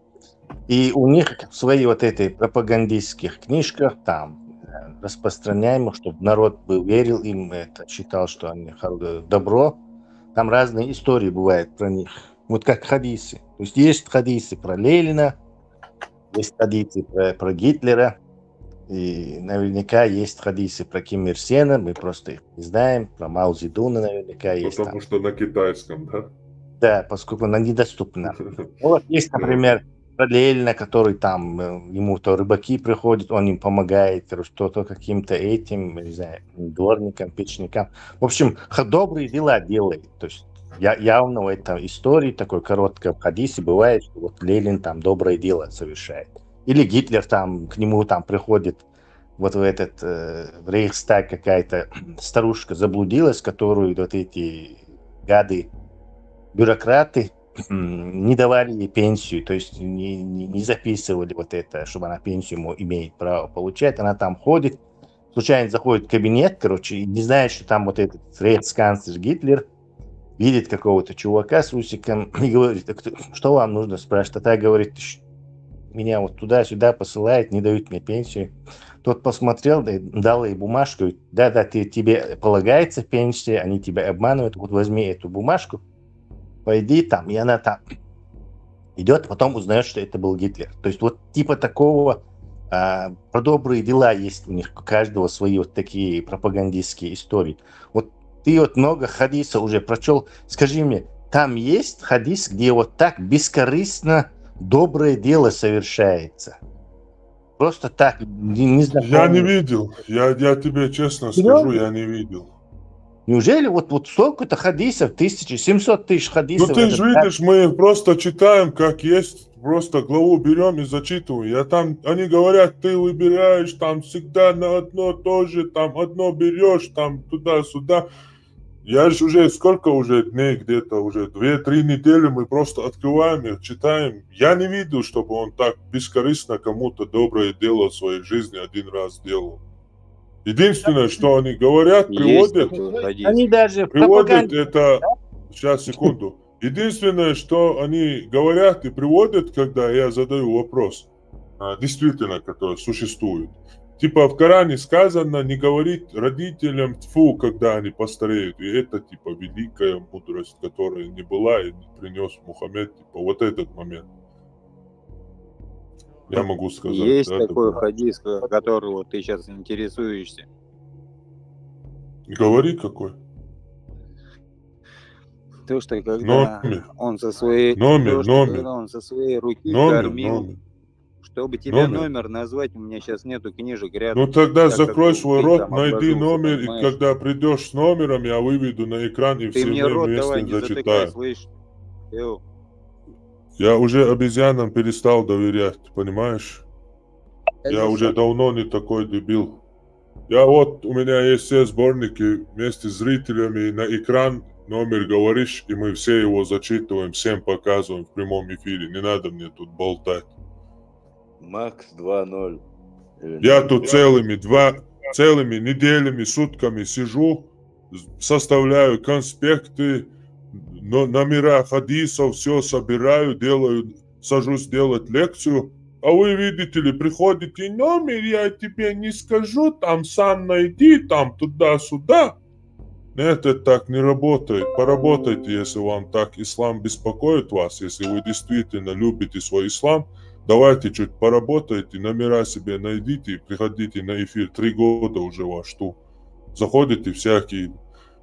И у них в своих вот этих пропагандистских книжках, там, э, распространяемых, чтобы народ был верил им, это считал, что они хор- добро. Там разные истории бывают про них. Вот как хадисы. То есть есть хадисы про Ленина, есть хадисы про, про Гитлера, и наверняка есть хадисы про Ким Ир Сена, мы просто их не знаем, про Мао Цзэдуна наверняка есть. Потому Там. Что на китайском, да? Да, поскольку она недоступна. Ну, вот есть, например, про Ленина, который там, э, ему то рыбаки приходят, он им помогает, что-то каким-то этим, не знаю, дворникам, печникам. В общем, х- добрые дела делает. То есть я, явно в этом истории такой короткой в хадисе бывает, что вот Ленин там доброе дело совершает. Или Гитлер там, к нему там приходит вот в этот э, в Рейхстаг какая-то старушка заблудилась, которую вот эти гады, бюрократы не давали ей пенсию, то есть не, не, не записывали вот это, чтобы она пенсию ему имеет право получать. Она там ходит, случайно заходит в кабинет, короче, и не знает, что там вот этот рейхсканцлер Гитлер, видит какого-то чувака с усиком и говорит: «А кто- что вам нужно?» Спрашивает. А та говорит: «Ш- Меня вот туда-сюда посылает, не дают мне пенсию». Тот посмотрел, да, дал ей бумажку: «Да, да, ты, тебе полагается пенсия, они тебя обманывают, вот возьми эту бумажку, пойди там». И она там идет, потом узнает, что это был Гитлер. То есть вот типа такого а, про добрые дела есть у них, у каждого свои вот такие пропагандистские истории. Вот ты вот много хадиса уже прочел. Скажи мне, там есть хадис, где вот так бескорыстно доброе дело совершается? Просто так, не, не Я не знакомый. Видел. Я, я тебе честно Серьёзно? Скажу, я не видел. Неужели вот, вот столько-то хадисов, тысячи, семьсот тысяч Ну хадисов? Ты это же так? Видишь, мы просто читаем, как есть, просто главу берем и зачитываем. Я там, они говорят, ты выбираешь, там всегда на одно тоже, там одно берешь, там туда-сюда. Я же уже сколько уже дней, где-то уже две-три недели мы просто открываем их, читаем. Я не видел, чтобы он так бескорыстно кому-то доброе дело в своей жизни один раз делал. Единственное, что они говорят, Есть приводят, такой хадис. Они даже в приводят пропаганде. Это... Сейчас, секунду. Единственное, что они говорят и приводят, когда я задаю вопрос, а, действительно, который существует. Типа в Коране сказано не говорить родителям тьфу, когда они постареют. И это типа великая мудрость, которая не была и не принес Мухаммед. Типа вот этот момент. Я могу сказать. Есть Да, такой такое. Хадис, ко- которого ты сейчас интересуешься. Говори какой. То, что когда Номер. Он со своей, Номер, то, что номер. Когда он со своей руки Номер, кормил, номер. Чтобы тебе Номер. Номер назвать, у меня сейчас нету книжек рядом. Ну тогда Я как закрой бы свой ты рот, там найди обложился, Номер, и понимаешь? Когда придешь с номером, я выведу на экран и Ты все мне вместе рот давай не затыкай, Зачитаю. Слышь? Йоу. Я уже обезьянам перестал доверять, понимаешь? Я уже давно не такой дебил. Я вот, у меня есть все сборники, вместе с зрителями на экран Номер говоришь, и мы все его зачитываем, всем показываем в прямом эфире. Не надо мне тут болтать. Макс два ноль. Я тут целыми два, целыми неделями, сутками сижу, составляю конспекты, но, номера хадисов, все собираю, делаю, сажусь делать лекцию. А вы, видите ли, приходите: «Номер я тебе не скажу, там сам найди, там туда-сюда». Нет, это так не работает. Поработайте, если вам так ислам беспокоит вас, если вы действительно любите свой ислам, давайте чуть поработайте, номера себе найдите и приходите на эфир. Три года уже вас жду. Заходите всякие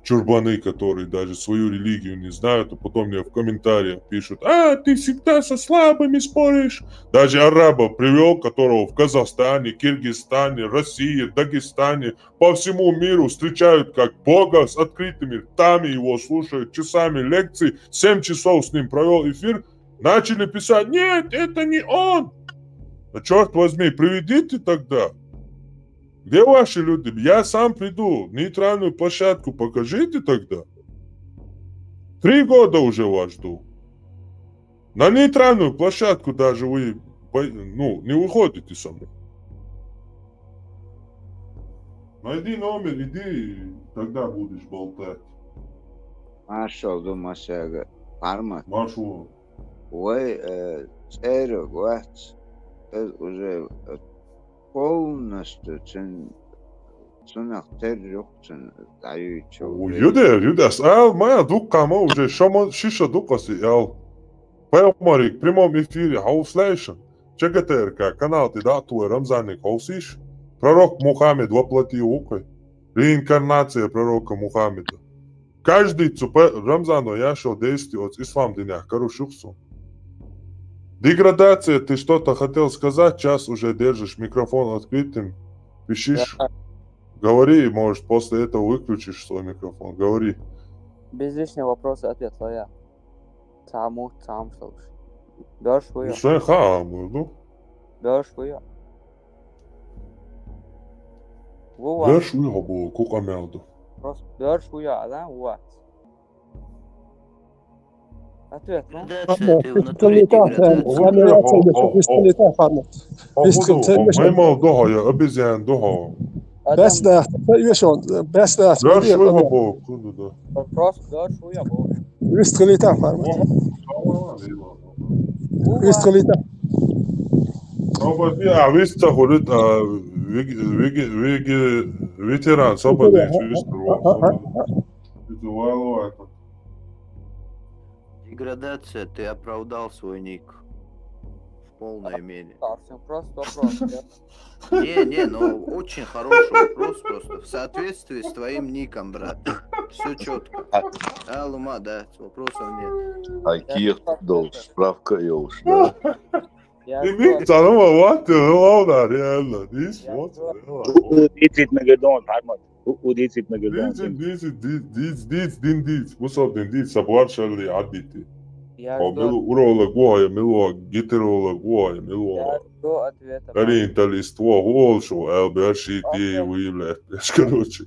чурбаны, которые даже свою религию не знают, а потом мне в комментариях пишут: «А, ты всегда со слабыми споришь». Даже арабов привел, которого в Казахстане, Киргизстане, России, Дагестане, по всему миру встречают как Бога с открытыми ртами, его слушают часами лекции, семь часов с ним провел эфир, начали писать: «Нет, это не он». Ну, черт возьми, приведите тогда. Где ваши люди? Я сам приду. Нейтральную площадку покажите тогда. Три года уже вас жду. На нейтральную площадку даже вы по- ну, не выходите со мной. Найди номер, иди, тогда будешь болтать. Маршал ду масяга. Парма. Маршал. Вай, э, церг вац. Э, уже, э, полностью цун, цунах тер юхцун даюйчу. Юде, юде. А, моя дукама уже, шома, шиша дукаси, ял. Поймарик, в прямом эфире, хауслейшн. Ч Г Т Р К, канал ти датуэ Рамзаник, хаусиш. Пророк Мухаммед воплоти укы. Реинкарнация пророка Мухаммеда. Каждый цупе Рамзано яшо действие от ислам динях, короче, уксу. Деградация, ты что-то хотел сказать, час уже держишь микрофон открытым, пишешь. Да. Говори, может, после этого выключишь свой микрофон. Говори. Без лишнего вопроса ответ, я. Цаму, цам, слушай. Бёрш вуя. Ну, что я хам, ну? Бёрш вуя. Вуа. Бёрш вуя, бу, кука мелду. Просто бёрш вуя, да, вуа. Ответ, ну? Градация, ты внутри деградации. Градация, О, о, о. Градация, Походу, маймал дохо, я обезьян дохо. Адам. Бес да, вешон, бес да. Бёрш вуя, бу, куду да. Просто бёрш вуя, бу. Вистхилита формат. О, о, о. Вистхилита. Собади, а виста хулит, а виги, виги, виги, ветеран, собади, Ветеран, виста, а, а, а, собади. А. Визуал, это. Деградация, ты оправдал свой ник в полной мере. Да, всё, просто вопрос, да? Не, не, ну очень хороший вопрос просто. В соответствии с твоим ником, брат. Все четко. А, Лума, да, вопросов нет. Айкир дол, справка ёлш, да? Я Димик, что? Царова, вот ты, ну, ладно, реально. Дис, Я вот, что? Реально. У, у, дицит мегедон, парма. У, у, дицит мегедон. Дицит, дицит, ди-, диц, диц, дин, диц. Мусор дин, диц, сабуар шарли, аддити. Я О, жду милу от- уролог, о, я милу гитеролог, о, я милу. Я жду ответа, Ориенталист, о, о, шо, эл, бер, ши, Окей. Ты, вы, блядь, короче.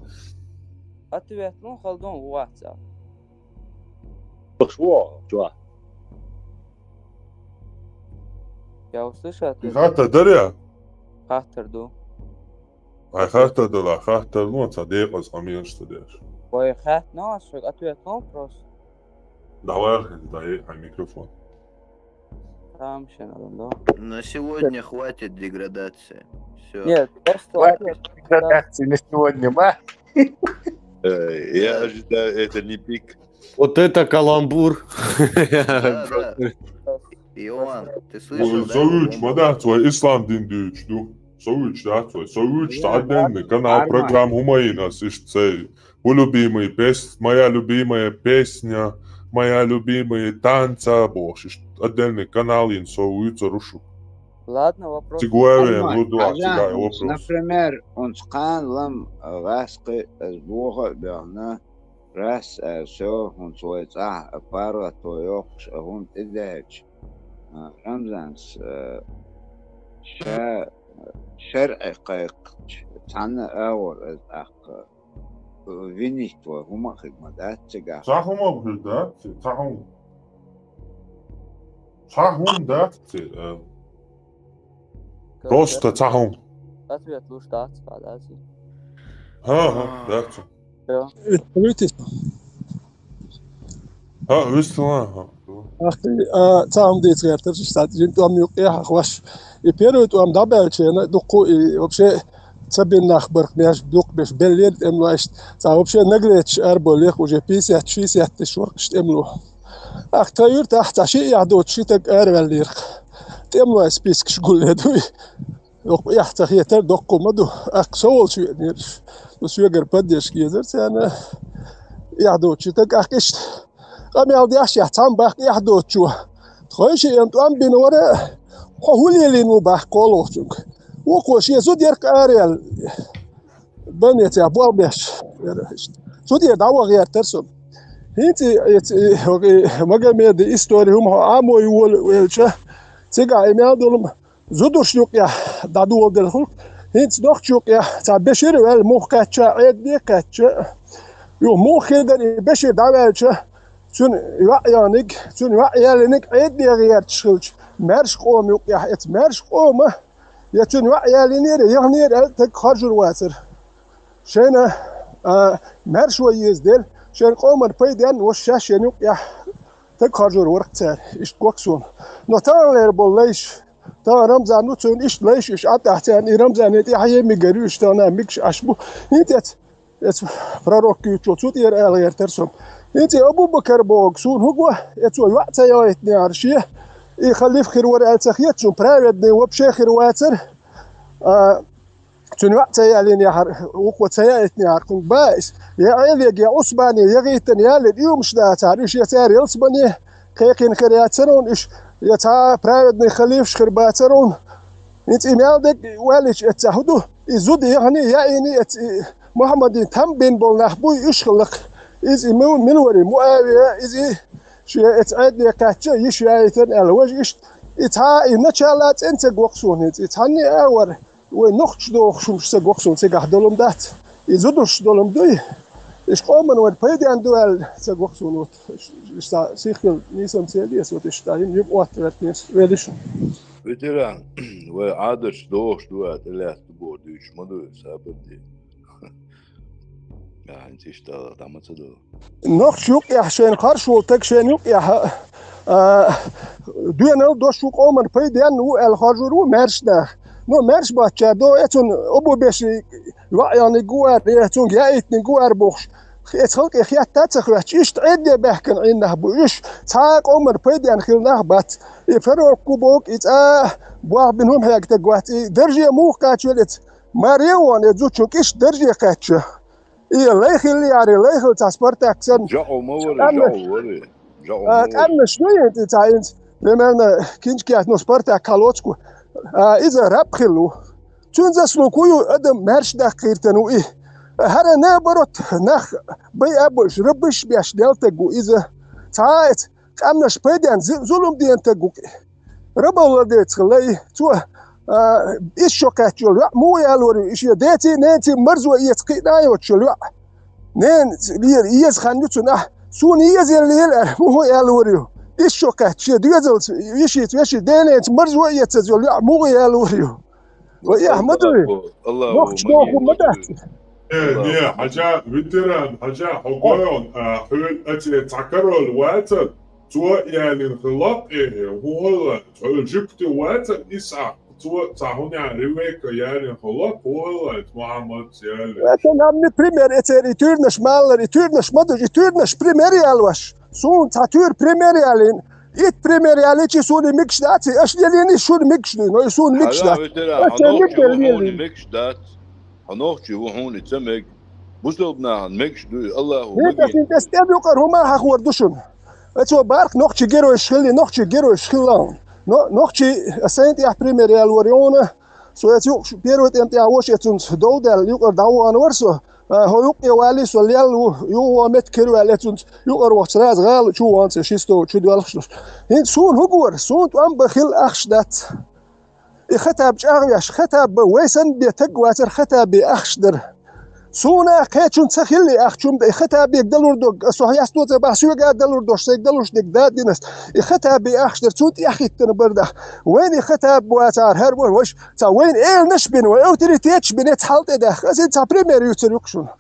Ответ, ну, халдон, ватса. Шо, чё? Я услышал Ты ответ. Хата даря? Хатар ду. Ай, хата дала, хата, ну, ца декъас амин, что деш. Ой, хат, ну, а что, ответ, ну, вопрос. Давай, дай, ай, микрофон. Там ещё надо, да? На сегодня хватит деградации. Всё. Нет, просто Хватит ответ, да. Деградации на сегодня, ма? Э, я ожидаю, это не пик. Вот это каламбур. Да, да. Иоанн, ты слышал, да? Союч, ма да, свой ислам дин дюч, ну. Союч, да, свой. Союч, да, отдельный канал, программа Хумаина, сиш цей. Вы любимый пес-, моя любимая песня, моя любимая танца, бо, сиш отдельный канал, ин союч, рушу. Ладно, вопрос. Тигуевен, Лудуа, Тигай, вопрос. Например, он скан лам, э, васкы, э, сбуха, бяна, Рас, э, всё, хун свой цӀа, э, пара, то ёхш, э, хун тӀедеч. Э, Рамзанс, э, ша-, шарӀи кхайкхч, цхьанна агӀор, э, тӀаккха, э, винить вай, хӀума хиг ма дац цигахь. Цхьа хӀума хир дац, цхьа хӀума. Цхьа хӀума дац, э. Просто цхьа хӀума. Ответ луш дац, ха, дац. ХӀа, хӀа, дац. Йо. Вит-, витис. ХӀа, вистхила, хӀа. Ахи, а, цхьа хӀума дийца гӀертарш, стат, жин тӀом юкъе хьахваш. И первый тӀом дӀабаьлча, дуккху, и вообще ца бин нах барх меж, дукх беш, беллер тӀемлойшт. Цхьа вообще нагреташ арболех уже пятьдесят, шестьдесят тыш варкш тӀемло. Ах, тха юртахь цхьа шиъ яхь доцу ши таг араваьллера. ТӀемлой спискаш гулле дуй. Доккха эхь ца хетар доккха ма ду. Ах, со волчу веанера. Ну, соьгара поддержка езар царна. Эхь доцу ши таг, ах, иштта. Къамел деш яхь цхьаьна баккха эхь доцучо. Тхойшиъ тӀом бина вара, хьо хӀун лелийна ву баккха кхолохчунга. Вукхо шен зуда ярх араяьлла. Больницехь болх беш. Цу тӀера дӀаваха гӀертара со. ХӀинца и, и, и, и Магомеда истори хӀума хьо Ӏамо йолавелча, цигахь и мел долу зудуш юкъехь дӀадоладелла хуьлу, ХӀинца нохчий юкъехь цхьа Бешир ваьлла муха кхаьчча, Ӏедале кхаьчча, юха муха хир дара и Бешир дӀаваьлча, цуьнан йоӀ йоьниг, цуьнан йоӀ яьллиниг Ӏедале гӀерташ хилча, маьрша къоман юкъехь, эца маьрша къома, я цуьнан йоӀ яьллинера, яханера аьлла, таг хоржур вацара. Шайна, а, маьршо еза дела, шайн къоман пайденна вуш шаьш шайн юкъехь таг хоржур вара-кх цара, иштта го-кх суна. Но таханлера болу лайш, тахана Рамзан ву, цуьнан иштта лайш уьш Ӏад ахь царна, и Рамзане тӀаьхье мегар ю, уьш тахана мегаш Ӏаш бу. ХӀинца эц, эц пророк куьйцучул цу тӀера ала гӀертара со. ХӀинца и Абу-Бакар боху суна хӀун го, эцо йоӀ ца яийтинехьара шен, и халиф хир вара аьлла ца хета суна, праведный вообще хир вацара. А, Цуьнан йоӀ ца яьллинехьара, вукхо ца яийтинехьара, кхунга баьс, я Ӏелега, я Ӏусмане, я гӀиттана яьллина уьймаш дацахьара, уьш я цара ялсамане кхайкхина хир яцара хьуна, уьш я цхьа праведный халифаш хир бацара хьуна. ХӀинца и мел дерг ваьллича эццахь хӀун ду? И зуда яхана, яийна эца и Мухьаммадин там бина болу нах буй уьш хилла-кх. Иза и мил-, мила вара и Муавия, иза и шен эца Ӏедале кхаьчча, йиш яийтина аьлла, важа иштта. И цхьа а и начала цӀена ца го-кх суна хӀинца, и цхьанне а вара. Вай нохчий дохуш хӀумаш ца го-кх суна цигахь долу-м дац. И зудалш долу-м дуй. Иштта къоман вайн пайденна ду аьлла ца го-кх суна, вот, иштта сиххила нийсамца ца деза, вот, иштта йим, йим отта гӀертинера велиш. Ветеран, вай Ӏадаташ дохуш ду а, тӀелаьцна ду боху дуьйцуш ма ду, сабар де. А, хӀинца иштта дӀа ма ца до. Нохчий юкъехь шайна харш волу таг шайна юкъехь, а, доьналла дош ву, къоман пайденна ву аьлла хоржур ву маьрша нах. Ну, маьрша бацча до, эцунна Абу Бешир йоӀ йоьниг ву ара, я цунга яийтиниг ву ара бохуш, эца халкъе хетта а ца хоьттуш, иштта Ӏедале баьхкина Ӏийна нах бу уьш, цхьа а къоман пайденна хилла нах бац. И пророк ву боху, и цкъа а болх бина хӀума хьегна таг вац, и дарже муха кхачавелла эца Маревон, я зудчун кӀиш дарже кхаьчча. И лай хилла яра, лай хилла цхьа Спартак санна. Жао ма вара, къаьмнаш, жао вара. Жао а, ма вара. Къаьмнаш ду хӀинца цхьа хӀинца, примерно, кинчкех, ну, Спартак хьалоцку. А, иза раб хилла ву. Цуьнан заслуг хӀун ю, адам маьрша даккха гӀиртина ву и. ХӀара наоборот, нах байа а болуш, рабаш а беш делла таг ву иза. Цхьа а эца къаьмнаш пайденна зи-, зулам дина таг ву-кх и. Рабовла децахь лай, цо, а, исс шо кхаьчча йолу йоӀ муха ялор ю, и шен деций, ненаций марзо эца кхиъна а йоцуш йолу йоӀ. Ненан лера еза хан ю цунна, ахь, суна еза лела аьлла, муха ялор ю. Исс шо кхаьчча, шен доьзалца, вешица, вешин денца марзо эцаза йолу йоӀ муха ялор ю. Вай, ахь ма дуй. Аллаху, Аллаху, нохчий доху ма дац. Э, не, Хьажа, ветеран, Хьажа, хьо гойон, а, хьоьга оцу цхьа король вацар, цо ялийна хилла-кх, э, хӀун хилла, хьоьга жуьгти вацар, Исхьакъ, цо цхьа хӀун ян Ревека ялийна хилла-кх, хӀун хилла, Мухьаммад ялийна. Это нам не пример, эцер и туьйранаш маллар, и туьйранаш ма ду, и туьйранаш пример ялош. Суна цхьа туьйра пример ялийна. Итт пример ялийчи суна мегаш дац, и аша лелийна, и шуна мегаш дуй, но и суна мегаш дац. Хьажа, ветеран, хьо нохчий ву хьуна мегаш дац. Хьо нохчий ву хьуна ца мега. Бусалба нахана мегаш дуй, Аллаху мегаш. ХӀинца тӀе юкъара хӀума хьахор ду шуна. Эцо барх нохчий геройш хилли, нохчий геройш хилла хьуна. Но нохчий, ас сайн тӀехь пример ялор йона. Со эца юкъа первый тӀем тӀехь вош эцунца дов даьлла, юкъара дӀавахана вара со. А, хӀо юккъе валий, со лелла ву, юха ван меттиг хир ваьлла эцунца, юкъара вахча сразу гӀала чу ван ца шисто чу доьлхуш долуш. ХӀинца суна хӀугу вара, суна тӀом бан хилла ахча дац. И Хатаб чӀагӀвеш, Хатаб бан вай санна бен таг вацар, Хатабе ахча дара. Суна кхечун ца хилли ахча хӀума дан, и Хатабе далур дог, аса хьесто ца бахь, соьга а далур дош, сайга далуш дерг да динас. И Хатабе ахча дара, цунна тӀехӀиттина бара дахь. Вайна и Хатаб вацара, хӀара вара, вайш Ца вайна эланаш бина, вай авторитеташ бина, эца хьал тӀе даьхна. Аса цхьа пример юьйцур ю-кх шуна.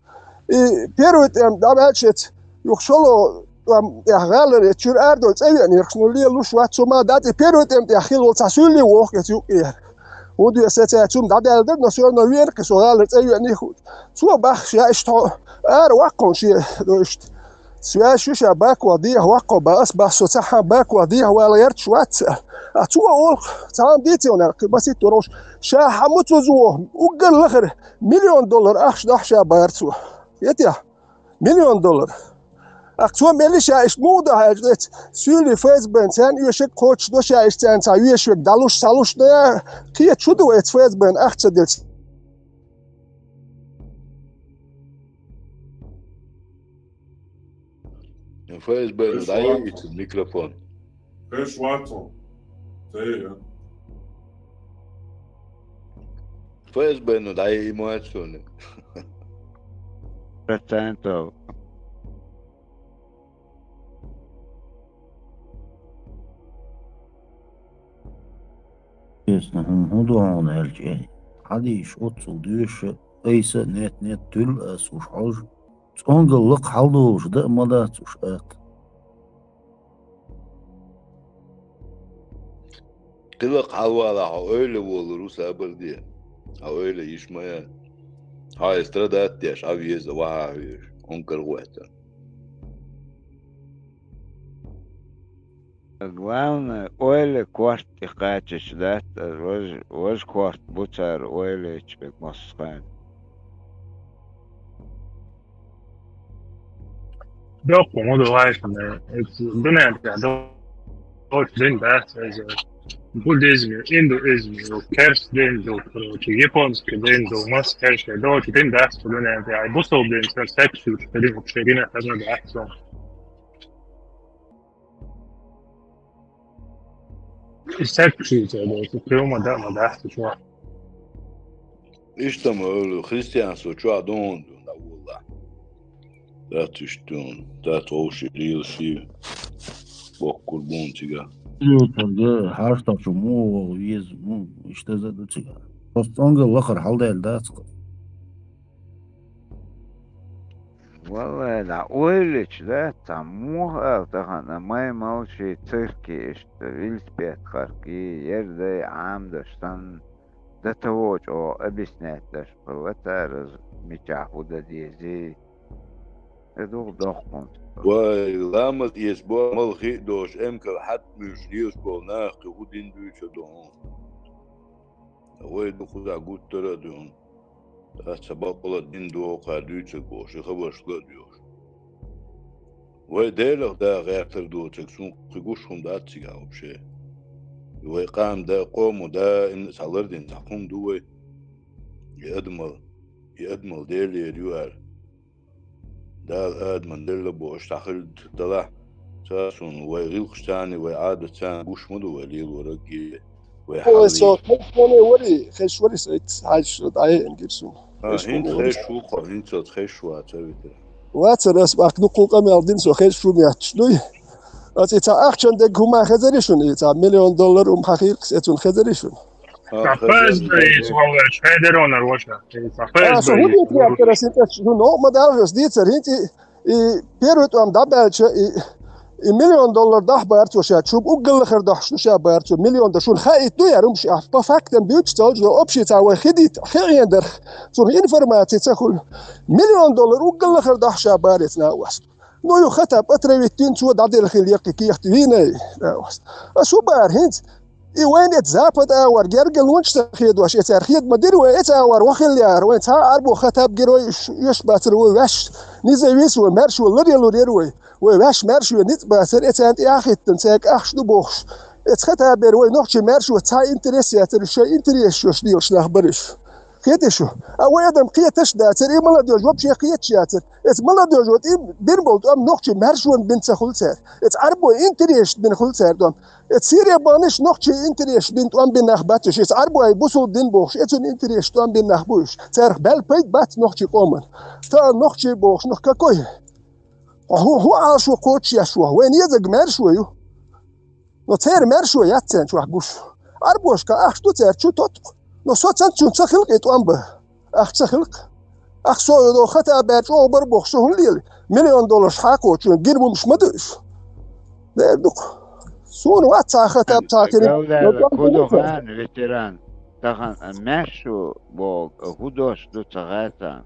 И первый тӀем дӀабаьлча эца, юха шолгӀа тӀем тӀехь гӀалара эца чуьра арадовла цӀа веанера-кх шуна, лелалуш вац, цо ма дац, и первый тӀем тӀехь хилла волу цхьа суьллий воху эца юккъера. ХӀунда аьлча саца цунна дӀадаьлла дара, но всё равно веанера-кх и, со гӀалара цӀа веанехь. Цо баххаш яа иштта хьо ара ваккхунаш е до иштта. Связь ю ша бакох дехьа ваккхо бан, ас бах со цхьаьхьа бакох дехьа вала гӀерташ вац. А цо олу, цхьа хӀума дийци ванар, кхин масийтта вара уьш. Ша хьан муцузво, уггар лахара миллион доллар ахча дохьа ша бара цо. Етехь? Миллион доллар. Ах цо мели ша иштта муха дахьа аьлча, эца суьйли Ф С Б-н царна оьшург кхочуш до ша иштта царна цхьа оьшург дӀалуш, схьалуш до я, кхета шу ду эца Ф С Б-н ахча ца делча. Ф С Б-н дӀайийцина микрофон. Кхеш вацал. Ца ян. ФСБ-но дӀа и эмоционы. Процентов. Честно, хӀун, хӀун ду хьуна аьлча, э? Хьадийш оццул доьша, айса нет-нет туьлла ас уж хьожа. ЦӀонгал лакха хьалдолуш дан а ма дац уж атта. Кхин лакха хьалвалахь хьо ойла волур ву сабар де. Хьан ойла йиш ма яц. Хьо и страдать деш, Ӏа веза, вахьа хьоьжуш, хьуна карагӀоттар. Главное, ойла корта тӀе кхаччалц дац, ас важа, важа корта бу цара ойла йича берг массо а хана. Доккха ма ду вайшна, э, дуьнен тӀехь долчу дин дац иза. Буддизм, индуизм, керста дин ду, короче, японский дин ду, мас керста долчу дин дац дуьнен тӀехь. Бусалба дин, сан секс юрташ, дин вообще дина хазна дац. И саьркашица а доцу, кхин хӀума дан а ма дац чохь. Иштта ма олу, христианство чохь ду хьуна ду, да, валлахь. Дац иштта хьуна, дац вовши лела ши боккхур бу хьуна цигахь. Ю, тӀаккха хьаштагӀчу муха ваха веза, ну, иштта за ду цигахь. Просто цӀонгал лахара хьалдаьлла дац-кх. Валлай, дӀа ойла йича дац, цхьа муха ала тахана, май малший церкви иштта велосипед харкий, яра дай Ӏамадаш санна, дан таво чӀогӀа объяснять деш хилла цара, мичахь хӀун дан дезий. И духа доккхунца. Вай, ламаз эца бо, мала хи а доцуш, эмкал хьатта муьйш лелаш болу нах кхин хӀун дин дуьйцур ду хьуна? Вай ду кхузахь гуттара а дуьйна. Аса ца бакъала дин доху кхара дуьйцург бохуш, и хабарш ла а доьхуш. Вай Делах да гӀертар доцург, цунах кхин гуш хӀума дац цигахь вообще. Вай къам да, къомо даим цхьа лардина цхьа хӀума ду вай. И адамал, и адамал Делера ю аьлла. Дала Адаман делла бохуш, цхьа хилла далахь, ца суна, вай гӀиллакхаш царний, вай Ӏадат царний гуш ма ду вай лелораг, вай хьал. Ой, со хезаш вари, хезаш вари со итт хьаьжаш, дӀаяйна гира суна. А, хӀинца хезаш ву-кх хьо, хӀинца оцу хезаш вац, ца витира. Вацара ас бакъ дуккху къамел дина со хезаш ву моьттуш дуй. Аса и цхьа ахчан дерг хӀума хезарий шуна, и цхьа миллион доллар хӀума хьахийра-кх, и цунна хезарий шуна? Ца ФСБ иза валлаш, хьедеронар ваша. Ца А, со ФСБ хӀун иза дийцар валлаш. Яхтара синтӀа, ну, ма даллаш дийцар, хӀинца и, и первый тӀом дӀабаьлча, и, и миллион доллар дахьа бара цо ша, чу уггар лахара дахьаш ду ша бара цо, миллион да шуна хаийта ду яра, хӀумаш а, по фактам буьйцуш ца луш ду, общий ца вай хи дийта, хи Ӏен дарх, цунах информаци ца хуьлу. Миллион доллар уггар лахара дахьаш ша бара эца на васт. Ну, ю хатаб отравить дина, цо дӀаделла хила яккхий кехат вийнай, да, васт. Аса хӀун бара хӀинца? И вайна эца Запад агӀор герга лонаш ца хедош, эцара хеда ма дира вай, эца агӀор вахилла яра, вайн цхьа а Ӏарбо хатаб гира вай, уьш, уьш бацара вай ваьш, низовец вай, маьршо ларъялур яра вай. Вай ваьш маьршо ницкъ бацара, эцарна тӀе а хӀиттина, цаьрга ахча ду бохуш. Эца хатабера вай нохчий маьршо цхьа интерес яцара, шайн интерес йош лелаш нах бара уьш. Кхетий шу? А вай адам кхеташ а дацара, и молодёжь вообще кхеташ яцара. Эца молодёжь вот и бина болу тӀом нохчий маьршонна бина ца хуьлу цара. Эца Ӏарбой интересашна бина хуьлу цара тӀом. Эца сире баханаш нохчий интересашна бина тӀом бина нах бац уьш. Эца Ӏарбой бусулба дин бохуш, эцун интересашна тӀом бина нах бу уьш. Царах баьлла пайда бац нохчий къоман. Тахана нохчий бохуш, нах какой? Хьо хӀун, хӀун Ӏалашо кхочушъеш ву? Вайн езарг маьршо ю. Но церан маьршо яц царна чохь гуш. Ӏарбошка ахча ду цаьрца чу тотту-кх. Но со цанцунна ца хилла-кх и тӀом бан. Ахча ца хилла-кх. Ахча со йо хата а баьрча оха бара бохуш, со хӀун лела? Миллион долларш хьакхочу, гира хӀумаш ма ду уьш. Дера ду-кх. Суна вац цхьа хата а, цхьа хилла. Галдала, но тӀом ку ду ца хилла. Ветеран. Тахана маьршо боху хӀун дош ду ца хаьа царна?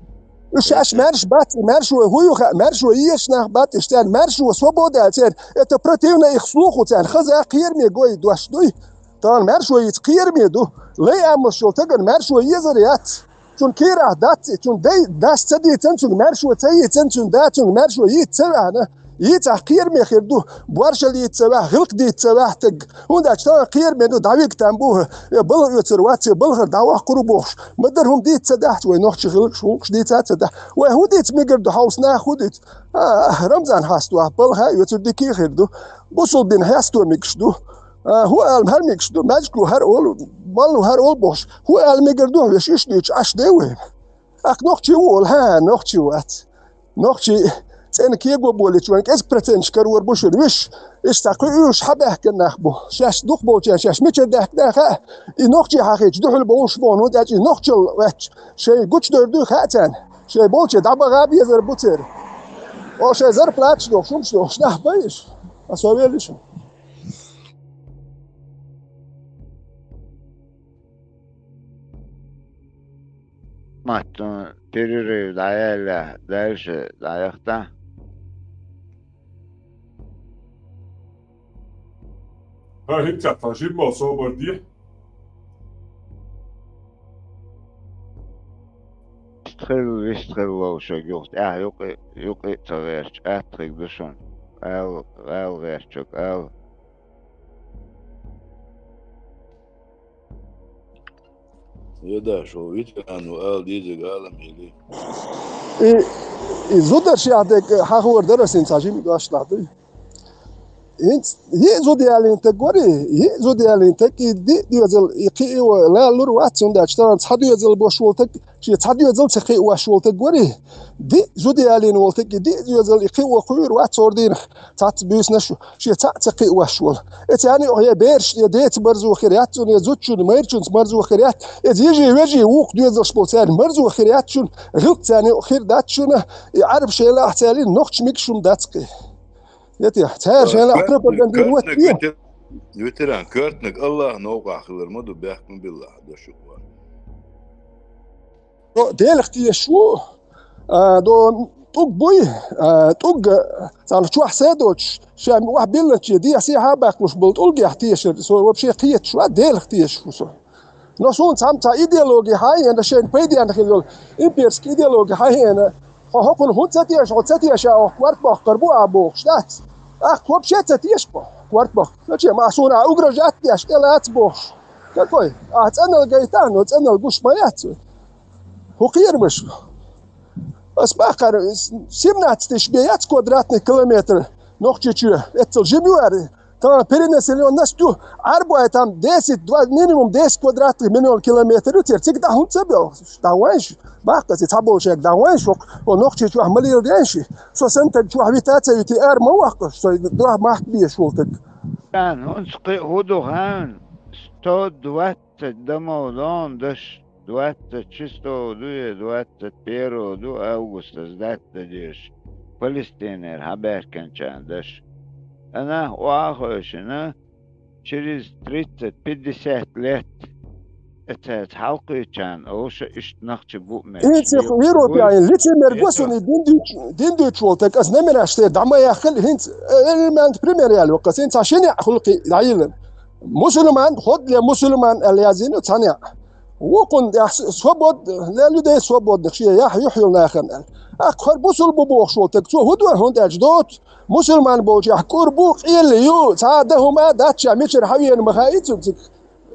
Уьш шаьш маьрша бац, и маьршо хӀун ю хаьа, маьршо езаш нах бац, уьш царна маьршо свобода аьлла церан, это противно их слуху царна, хаза кхераме гой дош дуй. Тахана маьршо йийца кхераме ду. Лай амалш йолу тагана маьршо езар яц. Цунна кийрахь дац и, цунна дай дас ца дийцан, цунна маьршо ца йийцан, цунна да, цунна маьршо йийца ца ваьхьна. Йийцахь кхераме хир ду, боршал йийца ца ваьхьа, гӀиллакх дийца ца ваьхьа стаг. ХӀунда аьлча тахана кхераме ду, дӀавига там бу, я балха оьцур вац, я балхара дӀаваккхур ву бохуш. Ма-дарра хӀума дийца ца дахьа вай нохчий гӀиллакхаш, гӀуллакхаш дийца ца дахьа. Вай хӀун дийца мегар ду хьовса, нах хӀун дийца? А, а, Рамзан хьаста вахь, балха а оьцур дика а хир ду. Бусулба дин хьесто мегаш ду. А, хӀу аьлла, хӀара мегаш ду, маьжгу хӀара олу, малу хӀара олу бохуш. ХӀу аьлла мегар ду, вешиш дуьйцу, Ӏаш де ву? Ахь нохчи ву олу, хьа, нохчи ву ац. Нохчи цӀена кего болийча вайн кӀезиг проценташ карор бу шуна, виш. Иштта кхуьуьйш хьабаьхкина нах бу. Шаьш дукхахболчарна шаьш мичара даьхкина хаьа, и нохчи хьахийча дуьхьал бовлуш боху, хӀунда аьлча и нохчалла ваьчча, шайн гучудер дуй хаьа царна. Шайн болче дӀабаха безар бу церан. О, шайн зарплаташ дохуш, хӀумаш дохуш, нах бай иша. А со веллиш. Матта перерыв дӀаяьлла, дальше дӀаяхта. ХӀара хӀинца тхан жимма собар де. Хилла, вист хилла вовшаг юха тӀаьхьа юкъе, юкъе а ца гӀерташ, аттахиг ду шуна. Ала, ала гӀертачуьг, ала. Веда, шо ветеран ву ала дезиг ала мели. И, и зударшех дерг хьахор дара сан цхьа жима дош нах дуй. ХӀинца йиъ зуда ялийна таг вари, йиъ зуда ялийна таг, и диъ доьзал, и кхиъ а лаллур вац, хӀунда аьлча тахана цхьа доьзал бош волу таг, шен цхьа доьзал ца кхиъ вош волу таг вари. Диъ зуда ялийна волу таг, и диъ доьзал, и кхиъ кхуьйр вац хӀора дийнахь, цхьацца буьйсанаш, шен цхьаъ ца кхиъ вош волу. И царна юкъа я бераш, я деца марзо хир яц цунна, я зудчунна, майрачунца марзо хир яц, я йижи, вежи, вукху доьзалш болу царна марзо хир яц шуна, гӀиллакх царна юкъа хир дац шуна, и Ӏарбаш шайн лахь царна нохча миг шуна дац кхи. Я те, цара шайна пропагандировать ветер-, ветеран, коьртаниг Аллах новкъахь хилар ма ду, бехк ма билла, дошух ван. До Делах тешаш ву, а, до тӀулг буй, а, тӀулг, а, царна чохь сай доцуш, ша охьа биллаче, дехьа сехьа а баккхалуш болу тӀулгех тешар, со вообще кхеташ вац, Делах тешаш ву со. Но суна цхьамма цхьа идеология хьан а еана, шайна пайденна хила йолу имперский идеология хьан а еана, хьо хӀокхунна хӀунда ца теша, хьо ца теша, хьо корта боккхур бу ахь бохуш дац. Ахь вообще ца теша хьо корта боккхур. Зачем? Ахь суна ахь угрожать деш, тӀелаца бохуш. Какой? Ахь цӀаналла гайта, но цӀаналла гуш ма яц вай. ХӀун кхерамаш? Ас баккхара, семнадцать тысяч бен яц квадратный километр Нохчийчоь, эццал жима ю аьлла. Тахана перенаселённость ю, Ӏарбой там десять, два, минимум десять квадратных миллион километр ю церан. Цига дӀа хӀунда ца бел? ДӀавайн шу. Баккхаца цхьаболчаьрга дӀавайн шу. О, Нохчийчохь ма леладен ши. Со сан таг чохь вита а ца вити, ара ма ваккха, со дуьхьа махка безаш волу таг. Дан, хӀунца кхин хӀун ду хаьан? Сто двадцать домов дон даш. Двадцать шестого ду я двадцать первого ду августа сдать дадеш, Палестинера хьабаьхкинчарна даш. Ана охьа а хевшина, через тридцать-пятьдесят лет эцаца хьалкхуьйчарна овша иштта нахчи бу метташ. Ин цих виру пяйн, лицемер госуни дин дуьйч-, дин дуьйч волу таг, ас номераш те дӀа ма яххал, хӀинца, э, элемент пример ял ваккха, ин ца шиня хулкхи дӀайилан. Мусульман, ход для мусульман, аьлла язйина цхьаьна. Вукхунна тӀехь с-, свобод-, для людей свободных, шен яхь юьхь йолу нахана аьлла. Аккха хӀара бусул бу бохуш волу таг, цо хӀун до хӀунда аьлча доцу? Мусульман болчехь кӀур бу, къелли ю, цхьа а дан хӀума а дац ша, мичара хьан вена ма хаий цунна цига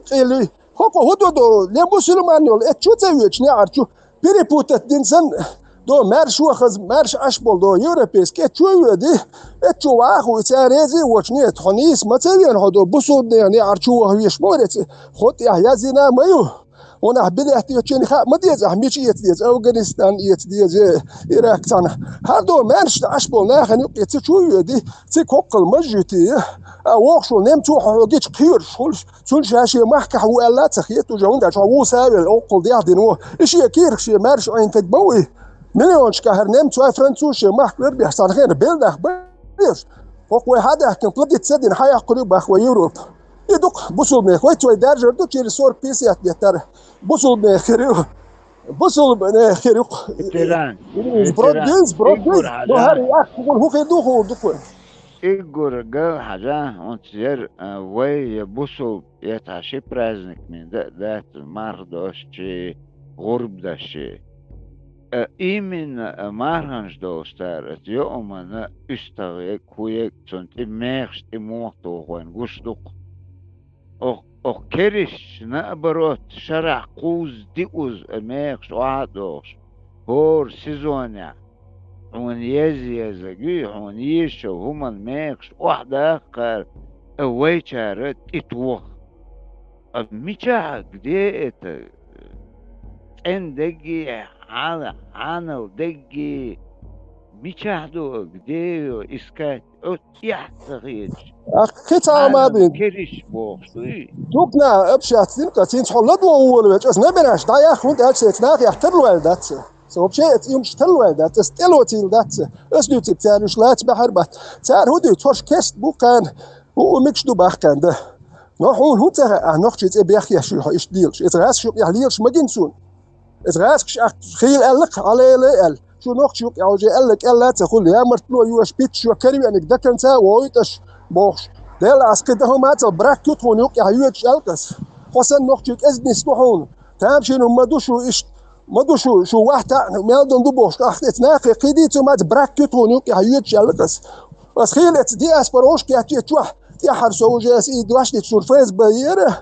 къелли. ХӀокхо хӀун до до, для мусульман йолу, эцчу ца воьдуш неӀарчу, перепутать дина санна, до маьрша вахаза, маьрша Ӏаш болу, до европейский, эцчу а воьди, эцчу ваха ву, и цара реза а воцуш, нет, хьо нийса ма ца вена, хьо до бусулбанех неӀарчу ваха веш ма вара эца, хӀун тӀехь язйина а ма ю. Хьуна ахь билет йоцченна хаа ма деза, ахь мича эца деза, Афганистан эца деза, Ирак цхьаьна. ХӀара до маьрша Ӏаш болу нахана юкъе ца чу а воьди, цига хӀоккхал мажжити, а вохуш волу немцо хьо хьо гича кхоьруш хуьлуш, цунна ша шен махкахь ву аьлла а ца хета, уже хӀунда аьлча хьо ву савел, оккхул дехьа дина ву. И шен кирах шен маьрша Ӏийна таг ма ву и. Миллиончка хӀара немцой, француз шен махка вербеш царна хенара белла нах беш. ХӀокху вай хьадаьхкина плодить ца дина, хьаяккхур ю бах вай Европа. И дукха бусулбанех, вай цой даржар ду через сорок-пятьдесят лет тара. Бусулбанех хир ю. Бусулбанех хир ю. Ветеран. Ветеран. Сброд ду, сброд ду. Иггур хьажа. Ну, хӀара яккхур хӀун хир ду, хӀун ду кхуьй. Иггур гал хьажа, хӀунца яр, а, вай я бусулба Я цхьа ши праздник мин да а дац, марха дошчи, гӀурба дашчи. Э, именно, э, марханаш долуш цара, эца йоӀамана уьстагӀ ег, хӀу ег, цунна тӀе мехаш тӀе муха туху вайн гуш ду-кх. Ох, ох, керистча, наоборот, шарахь кхузза диъуза, э, мехаш охьа а дохуш, хӀора сезонехь. Хьуна еза-еза гуй, хьуна езачу хӀуманна мехаш охьадаккхара, вайчара тӀе тоха. А мичахь, где это? ЦӀена дегги, хьана-, хьанал дегги, мичахь ду, где её искать? Оццехь ца хеташ. Ах, кхин цхьа а ма дин. Кериш бохуш дуй? Дукна общаться дин, ка цинца хьо ладо волавелча, ас набераш дӀаяххалун тӀаьлча, цецнах яхтар лойла дац. Со вообще эца юмаш тарлой дац, ас тӀелоцийла дац. Ас дуьйцург царна уьш лаца баьхьар бац. Цара хӀун дуьйцу, хӀорш кест бу кхана, хӀу, хӀу микаш ду бахкан да. Но хьуна хӀун ца хаьа, ахь нохчий цӀе бехъеш ю хьо иштта лелаш? Эца гӀаьскаш юкъехь лелаш ма гин суна. Эца гӀаьскаш ахь хийла аьлла-кх, хьалайла аьлла. Шу нохчий юкъехь уже аьлла кӀелла а ца хуьлу, ямартло йош, питчаш йо, каравеаниг даканца а воуьйташ, бохуш. Делла ас кхин дан хӀума а ца, брак ю тхуна юкъехь йоьдуш аьлла-кх ас. Хьо санна нохчий кӀезиг нисло хьуна. Тамашийна хӀума ма ду шу иштта. Ма ду шу, шу вахта а мел дан ду бохуш, ахь эца нахе кхийдий цу маца брак ю тхуна юкъехь йоьдуш аьлла ас. Ас хийла эца диаспора вовшах кечча чохь, тӀаьхьара со уже ас и дош дича шуна ФСБ ера.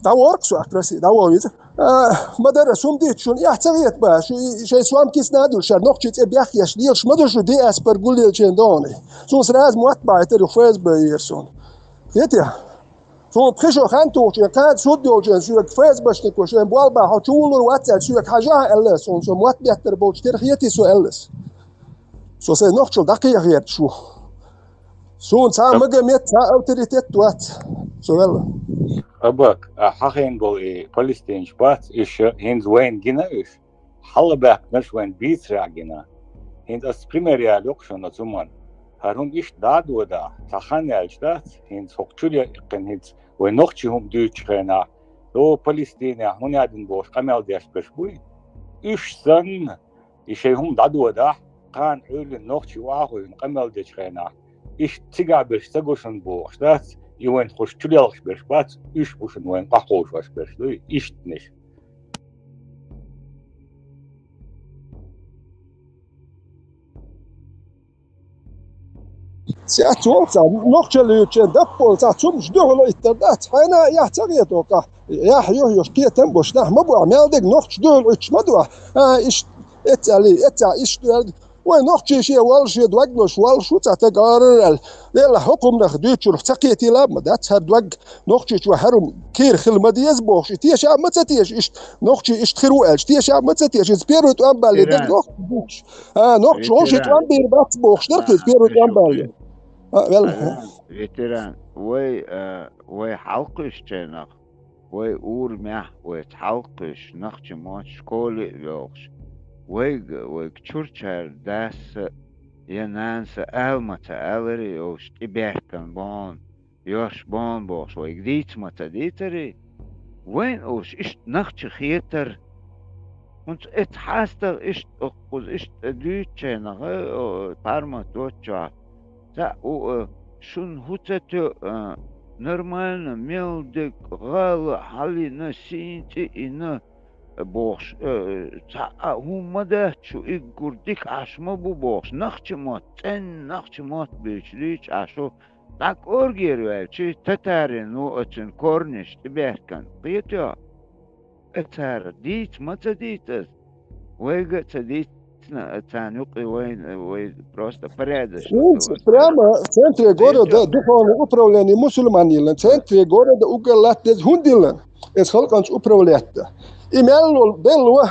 ДӀавоху-кх со ахь Россия, дӀавоху иза. А, ма дара, ас хӀума дийца шуна, эхь ца хета бан, шу и шайн сом кисна а дуьллуш, шаьра нохчий цӀе бехъеш лелаш ма ду шу диаспора гуллелчийн догӀане. Суна сразу мотт бахьийтира ю ФСБ ера суна. Хетий? Суна пхи шо хан тухучу, кхана суд йолчу, соьга ФСБшнико шайн болх бан хьо чу вуллур вац аьлла, соьга хьажахьа аьлла ас, суна со мотт беттар болчу тера хетий со аьлла ас. Со сайн нохчалла дӀакхехьа гӀерташ ву. Суна цхьа а магамет, цхьа а авторитет вац. Со велла. Абак, а хьахийна болу и палестинаш бац, уьш хӀинца вайна гина уьш? Хьалабаьккхинарш вайн бийцарехь гина. ХӀинца ас пример ялайо-кх шуна оцу хӀуманна. ХӀара хӀума иштта дӀа а додахь, цхьа хан яьлча дац, хӀинца хӀокху чуьра яьккхина хӀинца вай нохчий хӀума дуьйцучу хенахь, о, Палестинехь хӀун яьдина бохуш къамел деш берш буй? Уьш санна, и шайн хӀума дӀадодахь, кхана Ӏуьллина нохчий охьахуьйхина къамел дечу хенахь, иштта цигахь берш ца го шуна бохуш дац, и вайн хӀуш чулелхаш берш бац, уьш бу шуна вайн къахьхьовшош берш дуй, иштанаш. Цец волу цхьа нохчалла юьйцучийн даппа волу цхьа цумаш дуьхьал иттар дац, хьайна а яхь ца хетокъахь, яхь юхьа йолуш кхетам а болуш нах ма бу ахь, мел дерг нохча дуьхьал Ӏуьттуш ма ду ахь. А, иштта, эццали, эццахь иштта дуьхьал. Вай нохчий шен воллу, шен дог лозуш воллуш ву цхьа таг арара аьлла. Делахь хӀокху хӀуманах дуьйцурх ца кхетийла а ма дац, хӀара дог нохчийчу хӀара хӀума кийра хила ма деза бохуш, и теша а ма ца теша, иштта нохчий иштта хир ву аьлча, теша а ма ца теша, иза первый тӀом балле дерг нохчий. А, нохчо хӀун ши тӀом бийр бац бохуш дара кхуза, первый тӀом балле. А, вел. Ветеран, вай, а, вай хьалкхуьйсучийнах, вай урамехь, вай хьалкхуьйсуш, нохчийн мотт школе а йохуш, вайга, вайга чурчара дас а, я нанас а ала ма ца аларий, йолуш тӀебаьхкина бохьана. Йош бохьана бохуш вайга дийца ма ца дийцарий, вайна уьш иштта нохчий хетара. ХӀунца эцу хьастагӀа иштта, кхуза иштта дуьйцучийнах, о, пармат доцучохь, цхьаъ ву, э, шуна хӀун ца тоьу, э, нормально, мел дерг гӀала хьалийна, сийна цӀе йина, бохуш, э, цхьа а хӀума ма дац шу, уггар дика Ӏаш ма бу бохуш, нохчийн мотт, цӀена нохчийн мотт буьйцуш дуьйцу Ӏаш шу, дӀа кӀоргера ваьлча, татарин ву оцуьнан корнеш тӀебаьхкина. Кхетий? Э, цара дийца ма ца дийца ас. Вайга а ца дийцина, царна юкъе вайна, вай просто порядочно. Прямо в центре города духовное управление мусульман йиллина. Центре города угар латта деза хӀунда йиллина? Эс халкъанца управлять дан. И мел волу белла ван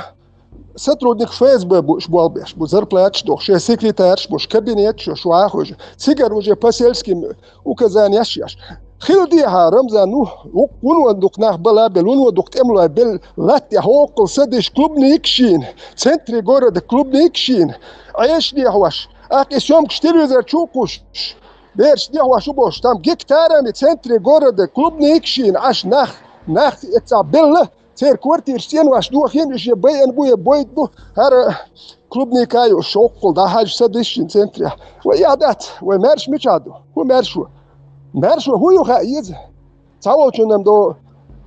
сотрудник ФСБ бу уьш болх беш бу, зарплаташ дохуш, шайн секретарш бу, кабинеташ йо, шу вахуьйжа. Цигара уже по сельским указаниям еш. Хила дехьа, Рамзан, ну, вукху вуно дукха нах бала а белла, вуно дукха тӀемалой белла, латта тӀехь хӀоккхул садиш клубникаш йина, центре города клубникаш йина, Ӏеша дехьош, аккха и съёмкаш телевизор чу а кхуьссуш, бераш дехьош ву бохуш, там гектарами центре города клубникаш йина, Ӏаш нах, нах эццахь белла, церан квартираш цӀенвеш дохийна, уьш я байина бу, я бойда бу, хӀара клубника а юуш, шовккхул дӀахьаьжча, садиш йина центрехь. Вай эхь дац, вай маьрша мичахь ду? ХӀун маьрша ву? Маьрша ву хӀун ю хаьа иза? Ца волчунна-м до,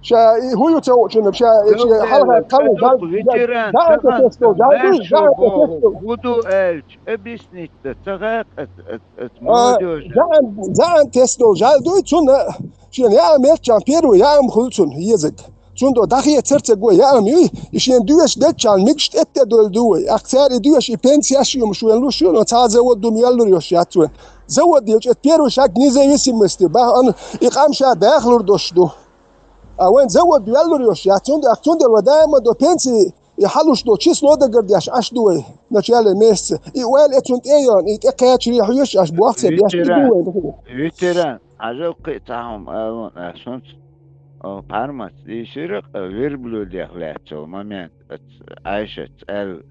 ша и хӀун ю ца волчунна-м, ша и хьалха кхалла жа-, жа-, жаӀанта тесто, жаӀанта, жаӀанта тесто. ХӀун ду аьлча, объяснить дан ца хаьа ас, ас, ас, а, молодёжь. ЗаӀан, заӀан тесто жаӀ дуй цунна, шен яа мелччан первый яа ма хуьлу цунна езаг. Цундела дӀахецар ца го, яа ма юй, и шен доьшуш деччахьана мегаш тӀетта долу ду вай. Ахь цара и доьшуш, и пенсеш а юмаш вайн луш ю, но цхьа а завод ду ма йоьллур йош яц вайн. Завод йолчу эт первый шаг независимости, бахьана и къам ша дахалур долуш ду. А вайн завод йоьллур йош яц, цундела, цундела вай даима до пенсии, и хьалуш долу число дагардеш Ӏаш ду вай, начале месяца. И ойла эцунна тӀе а йогӀун, и тӀе кхачаре хьоьжуш Ӏаш боху ца беш, и ду вай. Ветеран, хьажал кхин а цхьа хӀума алун ас хӀунца, о, пхьармац дийшира, а, верблюдех лаьцна момент, ац, Ӏайшац аьлла,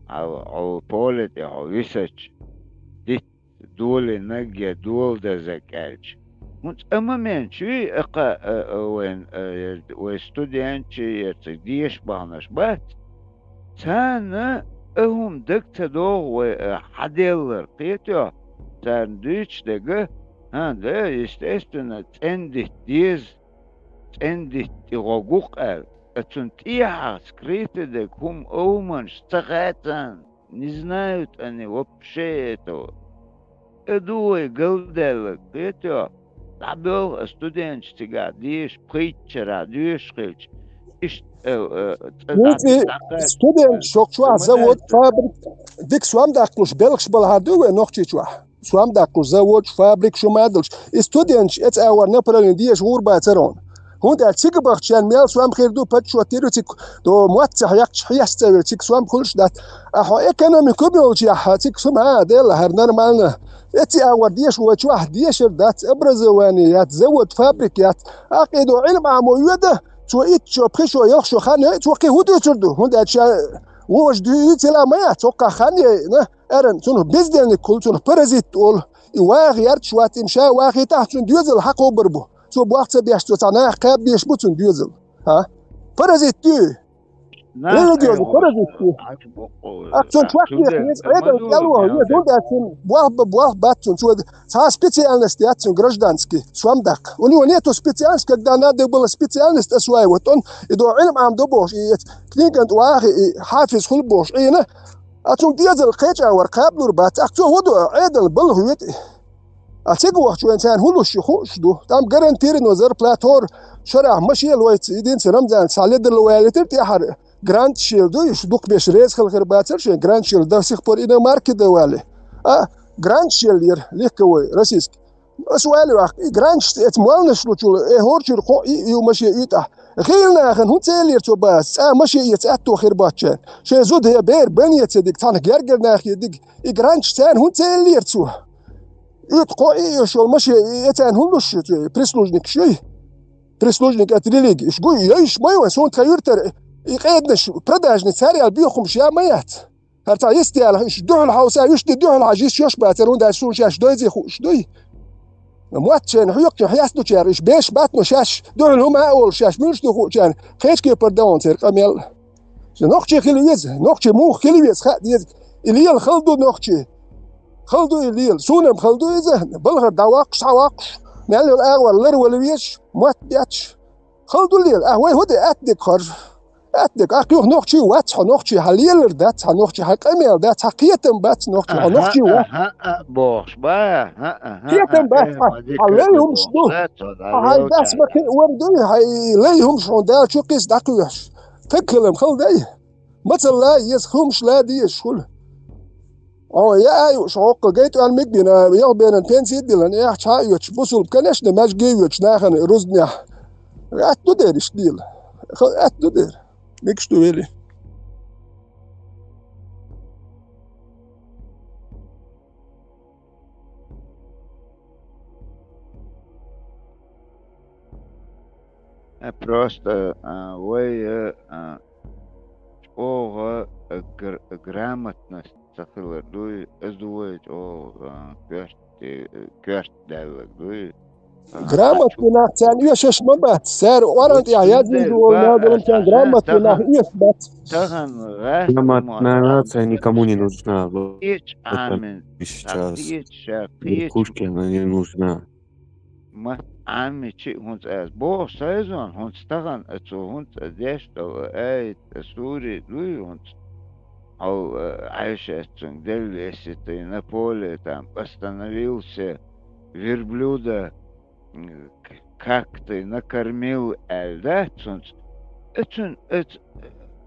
хьо, хьо поле тӀе хьо висача, дитт долийнарг я дола дезарг аьлча. ХӀунца а момент чуй, а, кха, а, а, вайн, а, я, вай студентчий, я цига деша баханаш бац. Царна а хӀума дага ца догӀу вай, а, хьаделлар, кхетий хьо? Царна дуьйцуш дерг, хӀан, да, естественно, цӀена дитт деза, цӀена дитт тӀе гӀо гу-кх аьлла. А цунна тӀехьа скрыто дерг хӀума а хӀуманаш ца хаьа царна. Не знают они вообще этого. А ду вай галдаьлларг, кхетий хьо? ДӀабоьлху а студенташ цигахь деша, пхийтта шарахь доьшуш хилча, иштта, э, э, цӀа ХӀинца дӀа-, дӀакхаьчча, студенташ шок чохь завод, фабрика, дика сом даккхалуш белхаш балахьара ду вай Нохчийчохь. Сом даккхалуш заводаш, фабрикаш хӀума а долуш. И студенташ эцу агӀор направление деша гӀур бацара хьуна. ХӀунда аьлча цига бахчан мел сом хир ду, паччо тиру цига, до мотт ца хьекхча, хьесна ца велла, цига сом хуьлуш дац. А хьо экономика хӀума йолчехь, цига сум, а, делла, хӀара нормально. Эци агӀор деша вай чохь дешар дац, образование яц, завод, фабрика яц. Аккха и до Ӏилма Ӏамо йоьда, цо итт шо, пхи шо, ялх шо хан йой, цо кхин хӀун дуьйцур ду? ХӀунда аьлча ша вожа дуьйцила ма яц, цо кхин хан йойна, эрна, цунах бездельник хуьлу, цунах паразит олу. И ваха ярташ вац, им ша вахийтахь, цуьнан доьзал хьакхобур бу. Цо боху ца беш, цо цхьа наха кхаба дезаш бу цуьнан доьзал. ХӀа? Паразит ю. Религиозный паразит ю. Ах, цунна чохь тӀе хеза, Ӏедал кӀел ваха веза, хӀунда аьлча цунна болх бан, болх бац цунна. Цо цхьа специальность яц цунна, гражданский, сом даккха. У него нету специальности, когда надо было специальность осваивать, он и до Ӏилма Ӏамадо бохуш, и эцу книган тӀе ваха, и хьафиз хуьлу бохуш, Ӏийна, а цунна доьзал кхечӀагӀвар кхаблур бац. Ахь цо хӀун ду, Ӏедал балха вет. А цига вахча вайн царна хӀун луш ю хууш ду. Там гарантированная зарплата, хӀора шарахь машен лойца, единственный Рамзан цхьа ледарло валийтира тӀаьхьара. Гранташ елла ду, уьш дукха беш реза хила хир бацара шайн, гранташ елла до сих пор иномарки дан вали. А, гранташ елла яра, легковой, российский. Ас вали ваккха, и гранташ эца молнаш лучул, э, хӀорчуьра кхо и, и машен уьйтӀахь. ГӀийла нахана хӀун цӀе лера цо бац, цӀа машен эца аьтто хир бац шайн. Шайн зуда я бер бан эца диг, цхьана гергар нах е диг. И гранташ царна хӀун цӀе лера цо? УьйтӀа кхо и уьш йолу машен, и эцарна хӀун луш ю цо, прислужникаш юй? Прислужник от религии. Иш гуй, йойш ма ю вайн, суна тхан юьртара, и къеданаш, продажный царал боьхумаш я ма яц. ХӀара цхьа йист яла, иш дуьхьал хьовса, уьш де дуьхьал хьажа, йиш йош бацара, хӀунда аьлча суна шаьш дойзе хууш дуй. Мотт шайна хьоькхучу хьестучара, иш беш бац, но шаьш дуьхьал хӀума а олуш, шаьш муьлш ду хуучарна, кхечу кепара дан церан къамел. Ша нохчий хила веза, нохчий муха хила веза, хаа деза. И лела хала ду нохчий. Хала ду и лела. Суна-м хала ду иза, балхара дӀаваккхуш, схьаваккхуш, мел йолу агӀор ларвала везаш, мотт бетташ. Хала ду лела. Ахь вай хӀун де, атта дерг харжа? Атта дерг. Ахь юха нохчий вац, хьо нохчий, хьан лелар дац, хьан нохчий, хьан къамел дац, хьан кхетам бац нохчий, хьо нохчий вац. Аха, аха, бохуш, ба, аха, аха, кхетам бац, э, хьан, ма хьан дика лай хӀумаш ду. Хьан хьайн дас ма кхин а вара дуй, хьайн лай хӀумаш хьуна Дала чу кхийса дӀакхоьхьуш. Стаг хилам хала дай. Мацалла еза, хӀумаш ла дезаш хуьлу. О, я ай, уьш хӀокху гайтӀа миг бина, ял бенан пенсий дилан, яхь чхьа а оьцуш, бусулба, конечно, маьжге а оьцуш, нахана рузбанехь. Атта ду дерриш дийла. Ха-, атта ду дер. Мигаш ду вели. Э, просто, а, вай, э, а, чӀогӀа, э, гр-, грамотность ца хилар дуй, иза ду вай чӀогӀа, а, коьрта, э, коьрта даьлларг дуй. А, грамотный нах царна оьшуш ма бац. Цара оран тӀехь яздина волу надалам царна грамотный нах оьшуш бац. Тахана гӀаьстина грамотная нация никому не нужна. Кхеча Ӏамин, сейчас кхеча, кхеча. Кукушкина не нужна. Ма Ӏамичи хӀунца аз боху сайзон, хӀунца тахана а цо хӀунца а деш долу аят а сури дуй хӀунца. Хьо, э, Ӏайшат цунга делла, если ты на поле там остановился, верблюда, м, к-, как ты накормил, аьлла дац хӀунца. Оцун, оц-,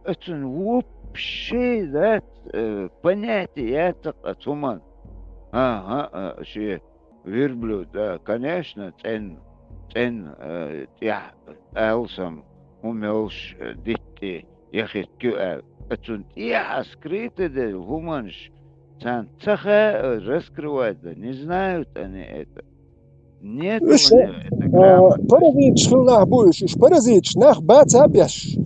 оцун вообще, да, э, понятие яцакъ оцу хӀуман. Ага, э, ши верблюд, да, конечно, цӀен, цӀен, э, тӀехь алсам хӀума йолуш, э, дитте яхийтта ю аьлла. Оцун тӀехь а скрыто дерг хӀуманаш царна ца хаьа, раскрывать да, не знают они это. Нет у них этой грамотности. Паразиташ хилла нах бу уьш. Уьш паразиташ нах бац а беш.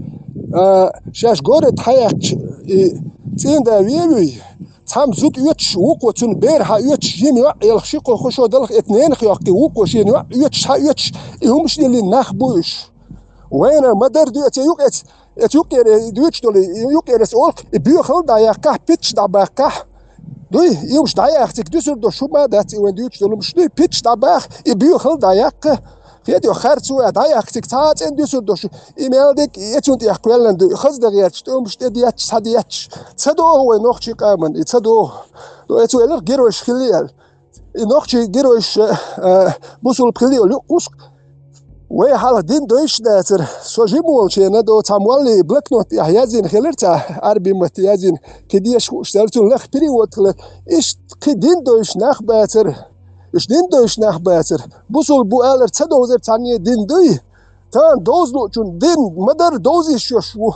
А, шаьш город хьаяьккхича, и цӀийнда вевий, цхьамма зуда оьцуш, вукхо цунна бер хьаоьцуш, жима йоӀ елха ши-кхо хӀу шо далха, эта ненах йоккхий, вукхо шена йоӀ оьцуш, хьаоьцуш, и хӀумаш диллина нах бу уьш. Вайна ма-дарра дуьйцу юкъаэца, эца юкъера дуьйцуш долу, и юкъера аса олу, и боьхалла дӀаяккхахь, питташ дӀабаккхахь. Дуй, и уьш дӀаяхьа цига дуьсур долуш хӀума дац, и вайн дуьйцуш долу хӀумаш дуй, питташ дӀабаха, и боьхалла дӀаяккха. Хеда йо харцо а дӀаяхьа цига цхьа а цӀена дуьсур долуш, и мел дерг, и эцун тӀехь кхоьллина дуй, хаза дан гӀерташ, тӀе хӀумаш тӀе детташ, схьадетташ. Ца догӀу вай нохчийн къаман, и ца догӀу. До эца вай лах геройш хилла аьлла. И нохчий геройш, а, бусулба хилла йолу юкъ кхузткъа. Вай хьалха дин дойуш дацара. Со жима волчу хенахь до цхьа молли блокнот тӀехь язйина хилира цхьа, Ӏаьрбийн матте язйина, кхин дешаш хууш дара, цунна лаха перевод хилира. Иштта кхин дин дойуш нах бацара. Уьш дин дойуш нах бацара. Бусулба бу алар ца довзара цхьанне дин дуй. Царна довза луучунна дин ма-дарра довза йиш йолуш ву.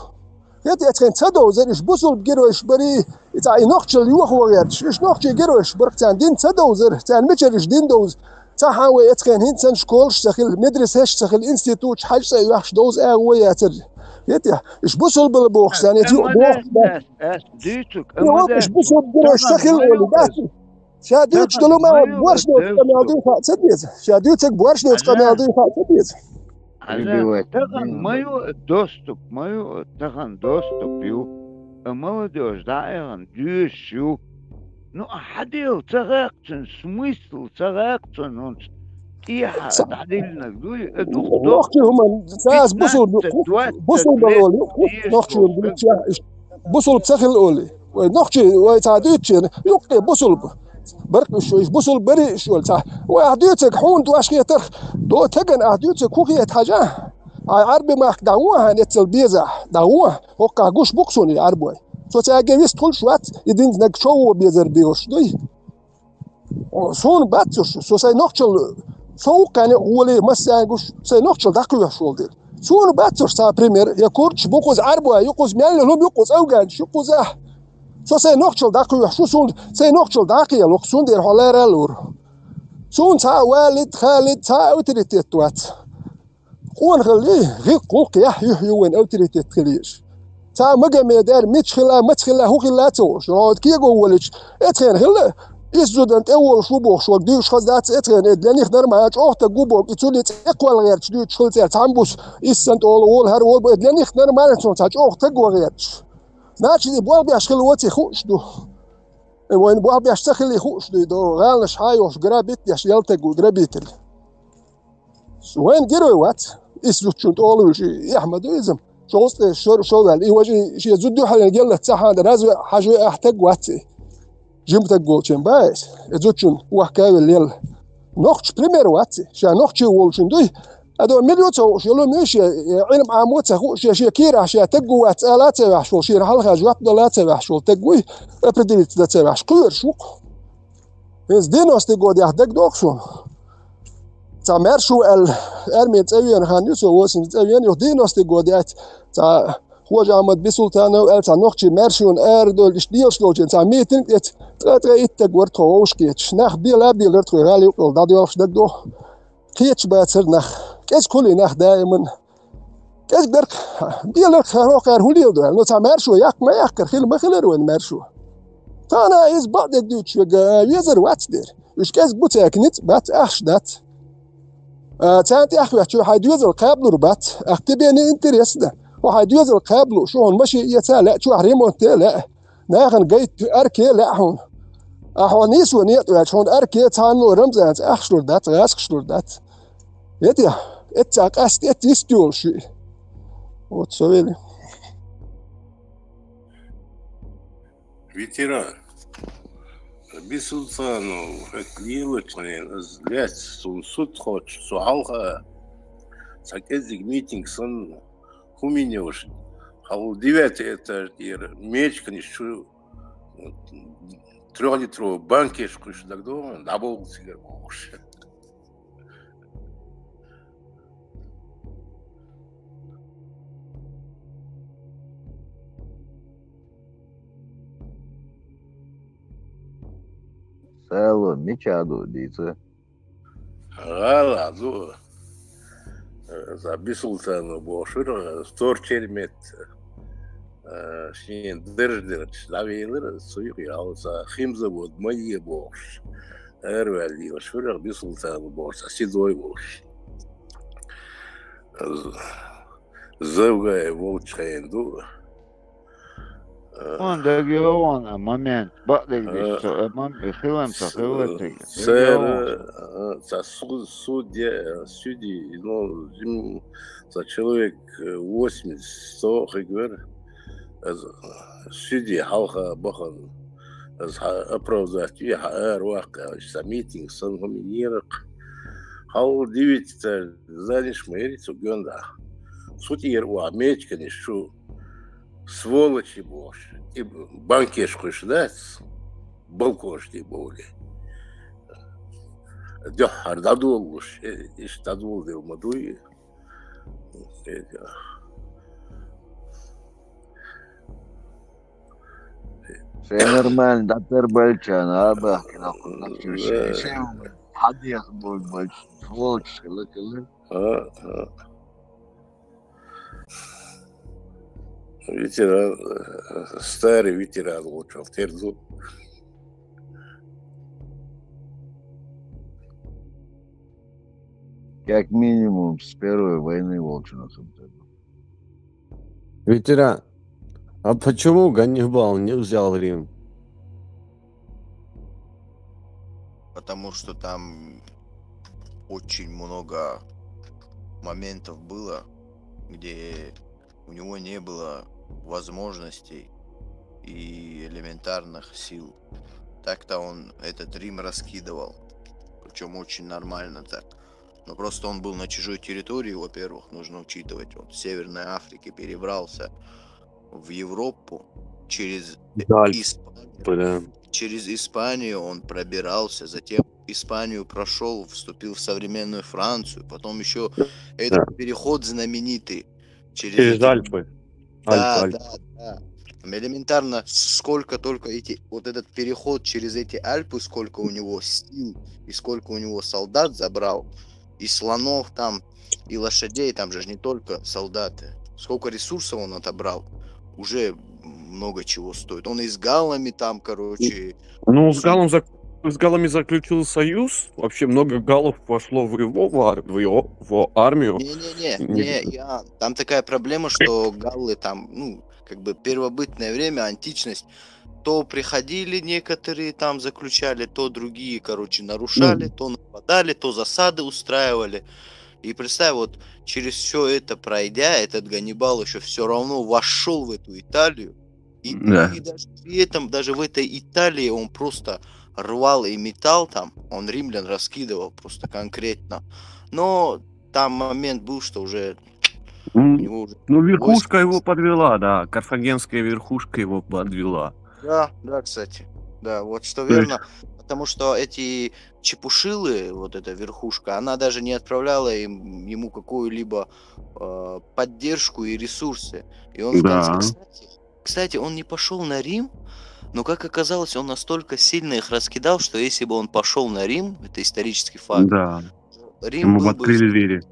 Хета эцхен ца довзар, уьш бусулба геройш барий, и цхьа и нохчалла йохо гӀерташ, уьш нохчий геройш барх царна дин ца довзар, царна мичара уьш дин довза? Ца хьан вай эцхен хӀинца санна школаш ца хила, медресеш ца хила, институташ хьаьж цӀе а йохьуш довза агӀо яцар. Хета, уьш бусулбала бохуш царна, эца юкъа бохуш бац. Ас дуьйцург, и ама вот уьш бусулба геройш ца хила олий, дац? Ша дуьйцуш долу ма боршноца къамел дуй хаа ца деза. Ша дуьйцург боршноца къамел дуй хаа ца деза. Хьажа, тахана ма ю доступ, ма ю, тахана доступ ю. А молодёжь дӀа а яхана, доьшуш ю. Ну, а хьан дела ца гӀаккхачун, смысл ца гӀаккхачун хӀунца тӀехьа дӀадиллинарг дуй, а дух нохчий хӀуман, цас бусулба, бусулба олу, нохчий хӀуман дуьйцу, бусулба ца хила олий. Вай нохчий, вай цхьа дуьйцучу, юккъе бусулба. Баркъ уьш, уьш бусулба барий уьш олу цхьа. Вай ахь дуьйцург хьуна дош хетарх, до тагана ахь дуьйцург хӀун хета хьажа? Хьайн Ӏаьрби махка дӀагӀо хьайн эццал безахь, дӀагӀо, хӀоккхахь гуш бу-кх суна и Ӏаьрбой. Со цаьрга вистхуьлуш вац, и динца наг чов вон безар бехуш дуй. О, суна бац уьш, со сайн нохчалла, со вукхаьнна а гӀоле, массаьрга гуш, сайн нохчалла дӀакхоьхьуш волу дела. Суна бац уьш цхьа пример, я курдаш бу кхуза, Ӏаьрбой ю кхуза, мел йолу хӀума ю кхуза, афганцаш ю кхуза. Со сайн нохчалла дӀакхоьхьуш ву, суна сайн нохчалла дӀа а кхело-кх, цундела хьо лара а лур. Суна цхьа а Валид, Халид, цхьа а авторитет вац. Къонахаллий, гӀиллакх-гӀуллакх яхь юьхь ю вайн авторитет хила езаш. Цхьа а Магомедера мича хилла, маца хилла, хӀун хилла а ца хууш, хьо кего волуьйтуш, эцхена хилла, исс зудан тӀе волуш ву бохуш, ваг дуьйш хаза дац, эцхена и для них нормально, чӀогӀа таг ву боху, и цуьнан цӀе кхолла гӀерташ дуьйцуш хилла церан цхьамма бус, исс санна тӀе волу, хӀара волу бу, и для них нормально суна цхьа чӀогӀа таг ван гӀерташ. Значит, и болх беш хилла воций хууш ду. И вайна болх беш ца хилий хууш ду, и до гӀаланаш хьан йохуш, грабить деш, ялтаг ву, грабитель. Вайн герой вац. Исс зудчун тӀе олуш, и эхь ма ду иза. Шовзткъе шо, шо ваьлла. И важа шен зуда дуьхьаллина геллац ца хьан дан, разве хьажа ве ахь таг вац и? Жима таг волчун бац. И зудчун вахка а велла елла. Нохча пример вац и. Ша нохчий волчун дуй. Ада мила ю ца хууш, йолу муьйш я, Ӏилма Ӏамо ца хууш, я шен кийрахь ша таг ву вац ала ца ваьхьаш волу, шена хьалха жоп дала ца ваьхьаш волу таг вуй, определиться дан ца ваьхьаш, кхоьруш ву-кх. Иза девяностый годехь дагадогӀу суна. Цхьа маьрша ву аьлла, армин цӀа вена хан ю со, восемьдесят цӀа вена ю, девяностый годехь цхьа Хож-Ахьмад Бисултанов аьлла цхьа нохчий маьршонан арадевлла иштта лелаш долчун цхьа митинг тӀе ткъа-ткъе итт таг вара тхо вовшахкхеташ. Нах бела а белира тхо гӀала юкъал дӀадоьлхуш дагадогӀу. Кхеташ бацара нах. КӀезиг хуьлий нах даиман. КӀезиг дара-кх, белира-кх хӀокхара хӀун леладо аьлла. Ну, цхьа маьршо яккха ма яккхара, хила ма хилара вайн маьршо. Тахана иза бакъдерг дуьйцуш верг, а, везар вац дера. Уьш кӀезиг бу, цаьрга ницкъ бац, ахча дац. А, царна тӀехь а хӀоьттича, хьайн доьзал кхаблур бац. Ах, тебе не интересно. Хьо хьайн доьзал кхаблу, шу хьуна машин эца а лаьа, чохь ремонт де а лаьа. Нахана гайта арке а лаьа хьуна. Ахьа хьо нийсо некъа ваьлча, хьуна арке цхьанна а Рамзанца ахча лур дац, гӀазкхаш лур дац. Эти, эццахь къаьстта эццахь йист йолуш ю и. Вот со вели. Ветеран. Бисултанов, хӀета лелачунен, аз лаьцна суна суд хоттуш, со хьалха цхьа кӀеззиг митинг санна, хӀуманаш. Хьал девятый этаж тӀера мечканаш чу трёхлитровый банкеш кхуьссуш дагадогӀий, дӀаболхаш цигара бохуш. Сайло, мича ду дийца? ГӀала ду. Э, за Бисултанов бохуш вара, э, второй чермет, э, шен даржа дерш дӀавелира, цу юкъе хьалха химзавод ма е бохуш. Араваьлла лелаш вара Бисултанов бохуш, цхьа седой волуш. З-, Завгаев волчу хенахь ду. Э, Вон дагайован а момент, бакъдерг дийцча, э, мам-, хилам ца хилла цига. Цара, э, ца су-, судья, э, судьи, ну, жим-, ца человек, э, восемьдесят, сто хигвар. Аз, э, судьи хьалха бахан. Аз хьа оправдать ви, хьа ара ваккха, ца митинг сан хӀума йинеракх. Хьал дивитта заниш ма яри цу гонда. Цу тӀера охьа мечканаш чу сволочи бохуш, и банкеш кхуьссуш дац, балконаш тӀе бовлий. Дуьххьара дӀадолалуш, э, иштта дӀадоладелла ма дуй. Шайн нормально дӀатарбалчана, а бахкина кхунна чу шайн, шайн хьадех бой бальч, сволочи хила, хила. А, а. Ветеран, э, старый ветеран волчу терзу. Как минимум с первой войны волчу. Ветеран, а почему Ганнибал не взял Рим? Потому что там очень много моментов было, где у него не было возможностей и элементарных сил. Так-то он этот Рим раскидывал, причем очень нормально так. Но просто он был на чужой территории, во-первых, нужно учитывать. Он с Северной Африки перебрался в Европу через Испанию. Да. Через Испанию он пробирался, затем Испанию прошел, вступил в современную Францию, потом еще этот переход знаменитый через эти Альпы. Да, Альпы, Альпы. Да, да. Там элементарно, с-, сколько только эти, вот этот переход через эти Альпы, сколько у него сил и сколько у него солдат забрал, и слонов там, и лошадей, там же ж не только солдаты. Сколько ресурсов он отобрал, уже много чего стоит. Он и с галлами там, короче, Ну, с галлом зак-, с галлами заключил союз. Вообще много галлов вошло в его, в ар-, в его, в армию. Не-не-не, не, Иоанн, там такая проблема, что галлы там, ну, как бы первобытное время, античность, то приходили некоторые там, заключали, то другие, короче, нарушали, то нападали, то засады устраивали. И представь, вот через все это пройдя, этот Ганнибал еще все равно вошел в эту Италию. И, Да. и даже при этом, даже в этой Италии он просто рвал и метал там, он римлян раскидывал просто конкретно. Но там момент был, что уже М, у него уже ну, верхушка его восемьдесят. Подвела, да, карфагенская верхушка его подвела. Да, да, кстати. Да, вот что То есть верно. Потому что эти чепушилы, вот эта верхушка, она даже не отправляла им, ему какую-либо, э, поддержку и ресурсы. И он в конце, Да. кстати, кстати, он не пошёл на Рим, но, как оказалось, он настолько сильно их раскидал, что если бы он пошёл на Рим, это исторический факт, Да. Рим Ему бы был бы открыли двери.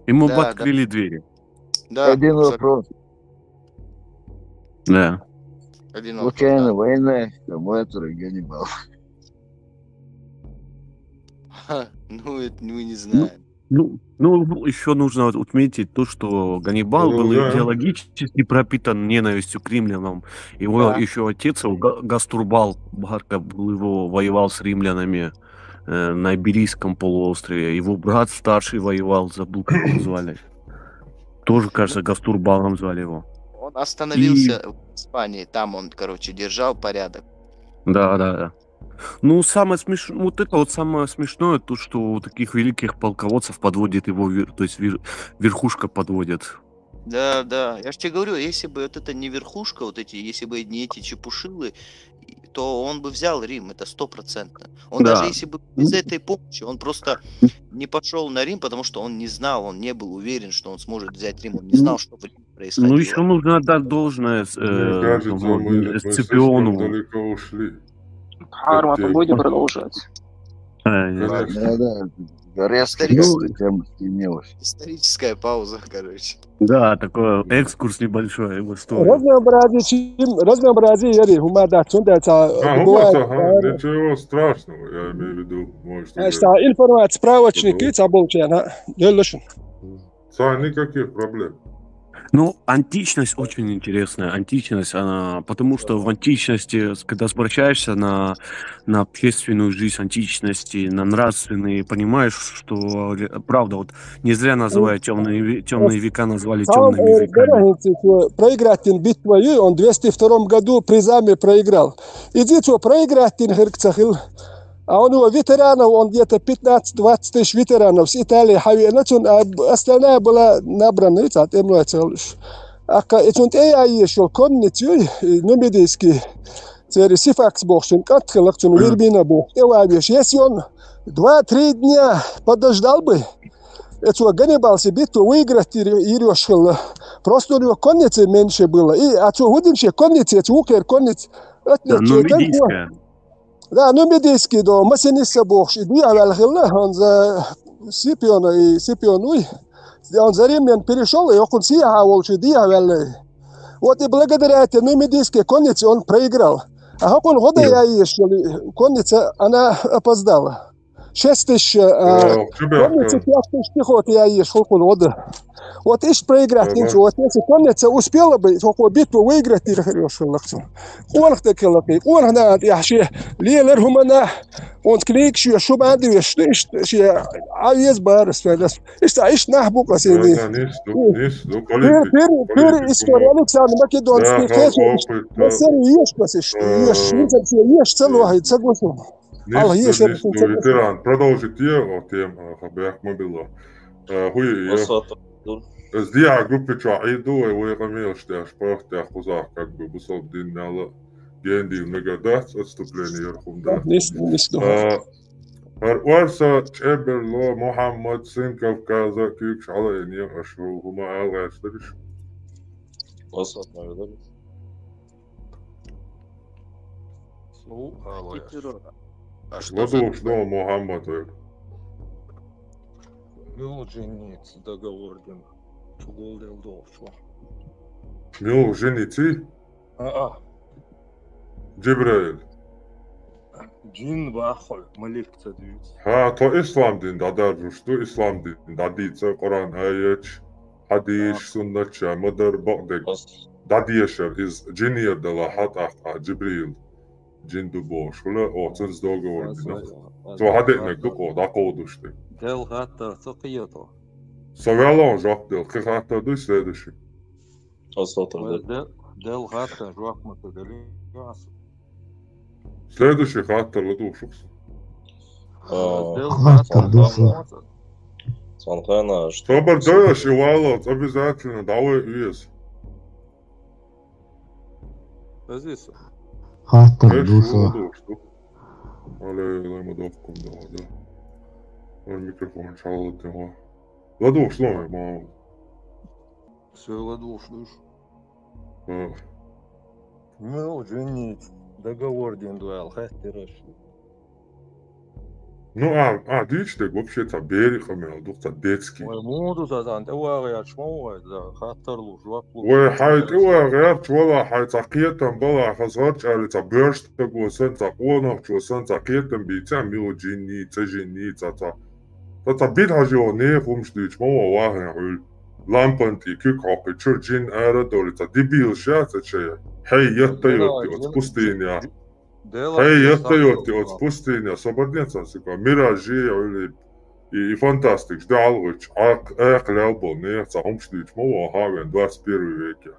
Ему бы Да, да. открыли двери. Да, Один абсолютно. Вопрос. Да. Один вопрос, Случайно да. Война, кому это Ганнибал? Ха, ну, это мы не Ну, знаем. ну, ну, ещё нужно вот отметить то, что Ганнибал Ну был да. идеологически пропитан ненавистью к римлянам. Его Да. ещё отец, его Га-, Гастурбал Барка, был его, воевал с римлянами, э, на Иберийском полуострове. Его брат старший воевал, забыл, как его звали. Тоже, кажется, Гастурбалом звали его. Он остановился И в Испании, там он, короче, держал порядок. Да, да, да. Ну, самое смеш-, вот это вот самое смешное, то, что у таких великих полководцев подводит его вер-, то есть вер-, верхушка подводит. Да, да. Я же тебе говорю, если бы вот это не верхушка, вот эти, если бы не эти чепушилы, то он бы взял Рим, это стопроцентно. Он даже Да. Если бы без этой помощи, он просто не пошел на Рим, потому что он не знал, он не был уверен, что он сможет взять Рим, он не знал, что в Риме Ну, происходило. еще нужно отдать должное с- Мне э, кажется, тому мы, мы слишком Сципиону. Далеко ушли. Харма, Окей. Будем продолжать. Э, Конечно. Да, да. Резко Историческая, тема сменилась. Историческая пауза, короче. Да, такой экскурс небольшой в историю. Разнообразие, чем, разнообразие яри, хӀума дац, цунда ца, А, бывает, хӀума ца, ха, бывает. Ничего страшного, я имею в виду, может, Значит, я- а, информация, справочники, ца болчана, делошин. Ца, никаких проблем. Ну, античность очень интересная. Античность, она, потому что в античности, с- когда обращаешься на, на общественную жизнь античности, на нравственные, понимаешь, что э, правда, вот не зря называют темные, темные века, назвали Сам темными веками. Проиграть битву, он в двести втором году при Заме проиграл. Иди, что проиграть, хирк цахил. А он его ветеранов, он где-то пятнадцать-двадцать тысяч ветеранов с Италии, хави, а остальная была набрана, и цат, эмлой целыш. А ка, и цунт, эй, ай, ещё конницу, нумидийский, цери Сифакс бохшин, катхилак цун Вербина бох, эва веш, если он два-три дня подождал бы, это Ганнибал си битву выиграть, Ирешхилла. Просто у него конницы меньше было. И отцу Гудинше конницы, это Укер конниц. Да, нумидийская. Да, нумидийский, да, Массиниса бохш, и дни авал хилла, он за Сипиона и Сипион уй. Он за римлян перешел, и окун сия волчи дни авал. Вот и благодаря этой нумидийской коннице он проиграл. А хокун года я ещё, конница, она опоздала. Шесть тысяч, а, Э, чё б я конница, сказал? Пять тысяч пехоты я ещё, хокун года. Вот ишт проиграть Ага. ничего. Вот если конница успела бы, то битву выиграть, ты хорошо лаксу. Орх ты килопи, орх на, я ще, лелер хумана, он клик, что шубады, что ишт, ще, а вес бар, что это. Ишт, ишт нахбука Да, синий. да, ниш ду, ниш ду, Пир, политику, пир, пир, политику. История Александр Македонский, Да, Хесус, опыт, да. Массери ешь, посишь, Э, ешь, не совсем, ешь, целугай, согласен. Ниш Ал, ду, еш, ниш ду, еш, еш. Ветеран, продолжить е, о, тем, а, хабех мобило. Э, Хуй, я. Освата. С диа группы чё, айду, и вы камел, что я шпах, я хузах, как бы, бусал дин мяла, генди, много дац, отступление, ерхум дац. Ниш, ниш ду. А, Ар Уарса, Чеберло, Мухаммад, Сын Кавказа, Кюкш, Алла, Инья, Ашу, Хума, Алла, Аштариш. Освата, наверное. Ну, алло. А что Ладу, за что Мухаммад, э. Мюлджинец договор дем. Чугол дел долчу. Мюл женици, А, а, Джибраил. Джин бахой, Малик цадюц. Ха, то ислам дин, да, да, что ислам дин, да, ди, ца Коран, аят, хадис, суннат, ша, мадар, бакдек. Да, ди, ша, из джинир, да, ла, хат, ах, а, Джибрил. Джин ду бош, хула, о, цинз договор дин. То хадик мек дук, о, да, кодуш ты. Дел хатта, цо кието. Савелон, жак дел, кхи хатта дуй, следующий. Освата, да. Дел, дел хатта, жуак мата дели. Следующий хатта, ладу, шукс. А, Дел Хатта, хатта, дусла. жуак мата. Санхана, что Собар дойш, и вало, обязательно, давай вес. Азис. Хатта, Эш, дусла. ладу, что? Оле, оле, ма дохкум, да, да. Ой, микрофон шалла, ты, ма. Ладу, что, ма. Все ладу, слышь. А. Ну, джинец договор ден дуэл, хаттираш. Ну, а, а, дичь, так вообще, ца бери, хамел, дух, ца детский. Ой, муду за зан, те уа я чмо уа, за хаттар лу, жуак лу. Ой, хай, ты, ой, гэр, чвала, хай, ца киетан бала, хазгар, чали, ца бёрш, так, уа, сан, ца, куанах, чуа, сан, ца киетан би, ца, мило, джинни, ца, джинни, ца, ца. Ца, ца, бит, хажи, о, не, хумш, дичь, ма, уа, уа, хай, хуй. Лампан, ти, кюк, хакы, чур, джин, ара, доли, ца, дебил, ша, ца, чая. Хей, ятта, Дела, ётти, от дела, пустыня. Дела, Хей, дела, ятта, ётти, дела. От пустыня. Сободнеца, сука, миражи, или и, и фантастик, ждал, уч, ак, ак, лял, бол, не, ца, хумш, дичь, ма, уа, хавен, двадцать первый веке.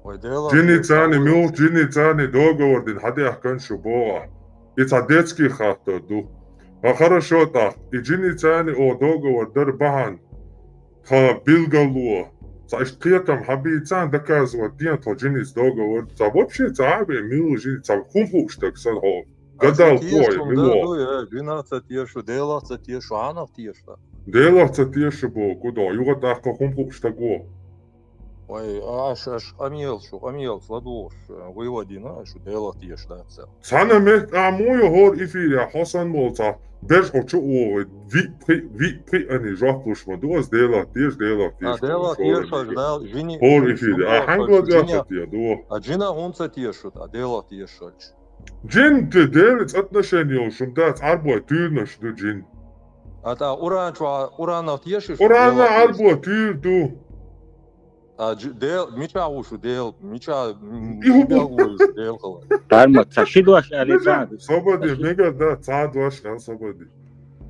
Ой, дела, Джинни дела, цани, дела. мюл, джинни цани, договор дин, хадя, кан, шу, бога. И ца детский хатта, ду. А хорошо, так. И джинни цани, о, договор, дар, бахан. Ха, билгалуа. Цхьа иштта кхетам хьабийцан доказывать ден тхо жиница договор. Цхьа вообще цхьа а бен милла жин, цхьа хӀума хууш даг сан хьо. Гадал кхой, мило. Жина ца тешу, Делах ца тешу, хьанах тешу. Делах ца тешу бо, кудо, юга тӀаккха хӀума хууш даг во. Вай, аш, аш, къамел шу, къамел ладугӀуш, выводина, шу Делах тешу дац. Цхьана метта а муй хӀор эфире, хьо сан мол цхьа, беш хьо чу угӀуй, виъ пхи, виъ пхи ани жоп луш ма ду, аз Делах тешу, Делах тешу. А, Делах тешу, дал, жини. ХӀор эфире, а хьанга ладугӀуш те ду? А жина хӀунца тешу, а Делах тешу. Жин те Делаца отношение йолуш хӀума дац, Ӏарбой туьйранаш ду жин. А та Къуръан чу, Къуръанах тешу? Къуръанах Ӏарбой туьйра ду. А, Дел, мича ву шу Дел, мича, и хӀу бу? Дел ву шу Дел хала. Тарма, ца ши дош али ца. Собади, мега да, ца дош хан собади.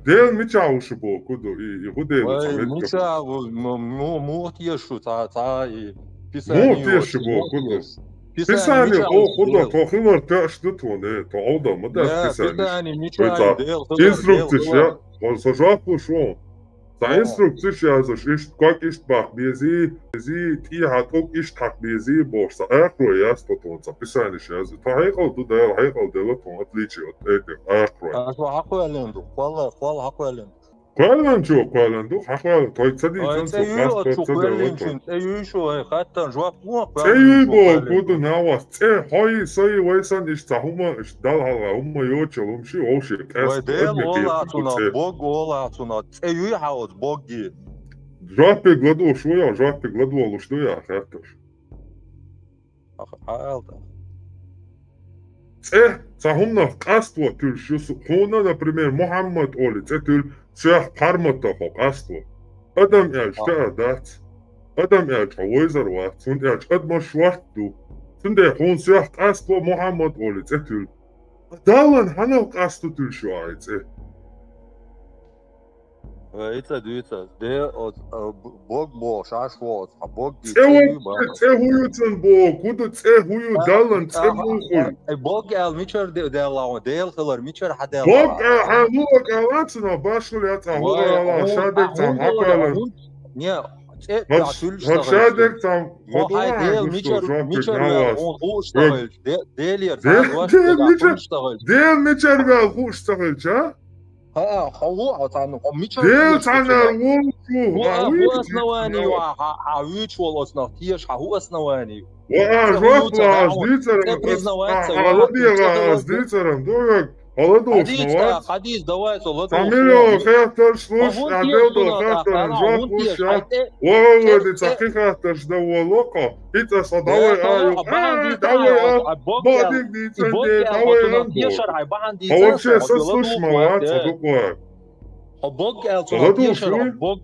Дел мича ву шу бо, куду, и, и хӀу Дел ца метка. Мича ву, му, му, му тешу, ца, ца, и Писание. Му тешу бо, куду. Писание бо, куду, то хилар те аш ду то, не, то олда, ма да Писание. Писание, мича Дел, инструкцеш я, со жоп луш ву. Цхьа инструкцеш язаш, иштта ког иштта баккха безий, безий, тӀехьа тӀуг иштта хьакха безий, бохуш, цхьа акхарой яц тхо тхуна, цхьа писанеш яза. Тхо хьекъал ду Дала, хьекъал делла тхуна, отличие от этих акхарой. Аша хьакхоьллина ду, кхолла, кхолла хьакхоьллина ду. Кхоьллина чу кхоьллина ду, хьакхоьллина, тхоьга ца дийцина, цу паспорт ца делла тхо. ЦӀе юй шу, ай, хаттарна жоп мо, цӀе юй бо, куду навас, цӀе, хьой, сай, вай сан, иштта цхьа хӀума, иштта Дала хьалха хӀума йочал, хӀума ши, вовши, къаьст, Дела адмет волла цунах, Бог волла цунах. ЦӀе юй хьан оцу богги? Жоп пиг ладугӀуш ву я, жоп пиг ладугӀалуш ду я, хаьтташ. Хьаалта. ЦӀе, цхьа хӀуманах къаст во туьлуш ю су. Хьуна, например, Мухьаммад олий цӀе туьлу, соьх пхьармата хьо къаст во. Адам аьлча таа дац. Адам аьлча хьо вайзар вац, хӀунда аьлча адамаш шорта ду. Цундела хьуна соьх къаст во Мухьаммад олий цӀе туьлу. Даллан хьанал къаст во туьлуш ю ахьа и цӀе? Вай, и ца дуьйцу ас. Де, оц, а, б-, бог бохуш, аш ву оц, хьан бог ди, цӀе цӀе ву, ю боху. ЦӀе хӀу ю цун боху, хӀу ду цӀе хӀу ю, а, Даллан цӀе а, муха ю? А, бог аьлла мичара де-, делла хьуна? Дела хилар мичара хьан делла? Бог аьлла хьан луъа аьлла цунах, башхалла яц а, хӀу аьлла, ша дерг цхьа хьакхоьллина. Не, цӀе, хӀара, хӀара ша дерг цхьа, хьо хьайн Дела мичара, мичара ваьлла хьуна хууш ца хилча, де-, Делера цхьа дош дерг хьуна хууш ца хилча. Дела мичара ваьлла хууш ца хилча? ХӀаа, хьо ву, хьо цхьанна, хьо мичара Дела цхьаннара ву, хьо а, хьо вуьйцу основание ю, хьан, хьан вуьйцуш волу оцунах теша, хьан хӀу основание ю? Ва а жоп ла, ас дийцаран, а, ладегӀа, ас дийцаран, ду вег, хьо ладугӀуш ма вац. Хьадийца, давай, со ладугӀуш. Цхьа миллион хаттарш луш, а, делдо хаттаран жоп луш, а, ва, ва, ва, ди цхьа кхин хаттарш дан волу кхо. Ица со давай а ю. А, давай а. Бадиг дийцан де, давай а. Хьо вообще сас луш ма вац, хьо дукъой. Хьо бог аьлла цунах тешар, хьо бог.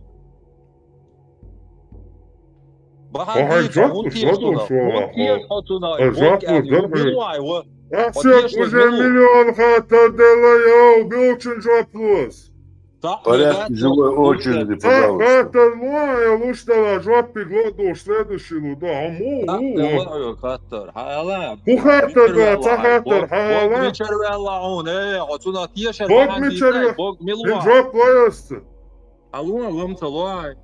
Бахьан дийца, хьун теша цунах. Хьун теша хьо цунах, бог аьлла, ю, ю, ай, ва. Хьо теша уже миллион хаттар делла, йоу, билгчин жоп луш. Порядке живой очереди, пожалуйста. Хаттар луан, я луш дала, жоп пиг ло душ, следующий лу, да, а му, у, у. Хаттар, хьала. ХӀу хаттар да, ца хаттар, хьала. Бог мичара ваьлла хьуна, э, оцунах тешар бахьан дийца, бог мила. Ин жоп лоясца. Хьалуан, лам ца лой.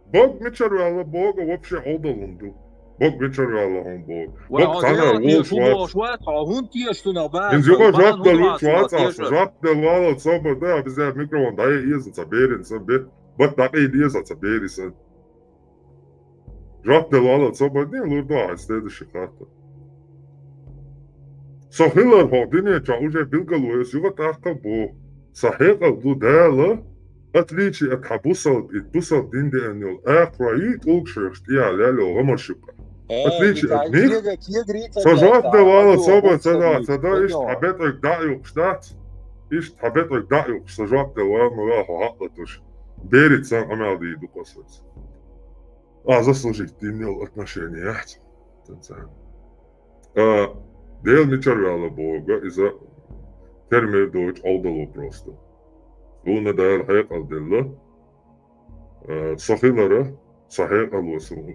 Бог мичара ваьлла, бога вообще хьолдалун ду. Бог мичара ваьлла хьуна бога. Бог цхьана волуш вац. Хьун теша цунах бац. Ин зуга жоп дал вуч вац, аса жоп дал вала собар да, обязательно микрофон да, я иза ца берин сан бе. Бат дакъи деза ца бери сан. Жоп дал вала собар дин, лур до, а, следующий хаттар. Со хилар хьо, дуьне ча уже билгало, я юга тӀаккха бу. Са хьекъал ду Дала, отличие от хьан бусалба, и бусалба дин деан йол, акхрой, тӀулг шоьхаш тӀехьа лел йол гӀамаш юкъа. Отличие от них. Со жоп дал вала собар ца да, ца да, ишт хьан бетӀаг даъ юкъаш дац. Ишт хьан бетӀаг даъ юкъаш, со жоп дал вала ма вала хьо хьакъ латуш. Берица сан къамел дий ду къасвац. А, заслужить дин йол отношение яц. Тан ца. А, Дела мичара ваьлла бога, иза термер дойчу Ӏовдало просто. Суна Дала хьекъал делла, а, со хилара, со хьекъало суна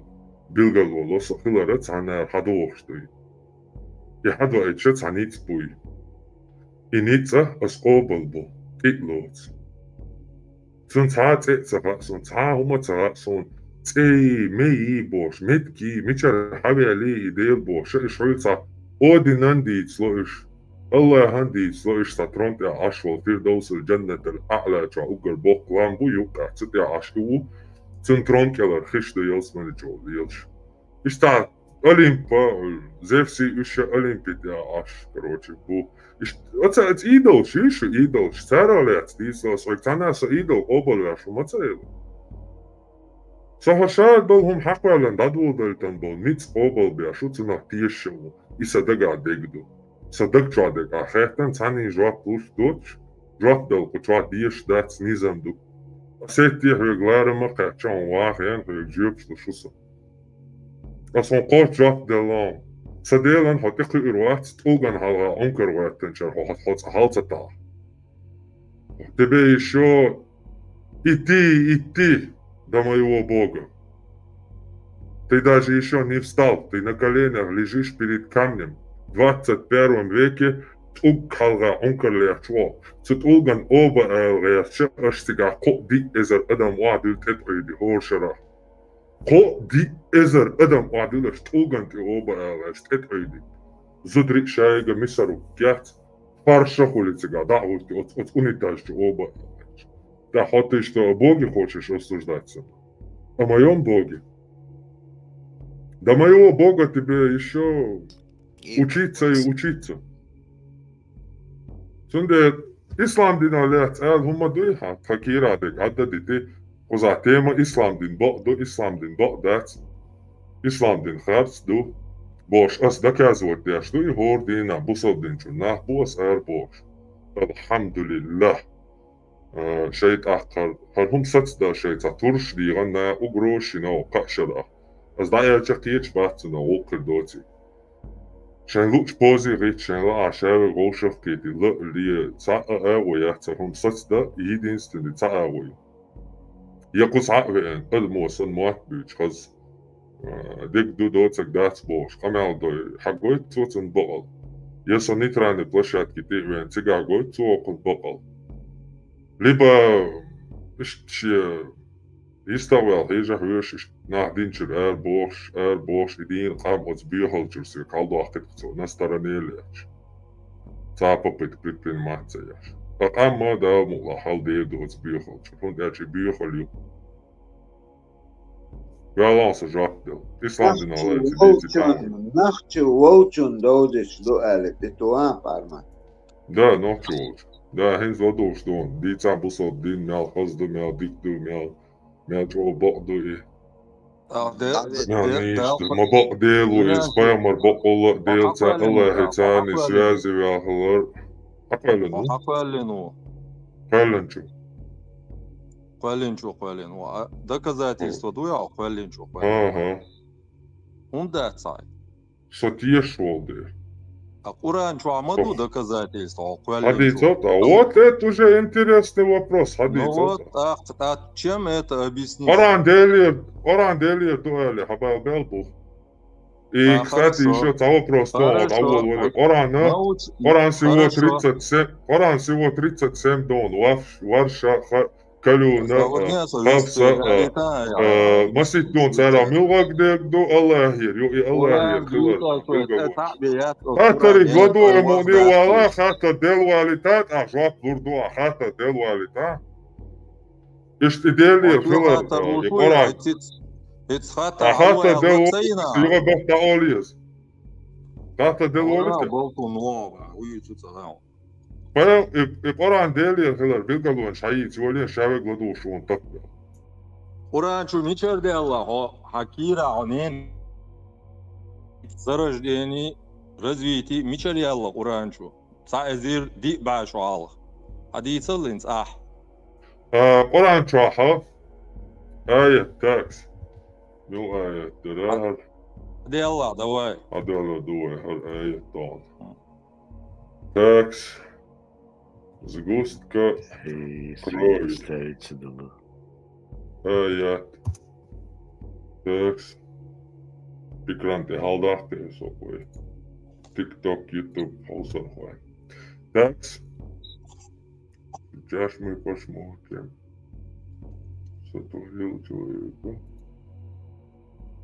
билгало ло, со хилара цхьаннара хьадохуш дуй. И хьадоуьйтуша цхьа ницкъ буй. И ницкъа ас къобал бу, тӀе а лоцу. Цунна цхьа а цӀе а ца хаьа суна, цхьа а хӀума а ца хаьа суна. цӀе йий, ме йий бохуш, меттиг йий, мичара хьавели и Дела бохуш, ша иша хьуьйцахь, Одинан дийцало иша, Аллахьан дийцало иша цхьа трон тӀехь Ӏаш волу Фирдовсал Джаннатал Аъла чохь уггар боккха лам бу, юккъехь цу тӀехь Ӏаш и ву, цуьнан трон кӀелара хиш ду ялсамани чу лелаш. Иштта Олимпа, Зевси уьш ша Олимпи тӀехь Ӏаш, короче, бу. Иштта, оца, оца идолаш, йиш ю идолаш, царах лаьцна дийцало, аса хьоьга цхьанна а со идол къобалвеш хӀума ца элира. Со хьо шадолу хӀума хьакхоьллина дӀадоладайтина болу ницкъ къобалбеш ву, цунах тешаш а ву. И сан дагахь дерг ду. Сан даг чохь дерг ахь хаьттина цхьанна жоп луш доцуш, жоп дала кху чохь дезаш дац, низам ду. Аса хӀетте хьоьга ларам а кхаьчча, хьуна вахана хьоьга жоьпаш луш ву со. Аса хьуна кхоччуш жоп делла хьуна. Сан Делан хьо тӀекхуьур вац, тӀулган хьалха Ӏункар гӀоьттинчара хьо, хьо цкъа хьал ца тахь. Тебе ещё идти, идти до моего Бога. Ты даже ещё не встал, ты на коленях лежишь перед камнем. В двадцать первом веке тӀулг хьалха Ӏункар лехча ву. Цу тӀулган оба ала гӀерташ, аша цигахь кхо а диъ эзар адам охьадуьллу тӀетӀуьйди хӀора шарахь. Кхо а диъ эзар адам охьадуьллу аша тӀулган тӀе оба ала гӀерташ тӀетӀуьйди. Зударий а шайга мисар ву кехц, парша хуьлу цигахь, дӀа а хӀутту оцу, оцу унитаз чу оба ала гӀерташ. Да хьо ты что, о Боге хочешь рассуждать со мной? О моём Боге? До моего Бога тебе ещё учиться и учиться. Цундела ислам динах лаьцна ала хӀума дуй хьан, тхан кийрахь дерг хьан дан дити, кхузахь тема ислам дин бакъ ду, ислам дин бакъ дац, ислам дин харц ду, бохуш ас доказывать деш ду и хӀора дийнахь, бусалба динчуьра нах бу ас ара бохуш. Алхьамдулиллах. Э, шайн тӀаккха хӀара хӀума сацдан шайн цхьа турш дийгӀан, на угроза шина кхаа шарахь. Ас дӀааьлча кхеташ бац цунах, вукхуьр доций. Шайн луучу позе гӀитта, шайн лаахь шаверг вовшах а кхетий, ла а ле, цхьа а агӀо яц хӀара хӀума сацдан, единственный цхьа агӀо ю. Я кху схьа а веана, адамо санна мотт буьйцуш хаза, а, дерг ду, доцург дац бохуш, къамел дой, хьагойту цо цунна бакъал. Я со нейтральный площадке тӀе а веана, цигахь гойту цо кхунна бакъал. Либо иштта шен йистехь ваьлла хьежа хьоьжуш, иштта нах динчуьра ара бохуш, ара бохуш, и дийна къам оцу боьхалчуьра соьга хьаладоккхуьйту цо, на стороне лехча. Цхьа а попытка предпринимать ца еш. Ткъа къам а Дала мукъалахь хьаладер ду оцу боьхалчуьра, хӀунда аьлча и боьхалла ю. Ваьлла аса жоп делла. Ислам динах лаьцна дийци тӀехь. Нах чу вовчун довзуьйтуш ду аьлла, тӀе ту а парма. Да, нах чу волчу. Да, хӀинца ладугӀуш ду. Дийцахь бусалба дин мел хаза ду, мел дика ду, мел, мел чӀогӀа бакъ ду и. Мел нийса ду. Ма бакъ Дела ву иза, пайхамар бакъалла а Дела царна, Аллахье царна связи ваьлла хилар. Хьакхоьллина ву? Хьакхоьллина ву. Кхоьллинчу. Кхоьллинчу кхоьллина ву. А доказательство ду ял кхоьллинчу кхоьллина? ХӀан-хӀа. ХӀунда дац хьайн? Со тешаш волу дела. А Къуръан чохь ма ду доказательство, хьо кхоьллинчу? Хьадийцал тӀа. Вот это уже интересный вопрос. Хьадийцал тӀа. Ну вот, а, а чем это объяснить? Къуръан Делера, Къуръан Делера ду аьлла, хьабал бел бу. И, кстати, ещё цхьа вопрос ду, дӀаволавелла. Къуръан, Къуръан всего тридцать семь, Къуръан всего тридцать семь ду, варш, варша, ха-, Калюна, а, хавса, а, а, масийтта дуьйна цара муьлхарг дерг ду, Аллахьера, ю и Аллахьера хилар. Хаттариг ладугӀу муъни вала, хаттар делвалита, тӀаккха жоп лур ду, а хаттар делвалита. Иштта и Делера хилар, а, и Къуръан. А хаттар делвалита, юха бехк дӀаолу иза. Хаттар делвалита. Пайхам-, и, и Къуръан Делера хилар билгалонаш хьаийца йоле, шаверг ладугӀуш ву таппа. Къуръан чу мичара делла хьо, хьан кийра хьо нен? Зарождение, развитие мичара яьлла Къуръан чу? Цхьа эзар диъ бӀе шо хьалха. Хьадийцал хӀинца ахь. А, Къуръан чохь хьо? Аят, такс. Мила аят дара хьара? Делла, давай. Хьаделла ду вай хьара аят дохна. Такс. Сгустка крови. Аят. Такс. Экран тӀе хьаладахьа те со вай. TikTok, YouTube, хьовсар хой. Такс. Сейчас мы посмотрим. Сотворил человека.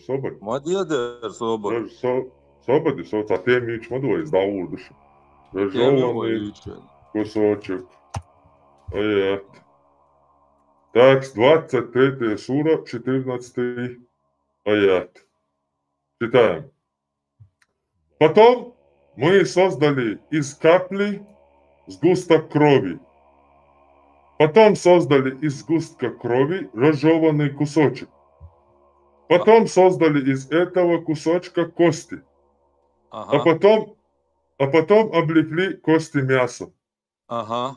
собади, собади. Ма деза дера собади. Со-, собади, со-, цхьа тема йича ма ду вай, из дӀаухур ду шу. Тема Разжеванный йича. Кусочек. Аят. Так, двадцать третья сура, четырнадцатый аят. Читаем. Потом мы создали из капли сгусток крови. Потом создали из сгустка крови разжеванный кусочек. Потом создали из этого кусочка кости. А Ага. потом, а потом облекли кости мясом. Ага.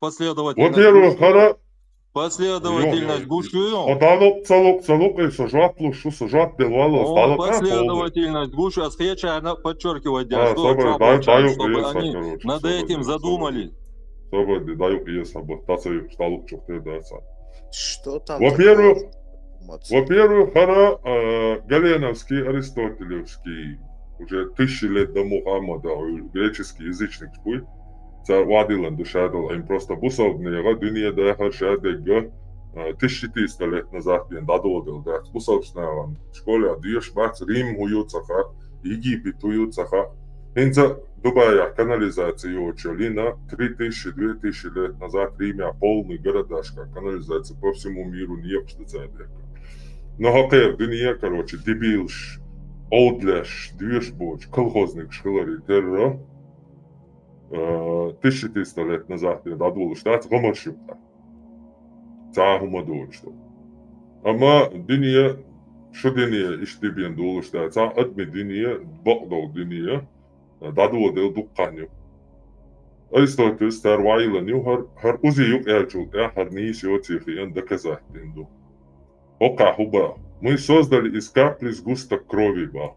Последовательность. Во-первых, гуш- хара, Последовательность Ё, гуш ю. а далу, цалу, цалу, и со жаплу, шу со жап дел валу, О, далу, а, полный. Последовательность гуш, аз хечарна подчеркивать дяш. А, собади, дай, дай, Чтобы ё, они короче, над собади, этим собади. Задумались. Собади, дай, ё, собади, та со ё, далу, чё ты, да, са. Что там Во-первых, такого? Молодцы. Во-первых, хара, э, галеновский, аристотелевский, уже тысячи лет до Мухаммада, греческий язычник шпуй, цар вадилан душадал, им просто бусалбнега, дуния да, хар шадега, э, тысячи триста лет назад, бен дадолдел, да, бусалбшнаган, школе, а дуеш бац, Рим ху ю цаха, Египет ху ю цаха. Хинца Дубая канализация ю очо лина, три тысячи, две тысячи лет назад Риме полный городашка, канализация по всему миру не ю, что цадека. Но хакер дуния, короче, дебилш, олдлеш, дуеш боч, колхозник шхилари терро. Э, тысячи триста лет назад, да, дулу штат, гомор шута. Ца хума дулу штат. Ама дуния, шу дуния, иш дибен дулу штат, ца адми дуния, бакдол дуния, дадулу дел дуккан ю. Аристотель стар вайлан ю, хар, хар узи юк элчул, э, хар нис ю цихи, эн доказать дин ду. Ока хуба. Мы создали из капли сгусток крови, ба.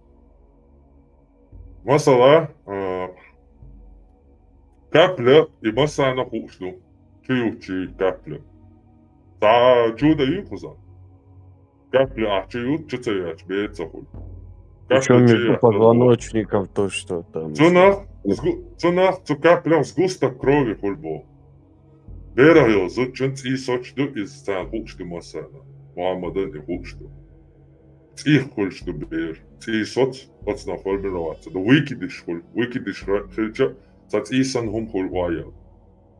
Масала, э, капля и масана хушну. Чи ю чи капля. Та чуда ю хуза. Капля а чи ю, чи ца яч, бе ца хул. Капля Причем чи между яч, позвоночников то, что там. Цунах, сгу-, цунах, цу капля сгусток крови хул бо. Бера ю, зучун ци соч ду из цан хушну масана. Мухаммадан и хушну. Цих хулш ду бер. Ци соц, оцна формироваться. Да выкидыш хул. Выкидыш хра-, хилча, ца ци сан хум хул ваял.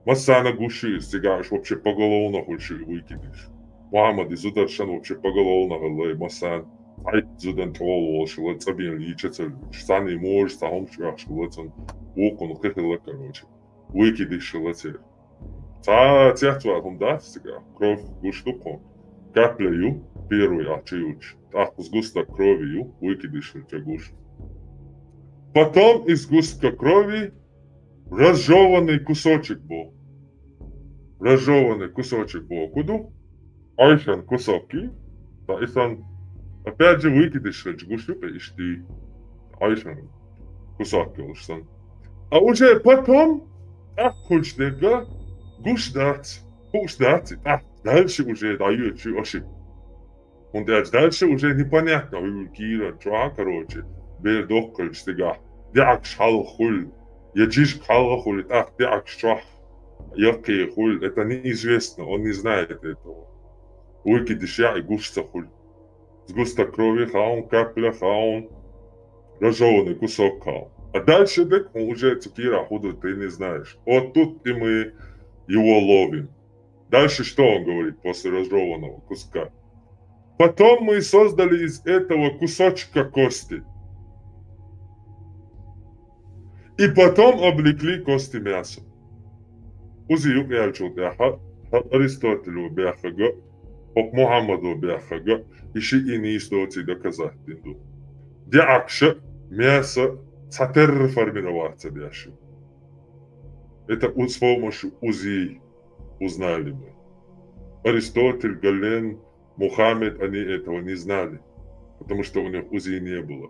Масана гуши из, цигаш вообще поголовно хулш и выкидыш. Мухаммад и зударшан вообще поголовно хулай, масан. Айт зудан тол волшила, цабин лича цаль. Сани мож, сахом швах шила, цан вокун хихила, короче. Выкидыш шила цер. Ца цяхтва хум да, цигаш. Кровь гуш ду хум. Капля ю, первый а чи юч. Так, сгусток крови ю, выкидыш шила гуш. Потом из сгустка крови разжеванный кусочек был. Разжеванный кусочек был. Куду? Айшан кусоки. Да, и сан, опять же, выкидыш шила гуш ю, ишти. Айшан кусок сан. А уже потом, так, хулш дега, гуш дац, хулш дац, так, дальше уже даю чи ошиб. Он дальше уже непонятно, у Кира, чё, короче, бер доккаль стига. Дяк шал хуль, я чиж хал хуль, так, дяк шах, я ки хуль, это неизвестно, он не знает этого. Выкидыш я и гуш ца хуль. Сгусток крови хаун, капля хаун, разжеванный кусок хаун. А дальше так он уже цукира худу ты не знаешь. Вот тут и мы его ловим. Дальше что он говорит после разжеванного куска? Потом мы создали из этого кусочка кости. И потом облекли кости мясом. Узи юк элчул, я, ха, ха, Аристотелю бяхага, хок Мухаммаду бяхага, иши и нис доци доказать динду. Дяакша мясо цатер формироваться дяшу. Это у-, с помощью узи узнали мы. Аристотель, Гален, Мухаммед, они этого не знали. потому что у них УЗИ не было.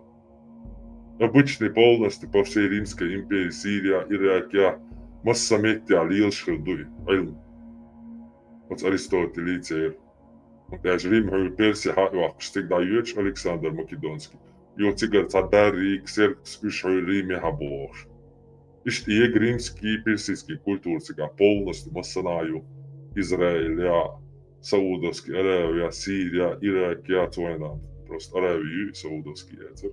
Обычный полностью по всей Римской империи, Сирия, Ирак, я, масса меттехь лелаш хир ду и Ӏилма. Оцу Аристотелица яра. Вот даже Рим хьуьйра Перси хьа а йоккхуш, цига дӀайоьдуш Александр Македонский. И оцу цигара цхьа дарриг, Ксеркс, уьш хьуьйра Риме хьа бохуш. Иштта ега римский, персидский культура цигахь полностью массанхьа ю. Израиль я, Саудовский Аравия, Сирия, Ирак я, цу вайна просто Аравия ю, Саудовский яцара.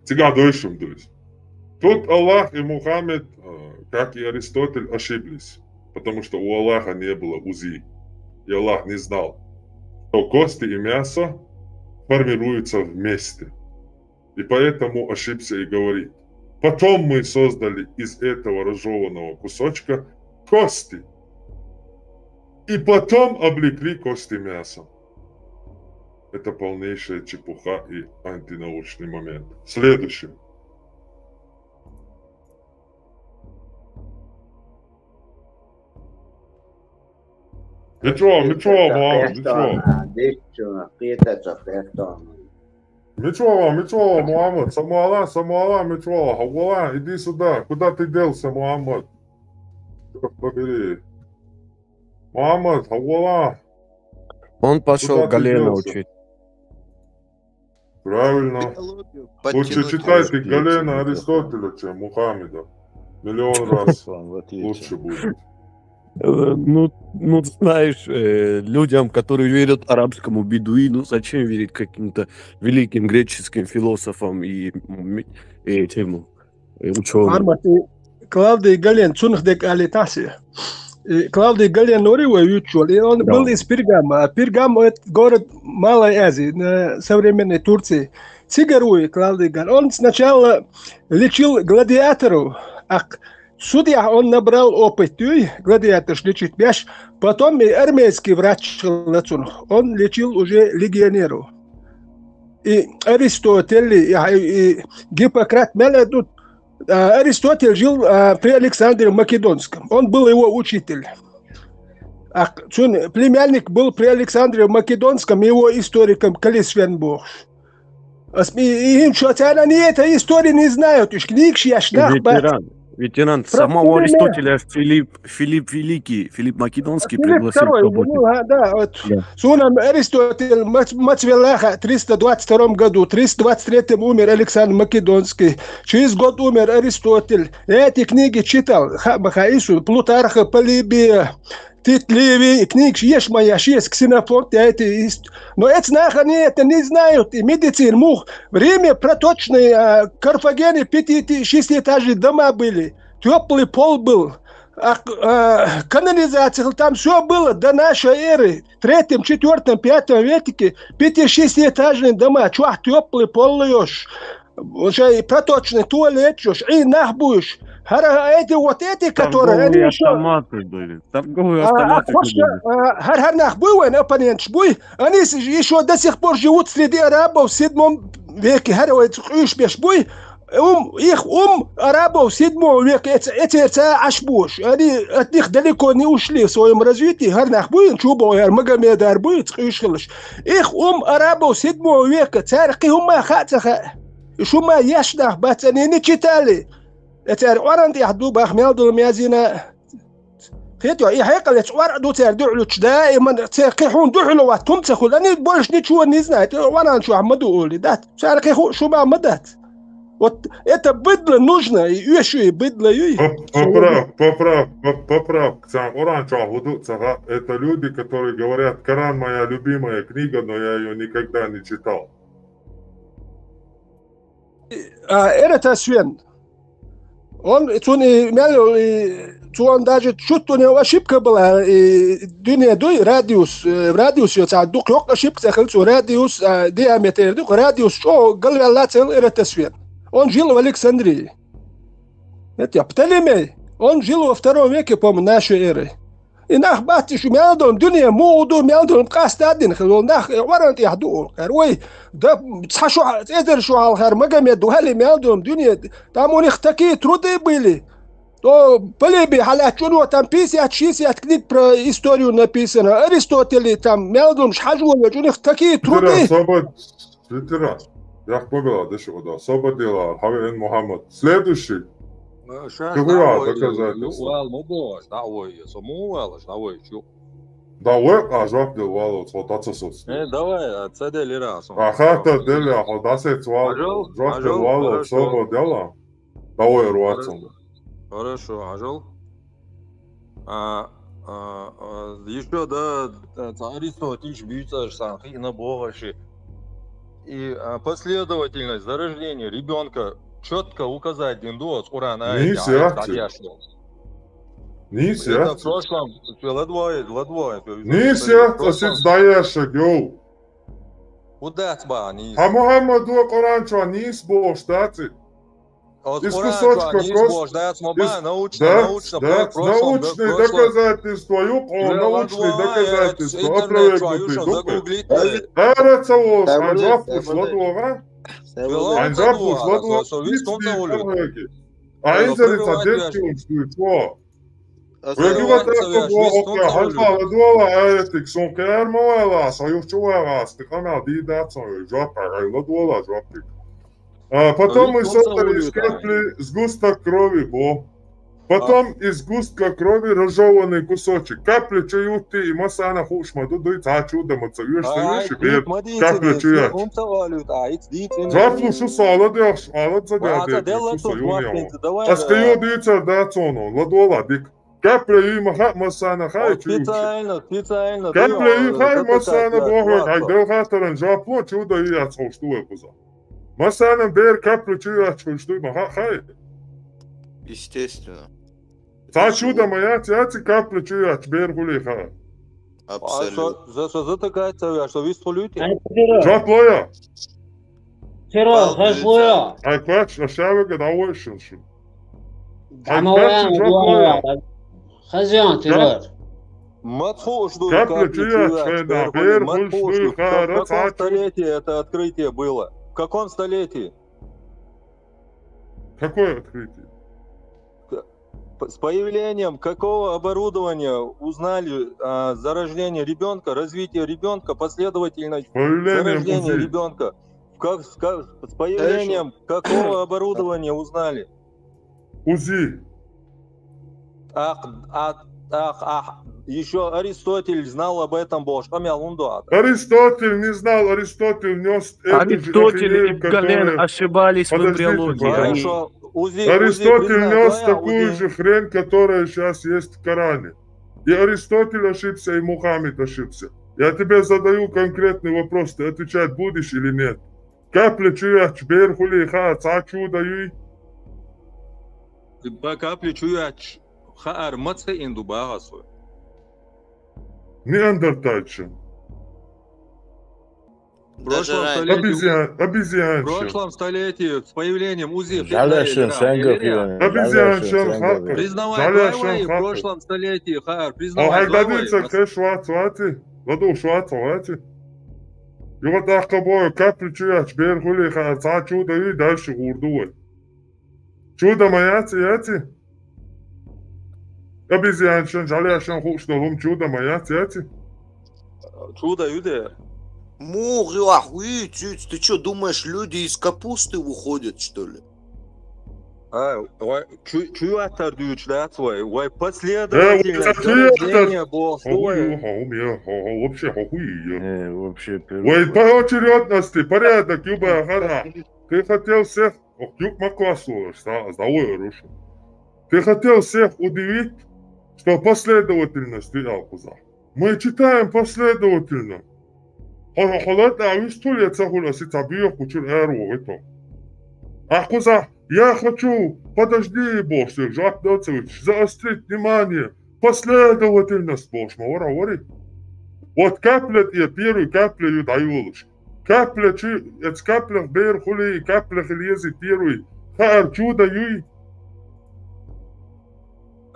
Цигахь дойшим ду иза. Тут Аллах и Мухаммед, э, как и Аристотель, ошиблись, потому что у Аллаха не было УЗИ, и Аллах не знал, что кости и мясо формируются вместе. И поэтому ошибся и говорит: «Потом мы создали из этого разжеванного кусочка кости, и потом облекли кости мясом». Это полнейшая чепуха и антинаучный момент. Следующий. Мичо, мичо, мам, мичо. Мичо, мичо, Мухаммад, самуала, самуала, мичо, хавала, иди сюда. Куда ты делся, Мухаммад? Чёрт побери. Мухаммад, хавала. Он пошёл Галена учить. Правильно. Лучше читайте Галена Аристотеля, чем Мухаммеда. Миллион раз лучше будет. Э, Ну, ну, знаешь, э, людям, которые верят арабскому бедуину, зачем верить каким-то великим греческим философам и, м, и этим, и учёным? Клавдий Гален, цунах декъали тахси. И Клавдий Гален нори вай вуьйцуш волу. И он был из Пергама. А Пергам — это город Малой Азии, на современной Турции. Цигара вуй Клавдий Гален. Он сначала лечил гладиаторов, а судья, он набрал опыт, юй, гладиаторш лечить беш, потом и армейский врач хилла цунах. Он лечил уже легионеров. И Аристотель, и, и Гиппократ мел а ду, а, Аристотель жил, а, при Александре Македонском. Он был его учитель. А цун племянник был при Александре Македонском его историком, Каллисфен бохуш. Ас ми-, и хӀинца цара не это история не знают, уьш книгаш еш нах бац. Ветеран, ветеран. Самого Аристотеля Филипп, Филипп Великий, Филипп Македонский пригласил, чтобы... Ну, а, да, вот. Да. Суна Аристотель мац-, мацвеллаха триста двадцать втором году, триста двадцать третьем умер Александр Македонский, через год умер Аристотель. Я эти книги читал, ха-, ма ха ису, Плутарха, Полибия, Тит Ливий, книгаш еш ма еш, ес Ксенофонт, я эти ист-, но эцу нахана это не знают, и медицина мух. В Риме проточные, а, Карфагене пяти-, шестиэтажные дома были, тёплый пол был, а, а, канализация, там всё было до нашей эры. В третьем, четвёртом, пятом веке пяти-шестиэтажные дома, чохь тёплый пол лоьш. Уже и проточный туалет, чуш, и нах буьйш. ХӀара эти, вот эти, которые, они ещё... Торговые автоматы были. Торговые автоматы были. А, а, хӀара, хӀара нах буй вайн, оппоненташ буй. Они с-, ещё до сих пор живут среди арабов в седьмом веке. ХӀара вай къуьйш беш буй. Ум, их ум арабов седьмого века эц-, эцерца Ӏаш буш. Они от них далеко не ушли в своём развитии. ХӀара нах буй, чу боху, хӀара Магомедар буй, къуьйш хилаш. Их ум арабов седьмого века, цара кхин хӀума хаа ца хаьа. Уьш хӀума еш нах бац, они не читали. Э, цара Къуръан тӀехь ду бах мел долу мязина. Хетё, и хьекъал эцу Къуръан ду цара дуьхьалучу даиман, цара кхин хьуна дуьхьало вац, хӀума ца хуьлу. Они больше ничего не знают. Къуръан чохь ма ду олий, дац. Цара кхин хууш хӀума ма дац. Вот это быдло нужно, и оьшуй быдло юй. Поп-, поправ-, поправ-, поп-, поправка. Цхьана Къуръан чохь хӀун ду ца хаьа. Это люди, которые говорят: «Коран — моя любимая книга, но я её никогда не читал». А, Эратосфен. Он, цунна и мел йолу, и цо он даже чуттуне ошибка была, и дуьне дуй, радиус, э, радиус йо цхьа дукха йоккха ошибка ца хилла цо, радиус, а, диаметр дукха, радиус чӀогӀа галваьлла ца хилла Эратосфен. Он жил в Александрии. Это Птолемей. Он жил во втором веке, по-моему, нашей эры. И нах бац, и шу мел долу дуьне муха ду, мел долу къастадина хила, нах Къуръан тӀехь ду олу кхара. Вай, да, цхьа шо, эзар шо хьалхара Магомед ву хьали мел долу дуьне, там у них такие труды были. То Полибий хьалаьцча, у него там пятьдесят-шестьдесят книг про историю написано. Аристотель там мел долуш хьажа вогӀуш, у них такие труды. Особо Литера. Яхь бабела деши ода. Сободела, Хавиэн Мухаммад. Следующий. Ша Ты хуя дагой, доказательства. Вал ма бо, дагой, со му вал, дагой, чу. Да, вай, а жоп дел вало, цо таца соц. Э, давай, а, ца дел ира, сон. А хата дел, а хо дасец вал, Ажал, жоп дел Ажал, вало, хорошо. Сободела. Давай, руацам. Хорошо, Ажал. А, а, а, ещё, да, да, ца Аристотель бийца сан, хи на богаши. И, а, последовательность зарождения ребёнка чётко указать дин дуо, Куран аят, Нис аят, яхти. Дадьяшло. Нис Это в яхти. Прошлом, всё, ладвое, ладвое, всё, Нис всё, яхти, в прошлом. Сиц даяша, йоу. Удац ба, нис. Ха Мухаммад дуо Куран чуа нис бош, даци. Из Куран кусочка чуа нис просто бош, дац ма ба, из научно, да, научно, да, про-, прошлом, научные про-, прошлом. Доказательства, юк, о, Э, научные ладвое, доказательства, интернет чуа опровергнутые, юшо, дукы. Загуглите. Ай, ара цавос, Загуглите, анжап загуглите. Пуш, ладвога. Загуглите. Анжап Пуш, ладвога. Со, со, вис Пуш, тон ладвога. Загуглите. А Э, инзари ладвога, цадет ладвога. Кюш, ты чё? Ас Веги Ладвога, ватака цавос, бо вис тон ока, загуглите. Ханба, ладвога, а этик, сон кэр мавала, са юхчу вагас, ты хана ди дацан, жопа, ай, ладвога, жопик. А, потом Вис мы тон создали из загуглите. Капли сгусток крови, бо. Потом А. Из сгустка крови разжёванный кусочек. Капли чуют ты, и масана хушма, ду, дуй, ца чудо, ма ца веш, ца Ай, веш, и бер, ма ди, капли ди, чуят. Ум ца валют, а, иц ди, ди, Жопу шу сала деш, ала за Ва, дядя, ца дела Иисуса тут юния. Вапнинцы, давай, Аска да. Ю дицар да цоно, ладвога, дик. Капля ю маха, масана хай, Вот чу ю чу. Специально, специально, Капля ю, ю хай, это масана как, бохо, как хай, ладно. Дел хатаран жопу, чудо ю яц, хош, ту вепуза. Масана бер капля чу яц, хош, ту маха, хай. Естественно. Ца чудо ма яц, яц, капля чу яц, бер хули ха. Абсолютно. А что, за что затыкается, а что вис хулюйте? Ай, Петро. Жопу я. Террор, Ай, хазлоя. Ай, квач, а шавыга да ойшин шин. Ай, Амалая, квач, жопу я. Хазян, террор. Матху жду, Капля капля чуя, чуя, чуя, чуя, бер матху хуш жду. Ха, В каком раца чу. Столетии это открытие было? В каком столетии? Какое открытие? К-, п-, с появлением какого оборудования узнали, а, зарождение ребёнка, развитие ребёнка, последовательность С появлением зарождения УЗИ. Ребёнка? В как-, с ка-, с появлением Хорошо. Какого оборудования узнали? УЗИ. Ах, а, ах, ах, ещё Аристотель знал об этом, бо, что мя лундо ата. Аристотель не знал, Аристотель нёс эту же Аристотель ахинею, и Гален которая ошибались в Подождите, эмбриологии. Они пожалуйста. Хорошо, УЗИ, УЗИ Аристотель признал, нёс да, такую УЗИ. Же хрень, которая сейчас есть в Коране. И Аристотель ошибся, и Мухаммед ошибся. Я тебе задаю конкретный вопрос, ты отвечать будешь или нет? Капля чуяч бер хули ха, ца чудо юй? Ба капля чуяч хаар маца инду багасу. Неандертальча. В прошлом Даже раньше. Столетии, Обезьян-, обезьянча. В прошлом столетии с появлением УЗИ Жаляшин, Хитая Сенгов, Лера. Иван. Обезьянча, Жаляшин, Сенгов, ха-, Иван. Признавай, Жаляшин, давай, в ха-, прошлом столетии, ха-, признавай, О, хай давай. Дадица, хе, шват, швати. Ладу, шват, швати. Юга дахка бою, капля чуяч, бер хули ха, ца чудо юй, дальше гурду вай. Чудо ма яци, яци? Обезьянчан, жаляшан хуш долум чудо ма яци, яци? Чудо юде. Мугла, хуи, цюц, ты чё, думаешь, люди из капусты выходят, что ли? А, вай, чу-, чуяттар дюч, да, свой? Вай, Э, последовательность вот это чуяттар. Зарождения бог, Хохуй, слой. Хохуй, я, хо-, хо-, вообще хохуй, я. Э, вообще, Вай, по очередности, порядок, юба, хара. Ты хотел всех Ох, юк ма класс лош, са-, сдавой оружие. Ты хотел всех удивить, что последовательность ты алкуза. Мы читаем последовательно. Хо-, хо-, холод, а вы что ли, это хула, сица бьёх, кучур, э, ро, это. А куза, я хочу, подожди, бо, всё, Жак Доцевич, заострить внимание. Последовательность, бо, шма, вара, вари. Вот капля, я первый капля, ю даю лучше. Капля чу-, эц каплях бер хули, каплях Ильези первый. Хаар чудо юй.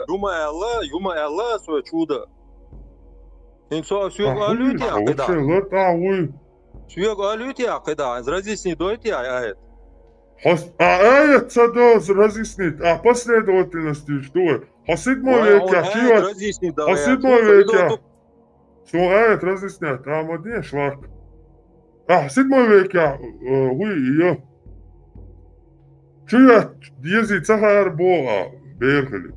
Юма Алла, юма Алла, свой чудо. Инсо сюг А алюти хуй, а акида. Вообще, лот а хуй. Сюг алюти а акида, разъясни дойти а, а эт. Хос-, а, а эт садо разъяснить, а последовательности что? Хасид Ой, а мове он кя, а эт чуя? Разъясни, да, Хасид я. Мове Слушай, кя? Иду, Со аят разъясняет, а мадне шлак. Ахь седьмой векехь, э, хӀуй, йо. Чу йоьтта дезий ца хаьара боху а, бер хили.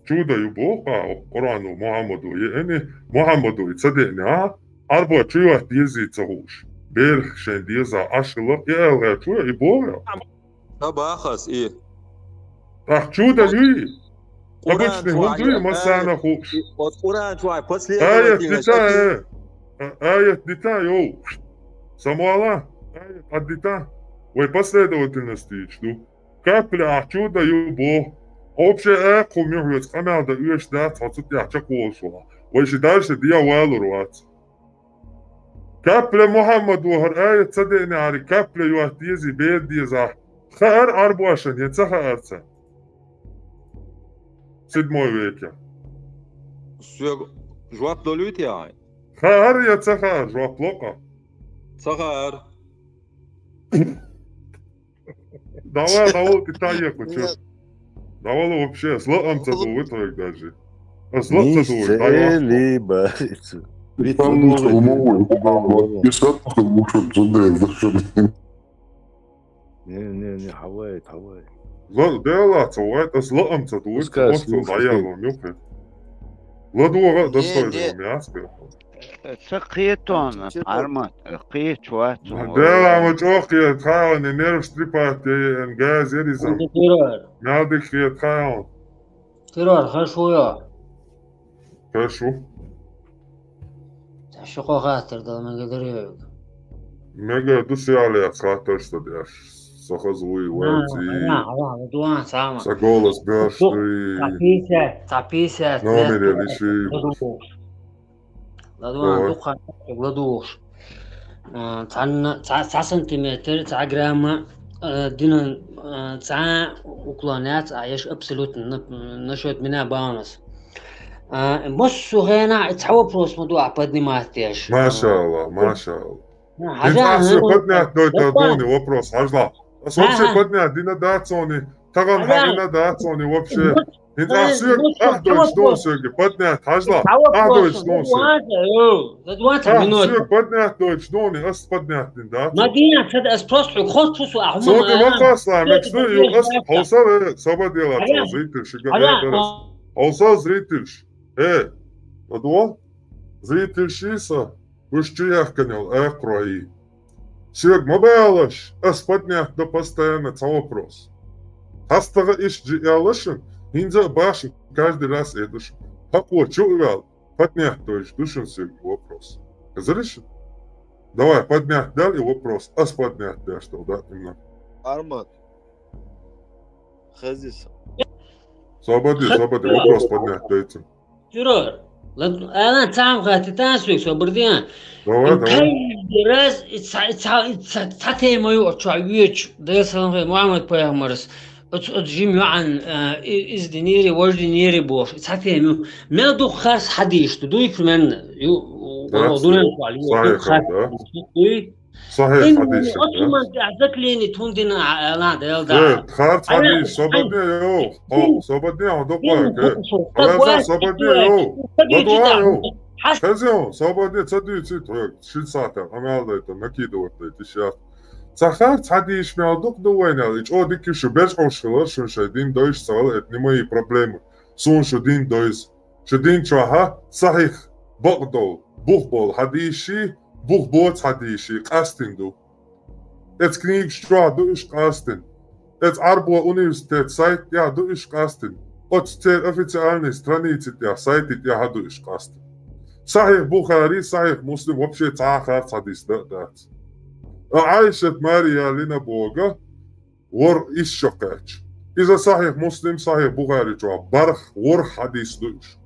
Чу дан ю боху а, Къуръано Мухьаммадо еани, Мухьаммадо и ца деъна, а? Ӏарбо чу йоьтта дезий ца хууш. Бер шайн деза Ӏаш хилла, и аьлла чу и боху а. Ца бахас и. Ахь чу дан юй? Обычный хӀума дуй, массарна хууш. Оцу Къуръан чохь последовательность. Аят дита, э? А-, аят дита, йо. Самуала, аят дита. Вай последовательность йийчу ду. Капля ахь чу дан ю боху. Общий акху мюхьоьца къамел дан оьшуш дац, хьо цу тӀехь чекхволуш вахь. Вай ши дальше дӀавалур вац. Капля Мухьаммад вахар аят ца деънехьара, капля йоьтта дезий, бер дезахь. Хаьара Ӏарбошна, я ца хаьара царна? Седьмой веке. Соьга жоп долуьйту ахьа? Хаьара я ца хаьара, жоп ло-кх. Ца хаьара. Давай, давай, ты та ехал, чё? Давай, вообще, ас лаам ца ду, вы твоих даже. Ас лаам ца ду, дай. Либо. Потому что умовой, куда он писать, потому что туда и зашли. Не, не, не, хьавай, хьавай. Ла, дела, ца вай, ас лаам ца ду, пускай, вот что слушай, даяло, мюхе. ЛадугӀа а достойный мясо. Ца кхетона, Армат, кхечу вац. Дела, ма чӀогӀа кхета, хьалани нерваш трепать ян, газ яризам. Мел дика кхета, хьалан. Террор, хаш ву йо? Хаш ву? Ца ши-кхо хаттар дала мега дара йоьга. Мега ду, сиалец хаттарш ца деш. Ца хаза вуй, вай цӀий. Ца голос беш дуй. Ца писет, ца писет. Номер я лиши. ЛадугӀан, дукха ладугӀуш. А, цхьанна, цхьа, цхьа сантиметр, цхьа грамма, а, динан, а, цхьа уклон яц, а еш абсолютно на, насчёт меня баланс. А, массо хенахь и цхьа вопрос ма ду ахь поднимать деш. Машалла, машалла. ХӀинца ахь соьга поднять дойтар дуй вопрос, хьажал. Ас вообще поднять дина дац суна, тахана хьарина дац суна вообще. ХӀинца ахь соьга, ахь дойтуш дуй соьга поднять, хьажал. Ахь дойтуш дуй соьга. Ахь соьга поднять дойтуш дуй, ас поднять дина дац. Ма дина, ас просто хьоьга хоттуш ву, ахь хӀума. Цо де вопросла, мекс ду, ю, ас хьовсал, э, собар дела, цо зритель шига, э, дарас. Хьовсал, зритель ши. Э, ладугӀал? Зритель ши са. Уьш чу яхкана йолу акхарой. Соьга ма балаш, ас поднять до постоянно цхьа вопрос. ХьастагӀа иштта жи аьлла шуна, хӀинца а башха каждый раз э ду шуна. Хьакхо чу а ваьлла, поднять дойтуш ду шуна соьга вопрос. Хезира шуна? Давай, поднять дал и вопрос. Ас поднять деш долу, да, именно. Армат. Хезира. Собади, собади, вопрос поднять дайцина. Террор. Ладно, ана цхьа хаттар дан соьга, собар де. Давай, давай. Каждый раз и цхьа, и цхьа, и цхьа, цхьа тема ю оцу чохь йоьдуш. Дела салам хир Мухьаммад-пайхамарс. Оцу, оцу жима йоӀан, а, и, иза динера, важа динера бохуш. И цхьа тема ю. Мел дукха харц хьадисаш ду, дуй примерно? Ю, ю, ю, ю, харц хьадисаш дуй? Сахьихь хьадис ю, да? Оцу ман тӀехь заклинить хӀунда дина, а, аьлла, Дела да. Э, харц хьадис, собар де, йо. О, собар де, хьо дукха, э. Алаза, собар де, йо. ЛадугӀа, йо. Хеза, йо, собар де, ца дуьйций тхоьга. Ши сахьтехь, амал дайта, накидывать дайта, иш яц. Цхьа харц хьадис мел дукха ду вайна, и чӀогӀа дика ю шу, бежкъаш хилар шуна шайн дин дойуш ца хилар, это не мои проблемы. Суна шу дин дойза. Шу дин чохь сахьихь бакъдолу, бух болу хьадисший, бух боцу хьадисший къастина ду. Эцу книгаш чохь ду уьш къастина. Эцу Ӏарбо университет сайт тӀехь ду уьш къастина. Оцу церан официальный страници тӀехь, сайти тӀехь ду уьш къастина. Сахьихь Бухари, Сахьихь Муслим вообще цхьа а харц хьадис дан а дац. А Ӏайшат маре ялийна боху, ворхӀ исс шо кхаьчча. Иза Сахьихь Муслим, Сахьихь Бухари чохь барх, ворхӀ хьадис ду уьш.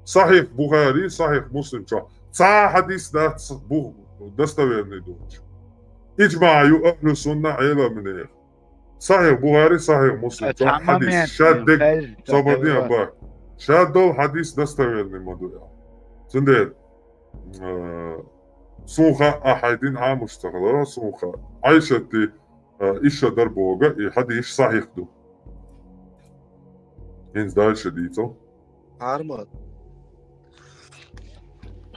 Сахьихь Бухари, Сахьихь Муслим чохь цхьа а хьадис дац бу-, достоверный долчу. ИжмаӀ ю ахьлу сунна Ӏеламнехан. Сахьихь Бухари, Сахьихь Муслим чохь хьадис шадерг, собар де, ба. Шадолу хьадис достоверный ма ду аьлла. Цундела, а, суна хаьа, ахь хьайн дин Ӏамош ца хилар, суна хаьа. Ӏайшатти А, исс шо дар боху, и хьадис сахьихь ду. ХӀинца дальше дийцал. Армат.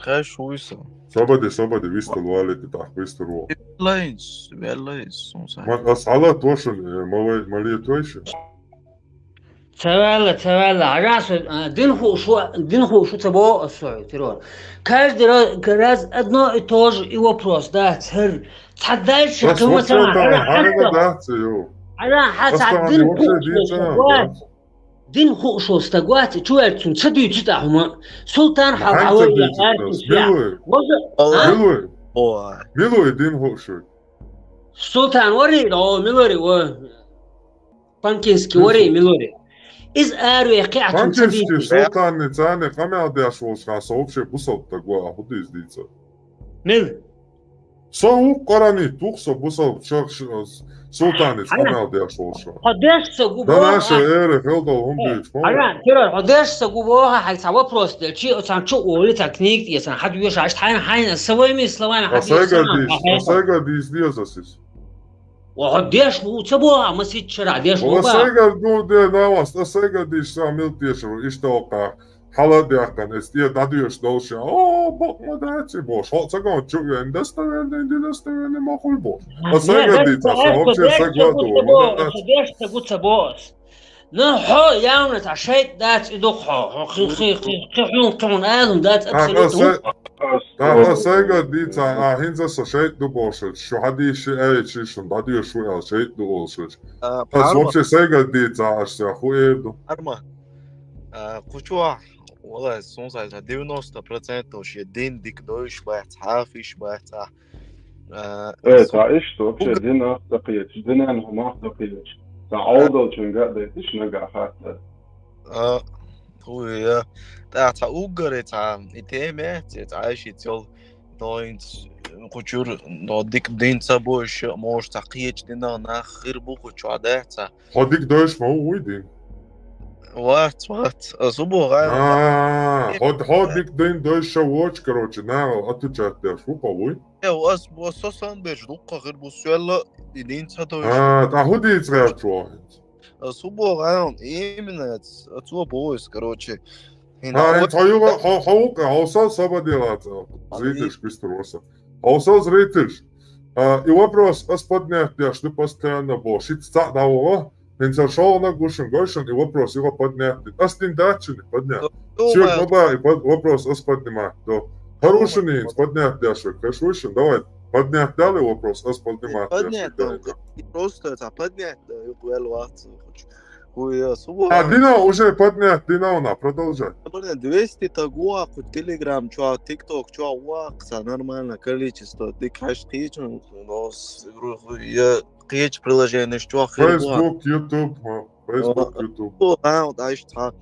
Хаш вуйса. Собади, собади, вистал валити тахк вистал во. Лайнс, веллайнс, сунса. Ма ас халат вашун, э, ма вай, ма лиет вайши. Цавала, цавала, раз, а, дин хушу, дин хушу цабо, а, сой, террор. Каждый раз, раз одно и то же и вопрос, да, цер. Цадальше, Ас кому вообще цавала, там, ара, ара хатта. да, цю. Ара, хатта, Ас там дин вообще хушу, дин цавала, цабо. Дин хушу, стагуат, чуэр цун, цадуй цитахума. Султан хал, Ханца хавой, дичи яр, тас. я. Милуй. Воза, Алла. а? Милуй. О, Милуй дин хушу. Султан вари, о, милори, о. Панкинский вари, милори. Из ару я кхи ацун Панкинский цадуй. султанни цани къамел деш волшха, со вообще бусал тагуа, а худи из дица. Мил. Со у къарани тухса бусал шах, шах, султанни Ара. Къамел деш волша. Хо деш са губо. Да наша эре хелдал хумдич. Ара, террор, хо деш са губо, хай са вопрос дел. Чи, о, цан чу оли, цан книг, я цан хад юш, аш тайн, хайн, савой ми словами, А сайга дис, а сайга дис диазасис. О, хо деш у цабо, а масит чара деш О, у ба. сайга, ну, де навас, а сайга дис са мил тешро, ишта ока. Хала дяхкан, эс тия дадуеш долша. О, бок ма дачи бош. Хо цагон чу ю, эн достоверный, эн достоверный, ма хуй бош. А сайга дис, а вообще согласен. Деш са гу цабо. Ну, хо, явно, та шейт дац и дух хо. Хо, хи, хи, хи, хи, хун, хун, алун дац, А, а абсолютно. са-, а, а сайга дица, а хинза са шейт ду бошет. Шу хадиши, эй, чи шун дадуеш шу, а шейт ду олшет. а, А вообще сайга дица, аш ся хуэр ду. Арма. А, кучуа, вала, сунса, девяносто процентов ши дин дик дойш бац, хафиш бац, а. А, Э, та ишта вообще дин ахтакъиеч, динан хум ахтакъиеч. Та аудал чунга дайтиш нага хатта. А, хуй, я. Та, та уггаре, та, и теме, те, та, иши цел, доинц, кучур, до дик дин цабо ещё, может, та, киеч дина нах, хыр бу кучуа, да, та. Хо дик дойш ма уй дин. Вац, вац, а, субо, гай. А, хо, хо дик дин дойш ша воч, короче, на, отвечать деш, ху, по уй. Э, ас, ас, ас, сан беш, дукка, хыр бу сюэлла, и дин ца дойш. А, та ху диц рэп чуа. А, субо, гай, именно, а, субо, короче. А, эн цаюга, хо, хо, хо, са, саба делаца. Зритель, квистер воса. Хо, са, зритель. А, и вопрос, ас поднять, я что постоянно бо. Шит ца да во. Эн ца шо на гушин гошин, и вопрос его поднять. Ас дин дачи не поднять. Чё, баба, и под-, вопрос ас поднимать. Да. Хороший не поднять, я что, кашушин, давай. Поднять дали вопрос, ас поднимать, я Поднять, что, да, и просто это поднять, да, и квел ватса, хуч. Хуя, субо. А, дина, уже поднять, дина, она, продолжай. Блин, двести тагуа, хоть Telegram, чё, TikTok, чё, вакса, нормально количество. Ты каш кичен, но с-, я кич приложение, чё, хербуа. Facebook, YouTube, а, Facebook, YouTube. О, а, вот, а, ещё,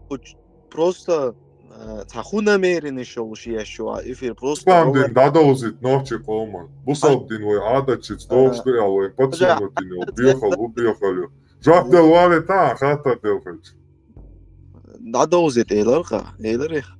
хоть просто, э, та ху намеренный шёл, я ещё, а, эфир просто. Ислам дин, да, да, узит, ночи, кома. Бусал дин, вой, ада, чиц, дол, что я, вой, подсунут, дин, убехал, убехал. Жак дел вали, та, хата дел, хоть. Да, да, узит, эйлар, ха, эйлар, эх.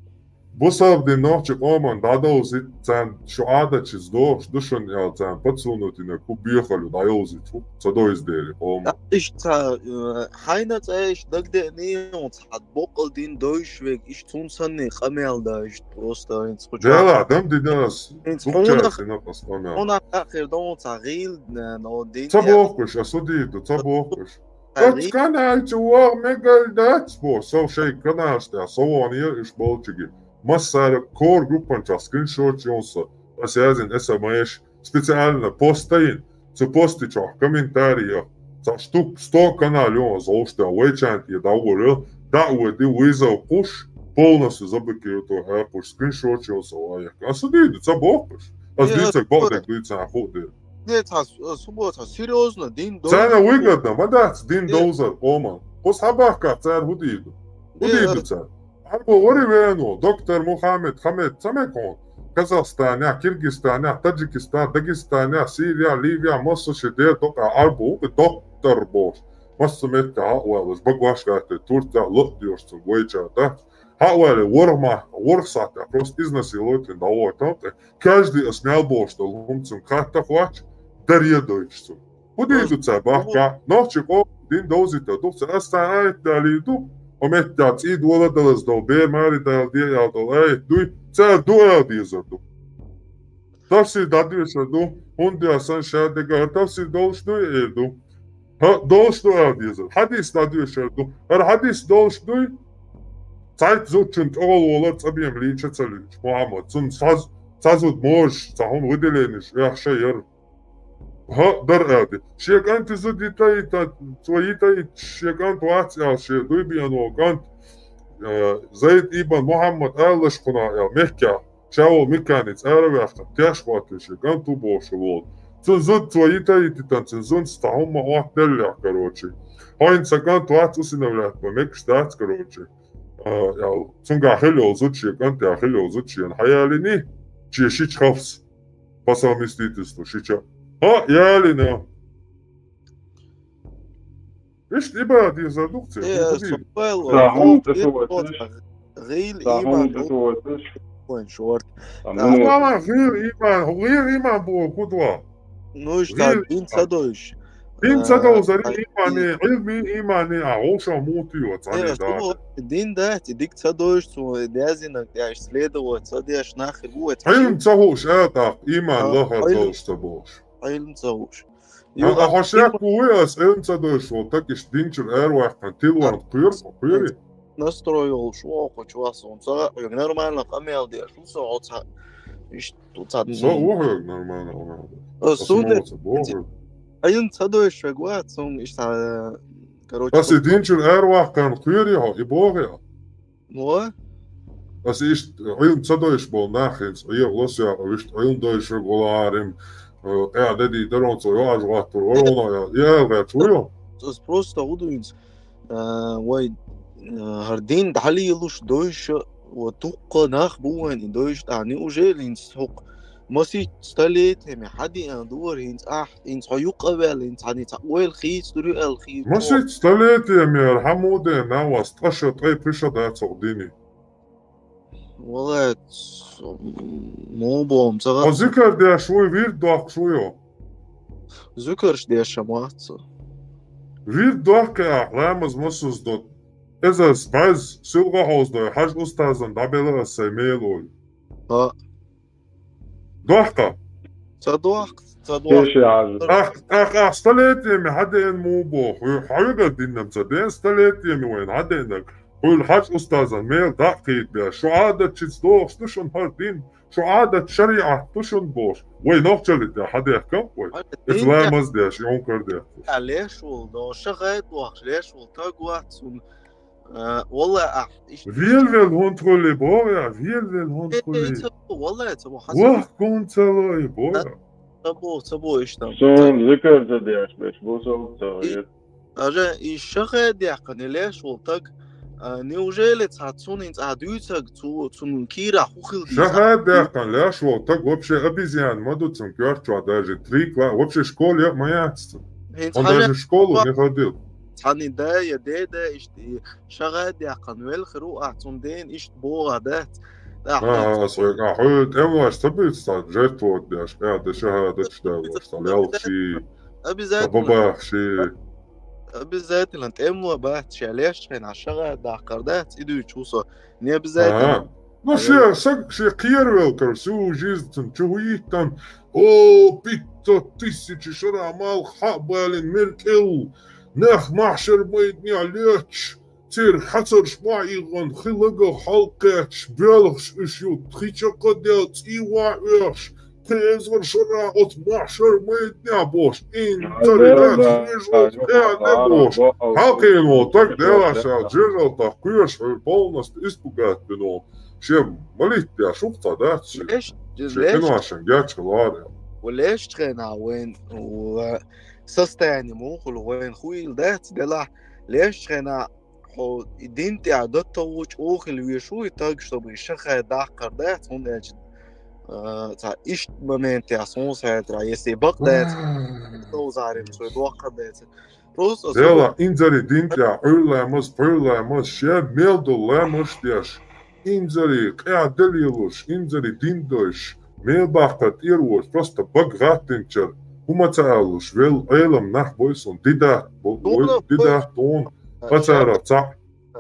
Бусал дин, ночи, кома, да, да, узит, цан, шо ада, чиц, дол, что душан, я, цан, подсунут, дин, ку бехал, да, я, узит, фу, ца до издели, кома. Иш ца, э, хайна ца иш дагде не, он ца бокл дин дойш вег, иш цун санни, камел да, иш просто, ин цу ча. Дела, дам динас. Ин Сукча цуна, сина пас камел. он а хер дон ца гил, не, но дин. Ца бохкуш, а суди, ду, ца бохкуш. Дац канал чувак мегал дац бо, со шей канал шта, со вон я иш болчиги. Массара кор группан час скриншот чонса. Асязин эс эм эш специально пост тайн. Цу пости чох комментариях. Ца штук сто канал ён золшта вейчант я даугурил. Да уэди вызов куш полностью заблокирует, а куш скриншот чонса ваяк. А суди, ду, ца бохкуш. А Я сдится такой- бадек, дуйца худы. Не, ца су-, субо, ца серьезно, дин дойш. Цена выгодно, ма дац, дин Э. Доузер, Ома. Кус хабахка цар худиду. Э, Худиду цар. Арбо вори вену, доктор Мухаммед Хамед, Самекон. Казахстан, я, Киргизстан, я, Таджикистан, Дагестан, я, Сирия, Ливия, масса ши де, дока, арбо, доктор бош. Масса метка, а, уэлш, багваш гате, Турция, лот диош, цу, вейча, да. Ха уэле, ворма, ворхсата, просто изнасиловать, да, вот, он, каждый осмел бош, что лумцем, хатта хвач, дарья дойш, цу. Худиду ца бахка, нохчи ко, дин Доузита, дух ца, астан айт дали ду. Хьо меттехь цӀий доладалаза долу бер маре дала де аьлла долу аят дуй, цара ду аьлла дезар ду. Тафсир дӀадоьшур ду, хӀунда аьлча сан ша дегара тафсир долуш дуй эр ду. ХӀаъ, долуш ду аьлла дезар. Хьадис дӀадоьшур ду. ХӀара хьадис долуш дуй? Цхьайтта зудчун тӀехула волар цӀа бен лийча ца луьйчу Мухьаммад. Цунна цхьа, цхьа зуда можаш, цхьа хӀума выделенеш оьхуш яра. ХӀаъ, дара аьлла. Шен кӀанте зуда йита а йита, цо йита а йита, шен кӀант вац аьлла, шен дуй бен волу кӀант, э, Зайд ибн Мухьаммад алалаш кхунах аьлла, Меккехь, ша волу Миканица ара а ваьккхина, теш а хӀоттийна шен кӀант ву бохуш волу. Цуьнан зуда цо йита а йититан, цуьнан зунца цхьа хӀумма охьатаьллехь, короче. Хьайна сан кӀант вац усиновлять бан мегаш дац, короче. А, аьлла, цуьнгахь хилла йолу зуда шен кӀант, я хилла йолу зуда шена хьаялийний, шен шича Хафс. По совместительству шича. ХӀаъ, ялийна. Иштта и бан дезар ду-кх церан, Э, хӀун ду? Сухайл, Да, хьуна тӀе тоцаш. ГӀийла Да, хьуна иман тӀе тоцаш. Вайн шорта. Да, ну. Мама, гӀийла иман, гӀийла иман боху хӀун ду? Ну, иштта гӀийла дин ца дойш. Дин ца довзаре а, имане, и Ӏилме имане а, вовшах муха йо, цхьаьна Э, да. Дин дац, и дика ца дойш, цо даьзинарг деш, следовать ца деш, нах хир ву вай. Ӏилма ца хууш, а, тӀаккха, иман А, лахар Ӏилма. долуш ца бохуш. Ӏилма ца хууш. А, Ю, а, а, хьо шек ву вуй ас, Ӏилма ца дойш волу, так иштта динчуьра араваьккхина, тилван кхоьру, кхоьрий? Настрой йолуш ву хьо кху чохь, суна ца хаьа, хьоьга нормально къамел деш ву со, хьо ца, иштта, ца Со ву хьоьга нормально къамел деш. Э, Ас суна муха ца боху. Ӏилма ца дойш вега вац, суна иштта, э, короче, Ас и динчуьра араваккхарна кхоьрий хьо, и боху я? Мо? Ас иштта Ӏилма ца дойш болу нах хӀинца Ӏехало со, вуьшта Ӏилма дойш вега волу Ӏарим, э, къаьхьа де дийр дара, цо йоӀаж гӀоттур вара вуно, я, я, гӀерташ ву йо? Ас просто хӀун ду хӀинца? А, вай, а, хӀара дин дӀалелуш дойша, ва дуккха нах бу вайн и дойша тӀехь. Неужели хӀинца хӀокху масийтта столетиями хьан деана дора хӀинца ахь, хӀинца хьо юкъа а ваьлла, хӀинца хьан цхьа ойла хийцадур ю аьлла хийцадо? Масийтта столетиями хӀара хьан муха деана, вас ткъа ша, ткъе пхи ша дац хӀокху дине? Валлай, ц-, м, муха боху, ца Хьо зикар деш вуй, вирд доккхуш вуй хьо? Зикарш деш ма вац со. Вирд доккхий ахь, ламаз масазза до. Иза ас бӀаьзза, силгӀа хьовзадой, хьажа устазан дӀабелла ас сайн мелой. А. Дохка? Ца дохка, ца дохка. Теши хьажа. Ах, ах, ах, столетиями хьан деана муха боху? Хьо, хьо вигар диннам ца деана, столетиями вайна хьан деанарг? Хьуьлла хьажа устазан мел даккхийта беш. Шу Ӏадатчица дохуш ду шуна хӀара дин? Шу Ӏадат шариӀат ду шуна бохуш? Вай нохчалли тӀе хьан дехкам вай? Эца ламаз деш, и хьункар дехкуш. А леш волу, но ша гӀайта вахаш, леш волу таг вац суна. А, валла, а, иш- Велвел хӀунда хуьлий боху я, велвел хӀунда Э, э, хуьлий? Ца бо, валла, ца бо, хьан Вах гун ца лой боху я. Ца бо, ца бо, иштта. Сон зикар ца деш, беш, бо сол ца И- гӀайта. Даже и шахӀад яьккхина леш волу таг, а, неужели цхьа цунна цхьа дуьйцург цу, цунна кийрахь хӀун хила деза? ШахӀад яьккхина леш волу таг вообще обезьян ма ду, цунна коьрта чохь даже три кла-, вообще школа яа ма яц цунна. ХӀинца Он хьан даже школу не ходил. Цхьанна да я деда, иштта и шахӀад яьккхина велхар ву, ахь цунна дена иштта боху дац. Ахь А, а, ас вайга, а, хьо тӀемаш ца буьйцу цхьа жертвовать деш, кӀаьда шахӀадаташ далош, цхьа лелхаший, цхьа Обязательно. бабахаший. Обязательно тӀемло бац, ша леш хенахь шахӀад даккхар дац, и дуьйцу ву со. Не обязательно. Ага. Ну, Ага. ше, са, ше кхеравелла кара, всю жизнь цунна чу хӀу йиттан, о, пятьсот тысяч шара малх хьа а балина, мел кӀел, нах махьшар майданехь леташ, церан хьацарш ма а эгӀана, хи лагах хьалакхетташ, боьлхуш уьш ю, тхи чаккхадел цӀий ван оьхуш, Кхин эзар шарахь оцу махьшар майданехь бохуш, инзаре дац, вижу, кхеа не бохуш. Хьалкхийна волу таг делахь шал жежалтах кхоьруш хьуьра полностью испугать бина волу. Шен малиттеш ву-кх цхьа дац шен. Шен къиношан гечхилара. Леш хенахь вайн, ва, состояние муха хуьлу вайн хуийла дац делахь. Леш хенахь Хьо и дин тӀехь дан товву чӀогӀа хила везаш ву и таг, чтобы и шахӀад даккхар дац, хӀунда аьлча, а, цхьа иштта моментехь суна схьаьлтарахь, если бакъ дац, товзарим цо доккхар дац. Просто Дела, инзаре дин тӀехь Ӏуьйра ламаз, пхьуьйра ламаз, шен мел долу ламазаш деш, инзаре къаьхьа де лелош, инзаре дин дойш, мел баккхар тӀера воцуш, просто бага гӀаттинчара, хӀума ца алалуш, велла Ӏелам нах бой суна, дидат, бо-, Дуна, бой, дидат, дуна, а, пацарах цхьаъ.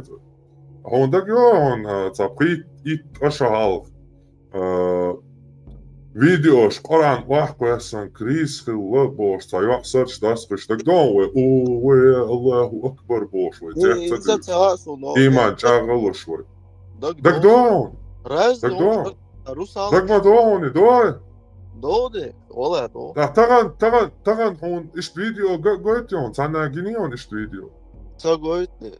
деза. Хьуна дагайо хьуна, а, цхьа пхийтта, итт ткъа шо хьалха, а, видеош Къуръан охьакхоьссина кризис хилла бохуш, цхьа йоӀ сарч дӀасакхуьйсуш, дагадогӀий вай? О, вай, Аллаху акбар бохуш вай, цец ца дуьйцуш. Иман чӀагӀлуш вай. ДагадогӀий хьуна? ДагадогӀий хьуна? ДагадогӀий хьуна? Дага ма догӀий хьуна, догӀий? ДогӀий, валлахӀи, догӀий. Да, тахана, тахана, тахана хьуна иштта видео го-, гойтий хьуна, цхьаннена гиний хьуна иштта видео? Ца гойту.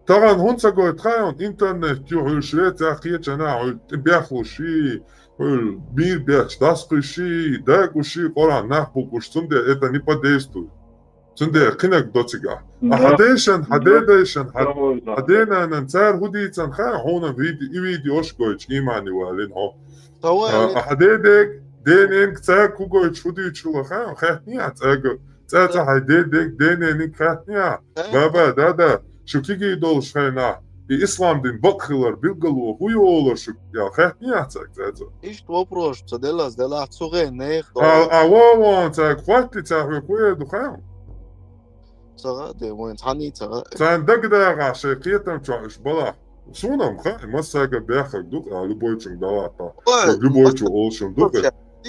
Тахана хӀунда ца гойту хаьий хьуна, интернет ю хьуьлуш, вецахь кхечанхьа хьуьлу тӀе бехлуший, хьуьлу мийра бетташ дӀасакхуьйсуший, дагуш, Къуръан нах букъуш, цундела это не подействует. Цундела кхинаг до цигахь. А хьан дайшан, хьан дедайшан, хьан, хьан денанан цара хӀун дийцан хаьий хьуна виде-, и видеош гойтуш имане валийна хьо. А, а хьан дедега, дененга цаьрга хӀун гойтуш, хӀун дуьйцуш хилла хаьий хьуна, хаьттиний ахь цаьрга? ЦӀа-цӀа хьайн дедега, дененга хаьттиний ахь? Баба, дада, шу кегий долуш хенахь, и ислам дин бакъ хилар билгало хӀун йолура шуьга аьлла, хаьттиний ахь цаьрга, цӀа-цӀа? Иштта вопрос ца деллалц делахь, цу хенахь нехан а, а, вон, вон, цаьрга хоьттий, цара хьоьга хӀун эр ду хаьий хьуна? Ца хаьа, де, вайн цхьанний ца хаьа. Царна дагадогӀахь шайн кхетам чохь уьш балахь. Суна-м хаьа, массаьрга беххарг ду, а, любойчунга дӀалатта. Ой, любойчо олуш-м ду.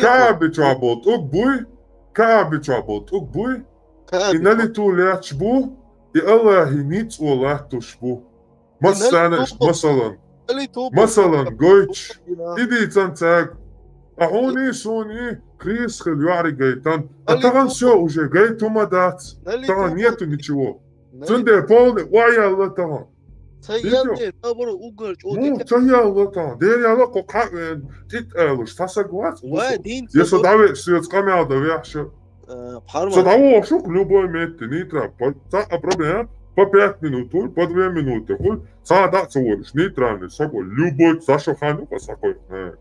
Каъби чохь болу тӀулг буй, Каъби чохь болу тӀулг буй, и налиту лаьтташ бу, и Аллахьан ницкъо латтош бу. Массарна иштта, масалан, масалан, гойтуш, и дийцан цаьрга. А хьуний, суний кризис хилла йоӀарий гайтан. А тахана всё, уже гайта хӀума дац. Тахана нету ничего. Цундела полный охьаелла тахана. Ца елла, наоборот, уггар чӀогӀа. Ну, ца елла тахана. Дера яла кху кхаъ вен, тӀит алуш, цхьа саг вац, вай, дин я со дӀавеъча, соьца къамел дан вехьа шу. Э, пхьарма. Со дӀавохуш ву-кх любой метте, нейтрал. По, цхьа а проблема, по пять минут хуьлу, по две минуты хуьлу, цхьа а дӀа а ца вуьйлуш, нейтральный саг ву, любой, цхьа шо хан ю-кх аса кхойкху.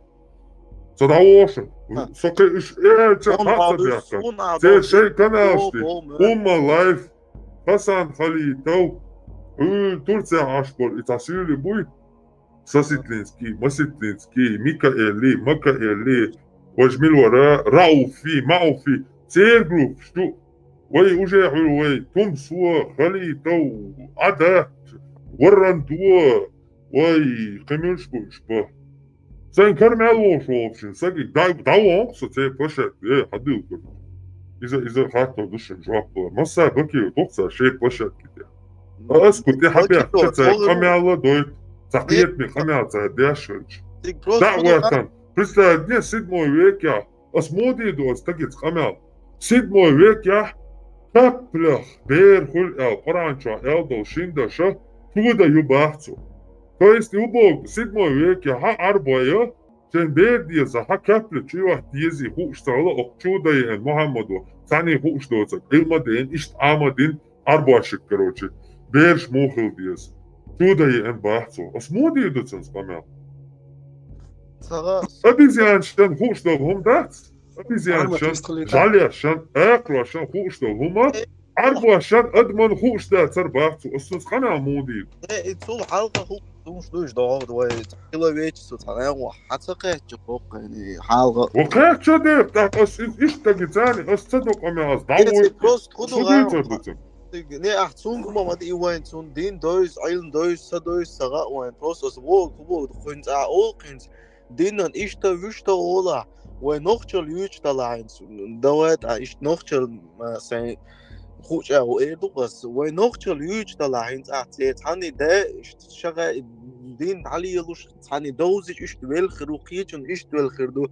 Со дӀавохуш ву. Со кхин уьш элча хьа а ца бехкан. Церан шайн каналаш ди. Умма Лайф, Хасан Халитов, хьуьлла Турцехь Ӏаш болу и цхьа суьйли буй. Саситлинский, Маситлинский, Микаэли, Макаэли, важа мила вара, Рауфи, Мауфи, церан группаш ду. Вай уже хьуьлла вай, Тумсо, Халитов, Ӏадат, Варрандо, вай, кхин муьлш бу уьш бан. Сайн кара мел вохуш волчу сагий, дӀа-, дӀавоху со церан площадке, э, хьан дуьлгур. Иза, иза хаттар ду шуна жоп ло. Масса бакийла доху цара шайн площадке тӀе. А ас кху тӀе хьан бехча цара къамел а дойту, цхьа кхетаме къамел цара деш хилча. ДӀа а ваьттан, представь, де, седьмой векехь, ас муха дийр ду ас стагаца къамел? Седьмой векехь каплех бер хуьлу аьлла Къуръан чохь аьлла долу шина даша чуда ю баха цо. То есть, хӀун боху, седьмой векехь хьан Ӏарбой а, шайн бер деза, хьан капле чу йохьта дезий хууш ца хилла, окху чуда еана Мухьаммадо цхьаьний хууш доцург, Ӏилма а дина, иштта Ӏама а дина, Ӏарбошиг, короче, бераш муха хила деза. Чуда еана баха цо. Ас муха дийр ду цуьнца къамел? Обезьянашна хууш долу хӀума дац? Обезьянашна, жӀаьлешна, акхарошна хууш долу хӀума, Ӏарбошна, адамна хууш дацар баха цо. Ас цуьнца къамел муха дийр ду? Э, и цул хьалха хӀу-, хӀумаш ду уьш догӀу, вай хила веча со цхьа нагӀо хьан ца кхаьчча боккхайна хьалха. Ва кхаьчча дера, тӀаккха ас иза иштта дагицани, ас ца до къамел, ас дӀавой. Просто хӀун ду гӀайгӀа? Не, ахь цунга хӀума ма ди вайн, цунна дин довза, Ӏилма довза, са довза, ца хаьа вайн. Просто ас вогу, хӀун боху, кхуьнца а олу кхуьнца. Динан иштта вуьшта олахь, вай нохчалла юьйцуш далахь хӀинца. Давай тӀа иштта нохчалла, ма, сайн хуучӀа ву эр ду ас. Вай нохчалла юьйцуш далахь хӀинца ахь церан цхьаьний де, иштта шагӀа дин дӀалелуш, цхьаьний довзича иштта велхир ву, кхечунна иштта велхир ду.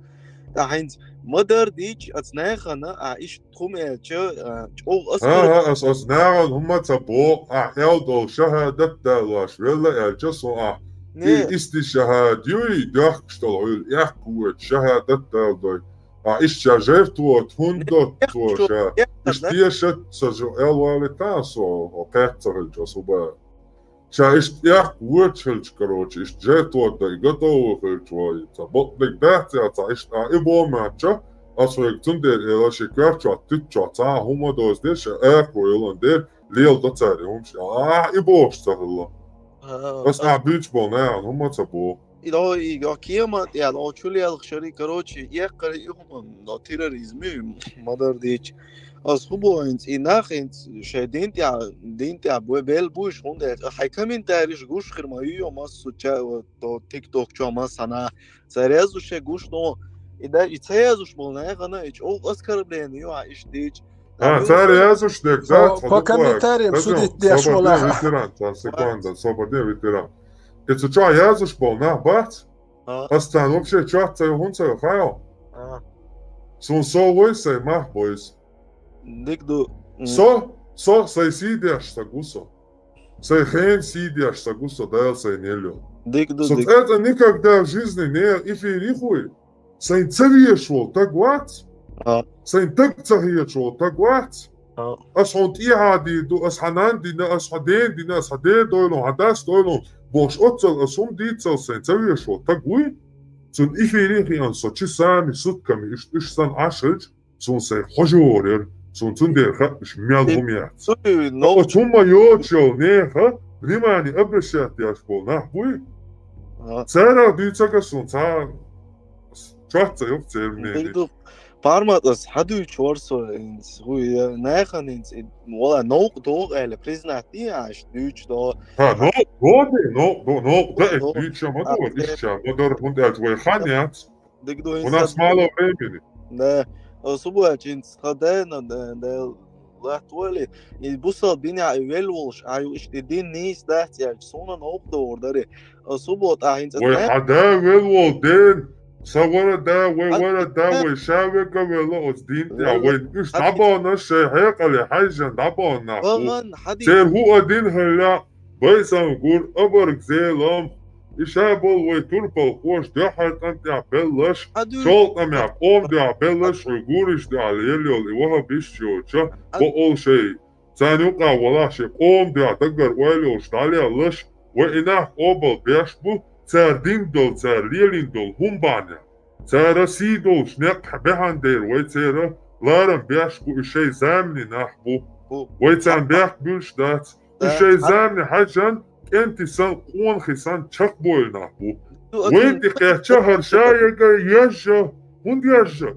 ТӀаккха хӀинца ма-дарра дийча, ас нахана а иштта тхума аьлча, а, чӀогӀа ас... Ага, ас, ас нахана хӀумма ца боху, ахь аьлла долу шахӀадат далош велла аьлча, со ахь Не. И исти шахӀад юй, доьхкаш дола хьуйла эккхавойту шахӀадат дала дой. А иштта жертвот хӀунда дотту цо ша? Иштта дешат ца жо эл валита со, о кхетта ца хилча, ас хӀу ба. Ша иштта эккхавойту хилча, короче, иштта жертвот дай готовый хилча вай. Ца бакъдерг дац я, ца иштта а и бомача, ас вайга цундела эла ши коьрчохь, туьтчохь, цхьа а хӀума доз деш, а эккхо йолан дер, лела до цари хӀумаш, а и бохуш ца хилла. Ас а буьйцу болу нахана хӀума ца боху. И до, и до кема, я до чулелх шари, короче, еккхари и хӀума, до терроризм, ма дар дийча. Ас хӀу боху хӀинца, и нах хӀинца шайн дин тӀехь, дин тӀехь бу-, бел буйш, хӀунда аьлча, хьайн комментариш гуш хир ма ю, массо ча-, до TikTok чохь массана. Ца резу шайн гуш, но, и да, и ца езуш болу нахана, и чӀогӀа оскорбление ю, а иштта дийча. А, цара язуш дерг, да, по комментариям судить деш вала. Ветеран, цхьа секунда, собар де, ветеран. И цу чохь язуш болу нах бац? Ас царна вообще чот ца йо, хӀунда ца йо, хаьо? Суна со вай, сайн мах бойс. Дик ду. Со, со, сайн сий деш ца гу со. Сайн хен сий деш ца гу со, Дала сайн нелло. Дик ду, со дик. ЦӀе-цӀа никогда в жизни не эфир хуй. Сайн ца веш волу таг вац? Сайн таг ца хеташ волу таг вац? Ас хьуна тӀехьа дийр ду, ас хьан нан дина, ас хьан ден дина, ас хьан ден дойлун, хьан дас дойлун, бохуш оццал ас хӀума дийцал сайн ца веш волу таг вуй? Цунна эфире а хиъна со часами, сутками, уьш, уьш санна Ӏаш хилча, суна сайн хьожор яра, суна цундела хаьтташ мел хӀума яц. Оцу хӀума йоцуш йолу нехан внимание обращать деш болу нах буй? Царах дуьйцура суна, цара чот ца йо церан мнение. Пармат ас хьан дуьйцуш вара со, хӀу, я, нахана хӀинца, и, вала, новкъа догӀу аьлла, признать дийна аша дуьйцуш догӀу. Ха, новкъа догӀу, новкъа догӀу, новкъа догӀу, дуьйцуш ма ду, иштта ма дара, хӀунда аьлча вай хан яц. Дика ду, у нас мало времени. Да. Ас хӀу боху аьлча, хӀинца тхан дена, да, да, латта вали, и бусалба динехь и велла волуш, а ю иштта и дин нийса дац аьлча, суна новкъа догӀур дарий. Ас хӀу боху тӀаккха хӀинца. Вай хьан да велла волу ден, сан вара да, вай вара да, вай ша вега велла оцу дин тӀехь, вай уьш дӀабаханарш шайн хьекъале хьаьжжина дӀабахана нах бу. Церан хӀу а дин хилла, Байсам гур, обарг зелам, и ша болу вай турпалхоша дуьххьара тӀам тӀехь беллаш, шолгӀа тӀамехь къоман дуьхьа беллаш, хьуьй гуриш дуьхьа лелайолу и ваххабисташ йоцуша, бакъ олу шай. Царна юкъахь валахь шен къоман дуьхьа даггара ойла йолуш дӀалеллаш, вай и нах къобал беш бу, цара дина долу, цара лелийна долу хӀума бахьанехь. Цара сий долуш некъ баьхьана дера вай церан ларам беш бу, и шайн заманийн нах бу. Вай царна бехк буьлуш дац. И шайн замане хьаьжжина, кӀентий санна, къонахий санна чекхбойла нах бу. Вайна тӀе кхечча хӀара ша яга езжа, хӀунда езжа?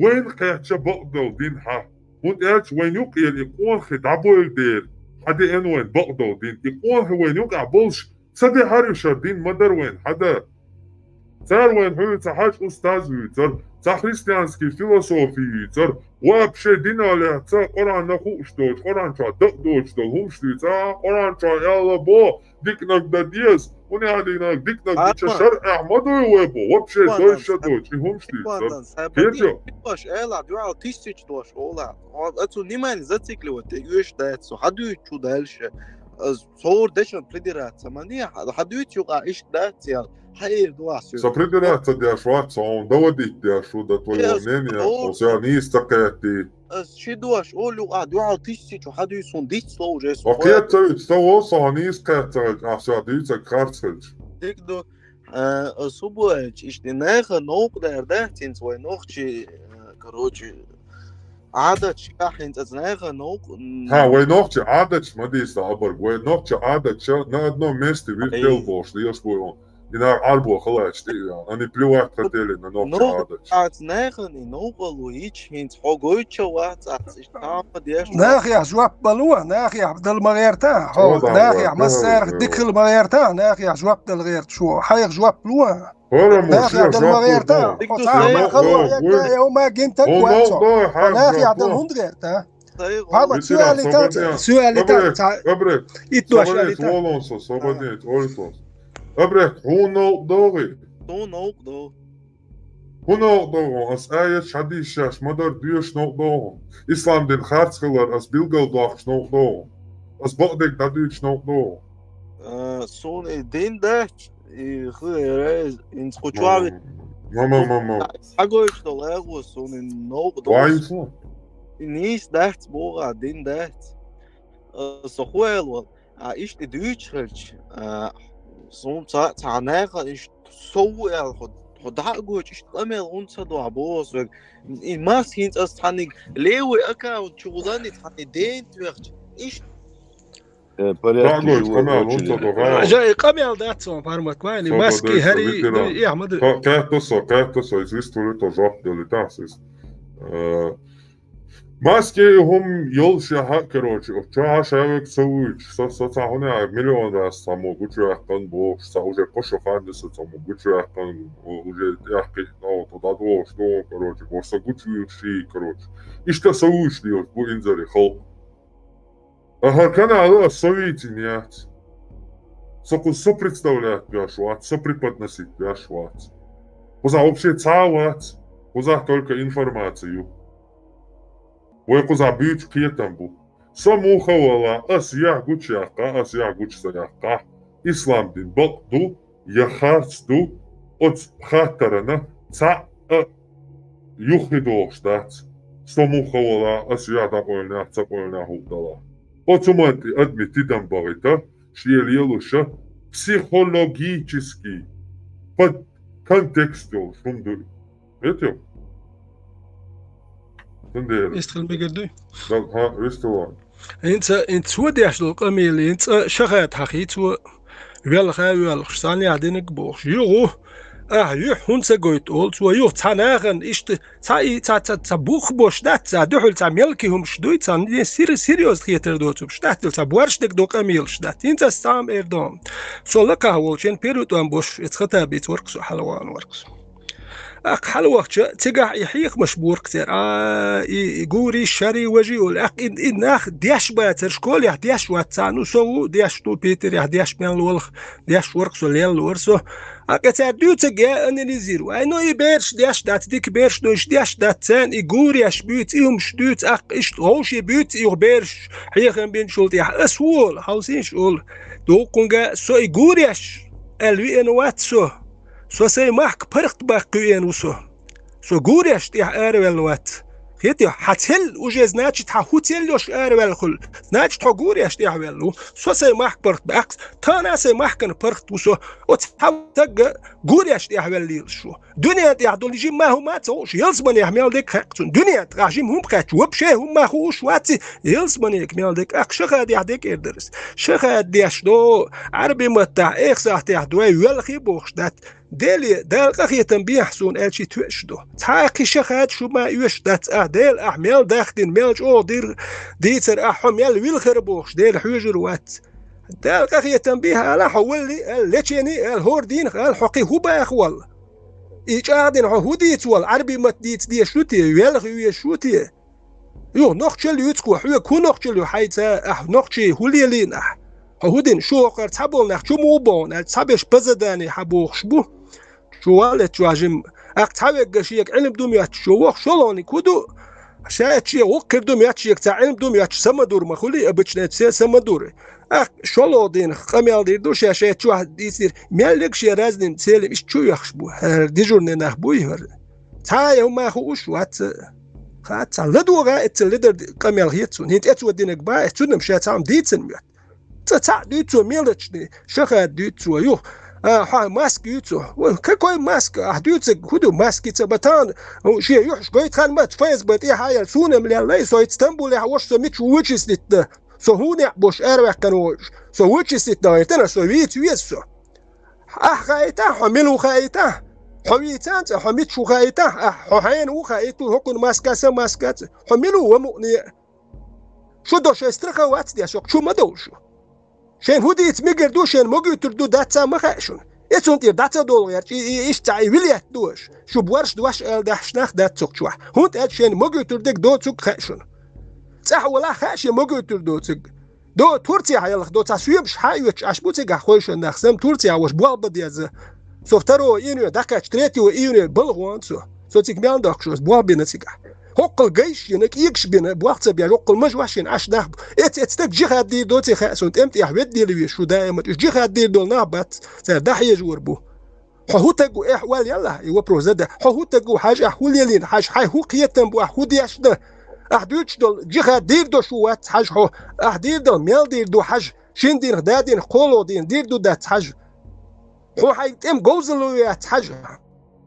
Вайна кхечча бакъдолу дин хьан. ХӀунда аьлча вайна юкъера и къонахий дӀабойла дера, хьан деана вайна бакъдолу дин. И къонахий вайна юкъахь болуш, ца дехьара уьш хӀара дин ма дара вайна хьан дан. Цара вайна хьуьйцу хьаьжа устаз вуьйцура, цхьа христианский философия юьйцура, вообще динах лаьцна, Къуръанна хууш доцу, Къуръан чохь дакъа доцуш долу хӀумаш дуьйцу, а, Къуръан чохь аьлла бо, диканиг дан деза, хӀунда аьлла диканиг, диканиг дича шаръехь ма дуй вай бо, вообще дойша доцу, и хӀумаш дуьйцура. Кхетчо? Дош элахь, дуьхьал тиссича дош олахь. Оцу внимание зацикливать де оьшуш дац со, хьан дуьйцу чу дальше. Цо дешан придираться ма де, хьан дуьйцу юкъа иштта дац ял. Хьаир ду ас ю. Со придираться деш вац, со хьуна доводить деш ву до твоего мнения, со нийса ца кхетти. Ас ши дош олу юкъа дуьхьал тиссичу хьан дуьйцу хӀун диц ловжу эс. Со кхета ца вуьту, со вол, со хьо нийса кхета ца хилча, ахьа со дуьйцург харц хилча. Дика ду. Э, ас хӀу боху аьлча, иштта нахана новкъа дара дац хӀинца вай нохчий, э, короче, Ӏадаташ тӀехь хӀинца ас нахана новкъа, м. Ха, вай нохчий Ӏадаташ ма дийца, обарг, вай нохчий Ӏадаташ на одном месте виртел бохуш лелаш бу хьуна. И нах Ӏарбо халача тӀе а веана. Они плевать хотели на нохчий Ӏадаташ. Ас нахана и новкъа лу йича хӀинца хьо гойтуш вац, ас иштта хьан ма деш. Нахехь жоп ма ло, нахехь дала ма гӀерта, хьо нахехь массарах дика хила ма гӀерта, нахехь жоп дала гӀерта шу, хьайх жоп ло. ХӀара мо шен жоп ло. Хьо цхьа а ма хала гӀерта, я ма гинтаг вац хьо. Нахехь дала хӀунда гӀерта? Хьама, суали таца, суали таца. Абрек, ит дош али та. Волон со, собадин, олитон. Абрек, хьуна новкъа догӀий? Хьуна новкъа догӀу. ХӀун новкъа догӀу, ас аяташ хьадийшаш ма дара доьшуш новкъа догӀу. Ислам дин харц хилар ас билгал доккхуш новкъа догӀу. Ас бакъдерг дӀадуьйцуш новкъа догӀу. А, суна и дин дац, И хы, рез, инц кучуави. Мама, мама. Агойш то лего сунин ног дос. Вайнсо. Нис дахц бога, дин дахц. Со хуэл вол. А ишти дүүч херч. Сум ца ца наха иш соу эл ход. Хода гоч иш ламел унца до бос век. И мас хинц ас таник левый аккаунт чугулани тани дент векч. Иш Э, порядке Дагоч, живой камел, очереди. Унца дога. Жа, э, камел дац он формат вайни, Со маски, додой, хари, со ветеран. Ну, и Ахмад. Ка-, катто со, катто со, из истории то жоп дали тасис. Э, маски хум йол шаха, короче, о, чё ха шавек совуч, со, со ца хуне, а, миллион раз само, гучу яхтан бо, са уже кошо ханде со само, гучу яхтан, о, уже яхки, ну, то да дво, что, короче, бо со гучу ши, короче. Ишта совуч диос, бу инзари, халк. Ага, канала совитин яц. Соку со представлять пяшвац, со преподносить пяшвац. Куза вообще цавац, куза только информацию. Вой куза бюч киетам бу. Со мухавала, ас я гучака, ас я гучсаяка. Ислам дин бакду, я харц ду, оц хаттарана, ца, а, юхи дохш дац. Со мухавала, ас я да ойна, ца ойна худала. Оцуманти адми тидам багита, шиел елуша, психологический, под контекст йол, шумду. Этим? Тендер. Истхил мегердуй? Да, ха, рестован. Инца, инца водяш дол къамели, инца шахат хахи, цо велха велхш, сан яхдинг бохш. Югу, а, юх хунца гойт ол, цо юх ца нахан, ишт, ца и, ца, ца, ца бух бош дат, ца духул, ца мелки хумш дуй, ца не сир-, серьёз хетер доцубш дат, ца буарш дег до къамелш дат. Инца сам эрдом. Со лаках волчен перутуан бош, эц хата бит ворксу, халаван ворксу. Ах, хьалвахча, цигахь и хьехамаш буркъ цер, а, и, и гури, шари, важи, ол, ах, и, и нах деш бацар, школех деш вац царна, ну, со ву деш, ну, Питерехь деш мел волх, деш воркъ со, лел вар со. А кхе цар дуьйцаг я анализиру. Ай, ну, и берш деш дац, дика берш, ну, иш деш дац царна, и гуреш буьйц, и хӀумаш дуьйц, ах, иш гӀовши буьйц, и берш, хьехам бин шул тӀехь. Ас ву ол, хьовсийш ол. Дуккхунга со и гуреш, аьл виъна вац со. Со сай махка паргӀат баккха кхуьен ву со. Со гуреш тӀехь араваьлла вац. Хетий, хьан цел уже, значит, хьан хӀу цел йош араваьлла хуьлу. Значит, хьо гуреш тӀехь ваьлла ву. Со сай махка паргӀат баккха, тахана сай махкана паргӀат ву со. Оцу хьан тагга гуреш тӀехь ваьлла лелаш ву. Дуьнен тӀехь долу жимма хӀума ца хууш, ялсаманехь мел дерг хаьа цунна. Дуьнен тӀехь жимма хӀума кхаьчча, вообще хӀума хууш вац и, ялсаманега мел дерг. Ахь шахадехь дерг эр дара ас. Шахад деш до, Ӏарби маттахь, эхсахтехь дой, велхи бохуш дац. Деле, Дала къахетам бехьа суна аьлчи тоьаш ду. Цхьа а кхин шахад шу ма оьшуш дац, а, Дела, ахь мел дахдина, мел чӀогӀа дира дийцар, ахь хьо мел вилхара бохуш, Дела хьоьжур вац. Дала къахетам бехьа ала хьо валли, аьлла, лечени, аьлла, хӀора дийнах, аьлла, хьо кхин хӀу баха валла? И чӀагӀдина хьо хӀу дийца валла? Ӏарби мат дийца деш шу те, велха веш шу те? Юха нохчалла юьцу кхо, хьоьга хӀун нохчалла ю хьайца, ахь нохчий хӀу лелийна ахь? Хьо хӀу дина, шу хӀокхара цхьаболу нах чу муха бохна, аьлла, цхьаберш пазадани хьан бохуш бу? Шу валлет чу жим, акх цхьа вегга шега Ӏилма ду моьттуш шу воху, шолгӀаниг хӀу ду? Ша эцче гӀуккхир ду моьттуш шега, цхьа Ӏилма ду моьттуш са ма дур ма хуьлий, обычно эцце са ма дур. Акх шолгӀа дийнах къамел дийр ду, ша шайн чохь дийцира, мел лег шен разним целим иштта чу оьхуш бу, хӀара дежурный нах буй хӀара. Цхьа а хӀума хууш вац. Хац, цхьа ладогӀа эццал ледар къамел хета цунна. ХӀинца эцо динарг бан эц, цунна-м ша цхьа хӀума дийцина моьтту. Цкъа цхьаъ дуьйцу цо мелачни, шахад дуьйцу цо, юха, а, хьан маска юьйцу. Вай, какой маска? Ахь дуьйцург хӀун ду маскица? Батан, шен юьхьаш гойту хан ма, ФСБ тӀе хьан ял, суна-м леллай, со и Стамбулехь вош со мича вычислить дан. Со хӀун некъ бош араваьккхина волуш. Со вычислить дан гӀертана, со вийца веза со. Ахь хаийтахь, хьо мила ву хаийтахь? Хьо вийцан цӀа, хьо мича ву хаийтахь? Ахь, хьо хьена ву хаийту, хӀокхун маска сан маска ца. Хьо мила ву, ва мукъане а? Шу до шайн страха вац деш, хӀокху чу ма довла шу. Шайн хӀун дийца мегар ду, шайн могуьйтур ду, дац ца ма хаьа шуна. И цунна тӀера дӀа ца долу гӀерча, и, и, иштта цхьа и вилетта ду аша. Шу борш дош ала дахьаш нах дац цокх чохь. ХӀунда аьлча шайн могуьйтур дерг доцург хаьа шуна. ЦӀахь валахь хаьа шен могуьйтур доцург. До Турцехь ялах, до цхьа соьмаш хьан оьцуш Ӏаш бу цигахь хойшан нах, сам Турцехь ваша болх бан деза. Со второго июня дӀакхаьчча, третьего июня балха ван со. Со цига мел доккхуш аса, болх бина цигахь. хӀоккхул гайш йина, кӀегаш бина, бохца беш, хӀоккхул мажа ваш йина, Ӏаш нах бу. Эц, эц стаг джихад дийр доций хаьа суна, тӀем тӀехь веддийла веш шу даимат. Уж джихад дийр дола нах бац, цар дӀахьежа вар бу. Хьо хӀу таг ву, эхь, оал яллахь, и вопрос задай. Хьо хӀу таг ву, хьажа, ахь хӀу лелийна, хьажа, хьай хӀу кхетам бу, ахь хӀу деш да? Ахь дуьйцуш долу джихад дийр до шу вац, хьажа хьо. Ахь дийр долу мел дийр ду, хьажа. Шин дийнах, да дийнах, кхоалгӀа дийнах дийр ду, дац, хьажа. Хьо хьайн тӀем говзалла ву, яц, хьажа.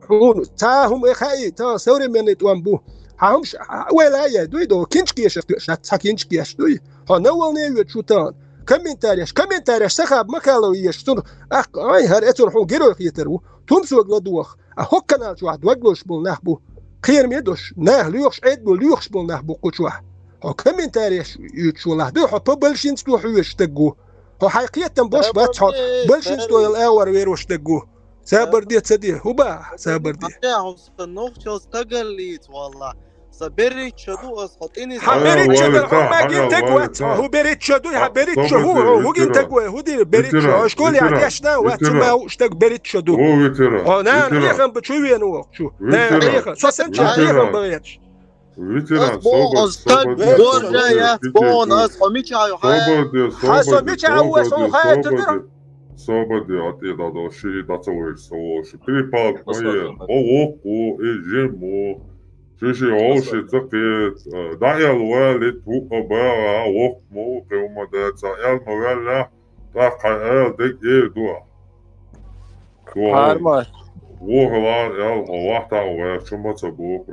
Хьуна цхьа а хӀума э хаий, тхан современный тӀом бу. Хьан хӀумаш, а, вай лай яй дуй до, кинчка ешах тоьшац, цхьа кинчка еш дуй. Хьо Навалне а йоьду шу тахана. Комментареш, комментареш сахаб Махалов еш, цунах, ах, ай, хӀара эцур хьуна герой хетар ву. Тумсог ладугӀах. А хӀокху канал чохь дог лозуш болу нах бу. Кхераме а долуш, нах лоьхуш, Ӏедало лоьхуш болу нах бу кху чохь. Хьо комментареш юьйцуш валахь дуй, хьо по большинству хьоьжуш стаг ву. Хьо хьайн кхетам болуш бац, хьо большинство йолу агӀор верош стаг ву. Сабар де, ца де, хӀу баха, сабар де. Сан нохчалла стагаллица, валла. Сан берричча ду ас, хьо тӀе нисса. Хьан берричча ду, хьо ма гин таг вац, хьо хӀу берричча ду, хьан берричча хӀу, хьо хӀу гин таг вай, хӀу дийр берричча, хьо школе а дешна вац, ма хӀу стаг берричча ду. Хьо нана хьехам ба чу вена воху чу. Нана хьехам, со санча хьехам ба вехаш. Ветеран, ас боху, собар, ас стаг собар де, боржа собар де, яц, кики, боху, ас хьо мича ю хьай? Собар де, хьан со собар де, мича собар ву, де, ас хьо собар хьаьттира де. Собар де, а тӀе дӀадо, ши дӀа ца вайша, со волуш. Перепалка ма е, хьо воккха ву, и жим ву. Ши-ши вовши ца кхета, дӀаэл валит, вукъа баха, воккха ма ву, кхин хӀума дац, а эл ма ваьлла, тӀаккха хьайн ала дерг эр ду ахь. Парма. Вохалара аьлла, хьо вахьтахь ваьлла, чу ма ца боху.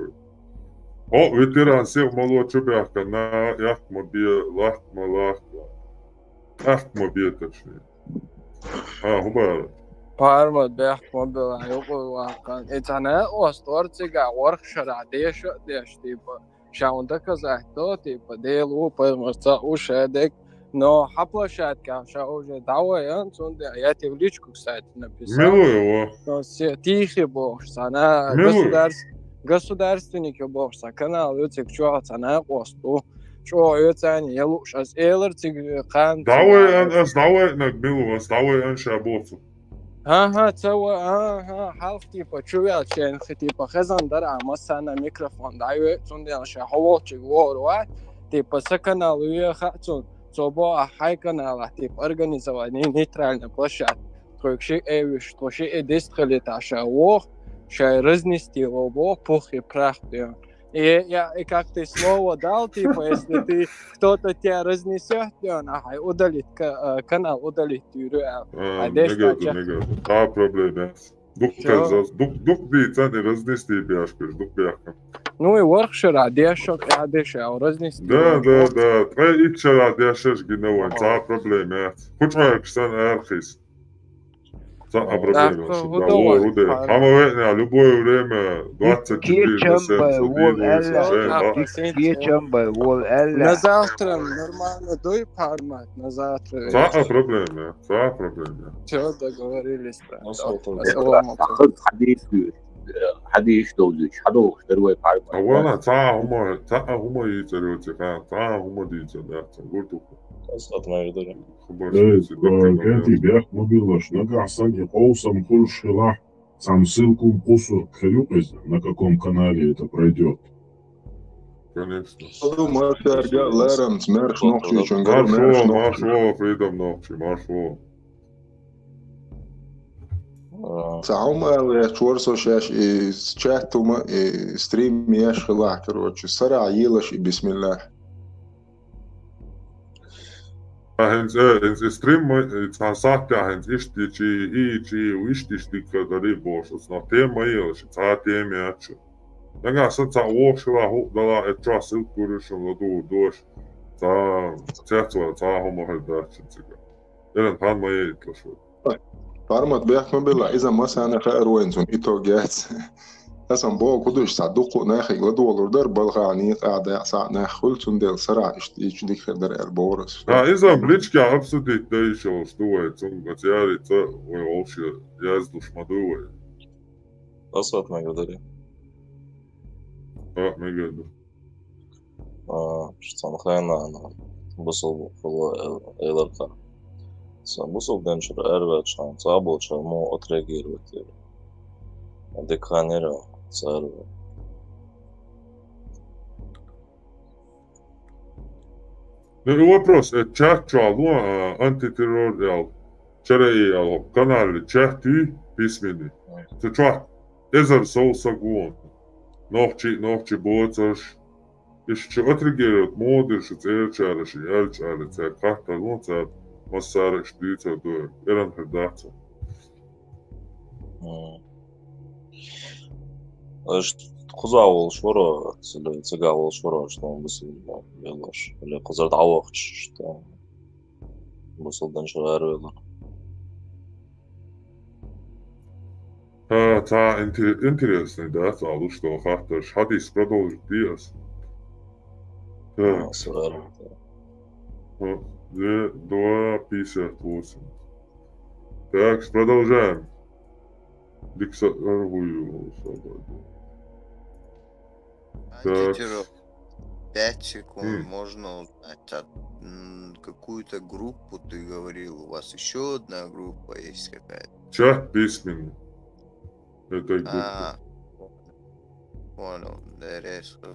Хьо ветеран сиха мало чу баьхкина, эккха ма бе, лахка ма лахка. Эккха ма бе, точнее. А, хӀу бара? Парма бехк ма бела, юкъа ваккхан. И цхьана ост ор цигахь ворхӀ шарахь деша а деш, типа. Ша вон доказать до, типа, Дела ву, пайхамар цхьаъ ву, ша дерг. Но хьан площадкехь ша уже дӀавайан, цундела я те в личку, кстати, написал. Мила ю? Но се-, тихий бохуш, цхьана государс-, государственник ю бохуш, цхьа канал ю, цига чохь цхьана къост ву. ЧӀогӀа ю царна, я лууш ас элар цига кхана. ДӀавайан, ас дӀавайнарг мила ву, ас дӀавайан ша боцу. ХӀан-хӀа, ца ва, хӀан-хӀа, хьалха, типа, чу вел чен, хи, типа, хезан дара, а массарна микрофон дӀайоь, цундела ша хьо волчуьнга вогӀур вац, типа, сан канал вехаъ цунна, цо боху, ахь хьайн каналахь, типа, организовать, не-, нейтральная площадка. Тхоьга шиъ э вуьш, тхо шиъ э дистхилийтахь ша воху, шай разнести ло боху, пух и прах тӀе. И, я, и как ты слово дал, типа, если ты, кто-то тебя разнесёт, и он, ахьа, удалить ка-, э, канал удалить тюрю, а, а, а деш мега ду, мега ду. Цхьа проблема яц. Дукха зас, дук-, дукха дийцан и разнести беш беш, дукха бехкан. Ну и ворхӀ шарахь деш шо, я деш, а разнести. Да, да, да. Ткъе итт шарахь деш шаш гина вайн, цхьа проблема яц. Кху чӀогӀа сан архис. Цхьа а проблема, тӀаккха хӀу да вай, хӀу де. Хьама веъна, любое время, двадцать четыре на семь, садийна вай, сажен, а? Кечам бай, вол аьлла. На завтра нормально дуй формат, на завтра. Цхьа а проблема, цхьа а проблема. Всё, договорились, да. Ассаламу алейкум. Хьадис, хьадис довзуьйтуш, хьадолуш дара вай формат. А вала, цхьа а хӀума, цхьа а хӀума йийцар йоци хан, цхьа а хӀума дийцар яц, гуртуха. Ас хатма видео. Э, э, кхетий, бехк ма билла, нагахь санна и къовсам хуьлуш хилахь, цхьана ссылка кхуссург хир ю-кх иза, на каком канале это пройдёт. Конечно. Ду маршарга ларамца, маьрша нохчийчуьнга, маршо, маьрша нохчий. Маршо, Freedom Нохчий, маршо. Цхьа хӀума ала вехча вара со шаьш, и чат хӀума, и стрим еш хилахь, короче, сарахь елаш и бисмиллахь. Ткъа хӀинца, э, хӀинца и стрим ма, и цхьа сахьтехь хӀинца иштта йичи, и йичи, иштта, иштта дика дарий бохуш, оцу нах тема ма елаш, цхьа а тема яц шу. Нагахь санна цхьа вохуш хилахь, хӀуъа далахь, эцу чохь ссылка гур ю шуна, ладугӀур ду аша. Цхьа цецвар, цхьа хӀума хир дац шуна цигахь. Эрна, хан ма яйийталаш вай. Пармат, бехк ма билла, иза массарна хаар вайна цунна итог яц. Асан боху кху дуьш цхьа дуккха а нахе ладогӀалур дара, балхахь, некъахь, дехьа схьа а нах хуьлу, цундела сарахь иштта йича дика хир дара аьлла бохура ас. А, иза личкахь обсудить дан йиш йолуш ду вай, цунга цаьрца вай вовшийн яздеш ма ду вай. Аса хатма видео. А, мега ду. А, цхьана хенахь бусалба хилла эл-, элар кхара. Сан бусалба динчуьра араваьлча, цхьаболчара муха отреагировать дира. Дика хан йира цара. Ну и вопрос, э, чат чуьхь ло, а, антитеррор ял, чарай ял, канале чат ю письменный. Цу чуьхь эзар сов саг ву. Нохчи, нохчи боцарш. Иштта отреагировать ма дир шу цӀерачара ши аьлча аьлла, цаьрга хаттар лун, цара массара иштта дуьйцур ду, эран хир дац. М. Аш кхуза волуш вара, цуьнан цига волуш вара, аш тхуна бусалба велош, или кхузара дӀавахча, аш тхуна бусалба динчуьра аравелар. Ха, цхьа интере-, интересный, да, цхьа луш тхо хаттарш. Хьадис продолжить де ас. Так. А, сорян. Ха, две, два пятьдесят восемь. Так, продолжаем. Дикса, э, хую, собака. Так. Антитеррор. Пять секунд. М. Можно узнать, а, м, какую-то группу ты говорил? У вас ещё одна группа есть какая-то? Чат письменный. Это группа. А, понял. Да, резко.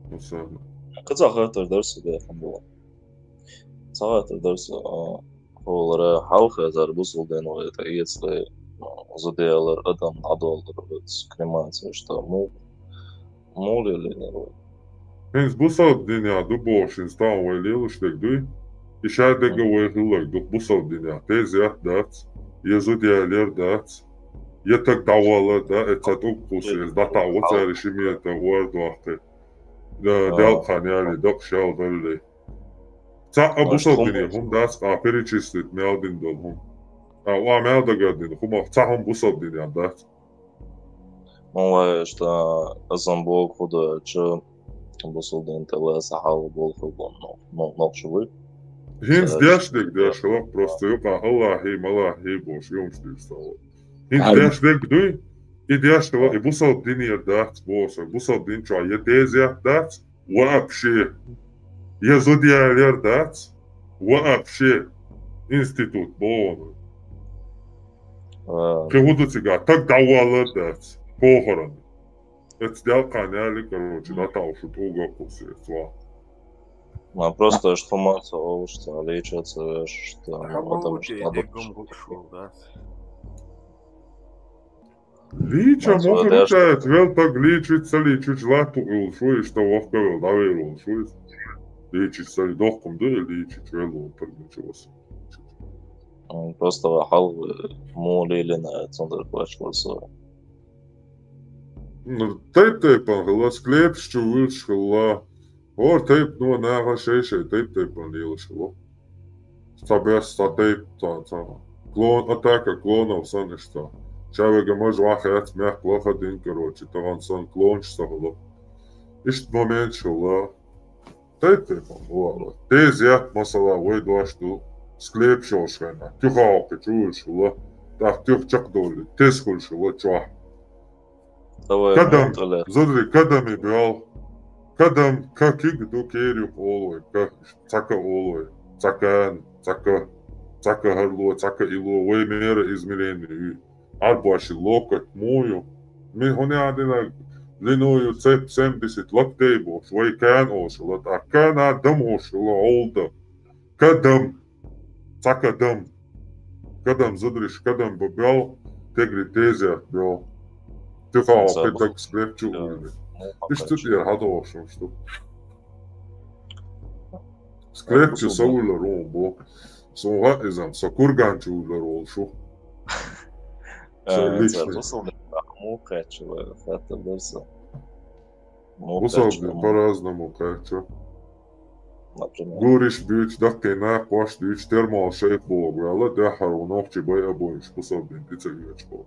Ну, всё равно. Кхуза хаттар дара са, бехам бу. Цхьа хаттар дара са, а, хӀара хьалха эзар бусалба дин вай тӀаэцале, а, зуда ялар, адам дӀадоллар, оцу кремаци, аш тхуна муха, муха лелийнера вай? ХӀинца бусалба динехь ду бохуш, хӀинца тахана вай лелаш дерг дуй? И шадерг а вай хилларг ду бусалба динехь. Тезет дац, я зуда ялар дац, я стаг дӀавалар дац, я цхьа тӀулг кхуссу, я дӀатаӀо цара ши метр ор доккхий. Да, а, делкъа хан ялий, дакъа шел даллий. Цхьа а бусалба дине хӀума дац, а, перечислить мел дина долу хӀума. А, ва мел дагар дина хӀума, цхьа хӀума бусалба дине дац. Ну, вай, аш тхуна, асан боху хӀу ду, чу бусалба дин тӀе лаьцна хьалха болу хир бу, ну, ну, нохчи вуй. ХӀинца деш дерг деш хилла, просто юкъа Аллахьий, малахьий бохуш, юхамаш дийр ца ву. ХӀинца деш дерг дуй, и деш хилла, и бусалба динера дац боху сан, бусалба дин чохь я тезет дац, вообще. Я зуда ялар дац, вообще. Институт боху. А. Кхин хӀу ду цигахь, стаг дӀавалар дац, кохаран. Эцу делкъа хан ялий, короче, дӀатаӀо шу тӀулга кхуссу, эцу ван. Ма просто аш хӀума ца олуш, ца лийча ца веш, аш тхуна, ма, потому что дӀадуьтуш. Лийча ма хир ду цаьрца, вел стаг лийчуьйту, ца лийчуьйту латта а уллуш ву, иштта вахка вел дӀавер волуш ву иза. Лийчуьйту ца лий-, доккхум ду и лийчуьйту вел волу стаг лийча васа. М, просто вай хьалха муха лелийна, цундела кхочур со. Ну, тайп-тайпана хилла, склепаш чу вуьйлуш хилла. ХӀора тайпано наха шай-шай тайп-тайпана лелаш хилла. Цхьа бес, цхьа тайп, цхьа, цхьа. Клон, атака клонов санна иштта. Ша вега мажа вахаьц, мехк лаха дин, короче, тахана санна клонаш ца хилла. Иштта моменташ хилла. Тайп-тайпана хилла. Тезет, масала, вай дош ду, склеп шолуш хенахь, туьха хьокхи чу вуьйлуш хилла, тӀаккха туьха чекхдовлий, теза хуьлуш хилла чохь. Давай, кадам, муха ле. Зударий, кадам и боьлху. Кадам, ка киг ду, кер юкъа олу вай, ка, цхьа ка олу вай, цхьа кан, цхьа ка, цхьа ка хӀарло, цхьа ка ило, вай мера измерение ю. Ӏарбоша локоть муха ю? Ми хӀуна яхьа дина, лино ю цепь семьдесят локтей бохуш, вай кан олуш хилла, тӀаккха кана дам олуш хилла, гӀовлда. Кадам. Цхьа кадам. Кадам, зударий, кадам бан боьлху, тегри тезет боьлху. Туьха хьокхи, даг склеп чу а вуьйлий. Иштта тӀера хьадогӀуш хӀумаш ду. Склеп чу са вуьйлар ву бу. Суна хаьа иза, со курган чу вуьйлар волуш ву. Э, со лично. Цара бусалба динах муха кхаьчча, хаттар дара сан. Муха кхаьчча, бусалба дин по-разному кхаьчча. Например? Гуриш буьйцу, даккхий накхош дуьйцу, термол шайх боху ваьлла, дуьххьара ву нохчий байа а бойнаш, бусалба дин тӀе ца оьцуш боху.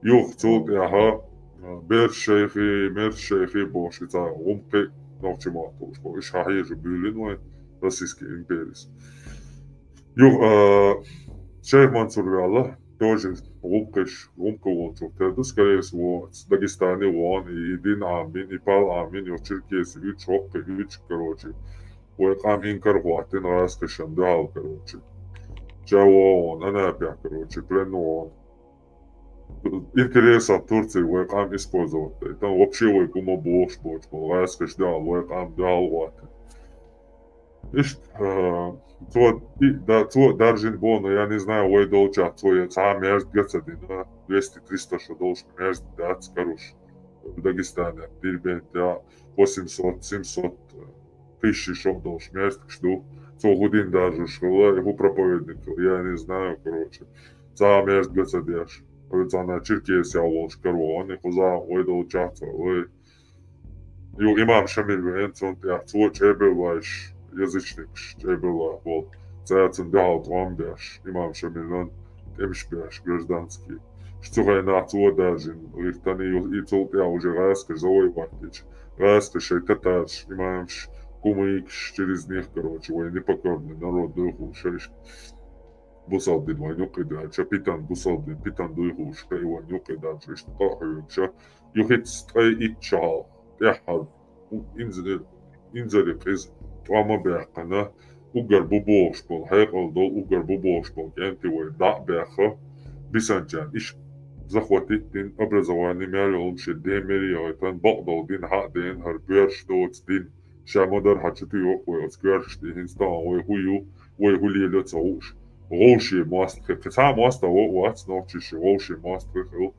Юха цул тӀаьхьа, а, Берш шайхи, Мерш шайхи бохуш, и цхьа гӀум кхин нохчий мохь тухуш боху. Уьш хьан хьежа буьйлина вайн Российский империс. Юха, а, шайх Мансур ваьлла, тоже гӀум кхиш, гӀум кхин волчух тера ду, скорее всего, Дагестане вон, и, и дин Ӏамин, и пал Ӏамин, юха черкеси уьдуш, хӀоккхи уьдуш, короче. Вай къам инкар хӀоттина гӀазкхашна дуьхьал, короче. Ча вогӀун, Анапехь, короче, плен вогӀун. Интересов Турции вай къам использовать дайтан, вообще вай гума бохуш боцу, гӀазкхаш дуьхьал, вай къам дуьхьал хӀоттина. Иштта, а, цо, и, да, цо даржин бо, но я не знаю, вай долча цо я цхьа мерза гаца дина, двести-триста шо долча мерза дац каруш. Дагестане, Дербенте, восемьсот, семьсот, тысяча шо долча мерза ду. Цо худин даржуш хила, и ху проповедник хила, я не знаю, короче. Цхьа мерза гаца деш. Ой, цана Черкесия волча каруш, и хуза вай долча цо, вай. Ю имам Шамиль вен цун тӀехь цо чӀебеллаш, язычникаш чӀебелла болу. Цаьрцун дуьхьал тӀом беш, имам Шамилан тӀемаш беш, гражданский. Ш цу хенахь цо даржин гӀиртан ю и цул тӀехь уже гӀаскаш завоевать дича. ГӀаскаш шайн татарш, имамаш, кумыкаш, через них, короче, вай непокорный народ дуй хууш, шайш бусалба дин вайн юккъе даьлча, питан бусалба дин, питан дуй хууш, шай вайн юккъе даьлча, иштта къахьоьгуша, юхица ткъе итт шо хьалха, тӀаьххьара, у-, инзаре-, инзаре къиза тӀом а баьккхина, уггар бу бохуш болу, хьекъал долу уггар бу бохуш болу кӀентий вай дӀа а баьхна, бисанчарна иштта захватить дина, образование мел йолу шен ден мери яхийтан, бакъдолу дин хьа а дена, хӀара боьрша доцу дин, ша ма-дарра хьан чу туьйху вай оцу коьрташ тӀе, хӀинца тахана вай хӀу ю, вай хӀу лелайо ца хууш. ГӀовше мост хи, кхин цхьа а мост а вац, нохчий ши гӀовше мост хи хила.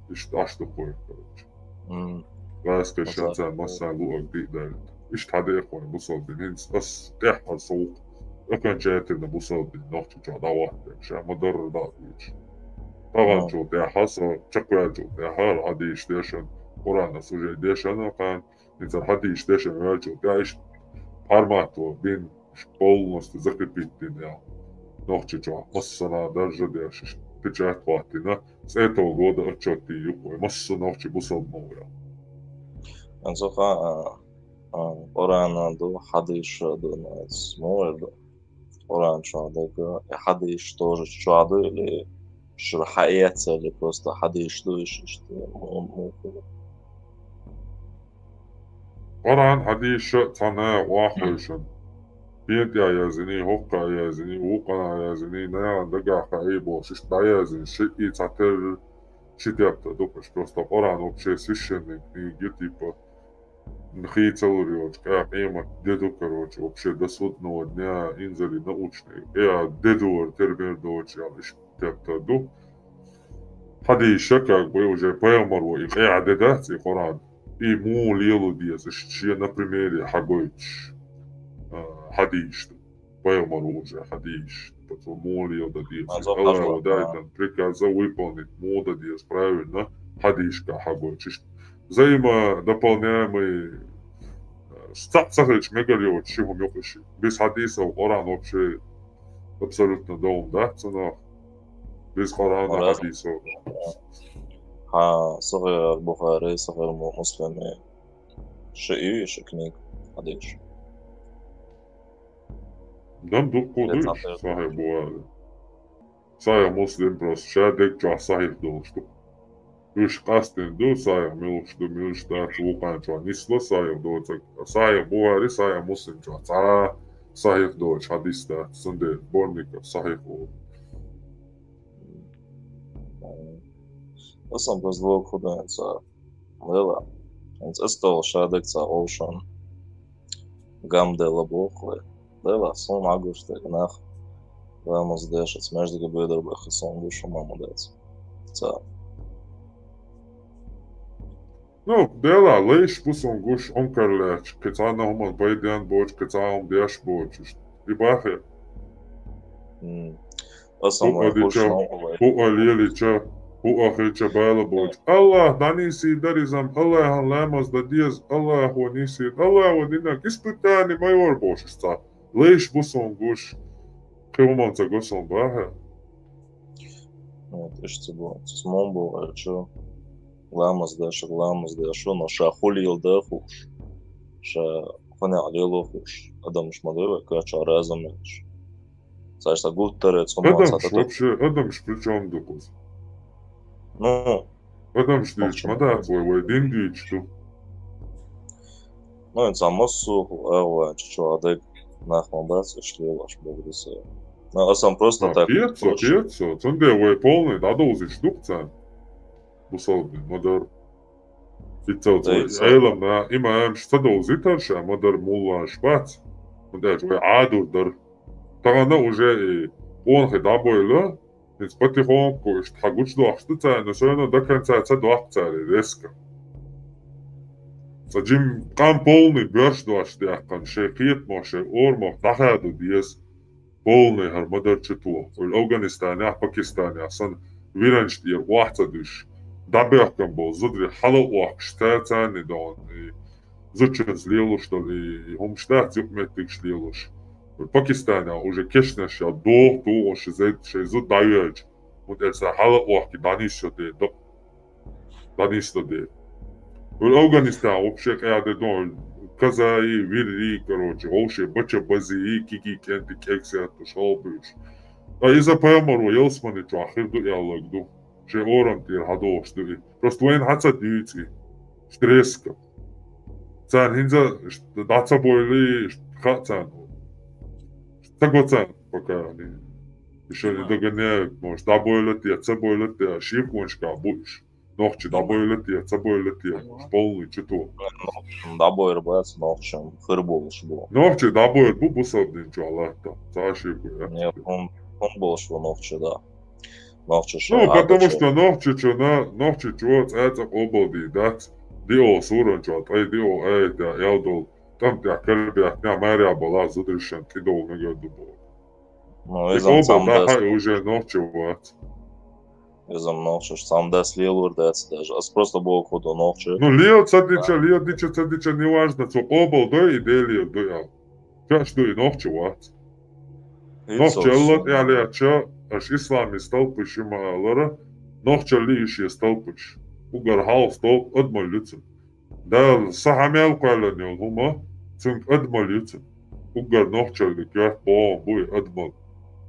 Иштта аш ду кхойкхуьйтуш. М. ГӀаскхи шен царна массарна луъург диъ даьлла. Иштта хьан деа кхойна бусалба дин. ХӀинца ас тӀаьххьара совгӀат окончательно бусалба дин Нохчийчохь дӀахӀоттийна, ша ма-дарра дӀа а дуьйцуш. Таханчул тӀаьхьа со чекхваьллачул тӀаьхьа хьадийсаш дешан, Къуръанан сужай дешан а кхана, хӀинца хьадийсаш дешан ваьллачул тӀаьхьа иштта формат ван бина, полностью закрепить дина, я. Нохчийчохь массанхьа даржа деш, иштта печать хӀоттийна, цӀе товла года отчет дийр ю вай, массо нохчий бусалба ма ву, я. Ан цу ха-, а, а, Къуръан а ду, хьадийсаш а ду, ну, эс ма вер ду. Къуръан чохь дерг, и хьадийсаш тоже чохь ду, или шура хьаэца, или просто хьадийсаш ду, иш-, иштта, м-, м-, м-, Къуръан хьадийсаш а цхьана а вахвайшан. Бен тӀе а яздиний, хӀокху а яздиний, вукхана а яздиний, нахана дагахь хаий бохуш, иштта дӀаяздина, шиъ и цхьатерра ши тептар ду, аш просто Къуръан вообще священный книга ю, типа, хийцалур йоцу, къа-, къемат де ду, короче, вообще до судного дня инзаре научный, э, де ду вара, термер доцу, аьлла, иштта тептар ду. Хьадийсаш а, как бы, уже пайхамар ву и къа де дац, и Къуръан. И муха лело деза, иштта шен на примере хьагойтуш, а, хьадийсаш ду. Пайхамар ву уже хьадийсаш. Типа, цо муха леладан деза. А, цо Аллах хьажа ву, да, а, это приказ выполнить муха дан деза, правильно, хьадийсашкахь хьагойтуш. Иштта взаимодополняемый, э, цхьаъ ца хилча мегар йоцу ши хӀума юкъа ши. Без хьадисов Къуръан вообще абсолютно догӀма дац цунах. Без Къуръана, Мурад, хьадисов. Хьан Сахьихь Бухари, Сахьихь Му-, Муслими. Ши ю, ши книга хьадийсаш. Дам дуккха ду, Сахьихь Бухари. Сахьихь Муслим просто ша дерг чохь сахьихь долуш ду. Уьш къастина ду, сахьихь муьлш ду, муьлш дац, вукхана чохь нисло сахьихь доцург. Сахьихь Бухари, Сахьихь Муслим чохь цхьа сахьихь доцуш хьадис дац, цундела сборниках сахьихь олу. Асан просто лоьху хӀун ду хӀинца. Лела, хӀинца ас тоху ша дерг цхьа вовшан. Гам делла боху вай. Лела, суна ма гуш дерг нах. Ламаз деш, ас маьждиге бедар бахи, суна гуш хӀума ма дац. Ца. Ну, дела, лайш бу суна гуш, Ӏумкар лаьтташ, кхин цхьана хӀуманна пайденна боцуш, кхин цхьа хӀума деш боцуш. И бахе. М. Аса хӀуъа ма дича, хӀуъа лелича, хӀуъа хилча бала боцуш. Аллах дӀанийсийдар иза-м, Аллахьан ламаз дан деза, Аллахо нийсийра, Аллахо динарг испытание ма йора бохуш цхьа. Лайш бу суна гуш, кхин хӀуманца го суна бахьа. Вот, иштта бу. Цу мон бу аьлча, ламаз деш, ламаз деш, но ша хӀу леладан хууш. Ша хӀунех лело хууш. Адамаш ма ду вай, кхача разум мелаш. Цаьрца гуттара цхьа Адамаш вообще, адамаш при чём ду кхуза? Ну, адамаш дуьйцуш ма дац вай, вай дин дуьйцуш ду. Ну, и цхьа массо а агӀо чу чохь дерг нах ма бац, аш лелаш богу дисай. Ну, асан просто так. Кхета со, кхета со. Цундела вай полный дӀадовзуьйтуш ду-кх царна. Бусалба дин ма дарра. Иццалц вай Ӏелам, имамаш ца довзийтар ша, ма-дарра муллаш бац. ХӀунда аьлча вай Ӏадур дара. Тахана уже и къонахий дӀабойла, хӀинца потихоньку иштта хьагучадоккхуш ду царна, но всё равно до конца ца доккху цара резко. Цкъа жим къам полный боьрша дош даьккхина, шайн кхетамах, шайн орамах дӀахаду деза. Полный хӀара ма дарра чу тоха. Уьлла Афганистанехь, Пакистанехь санна виранчу тӀера охьа ца дуьсуш, дӀабоьхкина болу зударий хьала а охкуш, цара царна догӀун, и зудчуьнца лелош долу, и хӀумаш дац, юкъаметтигаш лелош. Пакистанехь уже кешнаш ял доху тухуш шайн зуда дӀайоьлча, хӀунда аьлча хьала а охкий дӀанисйо дела. ДӀанисдо дела. Уьлла Афганистан вообще къаьхьа де дон, казаи, вирри, короче, вовше бача базии, киги кӀентий кӀегсетташ, халбуьйш. Ткъа иза пайхамаро ялсамани чохь хир ду аьлларг ду. Шен орам тӀера хьадохуш ду и. Просто вайна хьан ца дуьйцу и? Резко. Царна хӀинца дӀа ца бойли, хаьа царна. Ца го царна пока они. Ещё не догоняют, может, дӀабойла те, ца бойла те, шеконашкахь бу уьш. Нохчий дӀабойла те, ца бойла те, уьш полный чу тоха. ДӀабойр бац, нохчий хир болуш бу. Нохчий дӀабойр бу бусалба дин чохь латта. Ца шеко яц. Нет, хӀун, хӀун болуш бу нохчий, да. Нохчий шу Ну, потому что нохчичунна, нохчичо цкъа а къобалдийр дац. Диъо суран чохь, ткъе диъо аятехь аьлла долу, тӀам тӀехь карабаьхкина маьрехь балахь зударшна тӀедовла мегар ду боху. Ну, и иза къобал цхьамма дас хьа уже нохчо вац. Иза нохчаш цхьамма дас лелор дац даже. Ас просто боху хӀун ду нохчо. Ну, лел ца дича, лел дича, ца дича, неважно, цо къобал дой и Делера ду аьлла. Каш ду и нохчо вац. Нохчалла тӀехь лаьттача, аша исламан столпаш ю ма алара, нохчалла ю шен столпаш. Уггар хьалха столп адамалла ю цуьнан. Дала са хьан мел кхоьллина йолу хӀума, цуьнга адамалла ю цуьнан. Уггар нохчалла коьрта богӀам бу и адамалла.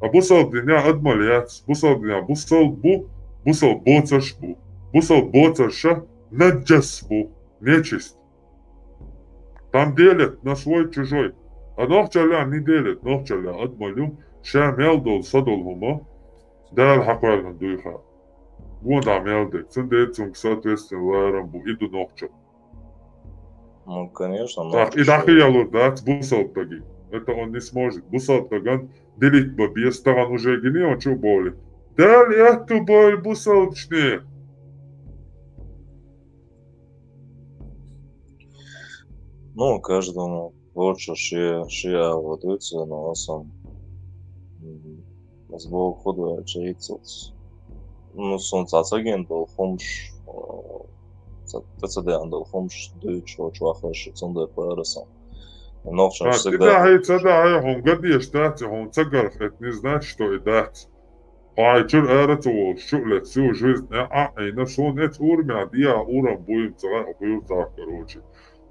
А бусалба динехь адамалла яц, бусалба динехь бусалба бу, бусалба боцарш бу. Бусалба боцарша наджас бу, нечист. Там делят на свой, чужой. А нохчаллехь не делят, нохчаллехь адамалла ю, ша мел долу, са долу хӀума, Дала хьан кхоьллина дуй хаьа. Гонах мел дерг. Цундела цуьнга соответственно ларам бу, и ду нохчалла. Ну, конечно, тӀаккха и дӀахиялур дац бусалба стаге. Это он не сможет. Бусалба стагана делить бан беза, тахана уже гина йолчу а бовли. Дала аьтту бойла бусалбашна. Ну, каждому лучше ши, ши а вот эти, но асан, м, ас боху хӀун ду аьлча хӀинцалц. Ну, сан ца, ца гина долу хӀумаш, э, ца, ца, ца деана долу хӀумаш дуьйцуш волчу вахарша, цундела пара сан. Нохчаш а, всегда тӀедахьий, ца дахьий, хьуна ган дезаш дац, хьуна ца гарх, это не значит, что и дац. Хьо хьайн чуьра ара ца волуш, чу а лаьцна, всю жизнь а, а, Ӏийна, суна эца урамехь дехьа урам буйла ца гӀай, хьо хуьйла цхьа, короче.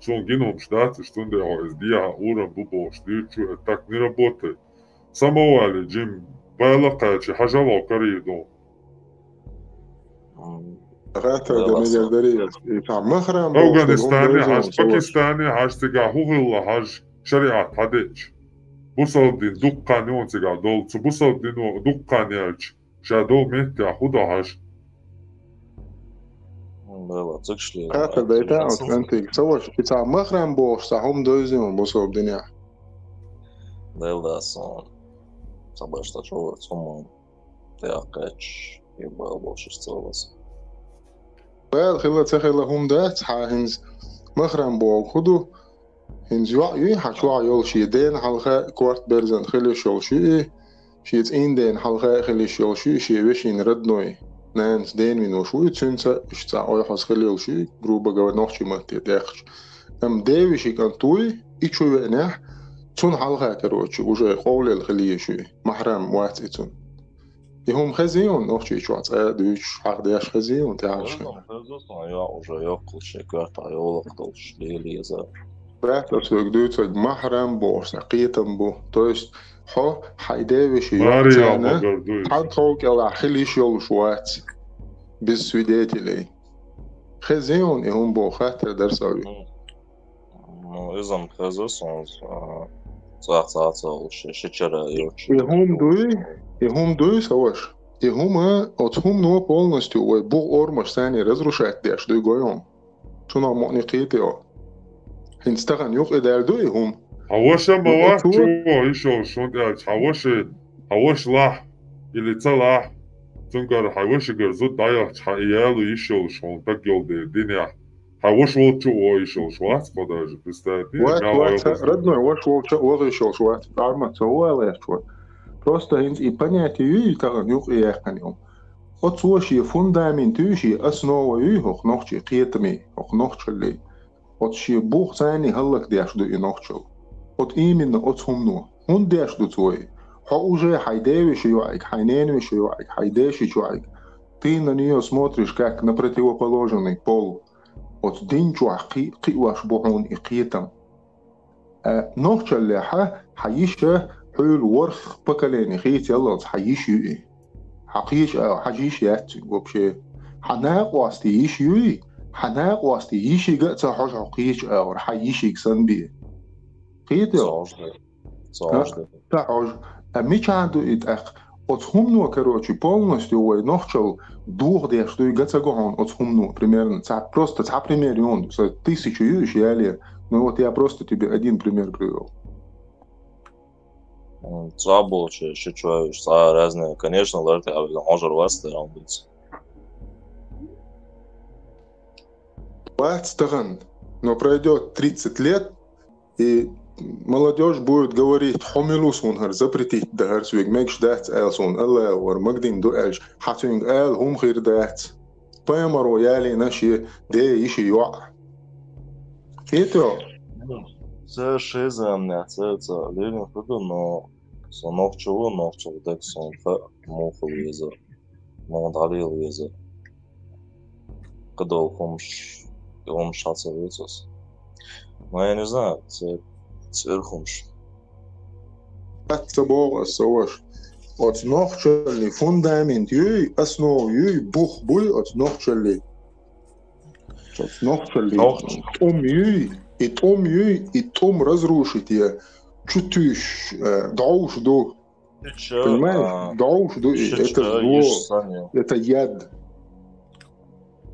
Суна гина хӀумаш дац, аш цундела хьо иза дехьа урам бу бохуш дуьйцу, это так не работает. Самовали, Джим, байла кхаьчи, хьажа вал карийр ду. Гаттар да мегар дарий, и цхьа махрам бохуш, Афганистане хьажа, Пакистане хьажа, цигахь хӀун хилла хьажа, шариат хьадеача. Бусалба дин дуккха хан ю цигахь долу, цу бусалба дино дуккха хан яьлча, ша долу меттехь хӀун до хьажа? Дала, цигаш ле. Гаттар дайта оцу кӀантига, ца ваша, и цхьа махрам бохуш, цхьа хӀума девзина бусалба динехь. Дала, сан ца башта чӀогӀа цхьа хӀума тӀекхаьчча, и бала бохуш ца ваза. Бала хила ца хила хӀума дац, хьан хӀинца махрам боху хӀун ду? ХӀинца йоӀ юй хьан чохь йолу, шен дена хьалха а, корта берзан хила йиш йолуш юй, шен цӀийнан дена хьалха а хила йиш йолуш юй, шен вешин родной, нанас дена вина волуш вуй, цуьнца а уьш цхьа ойхьаза хила йолуш юй, грубо говоря, нохчийн маттера тӀекхача. Амма девешин кӀант вуй, и чу веанехь, цунна хьалха, короче, уже къовлел хила езаш юй, махрам вац и цунна. И хӀума хезий хьуна, нохчийчохь цкъа а дуьйцуш, хьахдеш хезий хьуна тӀаьхьарчу хенахь? Хеза, сан йоӀ уже йоккхалш, шен коьртахь йовлакх долуш, лелийза. Баьтта ас вайга дуьйцург махрам бохуш, сан кхетам бу. То есть, хьо хьайн девешин йоӀ царна цхьана тхов кӀелахь хила йиш йолуш вац, без свидетелей. Хезий хьуна и хӀума боху, хаттар дара сан вуьйцу. Ну, иза-м хеза сан, а, цхьаъ, цхьаъ ца волуш, ши чара йолчу. И хӀума дуй, и хӀума дуй, сан ваша. И хӀума, оцу хӀумано полностью вай бух орамаш санна разрушать деш дуй гой хьуна. Цунах мукъане кхетайо. ХӀинца тахана юкъадаьлла ду и хӀума. Хьан ваша ма вац чу воагӀа йиш йолаш хьона, аьлча, хьан ваша, хьан ваша лахь или ца лахь, цунгара хьан вашагара зуда дӀаяхача хьан и яло йиш йолаш хьона таг йолу дера динехь, хьан ваша волчу а воагӀа йиш йолаш вац кхо даже, представь, вац, мел вац, вац, родной, ваша волчу а воагӀа йиш йолаш вац, арма ца ву аьлла гӀерташ вац. Просто хӀинца и понятие юй, и тахана юкъе яьккхина ю. Оцо шен фундамент юй, шен основа юй хӀокху нохчийн кхетамийн, хӀокху нохчаллин. Оцу шен бух царний хӀаллакдеш ду и нохчалла. Оцу именно оцу хӀумано. ХӀунда деш ду цо и? Хьо уже хьайн девешин йоӀиг, хьайн ненавешин йоӀиг, хьайн дешичу йоӀиг. Ты на неё смотришь как на противоположный пол. Оцу дин чохь кхи-, кхиош бу хьуна и кхетам. Э, нохчаллехь хьан йиша хьуьлла ворхӀ поколение хийца яллалц хьан йиша ю и. Хьан кхечу агӀор хьан йиша яц цуьнга вообще. Хьан накъостий йиша юй, хьан накъостий йишига а ца хьожу хьо кхечу агӀор, хьан йишига санна бен. Кхетий? Ца хьожу. Ца хьожу. Ца хьожу. Ткъа мичахь ду и тӀаккха? Оцу хӀумано, короче, полностью вай нохчалла дохадеш дуй, га ца го хьуна оцу хӀумано, примерно, цхьа, просто цхьа пример ю хьуна, со тысячу ю уьш яле, ну вот я просто тебе один пример привёл. М, цхьа болчу ши чоьш, цхьа разные, конечно, лар тӀе а везан хьожар вац дара хьуна дуьйцу. Вац тахана, но пройдёт тридцать лет, и молодёжь будет говорить: «Хьо мила ву суна хӀара запретить дан, хӀара соьга мегаш дац», аьлла, суна АллахӀа вара магадина ду аьлча, хьан цуьнга ала хӀума хир дац. Пайхамаро ялийна шен ден йишин йоӀ. Кхетий? Ца ши заманахь ца, ца лерина хӀу ду, но со нохчо ву, нохчалла дага суна хаьа, муха веза. Муха дӀалела веза. Кхидолу хӀумаш, и хӀумаш хьан ца вуьйцу аса. Ну, я не знаю, ца, цӀера хӀумаш. Ца боху аса, ца ваша. Оцу нохчаллин фундамент юй, основа юй, бух буй оцу нохчаллин. Оцу нохчаллин тӀум юй, и тӀум юй, и тӀум разрушить е, чу туьйсуш, э, дӀовш ду. Понимаешь? ДӀовш ду и, это зло, это яд.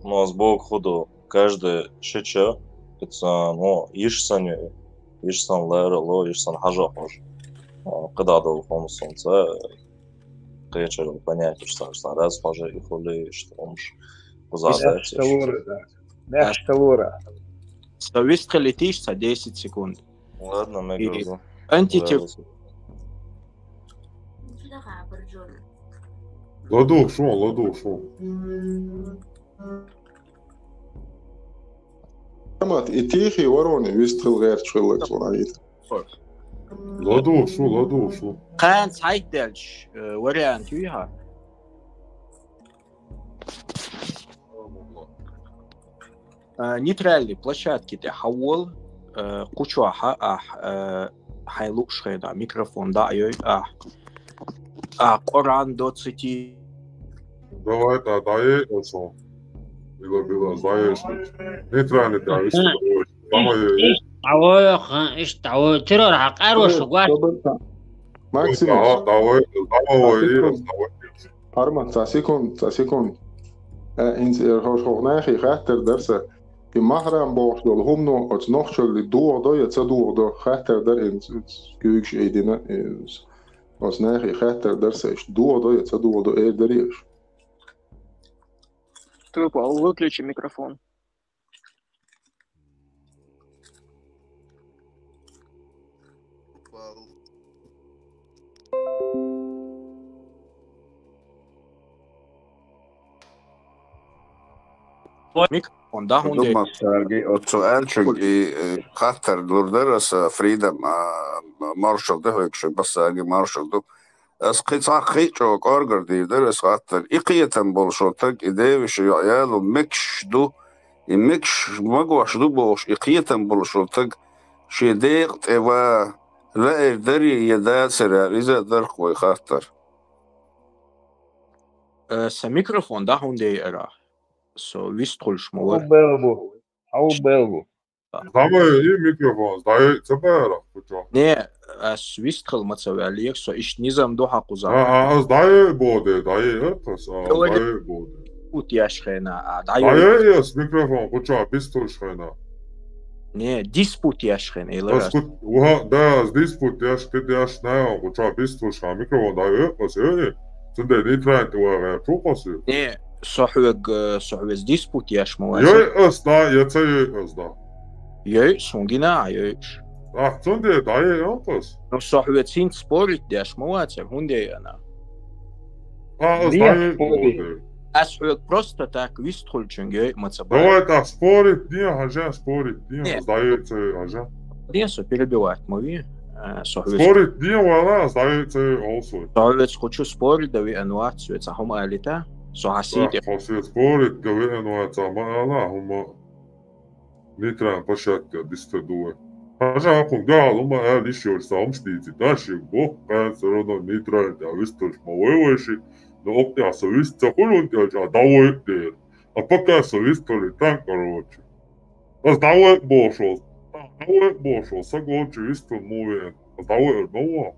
Ну, ас боху хӀу ду, каждый шича, это, ну, йиш санна ю, йиш санна ларало, йиш санна хьажа хьожа. А, кхидӀа долу хӀума суна ца, кхечарал понятиеш ца, ца раз хьожа, и хули, иштта хӀумаш кхуза дац. Маьхьа лора. Со вистхилийтийша ца десять секунд. Ладно, мега. Антитеп. ЛадугӀу шун, ладугӀу шун. Амат, и тихий ворони вистхила гӀерташ хилларг цунах. ЛадугӀу шун, ладугӀу шун. Кхана цхьайтта даьлча, э, вариант юй хьан? Э, нейтральный площадке тӀе хьавола, э, кхучохь ахь, э, хьайн лууш хенахь микрофон дӀа а йой, ахь, ахь Къуръан доцийти. Давай, да, дӀае оцу. Билла, билла, дӀае оцу. Нейтральный тӀе вист. ДӀавой, иштта дӀавой, иштта дӀавой. Террор хьан къаьрош гуаш. Максим. ДӀавой, дӀавой, дӀавой. Арман, цхьа секунд, цхьа секунд. Э, хӀинца, э, хӀокху нахе хаттар дара сан. И маьхьарам бохуш долу хӀумано оцу нохчаллин дохадо я ца дохадо, хаттар дара хӀинца, куьйгаш айдина, э, оцу нахе хаттар дара сан, иштта дохадо я ца дохадо, эр дарий аша? Трубу выключи микрофон. Микрофон, да, хӀунда? Ду массаьрга, оцу аьллачуьнга и, э, хаттар лур дара аса, Freedom, а, маршалла ду хьоьга, шуьга массаьрга маршалла ду. Ас кхин цхьа кхин а чӀогӀа кӀоргара дийр дара ас хаттар. И кхетам болуш волу таг, и девешин йоӀ яло мегаш ду, и мегаш магош ду бохуш, и кхетам болуш волу таг шен декъа тӀе ван лаьар дарий я дацара, иза а дара-кх вай хаттар. Э, сан микрофон, да, хӀунда яра? Со вистхуьлуш ма вара. Хьо белла бу. Хьо белла бу. ДӀавай и микрофон, дӀае ца бара, кхучохь. Не, ас вистхила ма ца ваьллера, со иштта низам ду хьан кхузахь. А, а, ас дӀае боде, дӀае, а, ас, а, дӀае боде. Ут еш хенахь, а, дӀае. ДӀае ас микрофон, кхучохь бистхуьлуш хенахь. Не, диспут еш хьона, элира. Ас кут, ва, да, ас диспут еш, кхы деш, на, гуча бистуш, ха, микрофон да, э, ас, э, цунде нейтральный вара, чу кос, э. Не, со хьоьга, э, со хьоьца диспут еш ма вац. Йой, ас, да, я ца йой, ас, да. Йой, сона гина, йой. Ах, цунде, да, я, он кос. Ну, со хьоьца хӀинца спорить деш ма вац, хӀунда я ана. А, ас, Не, да, я, спорить. вот, э. Ас хьоьга просто так вистхулчунга йой, ма ца бара. Давай так спорить, не, хожа спорить, не, Не. ас, да, я, ца йой, хожа. Не, со перебивать ма вий. Э, со хьоьца. Спорить, не, вала, ас, да, я, ца йой, олсой. Со хьоьца кучу спорить да вий, ан вац, со хӀума алита. Со хьасити. Ах, кос, я, спорить, да, я, ан вац, ма ала, хӀума. Нейтральный площадка, дистер дуе. Хожа, акун, да, лума, а, лиш, йой, са, хӀумш дийци, да, ши, бо, кан, всё равно нейтральный, а, вистуш, ма вой, вой, ши, но, оп, я, со вист, ца хулун, я, а, давай, дер. А пока со вистули, там, короче. Ас давай бошо. Давай бошо. Са гочи вистун мувен. Ас давай, ну, во.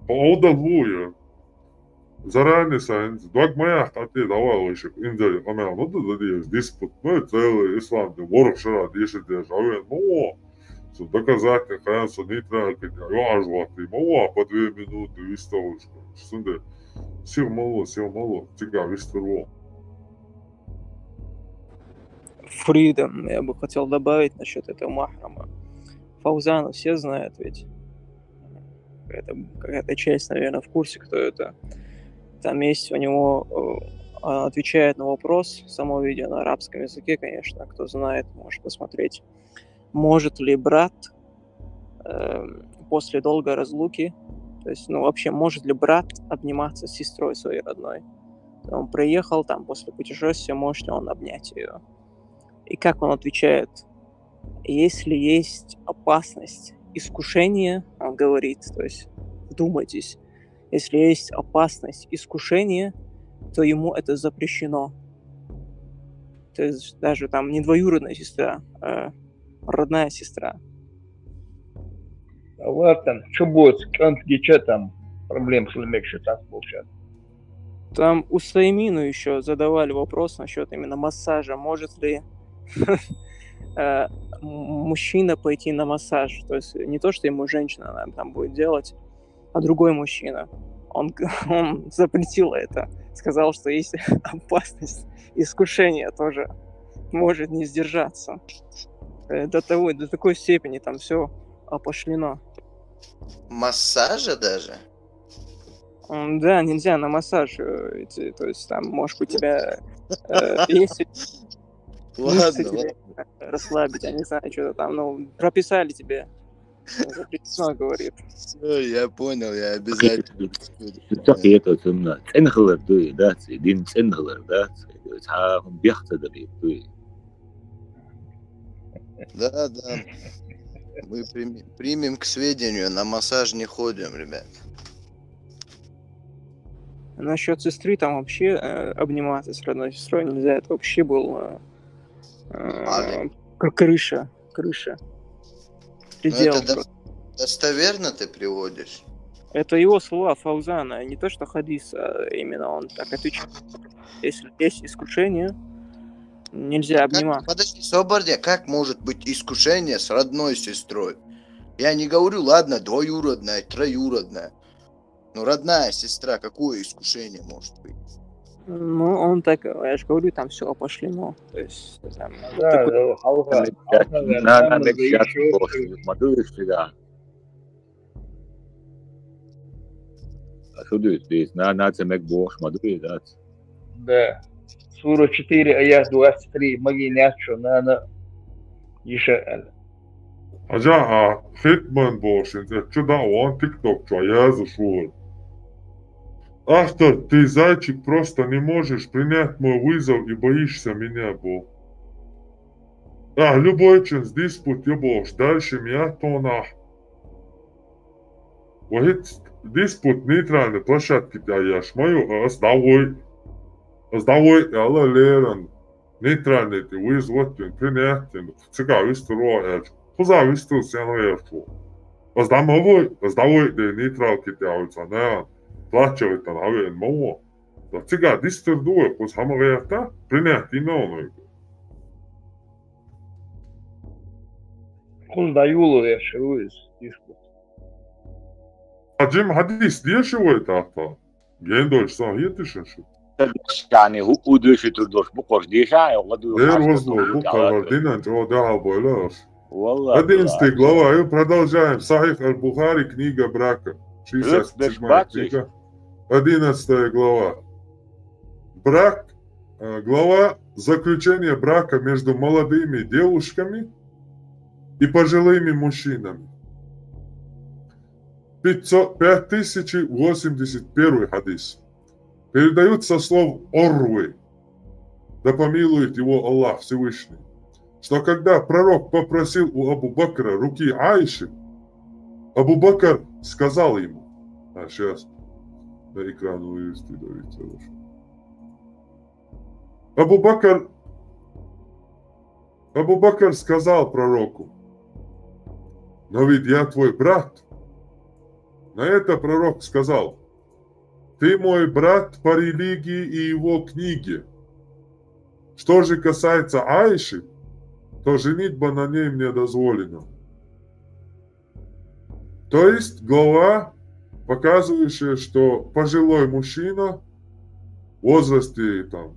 По одал вуе. Заранее сайн. Дог моя, а ты давай, лучше. Инзари, а меня, ну, да, да, диспут. Ну, и целый ислам, ты ворох шара, диши, державен. Ну, во. Со доказательно, конечно, нейтральный, я аж вот, и, ну, во, по две минуты, вистовочка. Сунде. Сил мало, сил мало. Тига вистер во. Freedom, я бы хотел добавить насчет этого Махрама. Фаузана все знают ведь. Какая-то, какая-то часть, наверное, в курсе, кто это. Там есть у него, э, а, отвечает на вопрос, само видео на арабском языке, конечно, кто знает, может посмотреть. Может ли брат, э, после долгой разлуки, то есть, ну, вообще, может ли брат обниматься с сестрой своей родной? Он приехал там после путешествия, может ли он обнять ее? И как он отвечает? Если есть опасность искушения, он говорит, то есть, вдумайтесь, если есть опасность искушения, то ему это запрещено. То есть даже там не двоюродная сестра, а родная сестра. А вот там, что будет, кёнт гича там, проблем хлебек что так получается. Там Усаймину еще задавали вопрос насчет именно массажа. Может ли э, м- мужчина пойти на массаж? То есть не то, что ему женщина, наверное, там будет делать, а другой мужчина. Он, он запретил это. Сказал, что есть опасность искушения тоже. Может не сдержаться. Э, До того, до такой степени там все опошлено. Массажа даже? М, Да, нельзя на массаж э, идти. То есть там, может быть, тебя... э, Если Ладно, мышцы тебе ладно. расслабить, я не знаю, что-то там, ну, прописали тебе. Запрещено, говорит. Всё, я понял, я обязательно. Чакх это цунна цӀенхалар дуй, да, ци, дин цӀенхалар, да, ци, ца хӀун бехта дари дуй. Да, да. Мы прими- примем к сведению, на массаж не ходим, ребят. Насчет сестры там вообще э, обниматься с родной сестрой нельзя. Это вообще был э, э, Алик. кр- крыша, крыша. Ну, Предел. это до- достоверно ты приводишь? Это его слова Фаузана, не то что хадис, а именно он так отвечает. Если есть искушение, нельзя Как- обниматься. Подожди, Соборди, как может быть искушение с родной сестрой? Я не говорю, ладно, двоюродная, троюродная. Ну, родная сестра, какое искушение может быть? Ну, он так, я же говорю, там все опошлено. То есть, там, ну, Да, такой- да, халха. На, на, мек сейчас бохш, ма дуй, что да. А что дуй, здесь, на, на, це мек бохш, ма дуй, да. Да. Сура четыре, аят двадцать три. Маги нячо, на, на. Иша. Хожа, а хитман бошин, це чуда он TikTok чо, я зашел. Автор, ты, зайчик, просто не можешь принять мой вызов и боишься меня, бо. А, любой час диспут, я бош, дальше меня тона. Вахит диспут нейтральной площадки тя яш мою, а сдавой. Сдавой, я ла леран. Нейтральный ты вызвать, принять, цыга выстроить. Куза выстроить, я на яшу. Сдамовой, сдавой, да нейтралки тя уйца, на. Плачевать там, а вы, мало. Да цыга дистер дуэ, куз хамагаяхта, принять, и на оно. Хунда юлу я шуйс, ишку. Аджим хадис деши вой тата. Гендольш сан хитишин шу. Яъни ху удуши турдош букъош деша, я ладу. Дер возло букъар динан чо да хабойлаш. Валлахи. Одиннадцатая глава. И продолжаем. Сахих аль-Бухари, книга брака. Шестьдесят седьмая книга. Одиннадцатая глава. Брак, э, глава заключения брака между молодыми девушками и пожилыми мужчинами. Пятьсот, пять тысяч восемьдесят первый хадис. Передают со слов Орвы, да помилует его Аллах Всевышний, что когда пророк попросил у Абу Бакра руки Аиши, Абу Бакр сказал ему, а сейчас на экран вывести, давайте, хорошо. Абу Бакр, Абу Бакр сказал пророку: «Но ведь я твой брат». На это пророк сказал: «Ты мой брат по религии и его книге. Что же касается Аиши, то женитьба на ней мне дозволена». То есть глава, показывающая, что пожилой мужчина в возрасте там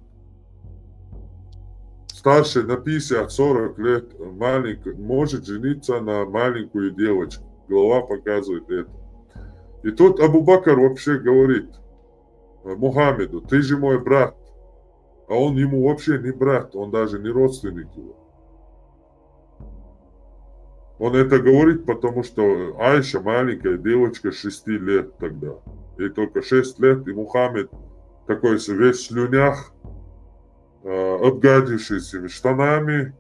старше на пятьдесят-сорок лет, маленько, может жениться на маленькую девочку. Глава показывает это. И тут Абу Бакр вообще говорит, э, Мухаммеду: «Ты же мой брат». А он ему вообще не брат, он даже не родственник его. Он это говорит, потому что Айша маленькая девочка шести лет тогда. Ей только шесть лет, и Мухаммед такой с-, весь в слюнях, э, обгадивший этими штанами,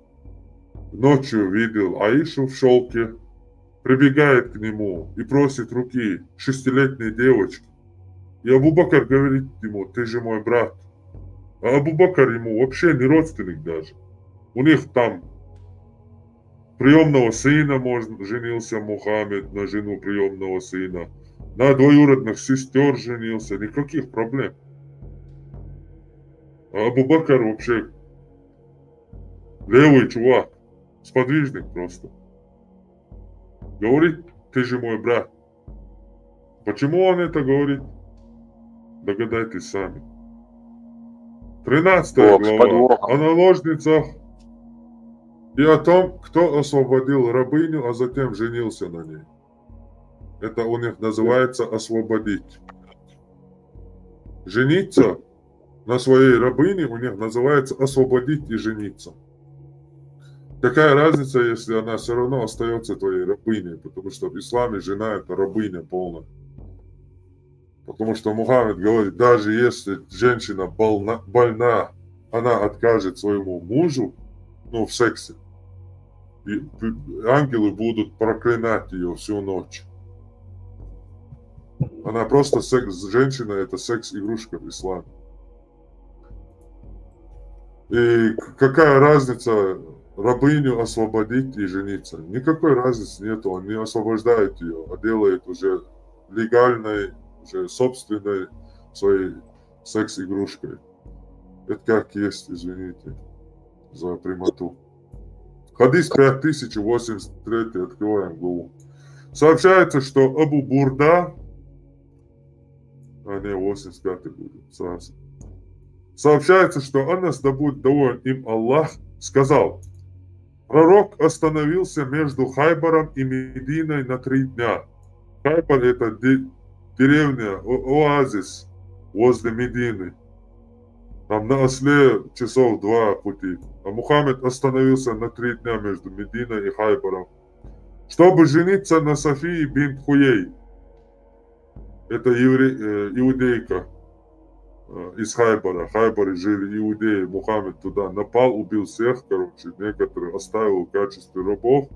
ночью видел Аишу в шёлке, прибегает к нему и просит руки шестилетней девочки. И Абу Бакр говорит ему: «Ты же мой брат». А Абу Бакр ему вообще не родственник даже. У них там приёмного сына, может, женился Мухаммед на жену приёмного сына, на двоюродных сестёр женился, никаких проблем. А Абу Бакр вообще левый чувак, сподвижник просто. Говорит: «Ты же мой брат». Почему он это говорит? Догадайтесь сами. Тринадцатая глава. О наложницах и о том, кто освободил рабыню, а затем женился на ней. Это у них называется освободить. Жениться на своей рабыне у них называется освободить и жениться. Какая разница, если она всё равно остаётся твоей рабыней, потому что в исламе жена — это рабыня полная. Потому что Мухаммед говорит, даже если женщина болна, больна, она откажет своему мужу, ну, в сексе, и п-, ангелы будут проклинать её всю ночь. Она просто секс, женщина — это секс-игрушка в исламе. И к-, какая разница, рабыню освободить и жениться? Никакой разницы нету, он не освобождает её, а делает уже легальной, уже собственной своей секс-игрушкой. Это как есть, извините за прямоту. Хадис пять тысяч восемьдесят третий, открываем главу. Сообщается, что Абу Бурда, а не, восемьдесят пятый будет сразу. Сообщается, что Анас, да будет доволен им Аллах, сказал: «Пророк остановился между Хайбаром и Мединой на три дня». Хайбар — это де-, деревня, о-, оазис возле Медины. Там на осле часов два пути. А Мухаммед остановился на три дня между Мединой и Хайбаром, чтобы жениться на Софии бинт Хуей. Это евре-, э, иудейка, э, из Хайбара. В Хайбаре жили иудеи. Мухаммед туда напал, убил всех, короче, некоторых оставил в качестве рабов.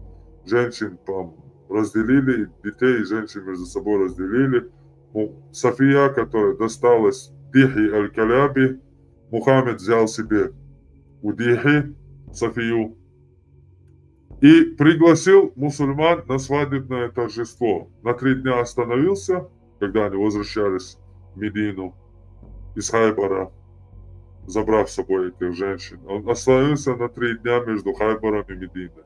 Женщин там разделили, детей и женщин между собой разделили. Му-, София, которая досталась Дихи аль-Каляби, Мухаммед взял себе у Дихи Софию и пригласил мусульман на свадебное торжество. На три дня остановился, когда они возвращались в Медину из Хайбара, забрав с собой этих женщин. Он остановился на три дня между Хайбаром и Мединой.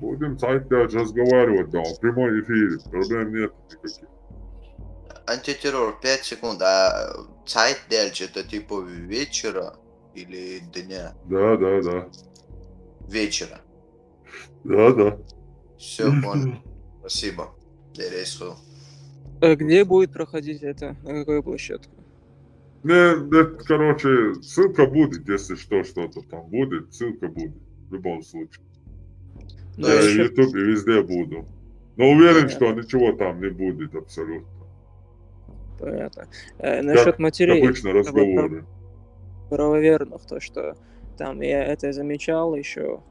Будем цайть дальше разговаривать, да, в прямой эфире, проблем нет никаких. Антитеррор, пять секунд. А цайть дальше это типа вечера или дня? Да, да, да. Вечера. Да, да. Все, понял. Спасибо. Дерейсу. А где будет проходить это? На какой площадке? Не, не, короче, ссылка будет, если что, что-то там будет, ссылка будет в любом случае. Ну, Я и в ещё- Ютубе везде буду. Но уверен, Да. Что ничего там не будет абсолютно. Понятно. Э, насчет Как матерей. обычно разговоры. Правоверных, то, что там я это замечал еще,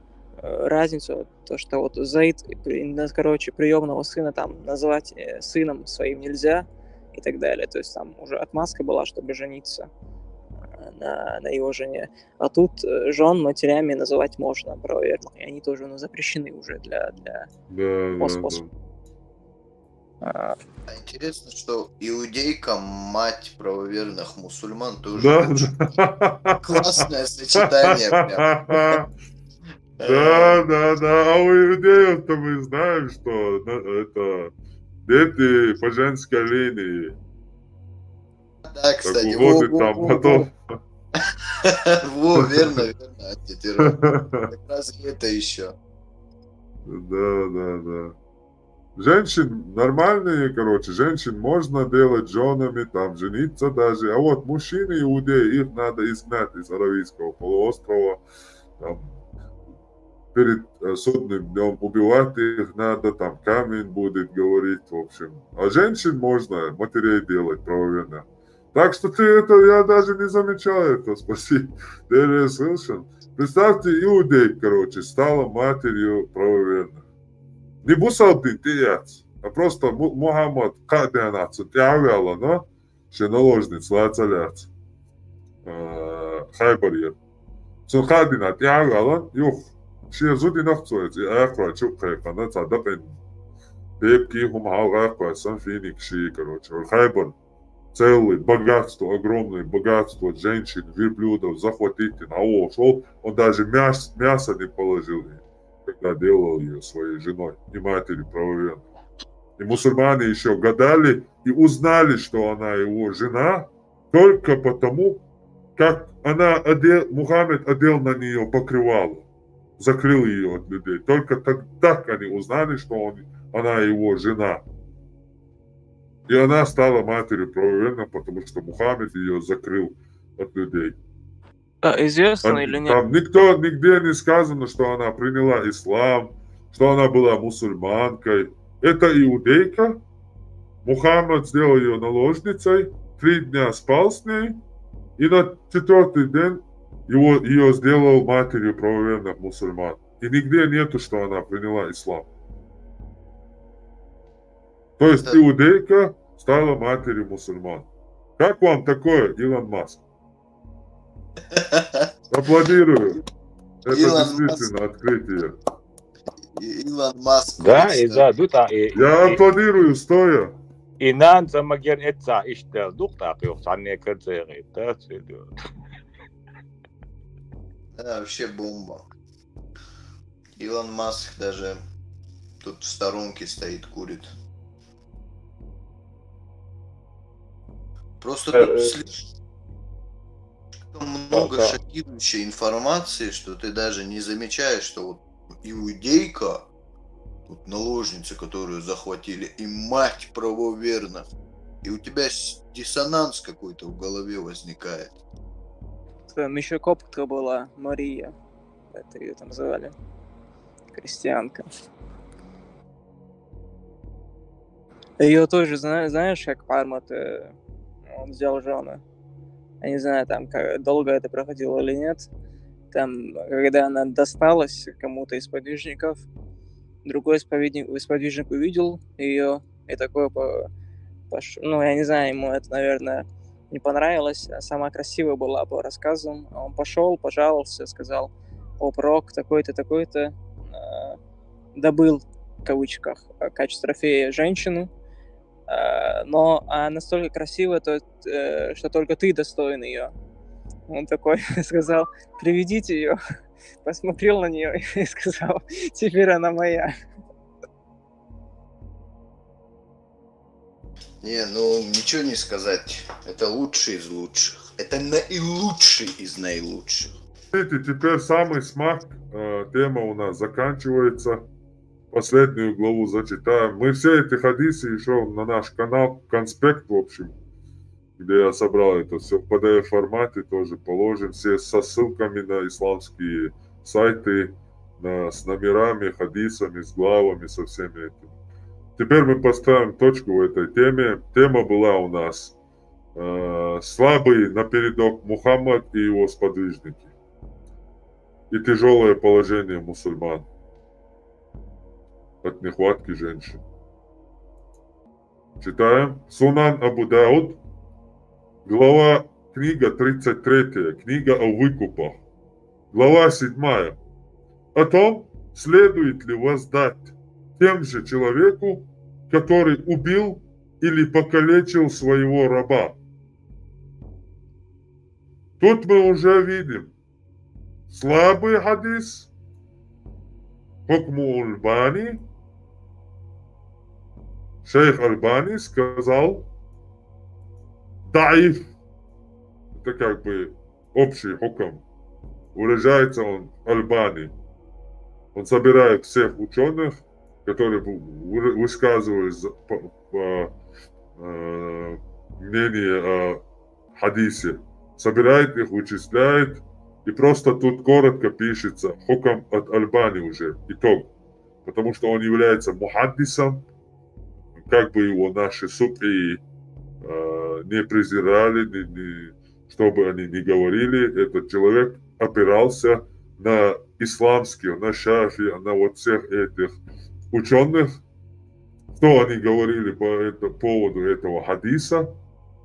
разницу, то, что вот Заид, при- на- короче, приемного сына там назвать э, сыном своим нельзя и так далее. То есть там уже отмазка была, чтобы жениться э, на, на его жене. А тут э, жен матерями называть можно правоверных, и они тоже ну, запрещены уже для, для Да, да, Пос-, пос- да. а, А интересно, что иудейка, мать правоверных мусульман, тоже Да, очень да. Классное сочетание прям. Да, да, да. А у иудеев-то мы знаем, что на- это дети по женской линии. Да, Так кстати, выходит во, там во, потом. во, верно, верно, антитеррор. Как раз и это еще. Да, да, да. Женщин нормальные, короче, женщин можно делать женами, там, жениться даже. А вот мужчины иудеи, их надо изгнать из Аравийского полуострова. Там, перед э, судным днем убивать их надо, там камень будет говорить, в общем. А женщин можно матерей делать правоверно. Так что ты это, я даже не замечал это, спаси. Дерейсу. Представьте, иудей, короче, стала матерью правоверных. Не бусалбин тиац, а просто Му- Мухаммад кадианац тиавяла, но все наложниц лацаляц. Э, Хайбар ер. Цун кадина тиавяла, юх, все зуди нахцоец, и аква чук хайкана, ца дапен. Пепки хум хал аква, сан финик ши, короче. Хайбар, целый богатство, огромное богатство женщин, верблюдов захватить, а ушел, он даже мяс, мясо не положил ей, когда делал ее своей женой и матерью правоверной. И мусульмане еще гадали и узнали, что она его жена, только потому, как она одел, Мухаммед одел на нее покрывало, закрыл ее от людей. Только так, так они узнали, что он, она его жена. И она стала матерью правоверных, потому что Мухаммед ее закрыл от людей. А известно Там, или нет? Там никто, нигде не сказано, что она приняла ислам, что она была мусульманкой. Это иудейка. Мухаммад сделал ее наложницей, три дня спал с ней, и на четвертый день его, ее сделал матерью правоверных мусульман. И нигде нету, что она приняла ислам. То есть Да. Иудейка стала матерью мусульман. Как вам такое, Илон Маск? Аплодирую. Это Илон действительно открытие. И- Илон Маск. Да, просто. И за, да, и, Я и, аплодирую стоя. и нан за магер это иштел дух так, и ухсанне кырзери, да, сидю. Да, вообще бомба. Илон Маск даже тут в сторонке стоит, курит. Просто Э, тут э, слишком много да. Шокирующей информации, что ты даже не замечаешь, что вот иудейка, вот наложница, которую захватили, и мать правоверных, и у тебя с- диссонанс какой-то в голове возникает. Там еще копка была, Мария. Это ее там звали. Христианка. Ее тоже, зна- знаешь, как Пармат, э, он взял жены. Я не знаю, там как, долго это проходило или нет. Там, когда она досталась кому-то из подвижников, другой исповедник, сподвижник увидел ее и такой по, пош- ну, я не знаю, ему это, наверное, не понравилось. А сама красивая была по рассказам. А он пошел, пожаловался, сказал: «О, пророк такой-то, такой-то э, добыл, в кавычках, э, в качестве трофея женщину, э, но она настолько красивая, то, э, что только ты достоин ее». Он такой сказал: «Приведите ее». посмотрел на нее и сказал: «Теперь она моя». Не, ну ничего не сказать. Это лучший из лучших. Это наилучший из наилучших. Видите, теперь самый смак э, тема у нас заканчивается. Последнюю главу зачитаем. Мы все эти хадисы еще на наш канал, конспект, в общем, где я собрал это все в P D F формате, тоже положим. Все со ссылками на исламские сайты, на, с номерами, хадисами, с главами, со всеми этими. Теперь мы поставим точку в этой теме. Тема была у нас э, слабый напередок Мухаммад и его сподвижники. И тяжелое положение мусульман от нехватки женщин. Читаем. Сунан Абу Дауд, глава, книга тридцать третья, книга о выкупах. Глава седьмая. О том, следует ли воздать тем же человеку, который убил или покалечил своего раба. Тут мы уже видим слабый хадис, хукму Альбани, шейх Альбани сказал даиф. Это как бы общий хукм. Выражается он Альбани. Он собирает всех ученых, которые высказывали мнение о хадисе, собирает их, вычисляет, и просто тут коротко пишется хукм от Альбани уже, итог. Потому что он является мухаддисом, как бы его наши субъи э, не презирали, не, не, что бы они ни говорили, этот человек опирался на исламских, на шафи, на вот всех этих ученых, что они говорили по это, поводу этого хадиса,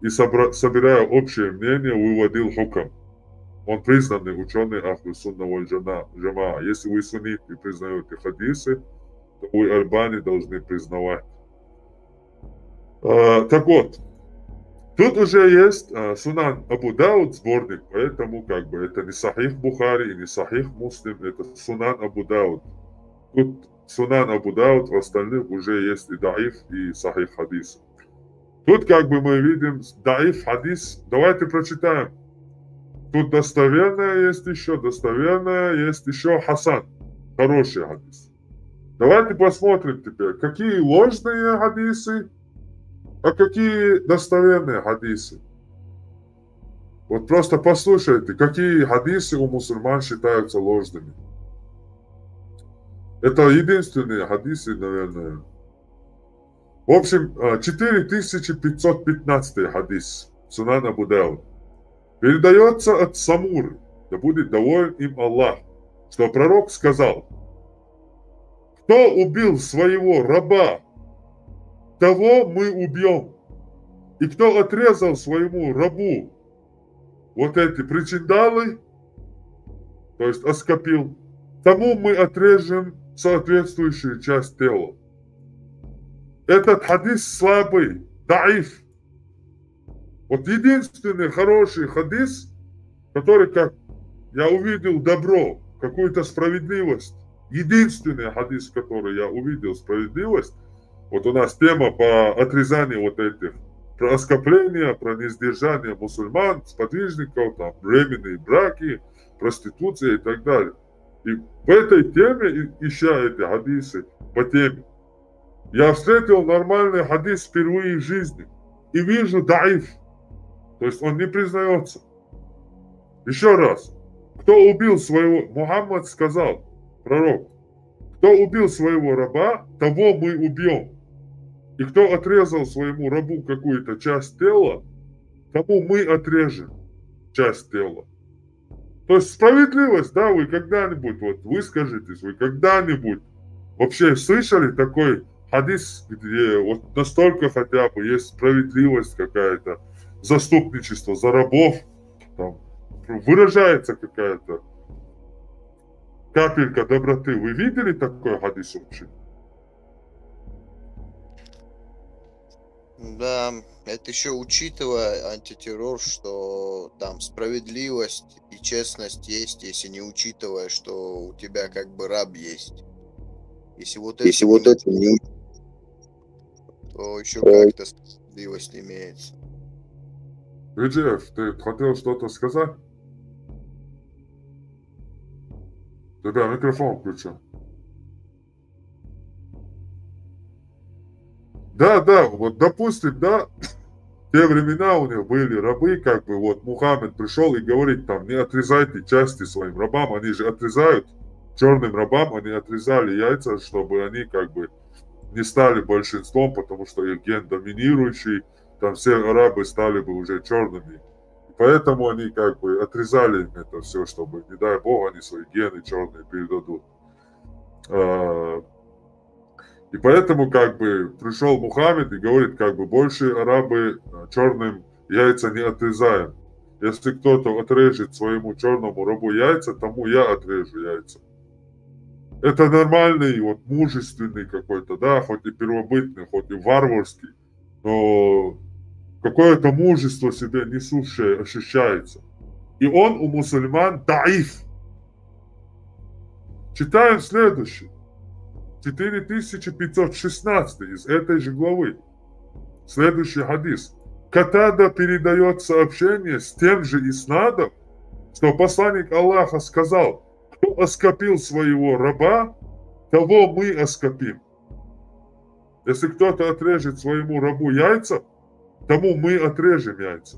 и собра, собирая общее мнение, выводил хукм. Он признанный ученый Ахлю Сунна валь Джама. Если вы суннит и признаете хадисы, то вы Альбани должны признавать. А, так вот, тут уже есть а, Сунан Абу Дауд, сборник, поэтому как бы это не Сахих Бухари и не Сахих Муслим, это Сунан Абу Дауд. Тут Сунан Абу Дауд, в остальных уже есть и даиф, и сахих хадис. Тут как бы мы видим даиф хадис. Давайте прочитаем. Тут достоверное есть еще, достоверное есть еще хасан. Хороший хадис. Давайте посмотрим теперь, какие ложные хадисы, а какие достоверные хадисы. Вот просто послушайте, какие хадисы у мусульман считаются ложными. Это единственные хадисы, наверное. В общем, четыре тысячи пятьсот пятнадцатый хадис, Сунан Абу Дауд. Передается от Самуры, да будет доволен им Аллах, что пророк сказал: «Кто убил своего раба, того мы убьем. И кто отрезал своему рабу вот эти причиндалы, то есть оскопил, тому мы отрежем соответствующую часть тела». Этот хадис слабый, даиф. Вот единственный хороший хадис, который, как я увидел добро, какую-то справедливость, единственный хадис, который я увидел справедливость, вот у нас тема по отрезанию вот этих, про оскопление, про несдержание мусульман, сподвижников, там, временные браки, проституция и так далее. И в этой теме, ища эти хадисы по теме, я встретил нормальный хадис впервые в жизни. И вижу даиф. То есть он не признается. Еще раз. Кто убил своего... Мухаммад сказал, пророк: «Кто убил своего раба, того мы убьем. И кто отрезал своему рабу какую-то часть тела, тому мы отрежем часть тела». То есть справедливость, да, вы когда-нибудь, вот выскажитесь, вы когда-нибудь вообще слышали такой хадис, где вот настолько хотя бы есть справедливость какая-то, заступничество за рабов, там, выражается какая-то капелька доброты. Вы видели такой хадис вообще? Да, это еще учитывая антитеррор, что там справедливость и честность есть, если не учитывая, что у тебя как бы раб есть. Если вот это, если вот не это не, то еще как-то справедливость имеется. Виджиев, ты хотел что-то сказать? Тебя микрофон включен. Да, да, вот допустим, да, те времена у них были рабы, как бы вот Мухаммед пришел и говорит там: «Не отрезайте части своим рабам», они же отрезают, черным рабам они отрезали яйца, чтобы они как бы не стали большинством, потому что их ген доминирующий, там все арабы стали бы уже черными. Поэтому они как бы отрезали им это все, чтобы, не дай бог, они свои гены черные передадут. А, и поэтому как бы пришел Мухаммед и говорит, как бы: «Больше арабы, э, черным яйца не отрезаем. Если кто-то отрежет своему черному рабу яйца, тому я отрежу яйца». Это нормальный, вот мужественный какой-то, да, хоть и первобытный, хоть и варварский, но какое-то мужество себе несущее ощущается. И он у мусульман даиф. Читаем следующий. Четыре тысячи пятьсот шестнадцатый из этой же главы. Следующий хадис. Катада передает сообщение с тем же иснадом, что посланник Аллаха сказал: «Кто оскопил своего раба, того мы оскопим. Если кто-то отрежет своему рабу яйца, тому мы отрежем яйца».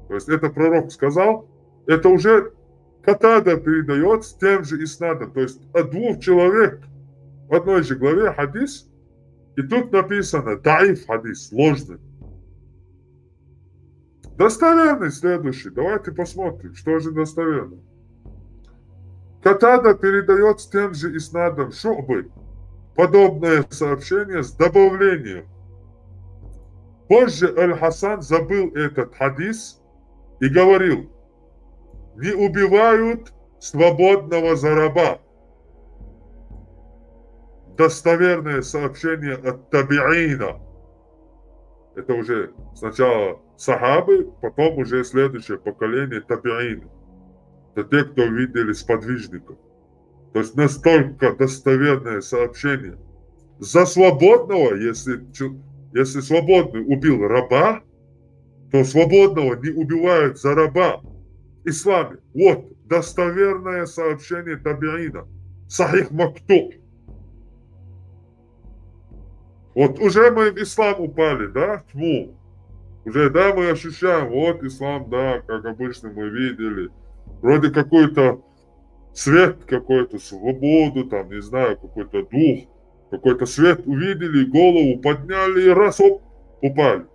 То есть это пророк сказал, это уже Катада передает с тем же иснадом. То есть от двух человек в одной же главе хадис, и тут написано даиф хадис, ложный. Достоверный следующий. Давайте посмотрим, что же достоверно. Катада передает с тем же иснадом Шу'бы подобное сообщение с добавлением. Позже Аль-Хасан забыл этот хадис и говорил: «Не убивают свободного за раба». Достоверное сообщение от табиина. Это уже сначала сахабы, потом уже следующее поколение табиины. Это те, кто видели сподвижников. То есть настолько достоверное сообщение. За свободного, если, чу- если свободный убил раба, то свободного не убивают за раба в исламе. Вот достоверное сообщение табиина. Сахих Мактуб. Вот уже мы в ислам упали, да, в тьму. Уже, да, мы ощущаем, вот ислам, да, как обычно мы видели. Вроде какой-то свет, какой-то свободу, там, не знаю, какой-то дух, какой-то свет увидели, голову подняли и раз, оп, упали.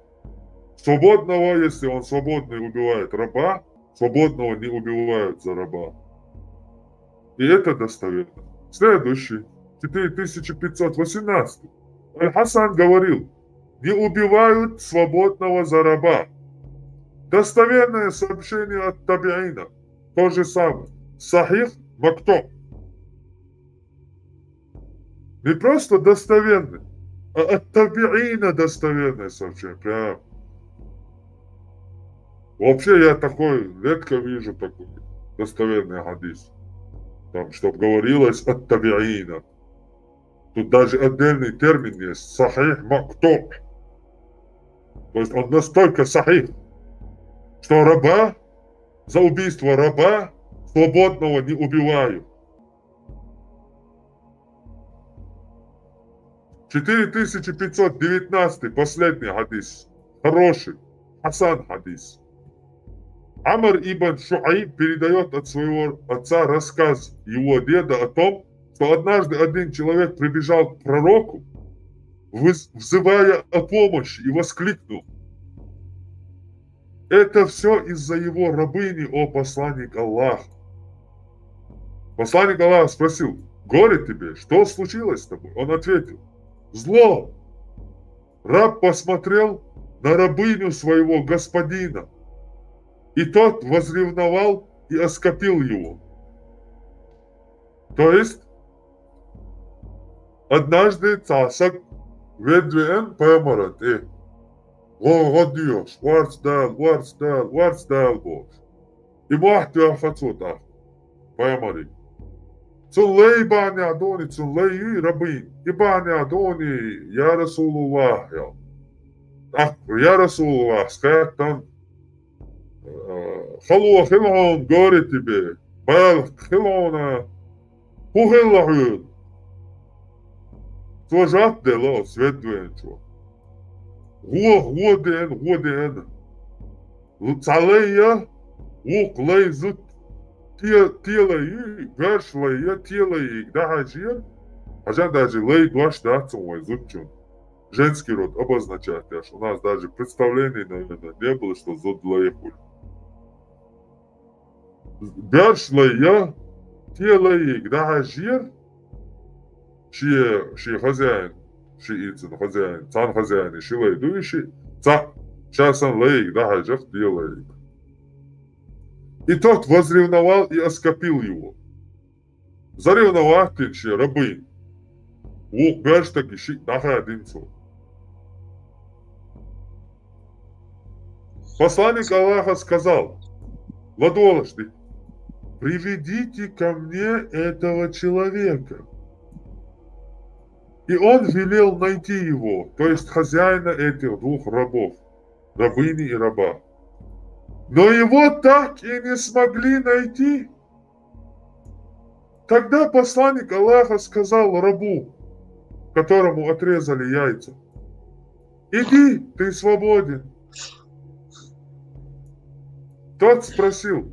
Свободного, если он свободный убивает раба, свободного не убивают за раба. И это достоверно. Следующий, четыре тысячи пятьсот восемнадцатый. Аль-Хасан говорил: «Не убивают свободного за раба». Достоверное сообщение от табиина. То же самое. Сахих Мактуб. Не просто достоверный, а от табиина достоверное сообщение. Прям. Вообще я такой, редко вижу такой достоверный хадис. Там, чтоб говорилось от табиина. Тут даже отдельный термин есть. Сахих Мактуб. То есть он настолько сахих, что раба, за убийство раба свободного не убивают. Четыре тысячи пятьсот девятнадцатый, последний хадис. Хороший. Хасан хадис. Амр ибн Шуайб передает от своего отца рассказ его деда о том, что однажды один человек прибежал к пророку, выз- взывая о помощи, и воскликнул: «Это все из-за его рабыни, о посланник Аллаха». Посланник Аллаха спросил: «Горе тебе, что случилось с тобой?» Он ответил: «Зло. Раб посмотрел на рабыню своего господина, и тот возревновал и оскопил его». То есть однажды цаасаг ведвен пэмарат, э, гӀо-, гӀо доьхуш, орц дала, орц дала, орц дала бохуш. И мохь тоьхна цо тӀаккха пайхамарга. Цунна лай бахьанехь дуний, цунна лай юй рабын. И бахьанехь дуний, я Расулуллах, аьлла. ТӀаккха, я Расулуллах, схаьттан, э, хало хила хьуна, горе тебе, бала хила хьуна, хӀун хилла хьоьга? Цо жоп делла оцу веддвенчо. ГӀо, гӀо деана, гӀо деана. Цхьа лай я, вукху лай зуда те-, те лай ю, боьрша лай я, те лайига дӀахьаьжира. Хьажа, даже лай дош дац вайн зудчун. Женский род обозначать еш. У нас даже представления, наверное, не было, что зуда лай хуьлу. Боьрша лай я, те лайига дӀахьаьжира, шен, шен хозяин, шиъ цуьнан хозяин, цхьана хозяина ши лай ду и шиъ, цхьаъ, ша санна лайига дӀахьаьжира те лайига. И тот возревновал и оскопил его. Заревновать дина шен рабын. Вукху боьрша стаге шиъ дӀахадийна цо. Посланник Аллаха сказал: «Ладолашди, приведите ко мне этого человека». И он велел найти его, то есть хозяина этих двух рабов, рабыни и раба. Но его так и не смогли найти. Тогда посланник Аллаха сказал рабу, которому отрезали яйца: «Иди, ты свободен». Тот спросил: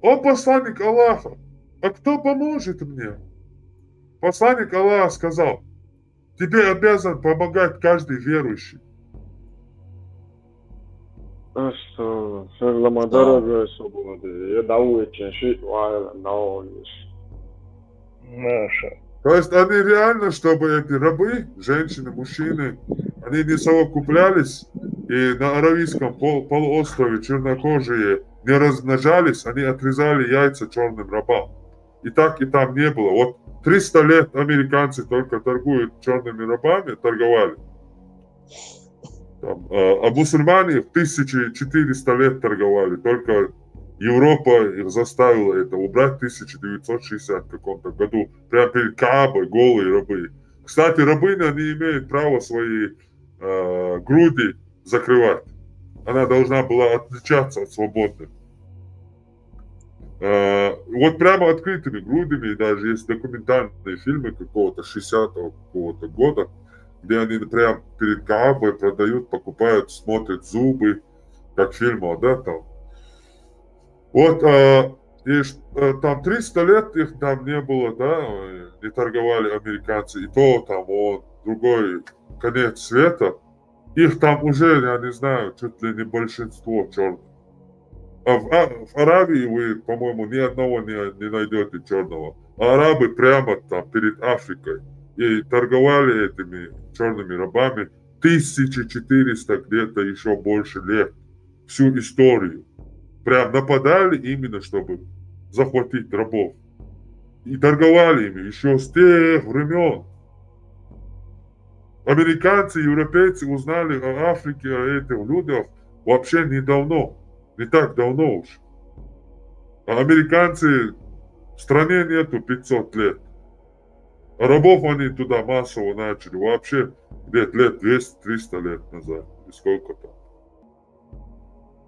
«О посланник Аллаха, а кто поможет мне?» Посланник Аллаха сказал: «Тебе обязан помогать каждый верующий». Что, что лама дорого свободы. Я дал очень ши, ва, на улице. Маша. То есть они реально, чтобы эти рабы, женщины, мужчины, они не совокуплялись и на Аравийском пол- полуострове чернокожие не размножались, они отрезали яйца черным рабам. И так и там не было. Вот триста лет американцы только торгуют черными рабами, торговали. Там, а, а мусульмане их тысяча четыреста лет торговали. Только Европа их заставила это убрать в тысяча девятьсот шестьдесят каком-то году. Прямо перед Каабой голые рабы. Кстати, рабыня не имеет права свои э, груди закрывать. Она должна была отличаться от свободных. Э, вот прямо открытыми грудями, и даже есть документальные фильмы какого-то шестидесятого какого-то года, где они прям перед Каабой продают, покупают, смотрят зубы, как в фильмах, да, там. Вот, э, и ш- э, там триста лет их там не было, да, э, не торговали американцы, и то там, вот, другой конец света, их там уже, я не знаю, чуть ли не большинство черных. А в, а, в Аравии вы, по-моему, ни одного не, не найдете черного. А арабы прямо там перед Африкой и торговали этими черными рабами тысяча четыреста, где-то еще больше лет. Всю историю. Прям нападали именно, чтобы захватить рабов. И торговали ими еще с тех времен. Американцы, европейцы узнали о Африке, о этих людях вообще недавно. Не так давно уж. А американцы в стране нету пятьсот лет. А рабов они туда массово начали вообще где-то лет двести-триста лет назад. И сколько там.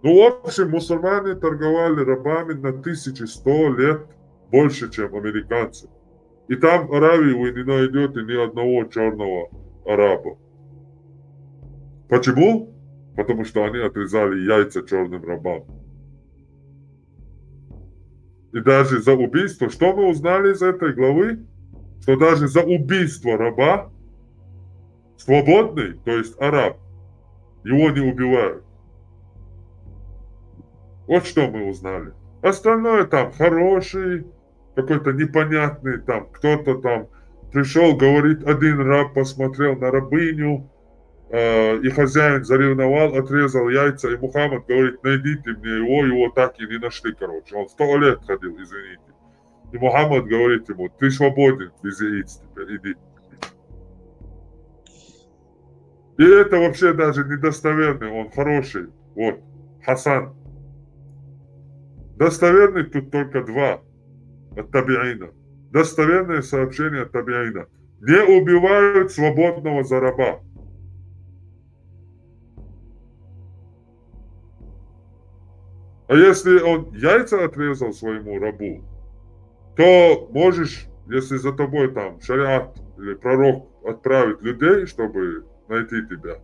Ну, в общем, мусульмане торговали рабами на тысячи сто лет больше, чем американцы. И там в Аравии вы не найдете ни одного черного араба. Почему? Потому что они отрезали яйца черным рабам. И даже за убийство, что мы узнали из этой главы? Что даже за убийство раба свободный, то есть араб, его не убивают. Вот что мы узнали. Остальное там хороший, какой-то непонятный, там кто-то там пришел, говорит, один раб посмотрел на рабыню, э, и хозяин заревновал, отрезал яйца, и Мухаммад говорит: «Найдите мне его», его так и не нашли, короче. Он сто лет ходил, извините. И Мухаммад говорит ему: «Ты свободен без яиц теперь, иди». И это вообще даже недостоверный, он хороший. Вот, Хасан. Достоверный тут только два от табиина. Достоверное сообщение от табиина. Не убивают свободного за раба. А если он яйца отрезал своему рабу, то можешь, если за тобой там шариат или пророк отправит людей, чтобы найти тебя,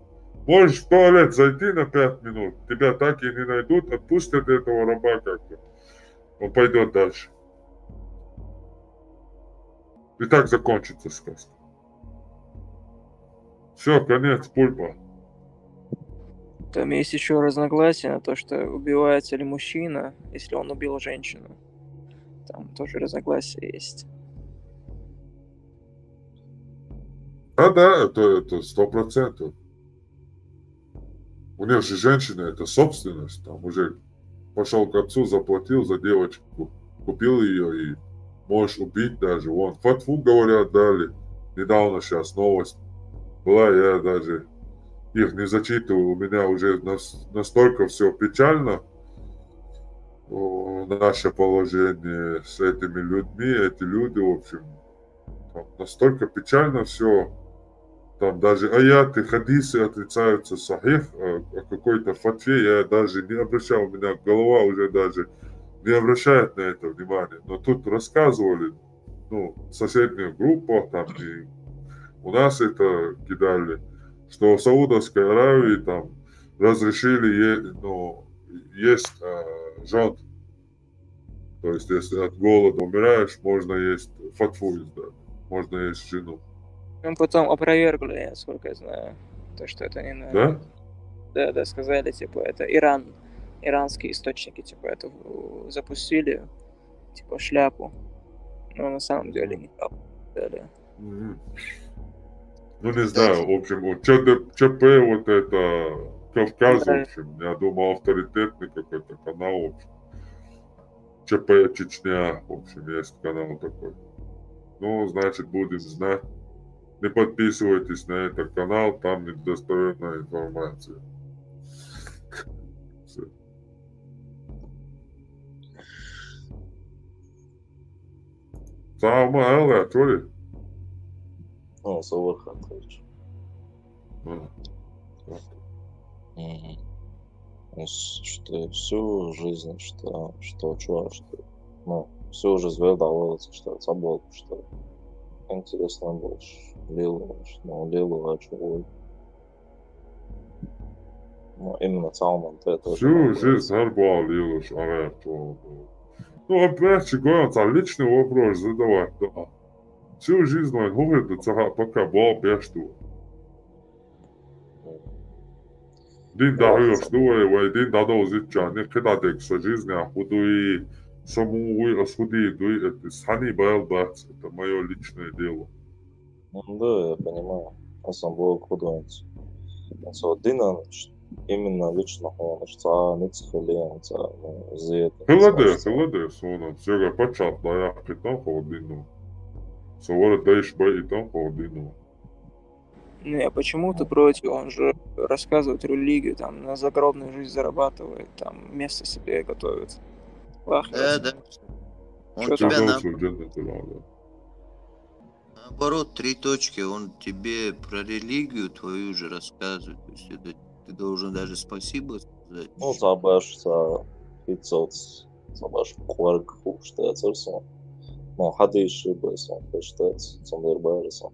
можешь в туалет зайти на пять минут, тебя так и не найдут, отпустят этого раба как-то. Он пойдет дальше. И так закончится сказка. Все, конец, пульпа. Там есть еще разногласия на то, что убивается ли мужчина, если он убил женщину. Там тоже разногласия есть. А да, это это сто процентов. У них же женщина это собственность, там уже пошел к отцу, заплатил за девочку, купил ее и можешь убить даже. Вон, фатву, говорят, дали. Недавно сейчас новость была, я даже их не зачитываю. У меня уже настолько все печально. Наше положение с этими людьми, эти люди, в общем, там настолько печально все. Там даже аяты, хадисы отрицаются, сахих, а, о какой-то фатве я даже не обращал, у меня голова уже даже не обращает на это внимания. Но тут рассказывали, ну, в соседних группах, там и у нас это кидали, что в Саудовской Аравии там разрешили, ну, есть а, жен. То есть, если от голода умираешь, можно есть фатву издать, можно есть жену. Ну, потом опровергли, насколько я знаю, то, что это не на... Да? Да, да, сказали, типа, это Иран, иранские источники, типа, это запустили, типа, шляпу. Но на самом деле не так. Ну, не знаю, в общем, вот ЧП вот это, Кавказ, в общем, я думаю, авторитетный какой-то канал, в общем. ЧП Чечня, в общем, есть канал такой. Ну, значит, будем знать. Не подписывайтесь на этот канал, там недостоверная информация. Сама, Элла, что ли? Ну, Савар Хатович. Что всю жизнь, что, что, что, что, ну, всю жизнь вел давалось, что забыл, что интересно было, лило, ну, лило, а чего. Ну, именно цалман, это Всю жизнь арбал лило, а это. Ну, опять же, говорю, это личный вопрос задавать, да. Всю жизнь вайн хӀу хир ду ца хаьа, пока бо беш ду. Дин дӀахьош ду вай, вай дин дӀадовзийча, никъ хӀидӀадег со жизнь хӀу дуй, со мугӀуй, ас хӀу дий дуй, это сани байл бац, это моё личное дело. Ну да, я понимаю. Асан бо хӀу дуйнц. Со динан именно лично хӀуна ца ницкъ хилен, ца, ну, зет. Хиладе, хиладе, сона, сога пачат да я китан хо дину. Со вара дайш бай итан хо дину. Не, почему ты против? Он же рассказывает религию, там, на загробную жизнь зарабатывает, там, место себе готовит. Вах, Да, да. Он Чё тебя там? на- Всё, джаннат, да. наоборот, три точки, он тебе про религию твою же рассказывает. То есть это ты должен даже спасибо сказать. Ну, ца баш, ца хицалц, ца баш кварг хуш, да, церсон. Ну, хадиш шибесон, пештец, цундер байрсон.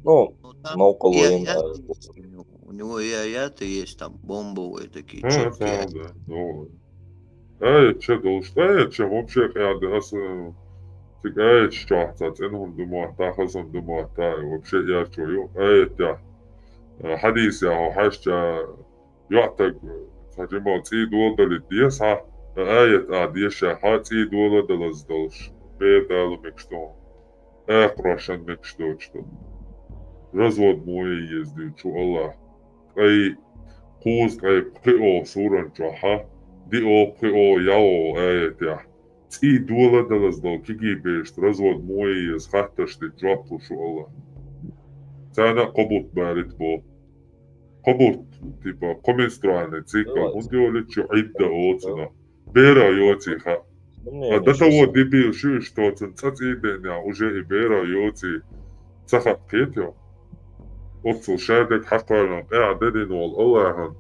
Ну, Ну, там ну, около и им, аяты э, есть у него. У него и аяты есть, там бомбовые такие, А, четкие. да, да, да. Ай, че долш, ай, че вообще, я да, ас, э, тик, ай, че чахца, цен хун дума, та хасан дума, та, вообще, я че, ё, ай, тя. Э, хадис я, хо, хаш, че, ё, так, э, ца джима, ци дула дали дес, ха, э, ай, а, дес, ха, ци дула далаз долш, бе дала мекшто. Э, прошан мекшто, что. Развод мой езди, чу Аллах. Ай, куз, ай, пхио, суран, чу, ха, дио, пхио, яо, ай, тя. Ци дула далаз дол, киги бешт, развод мой ез, хатташ ди, джуап лу, шу Аллах. Цана къубут барит бо. кхо бутт, типа, кхо менструальный цикл, хӀунда йолчу Ӏидда оцуна. Бера йоций хаьа. А до того дебил шу иштта оцун цӀа цӀийбеъна, уже и бера йоций ца хаьа кхетий. Оццул шадерг хьакхоьллина, къаьхьа дедина волу Аллахьан.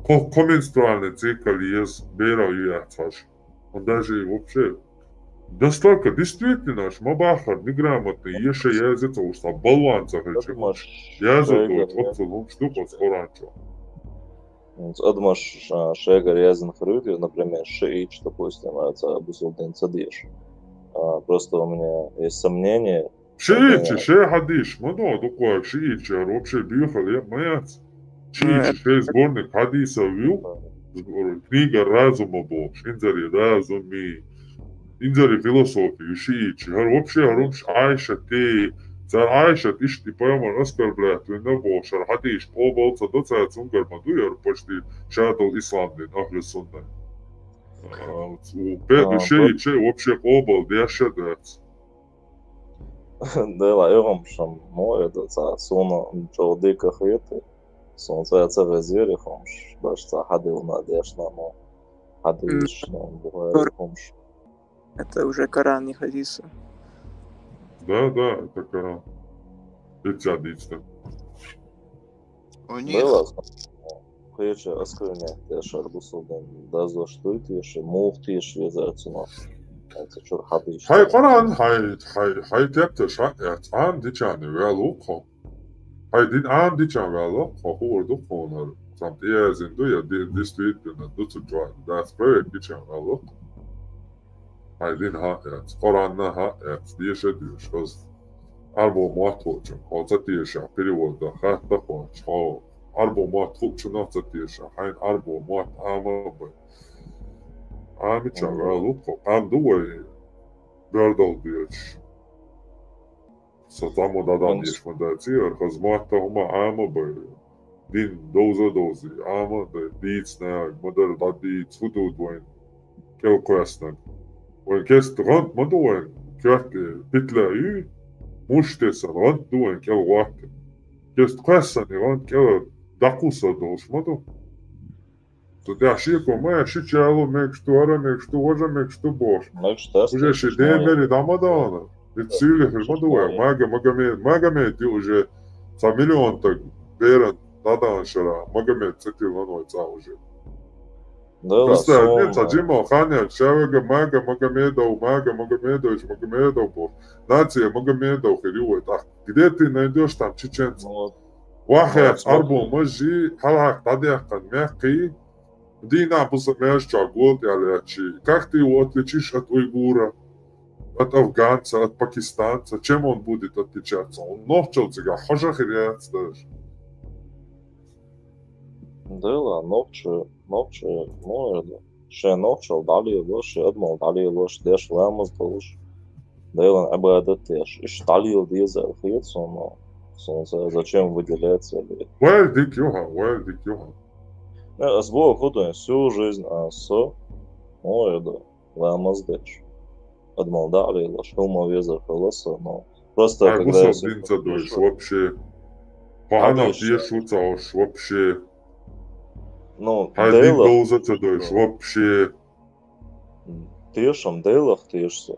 Кхо, кхо менструальный цикл еза, бера ю яц хьажа. Он даже и вообще настолько действительно аш ма баххара неграмотный, еша яза ца уж, ца балван ца хилча. Яза дочу, оццул хӀумаш ду оцу Къуръан чохь. Адамаш шегара яздина хир ю, например, шииташ, допустим, а ца бусулба дин ца деш. А, просто у меня есть сомнение. Шииташ шайн хьадисаш ма до, дукха шииташ яра вообще бехал я ма яц. Шииташ шайн сборник хьадисов вил, книга разума бохуш, инзаре разуми. Инзаре философи, шииташ, хӀара вообще хӀара хӀумаш Ӏайшат, цара Ӏайшат иштта пайхамар оскорблять вина бохуш, хӀара хьадисаш къобал ца до цара, цуьнгара ма ду яра почти шадолу ислам дин, ахлу сунна. А, у пе-, шииташ вообще къобал деш а дац. Дела, и хӀумаш ма эда ца, суна чӀогӀа дика хета. Суна ца ца везира и хӀумаш, баш ца хьадилна дешна, но хьадисаш, но бухара хӀумаш. Это уже Коран, не хадисы. Да, да, это Коран. Ицця дийцина. У них... Кхеча осквернять деш хӀара бусулба дин дазлуш дуй теша, муха теша везар цунах? Хьайн ца чуьра хьадийша. Хьайн Къуръан, хьайн, хьайн, хьайн тепташ хьаэц, Ӏама дичахьа ваьлла ву-кх хьо. Хьайн дин Ӏама дичахьа ваьлла ву-кх хьо, хуур ду-кх хьуна хӀара. Цхьамма тӀеязйина ду, я ди-, действительно ду цу чохь, дац проверка дичахьа ваьлла ву-кх хьо. Хьайн дин хьаэц, Къуръанна хьаэц, деша а доьшу, хаза. Ӏарбо мотт хуучунна, хьо ца тешахь, перевод дан хатта хьоьжуш, хьо Ӏарбо мотт хуучунна ца тешахь, хьайна Ӏарбо мотт Ӏама а бай. Ӏамича ваьлла ву-кх хьо, къам ду вай, бердал доьжуш. Со цхьаммо дӀадахьа дезаш ма дац, хӀара хаза мотт а хӀума Ӏама а бай. Дин довза а довзий, Ӏама а дай, дийца нага, ма-дарра дӀадийца, хӀун ду вайна кӀел кхоьссинарг? Вайн кеста гӀант ма ду вайн, коьрте петля юй, муш тесна гӀант ду вайн кӀел гӀоттина. Кеста кхоьссина и гӀант кӀелара дӀакхуссур долуш ма ду. Цу тӀехь шеко ма яц, шича яло мегаш ду, хӀара мегаш ду, важа мегаш ду бохуш. Уже ши ден мери дӀа ма дахана. Иза сийлахь хир ма ду вай. Мага, Магомед, Магомед ю уже цхьа миллион стаг беран дӀадахана шарахь. Магомед цӀе тиллина вай цӀа уже. Представь, цхьа жима хан яьлча, ша вега Мага Магомедов, Мага Магомедович Магомедов боху. Нация Магомедов хир ю вай тӀаккха. Где ты найдёшь там чеченца? Вахац, Ӏарбо мажи, хьалхьакха дӀадаьккхина мехкий, дийнахь буса маьжа чохь гол тӀе лаьттачий. Как ты его отличишь от уйгура, от афганца, от пакистанца? Чем он будет отличаться? Он нохчалла цигахь хьожа хир яц даже. Дела, нохча, нохча, ну, это, шайн нохчалла дӀалелош, шайн адамалла дӀалелош, деш ламаз долуш, Делан Ӏибадат деш. Иштта дӀалела деза аьлла хета суна, суна за-, зачем выделяться или... Вайл дика ю хьан, вайл дика ю хьан. Не, ас боху, хӀун ду, всю жизнь ас со, ну, это, ламаз деш. Адамалла дӀа а лелош, хӀума везар хила со, но просто хьайн когда я бусалба дин ца дойуш вообще. Хьо хьанах теша ву ца хьош вообще. Ну, хьайн дин довза ца дойуш вообще. Тешам Делах теша со.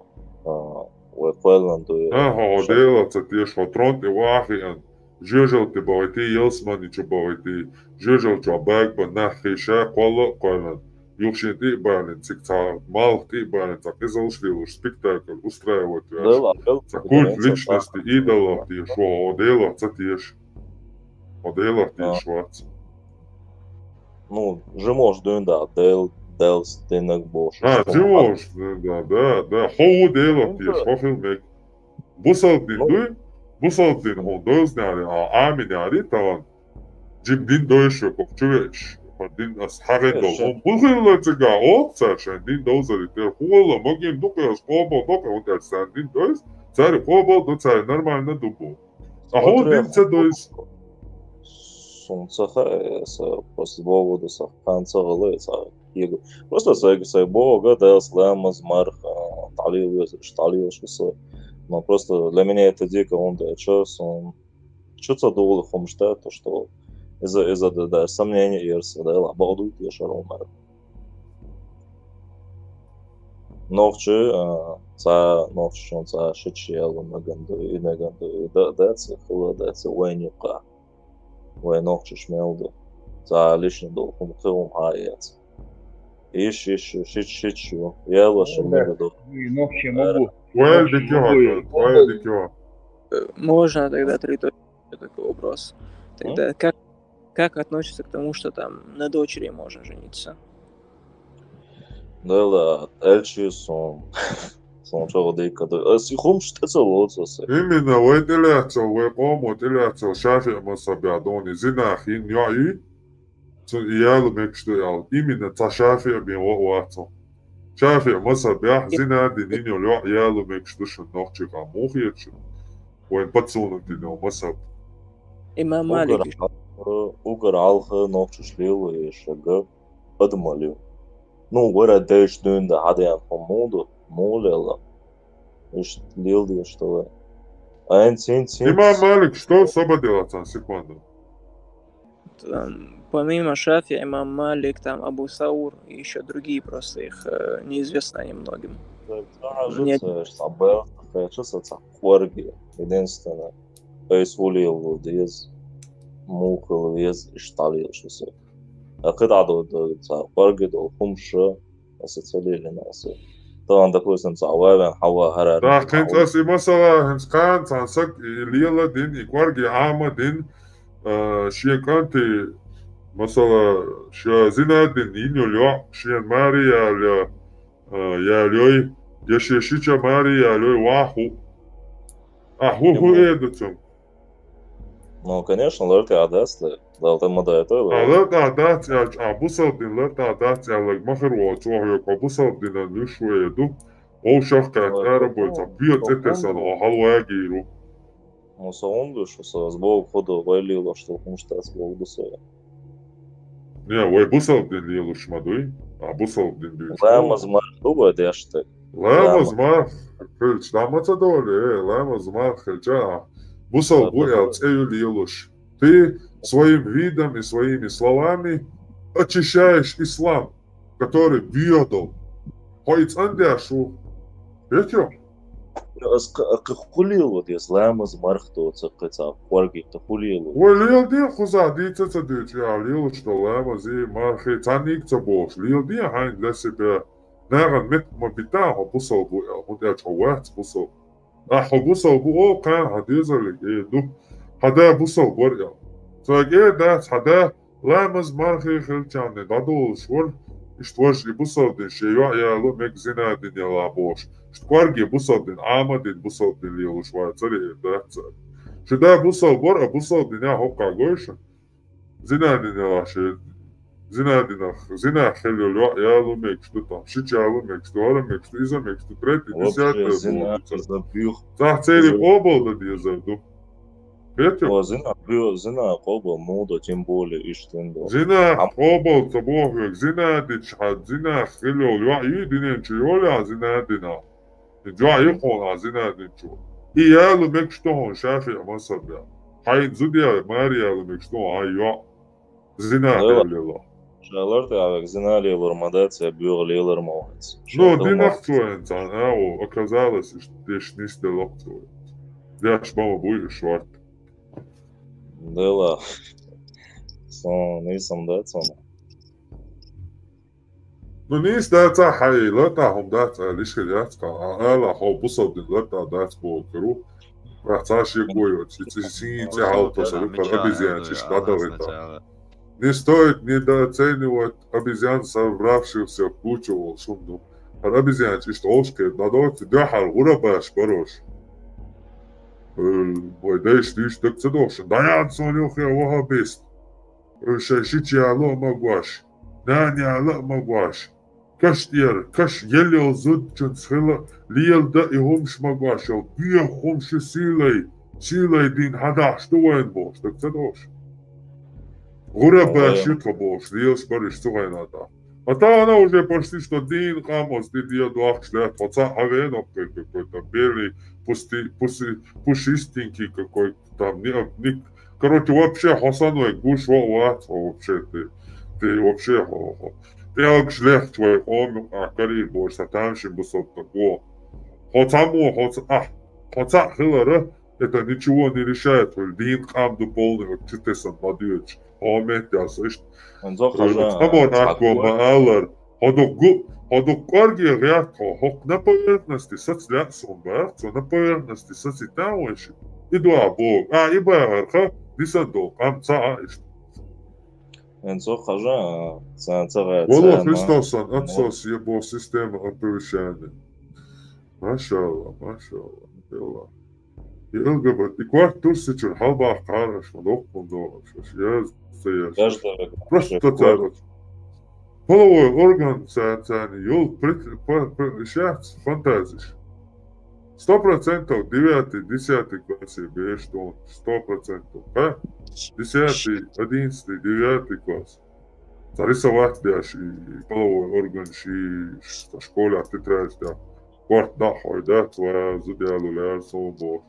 А, вай кхоьллина ду я. А, хьо Делах ца теша, хьо трон тӀе ваха хиъна. Жоьжалла тӀе бахийтий, ялсамани чу бахийтий, жоьжалла чохь бага бан нах хий ша кхолла а кхоьллина. Юха шен тӀе а балийна, цига цхьа малх тӀе а балийна, цхьа къизалш лелош, спектакль устраивать веш. Цхьа культ личности, идолах теша, хьо Делах ца теша. Хьо Делах теша вац. Ну, жимош дуьйна да, Дел, Делс диннаг бохуш. А, жимош дуьйна да, да, да. Хьо ву Делах теша, хьо хила мега. Бусалба дин дуй? Бусалба дин хьуна дозна аьлла, а, амин аьлла, тахана. Жима дин дойуш ву кху чу веача, хьо дин ас хьагӀин долу. Хьуна бу хилла цига, оха цара шайн дин довзаре тера. ХӀун валла, магийна ду кху ас, къобал до кху, хӀунда аьлча царна дин дойза, цаьрга къобал до, цаьрга нормально ду бу. А хьуна дин ца дойза. Сун ца хаьа, аса просто богу ду, сан хан ца гӀала, ца кегу. Просто сайга, сайга богу, да, ас ламаз, марха, дӀалела везаш, дӀалелаш аса. Но просто для меня это дико, хӀунда аьлча сун чу ца дугӀу хӀумаш да, то, что Иза, иза да, да, сомнение ерса, да, ла, богдуй те шаром мар. Нохчи, а, ца, нохчи шон ца, шичи ялу маганду, и маганду, и да, да, ца, хла, да, ца, вайнюка. Вай нохчи шмелду. Ца, лишни дол, хум, хум, ха, яц. Иш, иш, шич, шич, ю. Ялу, шимега дол. И нохчи могу. Твоя Нохчи дикё, могу. твоя дикё. Э, Можно тогда три точки, такой вопрос. Тогда как, как относится к тому, что там на дочери можно жениться? Да ла, элчи сон. Сон чого дика да. А си хум, что ца лоца се. Именно вай тилацо, вай комо тилацо, шафи масабя дони, зина хин яи. Цу ялу мекшто ял. Именно ца шафи бин ва вацо. Шафи масабя, зина дин иньо лё, ялу мекшто шун нохчи ка мухи ечу. Вай пацунок дин ё масаб. Имам Малик. Угар алха нохчи шлилу, и шага. Адмалю. Ну, гора дэш дюнда, хадян хомуду, молела. Иш лил ди, что ли. А эн цин, цин. Имам Малик, что особо делать, сан секунду? Там, помимо Шафи, имам Малик, там Абу Саур и еще другие просто, их э, неизвестно немногим. Кажется, что был, что ца корги. Единственное. То есть улил дез, мухал вез, ишталил, что се. А когда до, до, ца корги, до хумша, а се целили на се. То он, допустим, ца вавен, хава, харар. Да, хинц ас и масала, хинц кан, сан сак, и лила дин, и корги, ама дин, э, шия канти, масала, шия зина дин, иньо лё, шия Мария лё, э, я лёй, я шия шича Мария лёй, ваху. А ху ху Любовь. Эду цум. Ну, конечно, лорти адасли. Дал там да это. А лорти адац, я, а бусал дин лорти адац, я лаг махар во, цо хё, ко бусал дин, а лишь во эду. О, шах ка, Ну, эра это бойца, ну, бьёт ну, это сан, ну, о, халвагиру. Ну, со он душу, со сбоку ходу вайлило, что хумштас был бы со. Не, вай бусал дин лилуш мадуй, а бусал дин бьёт. Ламаз мар дуба деште. Ламаз мар хилч, дамаца доле, э, ламаз мар хилча. Бусал Да, бу да, эл да. цею лилуш. Ты своим видом и своими словами очищаешь ислам, который бьёдол. Хой цандяшу. Ветё? Ас кхулил вот, если ламаз мар хто, ца, ца, корги, кхулил. Ой, лил дин хуза, ди ца ца дич, я лил, что ламаз и мар хи, цаник ца бош. Лил дин хайн для себя. Наган мет ма бита, хо бусал бу эл, хо дя чо вац бусал. А хо бусал бу, о, кан, ха дизали, э, ду. Ха да бусал бор эл. Ца ге да, ха да, ламаз мар хи хилчан не, да дол швор, ишт вож и бусал дин, ше ё, я лу, мек зина дин я ла бош. Ишт корги бусал дин, ама дин бусал дин лил швар, цари, э, да, ца. Ше да бусал бор, а бусал дин я хо ка гойшун. Зина дин я ла ше, зина дин ах, зина хил ё, я лу, мек что там, шич я лу, мек что, ара мек что, иза мек что, третий, Вообще, десятый, зина, бу, ца. за бюх. Ца цели Зина. Кобол да диза, ду. Ветё? О, зина, бю, зина, коба, муда, тем более, иштен да. Зина, Ам- Кобол, ца бог век, зина, дич, ха, зина, хил ё, я, и динен чи ё, я, зина, дина. Джа и хона, зина, дин чу. И я лу мек что хон, шафи, масаб я. Хай зудя, Мария лу мек что, ай ё. Зина, Да. лила. Жалар да, авек зина лилур мадаци, бюр лилур мавац. Ну, дин ах цоен цан, а, о, оказалось, что деш нис де лок цоен. Деш мама буй шварт. Дела. Сон, нисам да, сон. Ну, нис да ца хай, лата хом да ца, лишка да ца, а, ала хо бусал дин лата да ца бо кру. Ра ца ши гойо, чи, чи, чи, чи, хал то са, пар обезьян, чи, шта да лета. Не стоит недооценивать обезьян, собравшихся в кучу, шунду. Пар обезьян, чи, што ошке, да дот, да хар, гура баш, барош. Э, бой, да иш, иш, так ца дош. Да я, сон, ё, хе, ваха бест. Э, ше, ши, чи, ало, магуаш. Нани, ало, магуаш. Каш тир, каш, еле зуд, чун, схила, лиел, да, и хумш, магуаш, ё, бия, хумш, силай, силай, дин, хадаш, ту вайн бош, так ца дош. Гура Ой. баш, ютка бош, лиел, шпариш, цугайната. А та она уже почти что дин, камос, ты, диа, дуах, шля, поца, авен, какой-то белый, пусти-, пуси-, пушистенький какой-то там, не, не, Короче, вообще хьо санна вай гуш вац, хьо вообще, ты, ты вообще хьо, хьо. ТӀеагаш лехча вай къоман юкъахь карийра бохуш сан тамашийна бусалба стаг ву. Хьо цхьаммо, хьо ца-, ахь, хьо цхьаъ хилара, это ничего не решает, хӀара дийна къам ду полный, вот чу тесна ма доьдуш. Хьо метта яс иштта. Вайн зо хьажа, Цхьаммо нах цхьа ма аллара. Хьо дукха гу-, хьо дукха кӀорге гӀерта хьо, хӀокху на поверхности саца лаьа суна баха, цо на поверхности саца и там вайши. И дуа боху. А, и бахарха, дисан долу къам ца а иштта. Вайн зо хьажа, а, ца, ца гӀа, Вало ца, Христосан, ма, отцос, ебо система оповещания. Машалла, машалла, Алла. И ЛГБТ, и корта турсичуьра хьалабаккхахьара аша, ма доккхун догӀуш, аша яза ца еш. Просто цаьрца. Половой орган цаьрца йолу прет-, п-, п-, шац фантазиш. Сто процентов девятый, десятый классе беш дон, сто процентов, а? Десятый, одиннадцатый, девятый класс. Ца рисовать деш, и, и половой орган ши, ш-, школе тетрадь деш. Корта дӀа а хьой, да, твоя зудялу лер сон бо.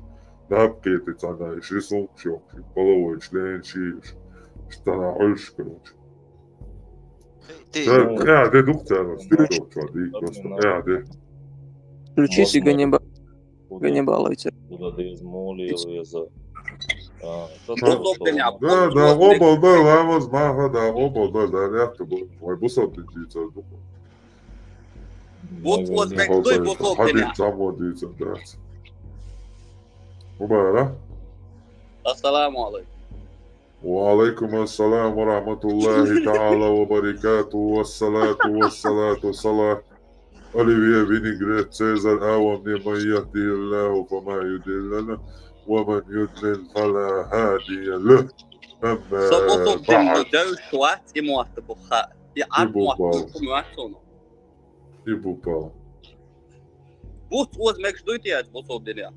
Да, кхетий цхьана, иш рисункаш йоккхуш, половой член ши, иш, иш цхьана Ӏуьллуш, короче. Ты. Да, э, де дукха цара, стирчо, чё, ди, просто, э, де. Включи Ганнибал. Ганнибалович. Куда деза мули веза. А, тот Бусалба дин, да, да, обал дай, ламаз, маха, да, обал дай, да, ряхта бу-, вай бусалба дин дийцар ду. Бусалба дин, бусалба дин. Хьадис цхьаммо дийцар дац. Мубарак. Ассаламу алайкум. Ва алайкум ассалам ва рахматуллахи таала ва баракатуху. Вассалату вассалату сала Оливье, винегрет, Цезарь, а во мне ман яхдихиллаху фама юдилла лаху, ва ман юдлил фала хадия лаху. Амма Со бусалба дин баъд. Девзаш вац, и мотт бу ха-, и Ӏад мотт бу хӀума вац оно. И бу бал. Буц оза мегаш дуй те аьлча бусалба динехь?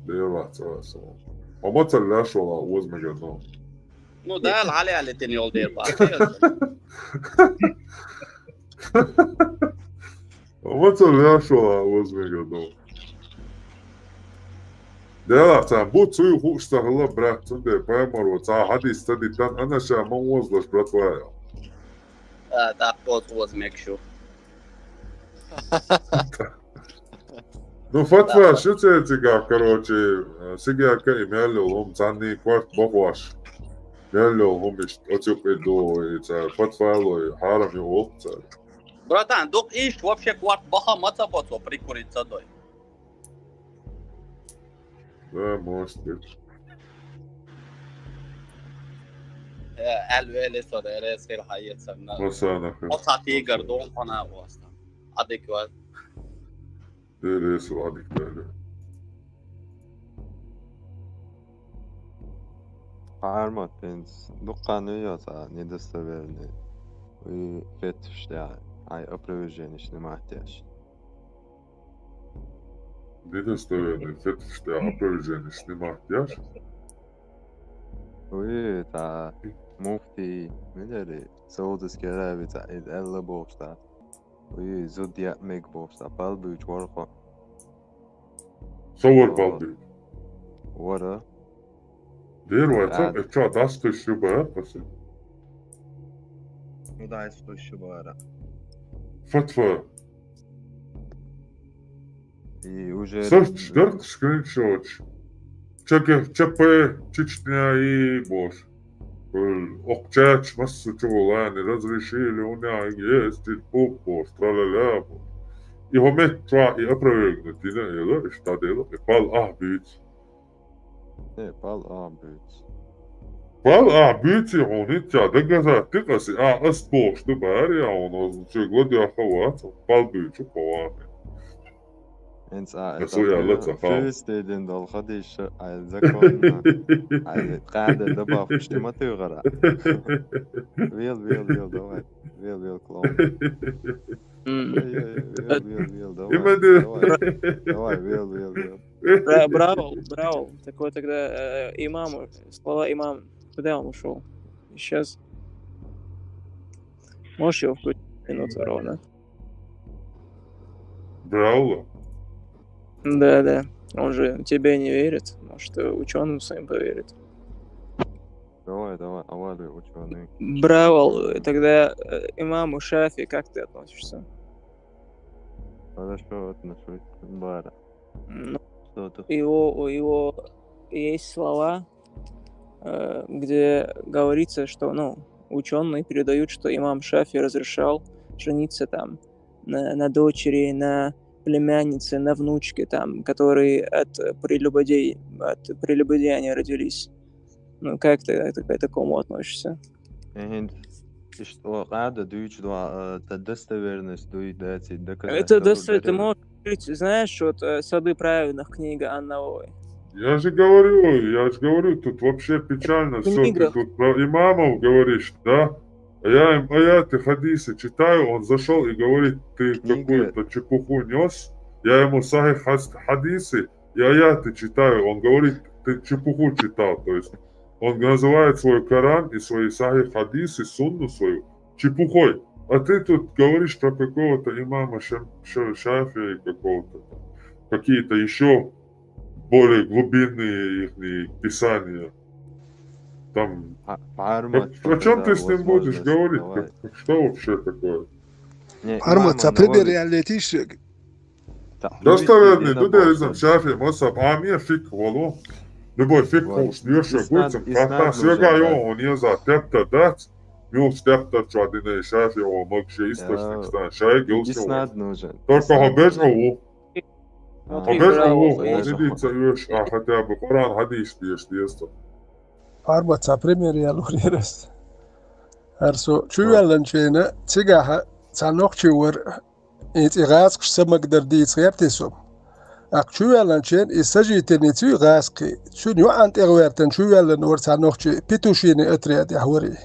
Дера вац аса. Хьо ма ца леш вала оза мегар ду. Ну, Дала хьалаялийтина йолу дера бац. Ма ца леш вала оза мегар ду. Делахь цхьа бу цуьнан хууш ца хилла, брат, цундела пайхамаро цхьа хьадис ца дитан, ана ша ма озалаш, братва, аьлла. А, тӀаккха оза мегаш ю. Ну, фатва шу цецигахь, короче, сигерка и мел йолу хӀума цхьанний корта бохош. Мел йолу хӀума иштта оцу юкъе ду, и цара фатва лой, хьарам ю олу цара. Братан, дукха иштта вообще корта баха ма ца бо цо, прикурить ца дой. Да, может быть. Э, аьлла вели со, деррес хила хьаэца санна. Масана хила. Оцхьа тигар дон хьона оста. Адекват. Деррес вадик дале. Армат пенс. Дуккан ю яца недостоверный. И фетиш да. Ай опровержение снимать яш. Недостоверный фетиш да, опровержение снимать яш. Уй, та муфти, милери, Саудовский Аравия, та, и Алла бохуш, та. Уй, зуд яа мега бохуш, та, пал буьйч ворхо. Со вар пал буьйч. Вара. Дер вай, ца, э, чо, дас тыш ю бара, паси. Ну да, эс тыш ю бара. Фатва. И уже Сарч, дарх скриншотш. Ча-, Ч П, Чечня и бош. Э, окчач массу чугулани разрешили у них ездить по, бош, тра-ля-ля, бош. И хӀо меттахь и опровергнуть дина эла, иштта дела, и пал ахь буьйц. Э, пал ахь буьйц. Пал ахь буьйци хьуна, хӀинца доказать дикъаси, а, ас бохуш ду бара, я хьуна, оза цуьнга ладоьгӀа вац, пал буьйцу кхо вахи. ХӀинца а, Ас это ву аьлла ца хаа. Филистейдин долу хадийша, ай, законно. Ай, къаьда дабахуш ти ма туьйгӀара. Вел, вел, вел, давай. Вел, вел, клоун. М. Ай, ай, вел, вел, вел, давай. Има ду. Давай. Давай, вел, вел, вел. Бра-, браво, браво. Такой тогда, э, имаму, слова имам. Куда он ушёл? Сейчас. Можешь его включить минуту ровно? Браво. Да, да. Он же тебе не верит. Может, учёным своим поверит. Давай, давай, авали учёный. Бравал, тогда э, имаму Шафи, как ты относишься? Хорошо отношусь. Бара. Ну, Что ты? Его, у его есть слова, э, где говорится, что, ну, ученые передают, что имам Шафи разрешал жениться там на, на дочери, на племяннице, на внучке, там, которые от прелюбодей, от прелюбодеяния родились. Ну, как ты к такому относишься? Иштта къада дуйчу да, э, это достоверность дуй, да, ци доказать. Это достоверно, ты можешь говорить, знаешь, вот э, сады праведных, книга Ан-Навави. Я же говорю, я же говорю, тут вообще печально все. Ты Книга. Тут про имамов говоришь, да? А я им аяты, хадисы читаю, он зашел и говорит: «Ты Книга. Какую-то чепуху нес». Я ему сахих хас- хадисы и аяты читаю, он говорит: «Ты чепуху читал». То есть он называет свой Коран и свои сахих хадисы, сунну свою, чепухой. А ты тут говоришь про какого-то имама Шам- Ша- Шафии какого-то там, какие-то еще более глубинные их писания. Там, Парма. О чем ты с ним будешь говорить? Как- Что вообще такое? Парма, ца пример реалитиш. Достоверный, дударизм, Шафии мазхаб, а мне фикх валу. Любой фикх, уж не шо гуцам, как нас йога, он не за тептар дац, мюлч тептар чуа диней Шафии, о, мог ше источник стан, шай гилш. Иснад нужен. Только хо бежаву. Хо бежаву, он идица юш, а хотя бы Коран, хадис беш, десто. Парма, ца пример я лурирас. Арсо, чувеллан чейна, цигаха, ца нохчи вар, и ци гӀаскаш самагдар дийца гӀертису. Ак чувеллан чен, и сажительницу гӀаски. Цун юан тӀегӀвертан чувеллан вар ца нохчи петушини отряд яхь вари.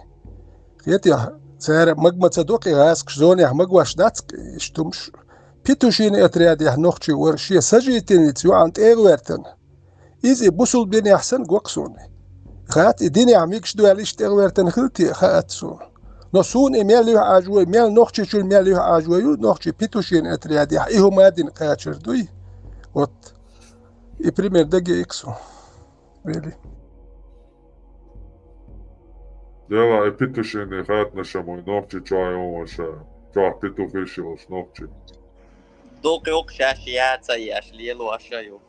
Хетя, цара магма ца докъи гӀаскаш зонях магваш дацк, иштумш. Петушини отряд яхь нохчи вар, шия сажительницу юан тӀегӀвертан. Из и бусул бинехь сан гоксуни. Хат и динехь микш дуалиш тӀегӀвертан хилти хаат сун. Но сун и мел юхь ажвой, мел нохчичул мел юхь ажвой, ю нохчи петушин отрядехь, и хумадин качар дуй. Вот. И пример даге иксу. Вели. Дела и петушини хатна шамой нохчи чуай он ваша. Чуа петухиш йолш нохчи. Докъи окъ шаш яца яш лелу аша ю.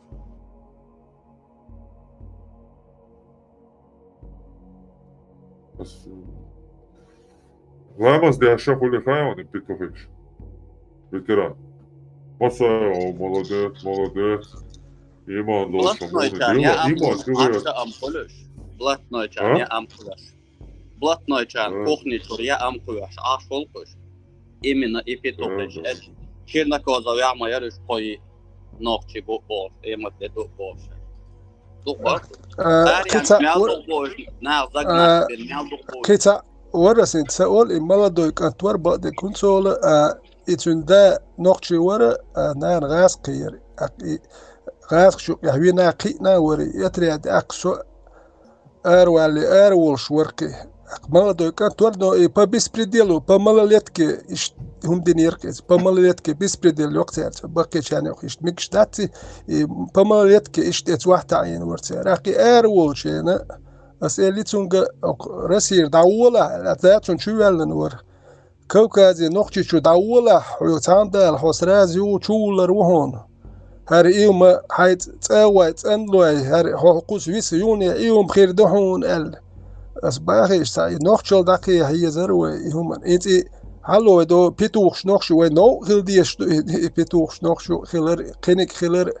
Ламаз дяша хули хайони петухиш. Ветеран. Масай, о, молодец, молодец. Иман должен Блатной чан, я ам, ам хулюш. Блатной чан, я ам хулюш. Блатной чан, кухни тур, я ам хулюш, аш хулкуш. Именно и петухиш. Чернокозов я ма ярыш кой нохчи бо, эмат де ду бо. Ду бо. Кица варасин ца ол и молодой кантвар баде кунцола, а и цунда нохчи вара, а нан газ кир. А и газ шу я вина кина вари, отряд аксо арвали арволш варки. Молодой кантвар, но и по беспределу, по малолетке, иш хумдин яркес, по малолетке беспредел лёк церца, бакечане иш микш даци, и по малолетке иш тец вахта ин варце. Раки арволчена, ас элицунга Россия да ула, а цун чувеллен вар. Кавказе нохчи чу да ула, ху цандал, ху сразу чулар вухон. ХӀара ийма хьай цӀа вай, цӀанлой, хӀара хьо кхус виса юне ийма хир ду хьуна аьлла. Ас бахийша цхьа и нохчал дӀакхехьа езар вай и хӀуман. И цӀи хьалой до петухаш нохчи вай новкъа хила дезаш ду и, и петухаш нохчу хилар, кхиниг хилар.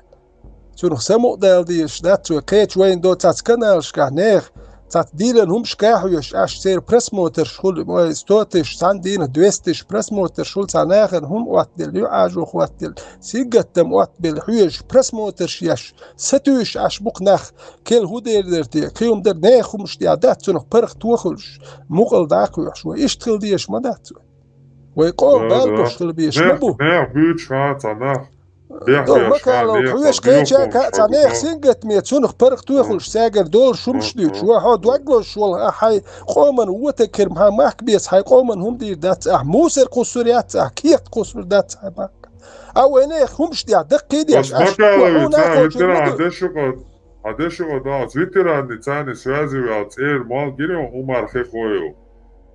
Цунах самукъадала дезаш дац вай. Кхеча вайна до цац каналашкахь неха, цац дилан хӀумашкахь а веш, аш церан просмотрш хули, вай сто тысяч, цхьана дийнахь двести тысяч просмотрш хули, цхьа нахана хӀума оттаделла, юьхьӀажо хӀоттаделла, сингаттам оттабелла, хьоьжуш просмотрш еш, сатуьйсуш Ӏаш бу-кх нах, кел хӀу дер дара те, кхин хӀума дара, нехан хӀумаш тӀехь дац, цунах паргӀато хуьлуш, мукъал дӀакхоьхьуш вай. Иштта хила дезаш ма дац вай. Вай къо балбуш хила безаш ма бу. Нехан буьйцуш хана цхьа нах. Дов Макалов, хьоьжуш кхеча кхаъ цхьа нехан сингаттаме, цунах паргӀато хуьлуш, цаьгара долуш хӀумаш дуьйцуш. Ва хьо дог лозуш волу, ахь хьайн къоман вотаг хир, хьан махка беца хьайн къоман хӀума дийр дац, ахь мусар кхуссур яц, ахь кехат кхуссур дац хьайн махка. А вай нехан хӀумаш тӀехь даккхий деш, аш хьуна а кхочуш ма ду. Хьан деша а дац, ветеранный царни связи вял цӀер мал гире Умар Хехоев.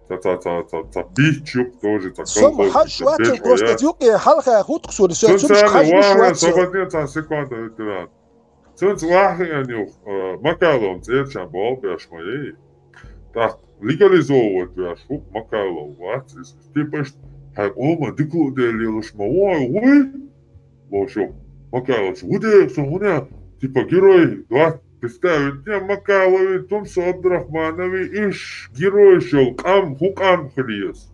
Ца, ца, ца, ца, ца бич юк тоже, ца Сом колхоз, хаш ца вачен беш просто ваяц. Юке халха хутк сури, сё Цун цумш царни хаш вуш ваха вачен. Сабадне ца секунда ветеран. Цунц вахи ан юх, э, Макалом цӀер чан бол беш ма ей. Так, легализовывать вяш хук Макалов вац. Типа, хай ома дикло де лилуш ма вой, вой. Лошо. Макалыч, вуде, со вуня, типа, герой, да, представить, не, Макалови, Тумсо Абдрахманови, иш, герой шел, къам, ху къам хлиес.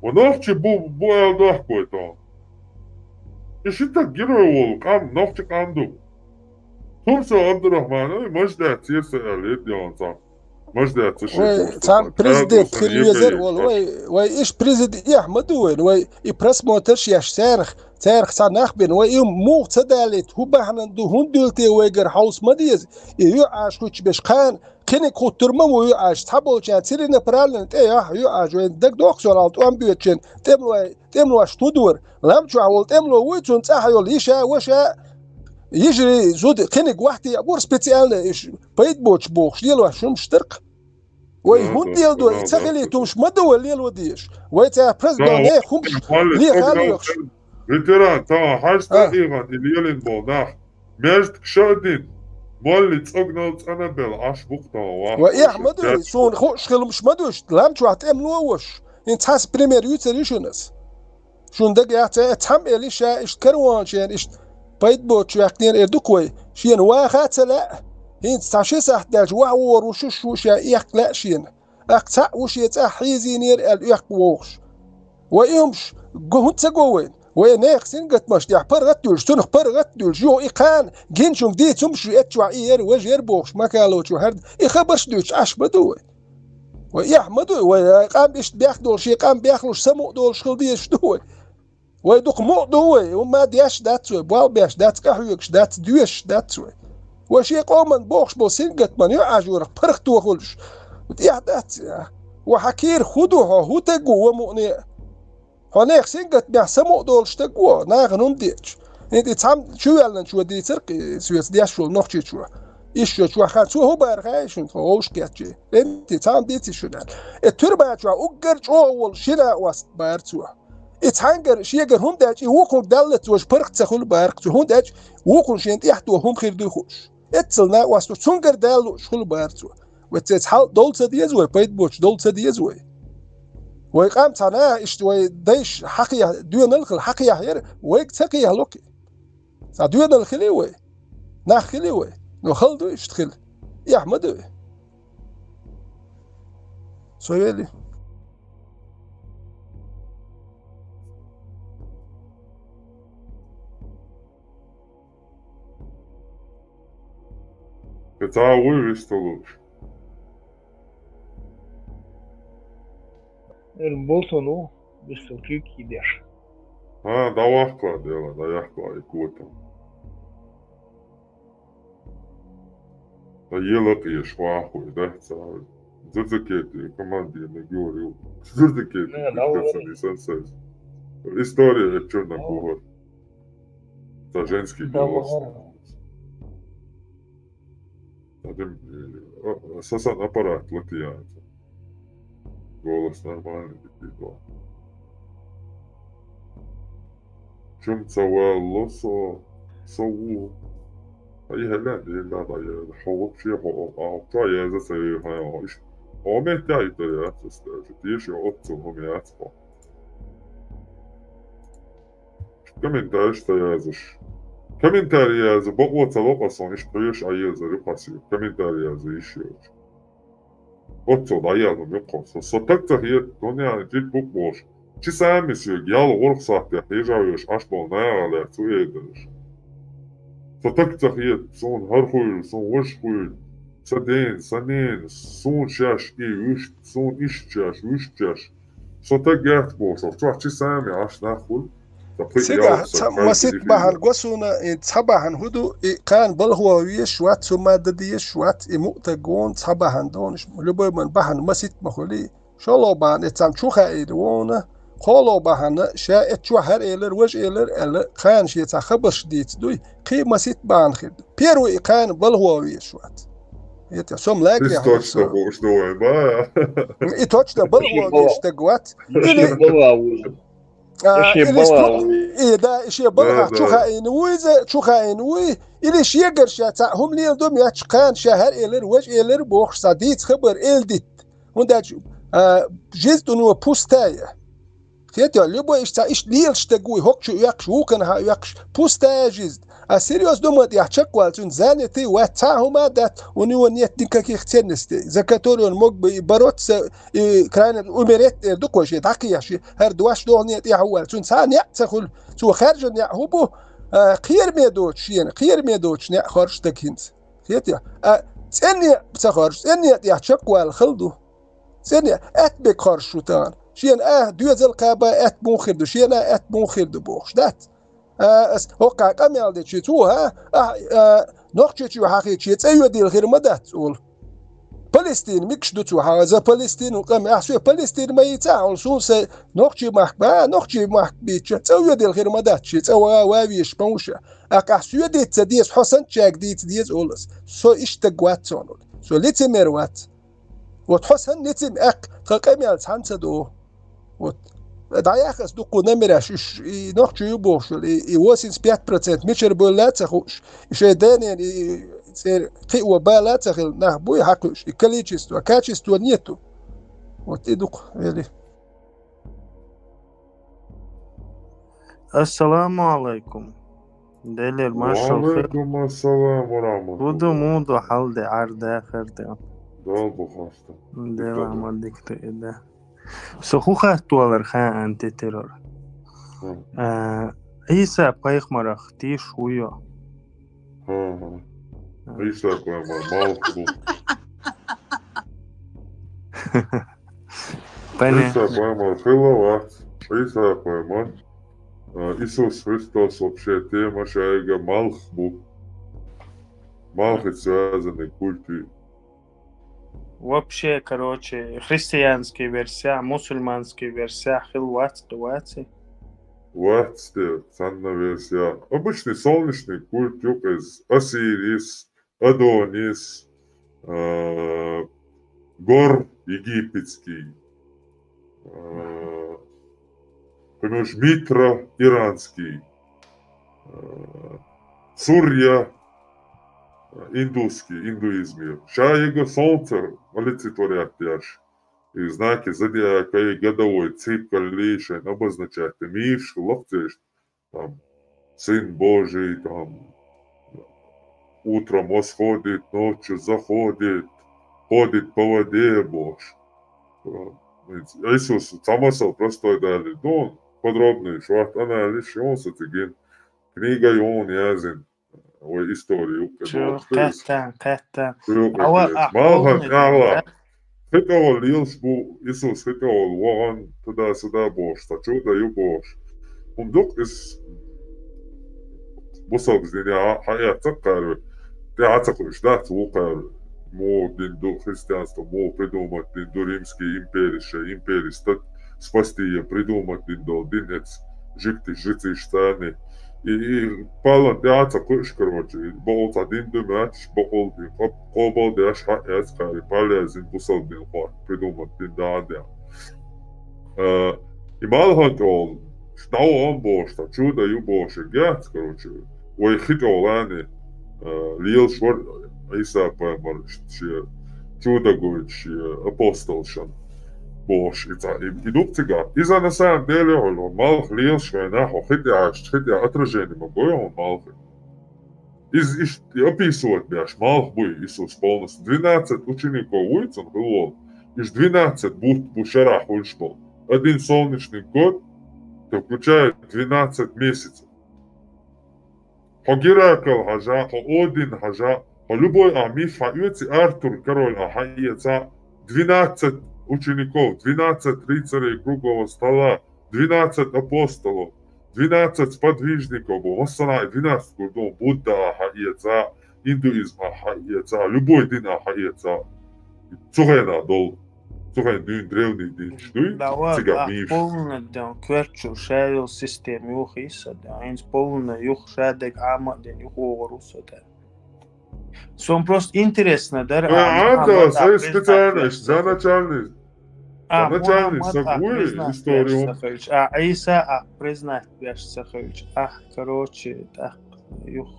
Ванохчи бу, бу эл дохкой то. Иши так герой вол, къам, нохчи къам ду. Тумсо Абдрахманови, мажда цирса эл, ед, ялан сам. Мажда цирса Вай, эл, цам президент хилвезер вол, вай, вай, иш президент, ях, ма ду вай, вай, и просмотрш яш, сарх, царх ца нах бен, вай, и мух ца далит, ху бахнан ду, хун дюлте вайгар хаус ма диез, и ю аш хуч беш кхан, кхиник ху турма ву ю аш, ца болча, цили направлен, те, ях, ю аш, вай, даг дох сорал, туам бюечен, тем вай, тем ваш тудвар, лам чуа вол, тем ло вуй, цун цаха йол, иша, ваша, ижри, зуд, кхиник вахти, абур специально, иш, пайд боч бохш, лил ваш шум штырк. Вай, Да, хун да, дел до, да, и да, цахили да. Тумш ма ду, вай, лил вадиш. Вай, ца през Да, до, не, хумш, вай, ли вай, хали вай, вахш. Ветеран, та, хаш А. Та иган, и лилин бол, нах. Межд кшадин. Молли цогнал цана бел, аш бук та, ва. Вай, ях, ма ду, Межд сун, хуш, хилмш ма душ, лам чуа, тем ло ваш. Ин цас пример ю царишунас. Шун даг яц, э, цхьам эли ша ишт карван шен, ишт пайд боч вяхнер э дук вай. Шен ваха ца ле, хин ца ши сахт дальш вах вор вушу шу ша эх ле шен. Ах ца вуше ца хизинер эл эх вохш. Вай юмш, гу хун ца го вай. Вай нех син гатмаш дя паргат дюлш, сунх паргат дюлш, ё и кхан, гин шун ди цумш эт чуа и ер, важ ер бохш, макало чу хард, и хабарш дюлш, аш ба ду вай. Вай, яхь ма дуй, вай, ай, къам ишт бяхдолуш, шен къам бяхлуш, самукъадолуш хила дезаш ду вай. Вай дукха мукъа ду вай, хӀумма деш дац вай, бал беш дац, къахьоьгуш дац, доьшуш дац вай. Вай шен къоман бохуш болу сингаттаман ю Ӏажорах паргӀатохуьлуш. ТӀехь дац, я. Ва хьан кийра хӀун ду хьо, хӀун таг ву ва мукъане а? Хьо нех сингаттамехь самукъа долуш стаг ву, нахана хӀума деъча. ХӀинца и цхьамма чувоьллинчо дийцира-кх и соьца деш волу нохчичо. Ишшо чохь хан цо хӀун бара хаьий шуна, тхо вовшах кечъе? ХӀинца цхьамма дийци шуна аьлла. И туьрма чохь уггар чӀогӀа волу шина а ост бара цо. И цхьаьнгара, шегара хӀума даьлча, и вукхунга даллац важа паргӀат ца хуьлу бара-кх цо. ХӀунда аьлча вукхун шена тӀехь тоха хӀума хир дуй хууш. Эццал накъост цуьнгара Дала лууш хуьлу бара цо. Вай цецхьал довла ца деза вай, пайда боцуш довла ца деза вай. Вай къам цхьа наха иштта вай дайша хьакхехьа, доьналла хила хьакхехьа яра, вайга ца кхехьало-кх. Цхьа доьналла хили вай, нах хили вай, но хала ду иштта хила. Эхь ма ду. Со вели. Кхин цхьа а вуй висталуш? Эр болтун ву, вистал куьйг йидеш. ХӀа, дӀаваккха дела, дӀаяккха и котам. Дан ела къеш вахуй, да? Ца зурзакети командир Мегиор ю. Зурзакети Да, да, куьйгасан да. И сан сайз. История эпчурна Да. Гугъар. Ца женский Да, голос. Гугъар. Ца дем, э, а, сасан аппарат латиян. Голос нормальный, дикий. Чум ца валло со, со ву. Ай, хӀаллан, дела, да, я, хьо вообще, хьо, а, а, ца яза ца ве, хьо, иш, хьо метта итар яц, ас даже. Тише, оццул хӀума яц, хьо. Комментарий ца язаш. Комментарий яза, бакъо ца локъа сон, иш пхьоьш а еза, рюхасю. Комментарий яза, иш йоч. Оццул дӀаял хӀума юккъо. Со, со таг ца хета, дуньяна чӀик букъ болуш. Чи сами соьга ял гӀурх сахьтех хьежа веш Ӏаш болу наха лаьцна цу эдараш. Со таг ца хета, суна хӀара хуьйла, суна важа хуьйла, сан дена, сан нена, суна шаьш и вуьшта, суна иштта шаьш, вуьшта шаьш. Со таг яц бохуш, чохь чи сами Ӏаш нах хуьлу. Цигахь ца масит бахьана го суна, и цхьа бахьана хӀу ду, и кхана балхо везаш вац, хӀума дан дезаш вац, и мукъа таг вон цхьа бахьана донаш, любой ман бахьана масит ма хуьлий. ШолгӀа бахьана, и цхьамма чу хаийла вона, кхоалгӀа бахьана, ша эццо хӀара элира, важа элира аьлла, кхана шен цхьа хабарш дийца дуй, кхы а масийтта бахьана хир ду. Первый и кхана балхо везаш вац. Хетий, со-м лагере хьо. Точно хууш ду вай, ба? И точно балхо везаш стаг вац. Или балхо везаш. А, или балхо. И, да, и шен балхо чу хаийна ву иза, чу хаийна вуй, или шегара ша цхьа хӀума леладу моьтташ, кхана ша хӀара элира, важа элира бохуш, цхьа дийца хабар элдитта. ХӀунда аьлча, а, жизнь у него пустая. Хетий, любой иштта цхьа иштта лелаш стаг вуй, хӀокху чу оьккхуш, вукхунна хьа оьккхуш, пустая жизнь. А серьёзно ма тӀехь чекхваьлла, цуьнан занятый вац, цхьа а хӀума а дац, у него нет никаких ценностей, за которые он мог бы и бороться, и крайне умереть, э, ду кхо шен дӀакхехьа, шен хӀара дош доху неӀ тӀехь а ваьлла. Цуьнан цхьа а неӀ ца хуьлу, цо хаьржина неӀ хӀун бу, а, кхераме доцуш шена, кхераме доцуш неӀ хоржу стаг хӀинца. Хетий? А цӀенне ца хоржу, цӀенне тӀехь чекхваьлла хала ду. ЦӀенне атта бега хоржуш ву тахана. Шена а доьзал кхаба атта муха хир ду, шена а атта муха хир ду бохуш дац. А, ас хӀокху къамел дечи цо, а, а, а, нохчочу хьахийча, шен цӀа йоьдийла хир ма дац, олу. Палестина мегаш ду цо, хьан за Палестину къам, ахь соьга Палестина ма йийца, олу, суна сайн нохчий махка, а, нохчий махка бийча, цӀа йоьдийла хир ма дац, шен цӀа ва, ва везаш ма ву ша. Ахь, ахь соьга дийца ца деза, хьо санначаьрга дийца деза, олу ас. Со иштта стаг вац, олу. Со лицемер вац. Вот хьо санна лицемер, тхан къамел цхьаьна ца до. Вот. ДӀаяхьа аса дуккха намераш, уьш, и нохчо ю бохуш, и, и восемьдесят пять процент мичара бевлла а ца хууш, и шайн денен, и, и церан кхио бала а ца хилла нах буй хьакхуьуш, и количество, качество нету. Вот и дукха, эли. Ассаламу алайкум. Делера маршалла хир. Ва алайкум ассалам ва рахматуллах. Худа муду хьал де, Ӏар дахар де. Дал бу хаста. Дела ма дикта и да. Со хӀу хаттавалар хаан тетирор. Хм. А, Ӏийса пайхамарах тийш ву йо? Хм, хм. Ӏийса пайхамар малх бу. Пане. Ӏийса пайхамар хилла вац. Ӏийса пайхамар, а, Иисус Христос вообще тема шайга малх бу. Малхица связанный культ. Вообще, короче, христианский версия, мусульманский версия хилла вац, вац. Вац те, цхьанна версия. Обычный солнечный культ ю иза. Осирис, Адонис, а, Гор египетский, а, кхуьнуш Митра иранский, а, Сурья, а, индусский, индуизм ю. Шайга солнце олицетворять деш, и знаки зодиака, и годовой цикл шайн обозначать, и мийрш лакхцеш, там, Сын Божий, там, утром восходит, ночью заходит, ходит по воде, бохуш. Э, Иисус цхьа масал простой далийна, ну, подробный, шорт анализ ю со цига, книга ю язйина, вай история юкъе. Чу, бохуш, то есть, кхеттан, кхеттан. Чу, ава, кхеттан. А, малхан полный тӀехьа. Хи тӀехула лелаш бу, Иисус хи тӀехула вахана, туда-сюда бохуш, цхьа чудо ю бохуш. ХӀума ду-кх иза, бусалба дин а хьаэцна кхара, тӀаьхьа ца кхуьуш дац вукхара, муха дин ду, христианство муха придумать дин ду, римский импери, шайн импери ста-, спасти я придумать дин долу дин эц жуьгтий жрецаш царний. И, и палан тӀаьхьа ца кхуьуш, короче, бакъал цхьа дин ду моьттуш, бакъал дин къоб-, къобал деш хьаэцна кхара, и палязин бусалба дин хӀотта придумать дин да а ден. Э, и малхан тӀехула, дӀавахана бохуш, цхьа чудо ю бохуш, яц, короче, вай хи тӀехула а, э, лелаш вара Ӏийса пайхамар шен чудо гойтуш, шен апостолшна бохуш, и цхьа, и, и ду-кх цигахь. Иза на самом деле хьуна малх лелаш вайна, хьо хи тӀехь Ӏаш, хи тӀехь отражение ма гой хьуна малхе. Иза иштта описывать беш малх буй Иисус полностью. Двенадцать учеников вуй цунна хилла волу. Уьш двенадцать бутт бу шарахь хуьлуш болу. Один солнечный год, то включает двенадцать месяцев. Хьо Геракл хьажа, хьо Один хьажа, хьо любой а миф хьаоьци, Артур король а хьаэца, двенадцать учеников, двенадцать рыцарей круглого стола, двенадцать апостолов, двенадцать сподвижников бу, массанхьа а двенадцать гур ду, Будда а хьаэца, индуизм а хьаэца, любой дин а хьаэца. Цу хенахь долу. Цу хенахь дуьйна древний динаш дуй, Да, вот, цигахь а, миф. Полна ден, кверчу, шайл система юхиса, да, инс полна юх шадек ама ден, юх овару со, да. Сон просто интересно, да, А, а, а, да, Мухаммад, а, сай признать специальность, вешца. За начальный. А, За начальный Мухаммад, а, сагуй признать историю. Вешца хойч. А, Иса, а, признать вешца хойч. А, короче, так, юх,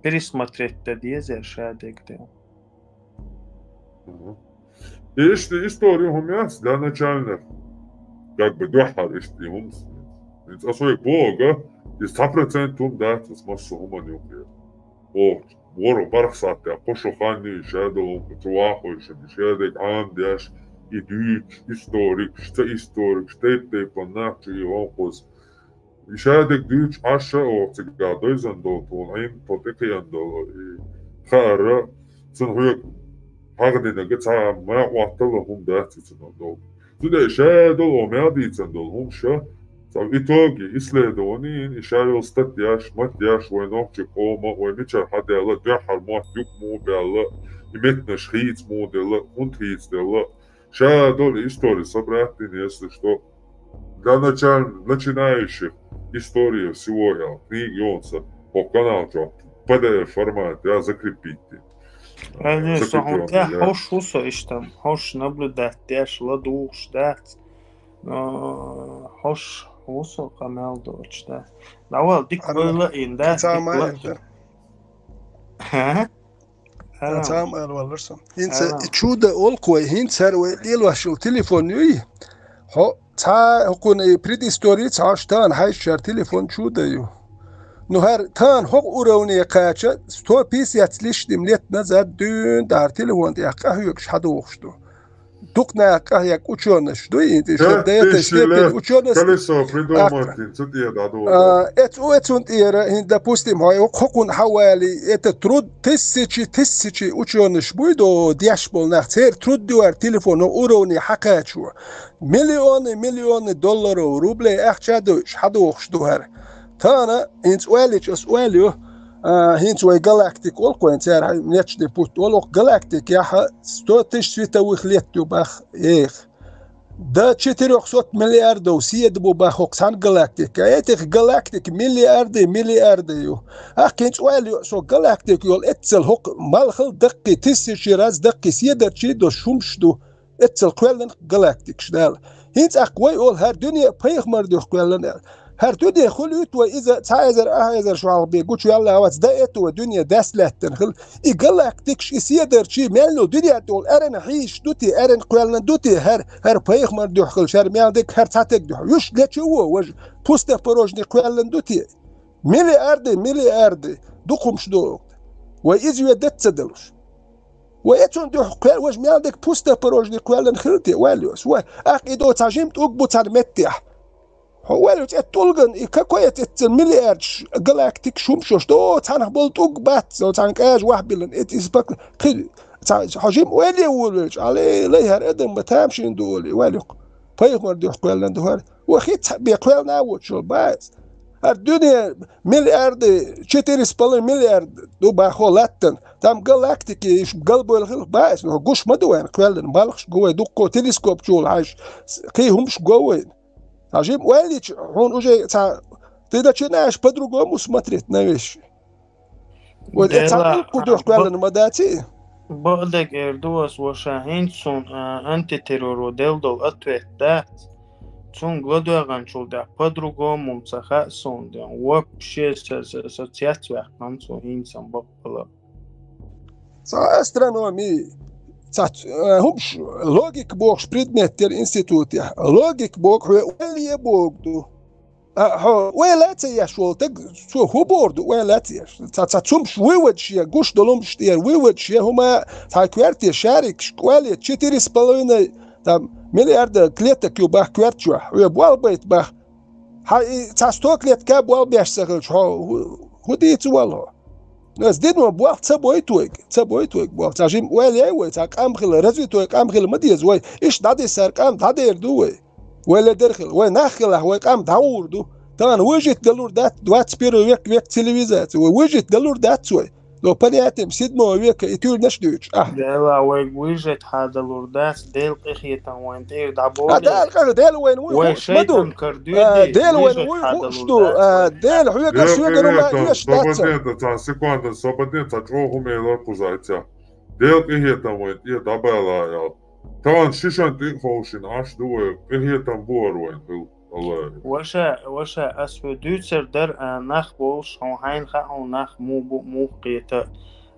пересмотреть да дезер шадек, да. Мгм. Иштта история хӀума яц, для начальных, как бы, дуьххьара иштта хӀума. Аса вай боху, и сто процент хӀума дац, аса массо хӀуманна юкъе. О, ворхӀ бархӀ сахьтехь, кхо шо хан ю, и шадолу хӀума чу вахойшина, и шадерг Ӏамадеш, и дуьйцуш, историкаш, ца историкаш, тайп-тайпана нах чу и гӀонкхуз. И шадерг дуьйцуш Ӏаш а оха цигахь дойзан долу тхуна Ӏин тхо тӀекхиъна долу и хаарра, цунна хьоьга хьагӀдинарг цхьа а ма Ӏоттала хӀума дац и цунах долу. Цундела шадолу оха мел дийцина долу хӀумаш а, цхьа в итоге исследование йина, и шайолу статьяш, матьяш вайн нохчийн къоман, вай мичара хьадаьлла, дуьххьара мотт юкъа муха баьлла, и меттанаш хийца муха делла, хӀунда хийца делла, Ша долу история собрать дина, если что. Для началь-, начинающих история всего, я книга йонца по канал чё, П Д Ф формат, я закрепить. Алло, со хьуна тӀехь хьош ву со иштта, хьош наблюдать деш, ладугӀуш дац. А, хьош ву со къамел доцуш, да. Давал, дика ойла ин, да, дика ойла ин. Ха? Ца ма аьлла валлар со. ХӀинца чуда олу вай, хӀинца хӀара вай лелош йолу телефон юй? Хьо цхьа хӀокхуна и предыстория ца Ӏаш тахана хьайшачара телефон чуда ю. Ну хӀара тахана хӀокху уровне кхача сто пятьдесят с лишним лет назад дуьйна тӀара телефон тӀехь къахьоьгуш хьадохуш ду. Дукха наха къахьегна учёныш ду, и тӀе шо дета степень учёность. Колесо придумать дина, цу тӀера дӀадолу. А, эц-, эцун тӀера, хӀин, допустим, хьо, хӀокхунна хьан вали, это труд, тысячи, тысячи учёныш буй до, деш болу нах, церан труд дуьар телефон, хӀо уровне хьакхачо. Миллионы, миллионы долларов, рублей ахча а дойуш, хьадохуш ду хӀара. Тахана, хӀинца оьллича, ас оьллу, а, хӀинца вай галактика олу кхойн цара, нечде путт олу, галактика яхьа сто тысяч световых лет ю бах, эх. До четырёхсот миллиардов седа бу бах хӀокху цхьана галактика. Этих галактика миллиарды, миллиарды ю. Ахкхин цӀойл ю со галактика йолу эццал хӀокху малхал даккхий, тысячи раз даккхий седарчий дош хӀумаш ду. Эццал кхоьллина галактикаш Дала. ХӀинца ахка вай олу хӀара дуьне пайхамар дуьхьа кхоьллина аьлла. ХӀара дуьне хуьлуьйту вай иза цхьа эзар, ахьа эзар шо хьалха бен гучуваьлла а вац, дан эту вай дуьне дас лаьттина хила. И галактикаш, и седарчий мел йолу дуьне тӀехула аьррина хьийзаш ду те, аьррина кхоьллина ду те, хӀара, хӀара пайхамар дуьхьа хила, шара мел дерг хӀара цхьатег дуьхьа. Уьш лечу а во, важа, пустопорожний кхоьллина ду те. Миллиарды, миллиарды, дукхумаш ду. Вай иза ве дац ца далуш. Вай эцун дуьхьа кхоьл-, важа мел дерг пустопорожний кхоьллина хила те, ваьлла йо ас. Вай, ахка и до цхьа жима тӀулг бу цхьана меттехь. Хьо ваьлла цӀе тӀулган, и какой эццал миллиардаш галактикаш хӀума шош, до цхьанах болу тӀулг бац, со цхьана кӀажа вахьбиллан, эт иза пак-, кхи-, цхьа, хьо жима ойла е волавелча, алей, лай хӀара адам ма тамашийна ду олий, ваьлла юкъа. Пайхамар дуьхьа кхоьллина ду хӀара. Ва хи цхьаъ бен кхоьллина а воцуш йолу бац. ХӀара дуьне миллиарды, четыре с половиной миллиард ду бахо латтан. Там галактики, иш галбойла хила бац, но гуш ма ду вайна кхоьллина, балхаш го вай, дуккхо телескоп чула хьаьжа, кхин хӀумаш го вайна. Хьажим ойла йича, хьуна уже цхьа, ты начинаешь по-другому смотреть на вещи. Вот это Дела, цхьа улкху дуьхьа кхоьллина ма дац и? Бакъдерг эр ду ас, ваша, хӀинца суна, а, антитерроро делла долу ответ дац. Цунга ладоьгӀанчул тӀаьхьа по-другому ца хаьа суна, ден. Вообще со, со, со цецваьккхина цо хӀинца баккъала. Цхьа астрономи, цхьа, э, хӀумаш, логика бохуш предмет дара институтехь. Логика боху хьоьга ойла е боху ду. А, хьо, ойла а ца еш волу стаг, цо хӀун бохур ду, ойла а ца еш? Цхьа, цхьа цумаш выводаш е, гуш долу хӀумаш тӀера выводаш е, хӀума, цхьа коьрте шарикаш, кӀоьлле четыре с половиной, там, миллиарда клеток ю бах коьрта чохь, хьоьга болх байта бах. Хьан и цхьа сто клетка болх беш ца хилча, хьо хӀу-, хӀун дийца вал хьо? Ас дино болх ца бойту вайга, ца бойту вайга болх. Цхьа жима ойла яй вай, цхьа къам хила, развитой къам хила ма деза вай. Иштта дӀадисар къам дӀадер ду вай. Вай ледара хила, вай нах хилахь, вай къам дӀагӀур ду. Тахана выжить далур дац, двадцать первый век, век цивилизации. Вай выжить далур дац вай. До понятием седьмого века и тюрнаш дуьйцу. А. Дела вайга вижет хьадалур дац, Дела къинхетам вайн тӀера дӀаболе. А, Дела къинхетам, Дела вайн вуй, вай хууш ма ду. Шайтан кара дуьйде, а, Дела вайн вижет вуй хьадалур хууш ду. Дац, а, вай. Дела хьоьгара, Дела соьгара ма къинхетам, еш дац. Собаден, цхьа секунда, собаден, цхьа чӀогӀа хӀума элар кхуза цхьа. Дела къинхетам вайн тӀера дӀабала ял. Тахана шишан тӀе а ховшина, Ӏаш ду вай, къинхетам бу ара вайн хила. Аллах. Ваша, ваша, ас хьоьга дуьйцур дара, а, нах болуш, хьуна хьайна хаьа хьуна нах муха бу, муха кхета.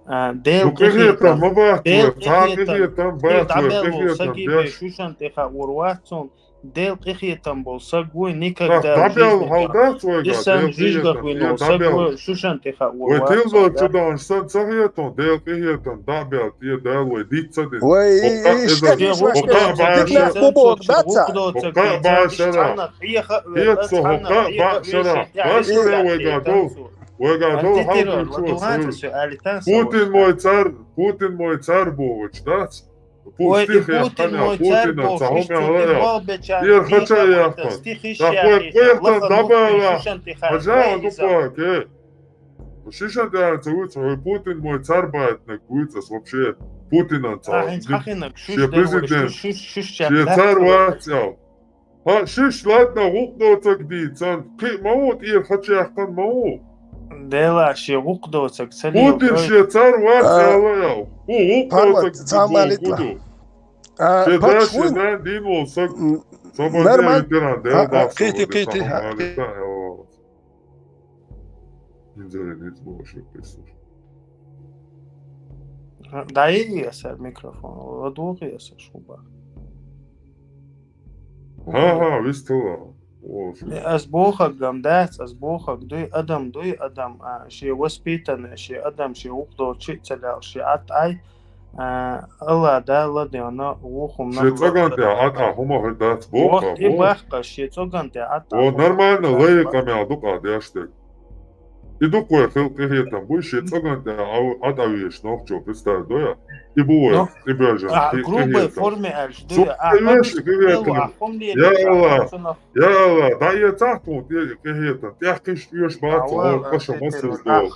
А, Дела къинхетам, ма бац, Дела къинхетам, цхьа къинхетам бац, дӀабаьлла волу саг беш, шишан тӀе хуур вац цунна, Дела къинхетам болу саг вуй, никогда в жизни, дӀабаьлла хьал дац вайга, и санна жижигах вина волу саг вуй, шишан тӀе хуур вац цунна. Вай тилбелла чу дан сан ца хетон, Дела къинхетам, дӀабаьлла тӀе Дала вай диц ца дина. Вай, и, и, ишках, ишках, дитнах бу боху, дац? ХӀокха башара. Хетсо, хӀокха башара. Башара вайга дол. Вайга дол хьал дуьйцу. Путин мой царь, Путин мой царь бохучу, дац? Путин мой царь бохучу, Путина ца хӀума яла. Ира хача яхпан. Стих иш яхиша. Къинхетам дӀабала. Хажа, а ду кхоке. Шишан тӀе ца вуьйцу, хьо Путин мой царь баьтнарг вуьйцу ас вообще. Путинан ца. А, хӀинца хьахинарг шуьш шен президент, шуьш, шуьш, шуьш шен царь вац аьлла. ХӀа, шиш, ладно, гӀуллакх доцург дийцан. Кхин а ма ву, тӀера хачаяьккхина ма ву. Дела, шен гӀуллакх доцург ца лела. Путин шен царь вац аьлла аьлла. ХӀун гӀуллакх доцург дийцан ду? А, шен да, шен нана дийна волу саг. М, собар нормально. Дела, а, а, кхийти, кхийти, а. Инзаре ницкъ болуш ву кхиссуш. ДӀаийи аса микрофон, ладугӀи аса шуба. ХӀан-хӀан, вистхила. Э, ас бохург ам дац, ас бохург дуй, адам дуй, адам, а, шен воспитанный, шен адам, шен вукхо долчу шиъ ца лаьлла, шен атта Ӏай, А, Алла Дала ладегӀна ву хӀума. Шен цӀоган тӀехь Ӏа тӀа хӀума хир дац боху. Вот и баккха, шен цӀоган тӀехь Ӏа тӀа. О, нормально, лай къамел ду къа деш дерг. И ду кхой хила къинхетам буй, шен цӀоган тӀехь Ӏа, Ӏа тӀа везаш нохчо, представь, доя? И бу вай, и бежан, а, грубой форме аьлча, дуя, а, веши къинхетам. Я Алла, я Алла, дӀаэцахь тхуна тӀе и къинхетам, тӀехь кхиш оьшуш бац, хӀора къаша массаза долу.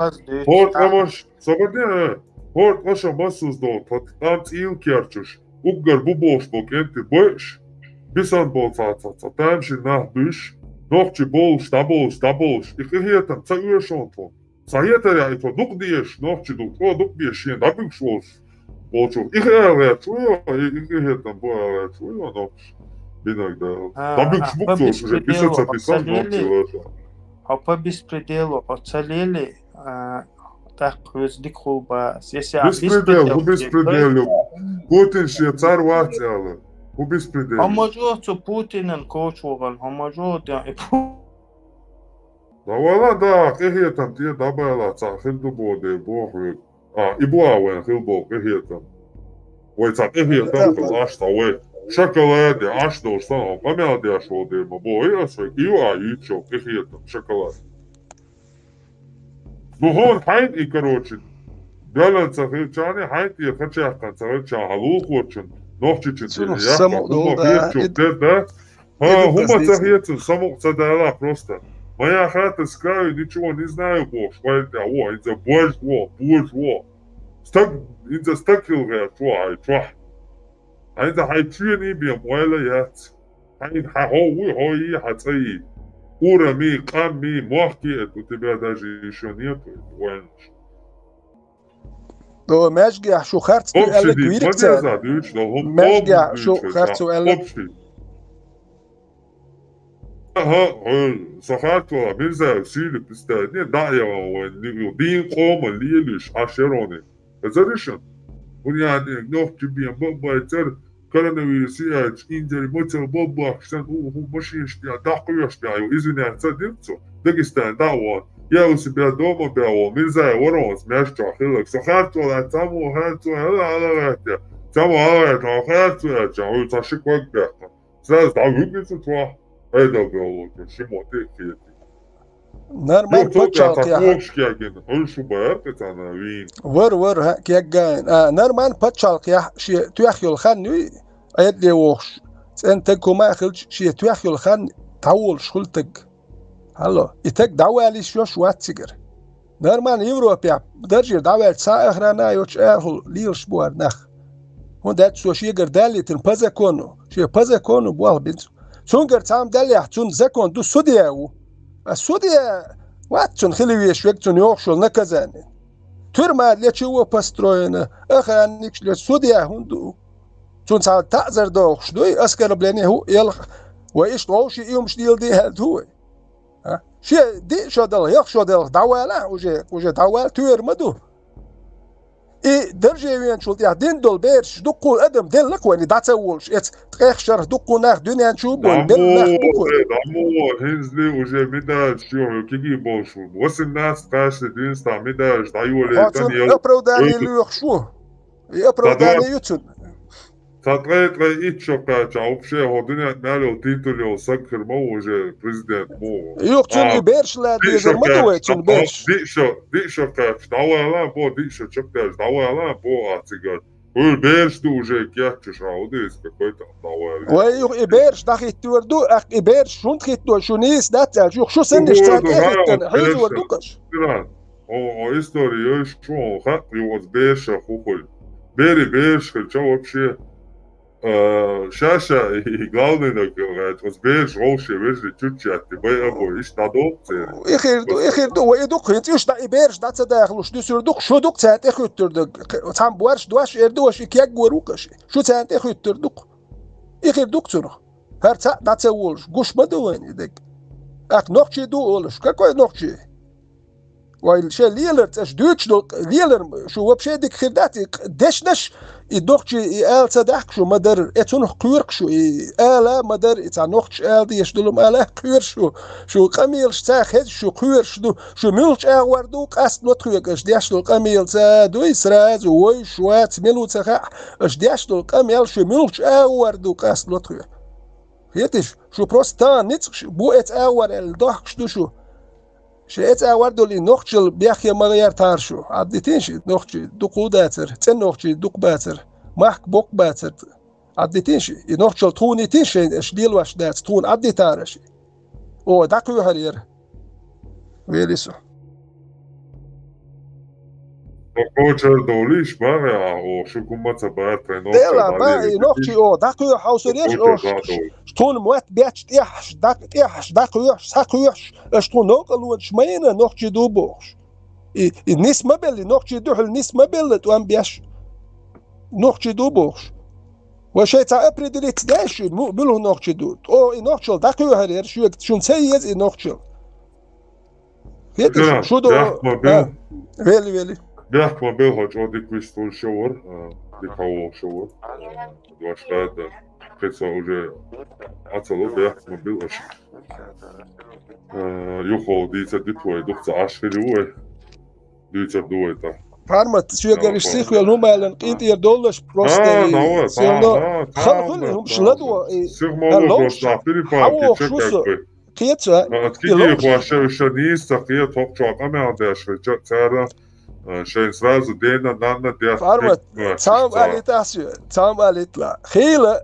ХӀора къамаш, Ца бадеа, хӀора къаша массаза долу тхан къам цӀийла керчаш, уггар бу бохуш болу кӀентий бойуш, бисан болу цхьа, цхьа, цхьа тамашийна нах буьйш, нохчий болуш, дӀаболуш, дӀаболуш, и къинхетам ца оьшу тхуна. Ца хетарехь и тхо дукха дезаш, нохчий ду, тхо дукха дезаш, шена дӀабуьгуш волуш, болчух. И хи ала гӀерташ ву йо, и, и къинхетам бу ала гӀерташ ву йо, нохчий бинарг дала. ДӀабуьгуш бу цо уже, биса ца бисан, нохчий лаша. Хьо по беспределу, хьо ца лели, А, тӀаккха веза дика хул бац. Если а беспредел, хӀун беспредел ю? Путин шен цар вац аьлла. ХӀун беспредел? ХӀума жо цу Путинан коча вахана, хӀума жо ден и Пу-, Да вала, да, къинхетам тӀе дӀабала цхьа хир ду боху дела боху хьоьга. А, и бу а вайн хила боху къинхетам. Вай цхьа къинхетам хила Ӏаш цхьа вай. Шоколаде Ӏаш долуш санна, хьо къамел деш волу дела ма боху аса вайга. И ю а юьйцуш йолу къинхетам, шоколад. Ну, хьуна хьайна и, короче, доьллан ца хилчарна, хьайна тӀера хачаяккхана ца хилчарна, хьан лулахочун, нохчичун тӀера яхкан хӀума хетачух тера дац? ХӀан, хӀума ца хецун, самукъа ца дала просто. Моя хата с краю, ничего не знаю бохуш, вайн тӀехь ву, хӀинца божа ву, божа ву. Стаг, хӀинца стаг хила гӀерташ ву хьайн чохь. Хьайна хьайн чоьний бен ойла яц. Хьайна хьан хьо вуй, хьо йий, хьан цӀа йий. Урами, къамми, мохки это, у тебя даже ещё нету, это, вайнаш. О, маьжгехь шу харц ду аьлларг вирик ца. Маьжгехь шу харц ду аьлларг. ХӀа, хьо, со харц вала, Мирзаев Силип, представь, не, дӀа а яла вайн, дийна къоман лелаш, Ӏаш яроне. Хезарий шуна? ХӀунда аьлла, нохчий бен бан бацара, коронавирус яьлча, инзаре мацалла бан бахкаш санна, у, хӀу машинаш тӀехь, дӀакхоьхьуш тӀехь, ю, извиняться дира цо. Дагестан дӀа а вахана. Я у себя дома бен ву, Мирзаев Воронс, маьждиг чохь хилларг. Со харц валахь, цхьаммо харц валахь, хьала гӀертехь. Цхьаммо хьала гӀертехь, хьо харц валахь, хьуна цхьа ши ког бехкан. Сразу дӀавуьгу иза чохь, Ӏедал бен волчун, ши мотт тӀе а кхетий. Нормально пачхьалкхехь. Вара, вара, хӀа, кегган. А, нормально пачхьалкхехь шен тоьхна йолу хан юй, Ӏедале вохуш, цӀена таг хӀума а хилча, шен тоьхна йолу хан дӀаволуш хуьлу таг. Алло, и таг дӀавала йиш йолуш вац цигара. Нормально Европехь даржера дӀаваьлча, цхьа охрана йоцуш арахула лелаш бу хӀара нах. ХӀунда аьлча цо шегара далийтина по закону, шен по закону болх бина цо. Цуьнгара цхьамма даллехь, цунна закон ду, судья ву. А судья вац цунна хила везаш верг, цунна йогӀуш йолу наказание. Тюрьма для чего построена? Охранникаш лечу, судья хӀунда ву? Цунна цхьа таӀзар дохуш дуй, оскорбление хӀуъа елха, вай иштта вовшийн и хӀумаш леладе аьлла ду вай? А? Шен диъ шо далахь, ялх шо далахь, дӀавалахь уже, уже дӀавала туьйра ма ду. И дарже веначул тӀехь дина долу бераш дуккха адам делла-кх вайна, дӀа ца волуш, эца ткъех шарахь дуккха нах дуьнен чу бу, белла нах бу-кх вайна. ДӀамо, хӀинзале уже медалаш ю, кегий болуш ву. Восемнадцать кхачале династан медалаш дӀайолаелла. Хьо цунна оправдание лоьхуш ву? И оправдание ю цунна? Цхьа ткъе, ткъе итт шо кхаьчча, вообще хӀо дуьнен мел йолу титул йолу саг хир ма ву уже президент боху. Юха цунна и бераш ла дезар ма ду вай, цунна бераш. Диъ шо, диъ шо кхаьчча, дӀавала бо, диъ шо чекхдаьлча, дӀавала бо а цигара. ХӀуьлу бераш ду уже кеччуш, а, вот есть какой-то дӀавала. Вай юха и бераш дӀахӀиттор ду, аккха и бераш хӀунда хӀитто, шу нийса дац аьлча, юха шу санна иштта цаьрга тӀехӀиттина, хьийзор ду-кх аша. О, о, история йойуш ву, хӀун хатта ю оцу берашах хӀун хуьлу. Бери бераш хилча вообще, а, ша-ша и главный наг гӀерташ, оцу бераш гӀовше вежарий чуччатти бай або, иштта дӀадолу церан. И хир ду, и хир ду, ва и ду-кх хӀинца, уьш дӀа и бераш дӀа ца дахалуш дуьсур ду-кх, шу ду-кх царна тӀехӀуьттур даг, цхьамма борш дош эр ду аша, и кеггор ву-кх аша, шу царна тӀехӀуьттур ду-кх. И хир ду-кх цунах. ХӀара цхьаъ дӀа ца волуш, гуш ма ду вайна и дерг. Аккха нохчий ду олуш, какой нохчий? Вай шайн лелар цӀаш дуьйцуш долу лелар шу вообще дика хир дац, и дешнаш, и нохчий и ала ца дахьа шу ма-дарра, э, цунах кхоьру-кх шу, и ала ма-дарра, и цхьа нохчаш ала дезаш долу ма ала кхоьру шу, шу къамелаш ца хеза шу кхоьруш ду, шу муьлхачу агӀор ду къастало тхоьга аша деш долу къамел ца дуй сразу, вай шу вац, мила ву ца хаьа, аша деш долу къамел шу муьлхачу агӀор ду къастало тхоьга. Хеташ, шу просто тахана ницкъ шу бу эца агӀор аьлла дохкуш ду шу. Шу эца агӀор долу и нохчалла бехке ма гӀертахьара шу. Ӏаддитийша и нохчий дукха дацара, цӀен нохчий дукха бацара, махка боккха бацара. Ӏаддитийша и нохчалла тхуна йитийша шайна аша лелош дац, тхуна Ӏаддитахьара аша. О, дӀакхоьхьура яра. Вели со. Со кочар довлийш бара, а, о, шу хӀумма ца бара, тхайн нохчо Дела, ба, дӀалийра и нохчий, о, дӀакхоьхьу хьовсур еш, о, ш-, ш-, тхуна мотт бетташ тӀехьаш, дӀа-, тӀехьаш, дӀакхоьхьуш, схьакхоьхьуш, аша тхуна новкъарлонаш ма йина, нохчий ду бохуш. И, и нис ма белла, и нохчий дуьхьал нис ма белла, тӀом беш. Нохчий ду бохуш. Ва шайн цхьа определиться деш шу, му-, муьлха нохчий ду. О, и нохчалла дӀакхоьхьура яра шуьга, шуна ца еза и нохчалла. Хеташ, шу до, бехк ма бе. А, вели, вели. Бехк ма бе, хьо чӀогӀа дика вистхуьлуш вара, а, дика хьо вохуш вара. А, дош хадда. Кхин со уже Ӏа ца ло, бехк ма бил аша. А, юха дийца диту вай, дукха ца Ӏаш хир ю вай. Дуьйцур ду вай тӀаккха. Пармат, шуьгара иштта сихвелла хӀума аьллан къинтӀера доллуш, просто, а, и, на, вот, всё равно, а, а, хала хуьлу, хӀумаш ладо, и, сих ма ло, просто перепалки, хьан вохуш ву со? Кхета, а, и кхидийхоша ловш. Уьш ша нийса ца кхета, хӀокху чохь къамел деш хилча, цара, а, шайн сразу дена, нанна деш. Пармат, цхьамма алийтахь соьга, цхьамма алийталахь. Хийла,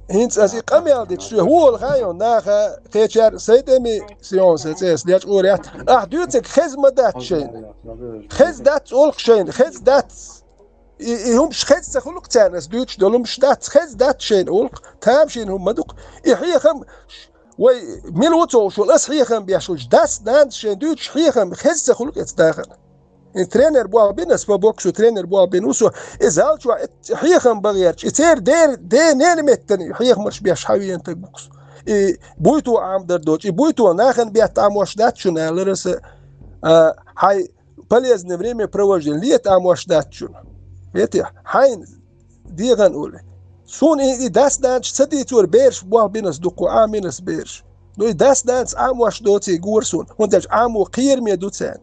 хӀинца аса и къамел дича, соьга хӀун олу хаьий хьуна, наха кхечаьрга, Сайдами, Сион сан цӀе аса лечкъур яц. Ахь дуьйцург хеза ма дац шайна. Хеза дац олу-кх шайна, хеза дац. И, и хӀумаш хеза ца хуьлу-кх царна, аса дуьйцуш долу хӀумаш дац, хеза дац шайна олу-кх. Тамашийна хӀума ма ду-кх. И хьехам, вай, мила ву ца хууш волу, аса хьехам беш хилча, дас-нанас шайна дуьйцуш хьехам хеза ца хуьлу-кх эца дахарна. И тренер болх бина аса, по боксу тренер болх бина ву со. И зал чохь и хьехам бан гӀерташ, и церан дер-, ден-ненан меттана и хьехамарш беш хьан веана таг ву-кх со. И буьйто Ӏамадар доцу, и буьйто нахана бетта Ӏамош дац шуна, аьллера аса, а, хьайн полезное время провождение, лета Ӏамош дац шуна. Хетий, хьайна дегӀан улле. Суна и, и дас-нанас ца дийцора бераш болх бина аса дуккха, Ӏамийна аса бераш. Ну, и дас-нанас Ӏамош доций гора суна, хӀунда аьлча Ӏамо кхераме ду царна.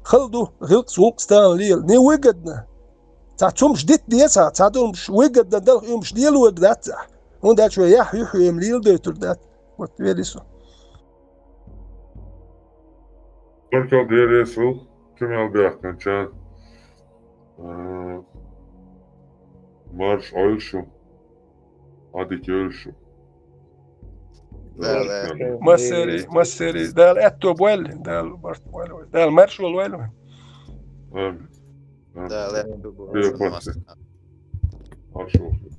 Хала ду, гӀиллакхаш, гӀуллакхаш тахана лела. Не выгодно. Цхьа цумаш дита деза, цхьа цхьа цумаш выгодно далахь, уьмаш лелорг дац ахь. ХӀунда аьлча вай яхь юьхь юьм леладойтур дац. Вот, вели со. Баркалла дерриг а, шу мел баьхкинчарна. А, марша Ӏойла шу. Ӏадика йойла шу. Dāl, dāl. Masseri, masseri, dāl etto buolli, dāl barst buolli, dāl maršal buolli. Dāl etto buolli. Maršal.